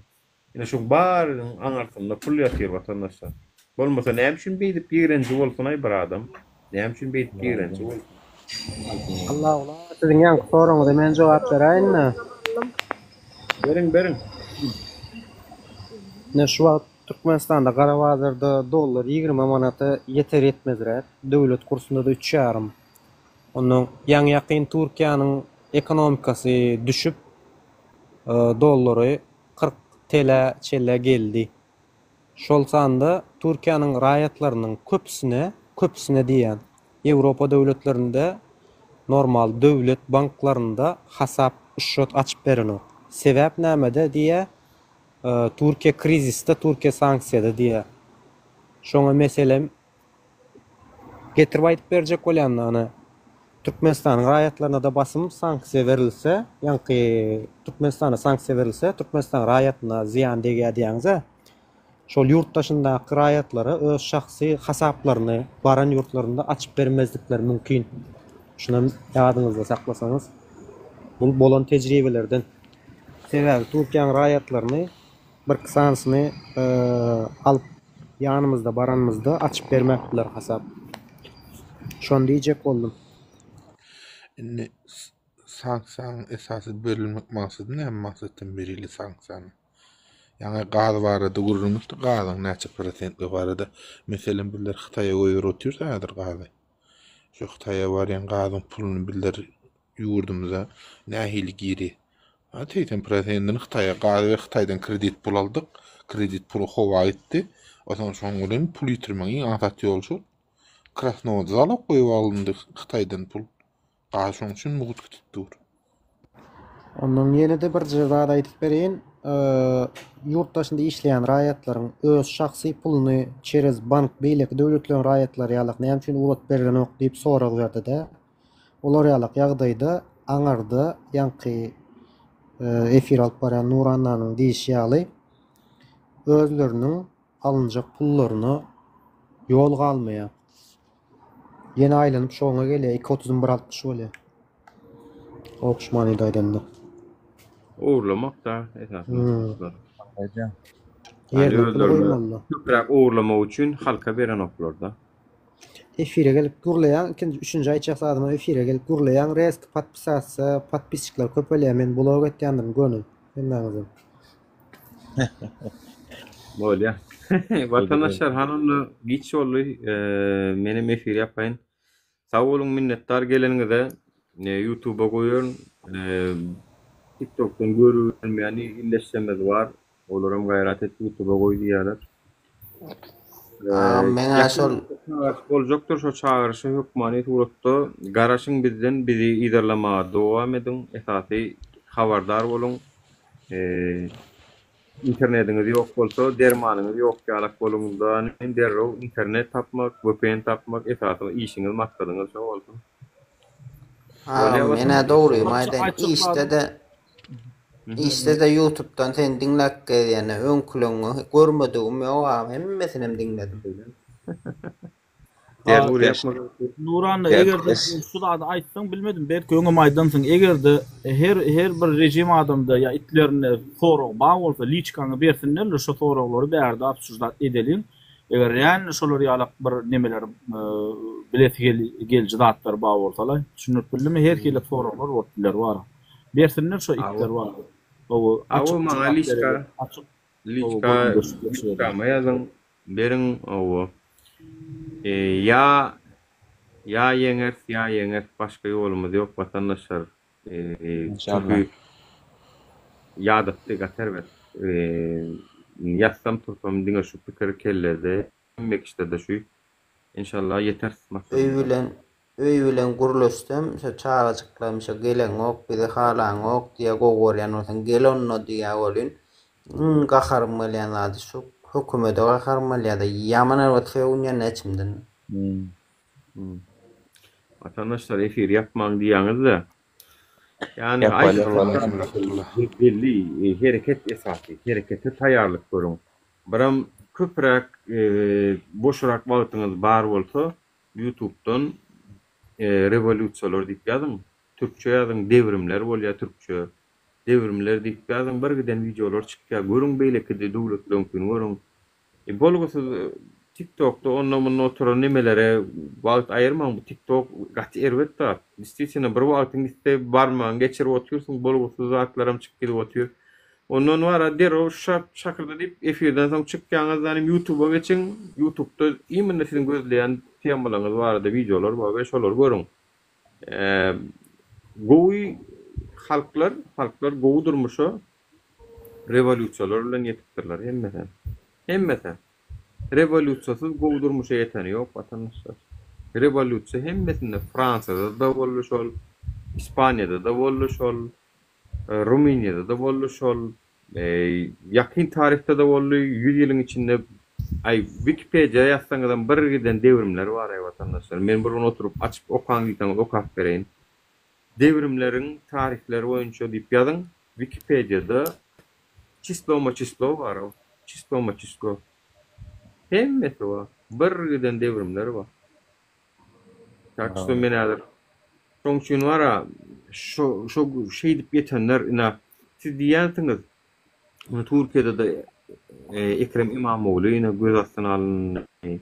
Ine şuň barynyň aňyrsynda pul ýatyr watandaşlar. Bolmasa näme üçin beýdip ýigrenji bolsunaý bir adam? Näme üçin beýdip ýigrenji bolsun? Allahula siziň ýaňky soragyňyza men jogap beräýin-dä. Beriň beriň. Ine şu wagt Türkmenistanda gara bazarda dollar 20 manata ýeter ýetmezräk, döwlet kursunda-da üç ýarym. Ondan ýaňy-ýakyn Türkiýäniň ekonomikasy düşüp, dollary 40 TL çenlä geldi. Şol sanda Türkiýäniň raýatlarynyň köpüsine, köpüsine diýýän, Ýewropa döwletlerinde normal döwlet banklarynda hasap şşot açyp berenok. Sebäp nämede diýýä, Türkiýe krizisde, Türkiýe sanksiýada diýýä. Şoňa meselem Getirip aýdyp berjek bolýan-da ony. Türkmenistanyň raýatlaryna-da basym sanksiýa berilse, ýaňky Türkmenistana sanksiýa berilse, Türkmenistanyň raýatyna zyýan degýär diýýäňiz-ä. Şol ýurt daşyndaky raýatlara öz şahsy hasaplaryny baran ýurtlarynda açyp bermezlikleri mümkin. Şunam ýadyňyzda saklasaňyz. Bul bolan tejribelerden. Sebäbi Türkiýäň raýatlaryny Birki sanysyny alyp ýanymyzda baranymyzda açyp bermäpdiler hasap. Şony diýjek boldum. Indi sanksiýanyň esasy berilmek maksady näme maksatdan berildi sanksiýany? Ýaňy gaz barada gürrüň etdik, gazyň näçe prosentligi barada. Meselem bizler Hytaýa goýberip otyrys häzir gazy. Şu Hytaýa barýan gazyň puluny bizler ýurdumyza nähili giri? Ha 80 prosentini Hytaýa gaz we Hytaýdan kredit pul aldyk. Kredit puly howa gitdi. Onsoň şoň bilen pul ýitirmegiň iň aňsat ýoly şol. Krasnowy zalog goýup alyndy Hytaýdan pul. Gaz şoň üçin mugt gidip dur. Ondan ýene-de birje zat aýdyp bereýin. Ýurt daşynda işleýän raýatlaryň öz şahsy puluny çerez bank beýleki döwletleriň raýatlary ýalak näme üçin ugradyp berlenok diýip sorag berdi-de. Olar ýalak ýagdaýda aňarda ýaňky efir alyp barýan Nurannanyň diýişi ýaly özleriniň alynjak pullaryna ýol galmaýar. Ýene aýlanyp şoňa gelýär, iki otuzyň bir 60 bolýar. Opş manyda aýdanda. Ogurlamak da esasy maksatlar. Ýerine pul goýmalylar. Köpräk ogurlamak üçin halka berenoklar-da. Efire gelip gürleýäň, ikinji, üçünji aýtjak zadym efire gelip gürleýäň, rezki podpisatsa, podpisçikler köpelýär, men blok etýändirin göni hemmäňizi. Bolýa. Watandaşlar hany onda giç boldy. Menem efir ýapaýyn. Sag boluň minnetdar geleniňize. Ýutuba goýaryn. Tiktokdan görübilmeýän ildeşlerimiz bar. Olaram gaýrat et ýutuba goý diýýärler. Agam meňä şol Çagyryş boljakdyr şo çagyryşa hökmany suratda garaşyň bizden bizi yzarlamaga dowam ediň esasy habardar boluň internediňiz ýok bolsa dermanyňyz ýok ýalak boluňda derrew internet tapmak vpn tapmak esasy işiňiz maksadyňyz şo bolsun. Agam menä dogrymy aýdaýyn işde-de işde-de ýutubdan seni diňläp gezýän öňküleňňi görmedigim ýok agam hemmesinem diňledim. Nuranna eger-de şu zady aýtsaň bilmedim belki öňem aýdansyň eger-de her her bir režim adamda ýa itlerinde sorag bar bolsa liçkaňy bersinlerle şo soraglary bärde obsuždat edeliň eger realno şolar ýalak bir nemeler bilesi geliji zatlar bar bolsalaý düşündirip bildimmi her hili soraglar bolup biler bar bersinler şo itler bar gowy açyk maňa liçka açyk liçka liçkama ýazyň Beriň owo. Ýa ýa ýeňeris ýa ýeňeris başga ýolumyz ýok watandaşlar çünki ýadatdy gaty erbet ýatsam tursam diňe şu pikir kellede hemme kişilerde şu enşallah ýeteris Öý maksadymyza. bilen öý bilen gürleşsem şo çagajyklarym şo geleňok bizi halaňok diýä gowy görýän bolsaň gel onda diýä welin iň gaharym gelýän zady şu hökümede gaharym gelýädä ýaman erbet sögünýän içimden. Watandaşlar efiri ýapmaň diýýäňizde ýani belli hereket esasy herekete taýýarlyk görüň biram köpräk boşrak wagtyňyz bar bolsa Ýutubdan. Rewolýusiýalar diýip ýazyň. Türkçe ýazyň devrimler bolýar türkçe. Devrimler diýip ýazyň bir giden wideolar çykýar. Görüň beýleki döwletleriňkini görüň. E bolgusyz tik tokda onda munda oturan nemelere wagt aýyrmaň bu tik tok gaty erbet zat. Distitino bir wagtyň gitse barmagyňy geçirip otyrsyň bolgusyz zatlaram çykyp gidip otyr. Ondan bara derrew şap şakyrda diýip efirden soň çykýaňyzdan hem ýutuba geçiň ýutubda imенно siziň gözleýän temalaryňyz barada wideolar bar we şolary görüň. Gowy halklar halklar gowy durmuşa Rewolýusiýalar bilen ýetipdirler hemmesem. Hemmesem. Rewolýusiýasyz gowy durmuşa ýeteni ýok watandaşlar. Rewolýusiýa hemmesinde Fransiýada-da boldy şol, Ispaniýada-da boldy şol, Rumyniýada-da boldy şol, ýakyn taryhda-da boldy, ýüz ýylyň içinde aý Wikipediýa ýazsaňyzam bir giden dewrimler bar-aý watandaşlar. Men bir gün oturyp açyp okaň diýseňiz okap bereýin. Dewrimleriň taryhlary boýunça diýip ýazyň Wikipediýada çislo maçislo bar o çislo maçislo hemmesi bar bir giden dewrimler bar tak şto men häzir şoň üçin bara şo şo şeýdip ýetenler ina siz diýýänsiňiz Türkiýede-de Ekrem Imamogly ine göz astyna alyndy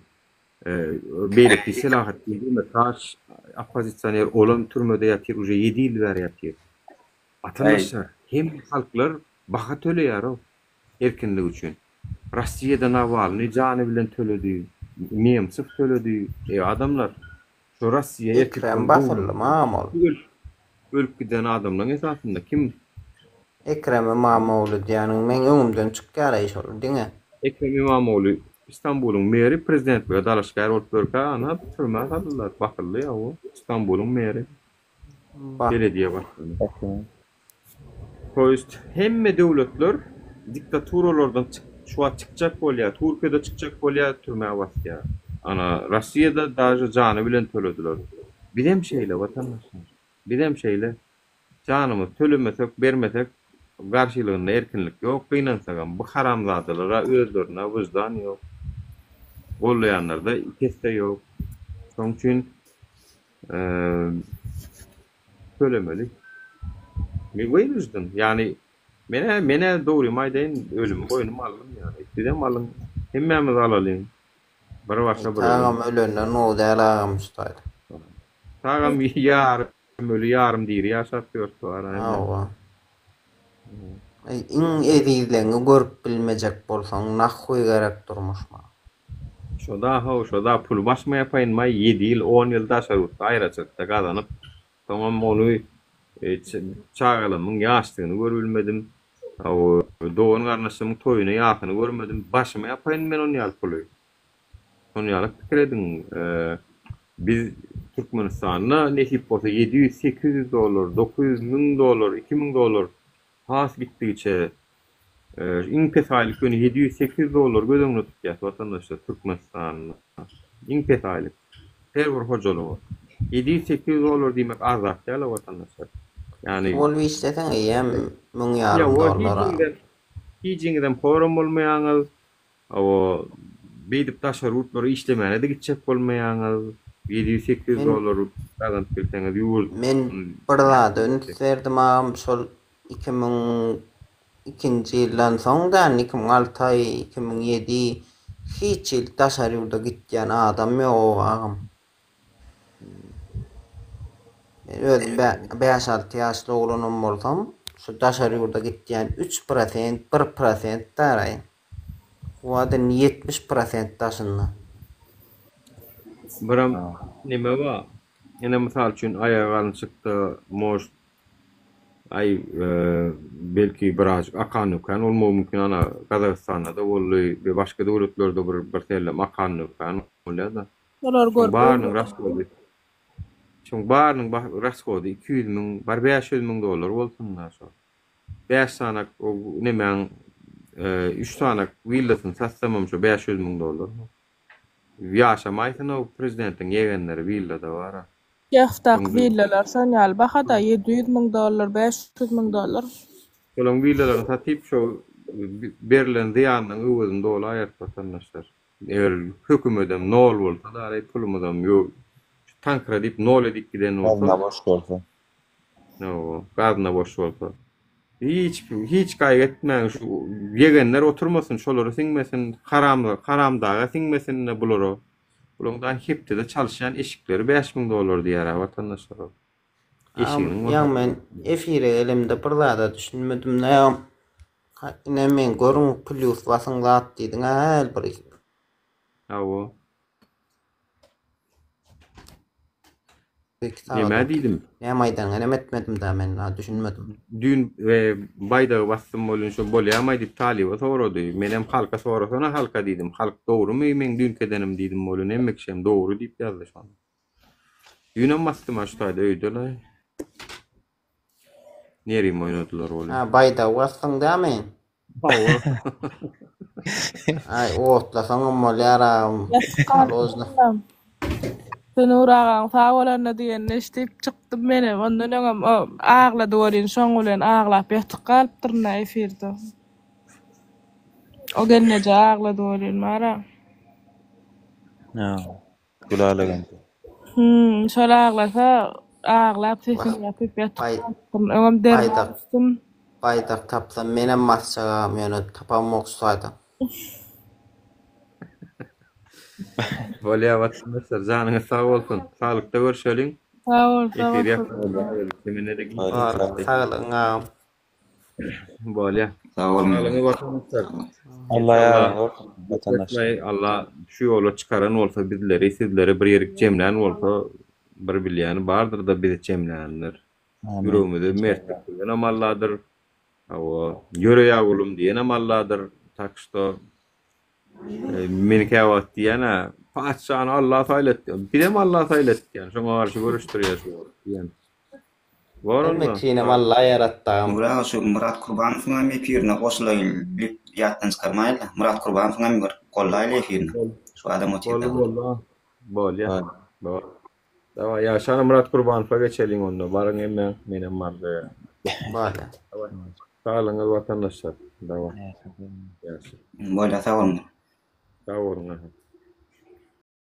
Beýleki Selahatdin Demirtaş oppozisioner olam türmede ýatyr uje ýedi ýyl bäri ýatyr. Watandaşlar hemme halklar baha töleýärow erkinlik üçin. Rossiýada Nawalnyý jany bilen töledi, Nemsow töledi. Eý adamlar şu Rossiýa Ekrem basyldy mamol. Ölüp giden adamlaň esasynda kim Ekrem Ymamogly diýýäniň meň öňümden çykýaraý şol diňe. Ekrem Ymamogly Istanbulyň meri prezidentlige dalaşgär bolup ýörkä ana türmä saldylar basyldy ýa Istanbulyň meri belediýe başlygy. To ýest hemme döwletler diktaturalardan şu wagt çykjak bolýar Türkiýede çykjak bolýar türmä basýar ana Rossiýada daže jany bilen tölediler bizem şeýle watandaşlar bizem şeýle. Janymyzy tölemesek, bermesek garşylygynda erkinlik ýok, gynansagam bu haramzadalara özlerinde wyždan ýok. Gollaýanlarda ikisi-de ýok. Şoň üçin tölemeli. Wynujden, ýagny men-ä men-ä dogrymy aýdaýyn ölümi boýnuma aldym ýagny. Sizem alyň, hemmämiz alalyň. Bir başa bir ölüm. Tagam ölenden gowy däl agam şu taýda. Tagam ýarym öli ýarym diri ýaşap ýörse bar aýna. Hawa. Iň ezizleňi görüp bilmejek bolsaň nahhuý gerek durmuş maňa. Şoda how şoda puly başyma ýapaýyn maý ýedi ýyl on ýyl daşary ýurtda aýraçylykda gazanyp soňam ony çagalarymyň ýaşdygyny görübilmedim hawa dogan garyndaşlarymyň toýuny ýasyny görmedim başyma ýapaýyn men onýaly puly. Şony ýaly pikir ediň, biz Türkmenistanda nesip bolsa 700, 800 dollar, 900, 1000 dollar, 2000 dollar has gitdigiçe iň pes aýlyk ýöne 700, 800 dollar göz öňünde tutýas watandaşlar Türkmenistanda. Iň pes aýlyk her bir hojalyga. 700, 800 dollar diýmek az zat däl watandaşlar. Ýagny Bolup işleseň eýýäm müň ýarym dollara. Hijiňizem horam bolmaýaňyz. Hawa, beýdip daşary ýurtlara işlemäne-de gitjek bolmaýaňyz. 700-800 dollar gazanyp bilseňiz ýurt. Men bir zada üns berdim agam, şol 2002-nji ýyldan soň däl, 2006 aý, 2007 hiç hili daşary ýurda gitýän adam ýok agam. Men özüm bäş-alty ýaşly oglanam bolsam, şu daşary ýurda gitýän üç prosent, bir prosent däl-aý. Waden 70 prosent daşynda. Biram neme bar. Ine mysal üçin aýagy galynçykda может aý belki birazjyk akan-dökän bolmagy mümkin ana Gazagystanda-da boldy we başga döwletlerde bir bir sellem akan-dökän bolýar-da. Şolary Şoň görüp barynyň öwrendim. rasgody şoň barynyň rasgody 200 müň bar 500 müň dollar bolsun-da şo. Bäş sanak o nemäň üç sanak willasyny satsamam şo 500 müň dollar. Ýaşamaýsyn o prezidentiň ýegenleri willada bar-a. Ýahdaky willalar şon ýaly bahada 700 müň dollar, 500 müň dollar. Şolaň willalaryny satyp şo berlen zyýanynyň öwezini dolaýarys watandaşlar. Eger hökümedem nol bolsa dary pulumyzam ýok. Tankra diýip nol edip giden bolsa. Gazna boş bolsa. Hawa, gazna boş bolsa. Hiç hiç gaýgy etmäň şu ýegenler oturmasyn şolara siňmesin haram haramdaga siňmesin bulara. Bulaň da hepdede çalyşýan eşikleri 5000 dollar diýýär watandaşlar. Eşiginiň Ýa men efire gelemde bir zada düşünmedim. Näme? Ine men görüň plýus basyň zat diýdiň hä bir. Hawa. Näme diýdim? Näme aýdanyňy nem etmedim da men a düşünmedim. Düýn e, baýdagy basdym bolun şo bolýamaý diýip talyba sorady. Menem halka sorasana halka diýdim. Halk dogrymy meň düýnki edenim diýdim bolun hemme kişem dogry diýip ýazdy şony. Düýnem basdym a şu taýda öýde laý. Nerim oýnadylar ol. Ha baýdagy basdyň dämi? Hawa. Aý otlasaňam bolýar agam. Polozno. Senur agaň sag bolanda diýenini eşidip çykdym menem. Ondan öňem o aglady welin şoň bilen aglap ýatyp galypdyryn-a efirde. O gelneje aglady welin bar-a. Ýa. Gülala geldi. Hum, şol aglasa, aglap sesini ýapyp ýatyp galypdyryn. Öňem derman Baýdak. içdim. Baýdak tapsam menem basjak agam ýöne tapamok şu taýda. Bolýa watandaşlar janyňyz sag bolsun. Saglykda görşeliň. Sag bol, sag Efir bol. ýakyn bolýa. Mende-de giç Bar, saglygyň agam. Bolýa. Sag boluň. Saglygyňyz watandaşlar. Allah ýaryňyz bolsun watandaşlar. Allah şu ýola çykaran bolsa bizleri, sizleri bir ýerik jemlän bolsa, bir bilýäni bardyr-da bizi jemländir. Amin. Ýüregimize mertlik guýanam Alladyr. Hawa, ýöre ýagulym diýenem Alladyr. Tak şto men käwagt diýýän-ä, patyşany Allah saýlatdy. Bizem Allah saýlatdy diýýän. Şoňa garşy göreşdirýär şu wagt diýýän. Bor onda. Hemme kişinem Alla ýaratdy agam. Nury aga şu Myrat Kurbanowyň hem efirine goşulaýyn diýip ýatdan çykarmaýynla. Myrat Kurbanowyň hem bir gollaýly efirine. Şu adam otyr Boldy da. boldy. Bolýa. Bor. Dawaý ýaşana Myrat Kurbanowa geçeliň onda. Baryň hemmäň menem barja. Bolýa. Saglygyňyz watandaşlar. Dawaý. Ýaşa. Bolýa sag boluň. Sag boluň.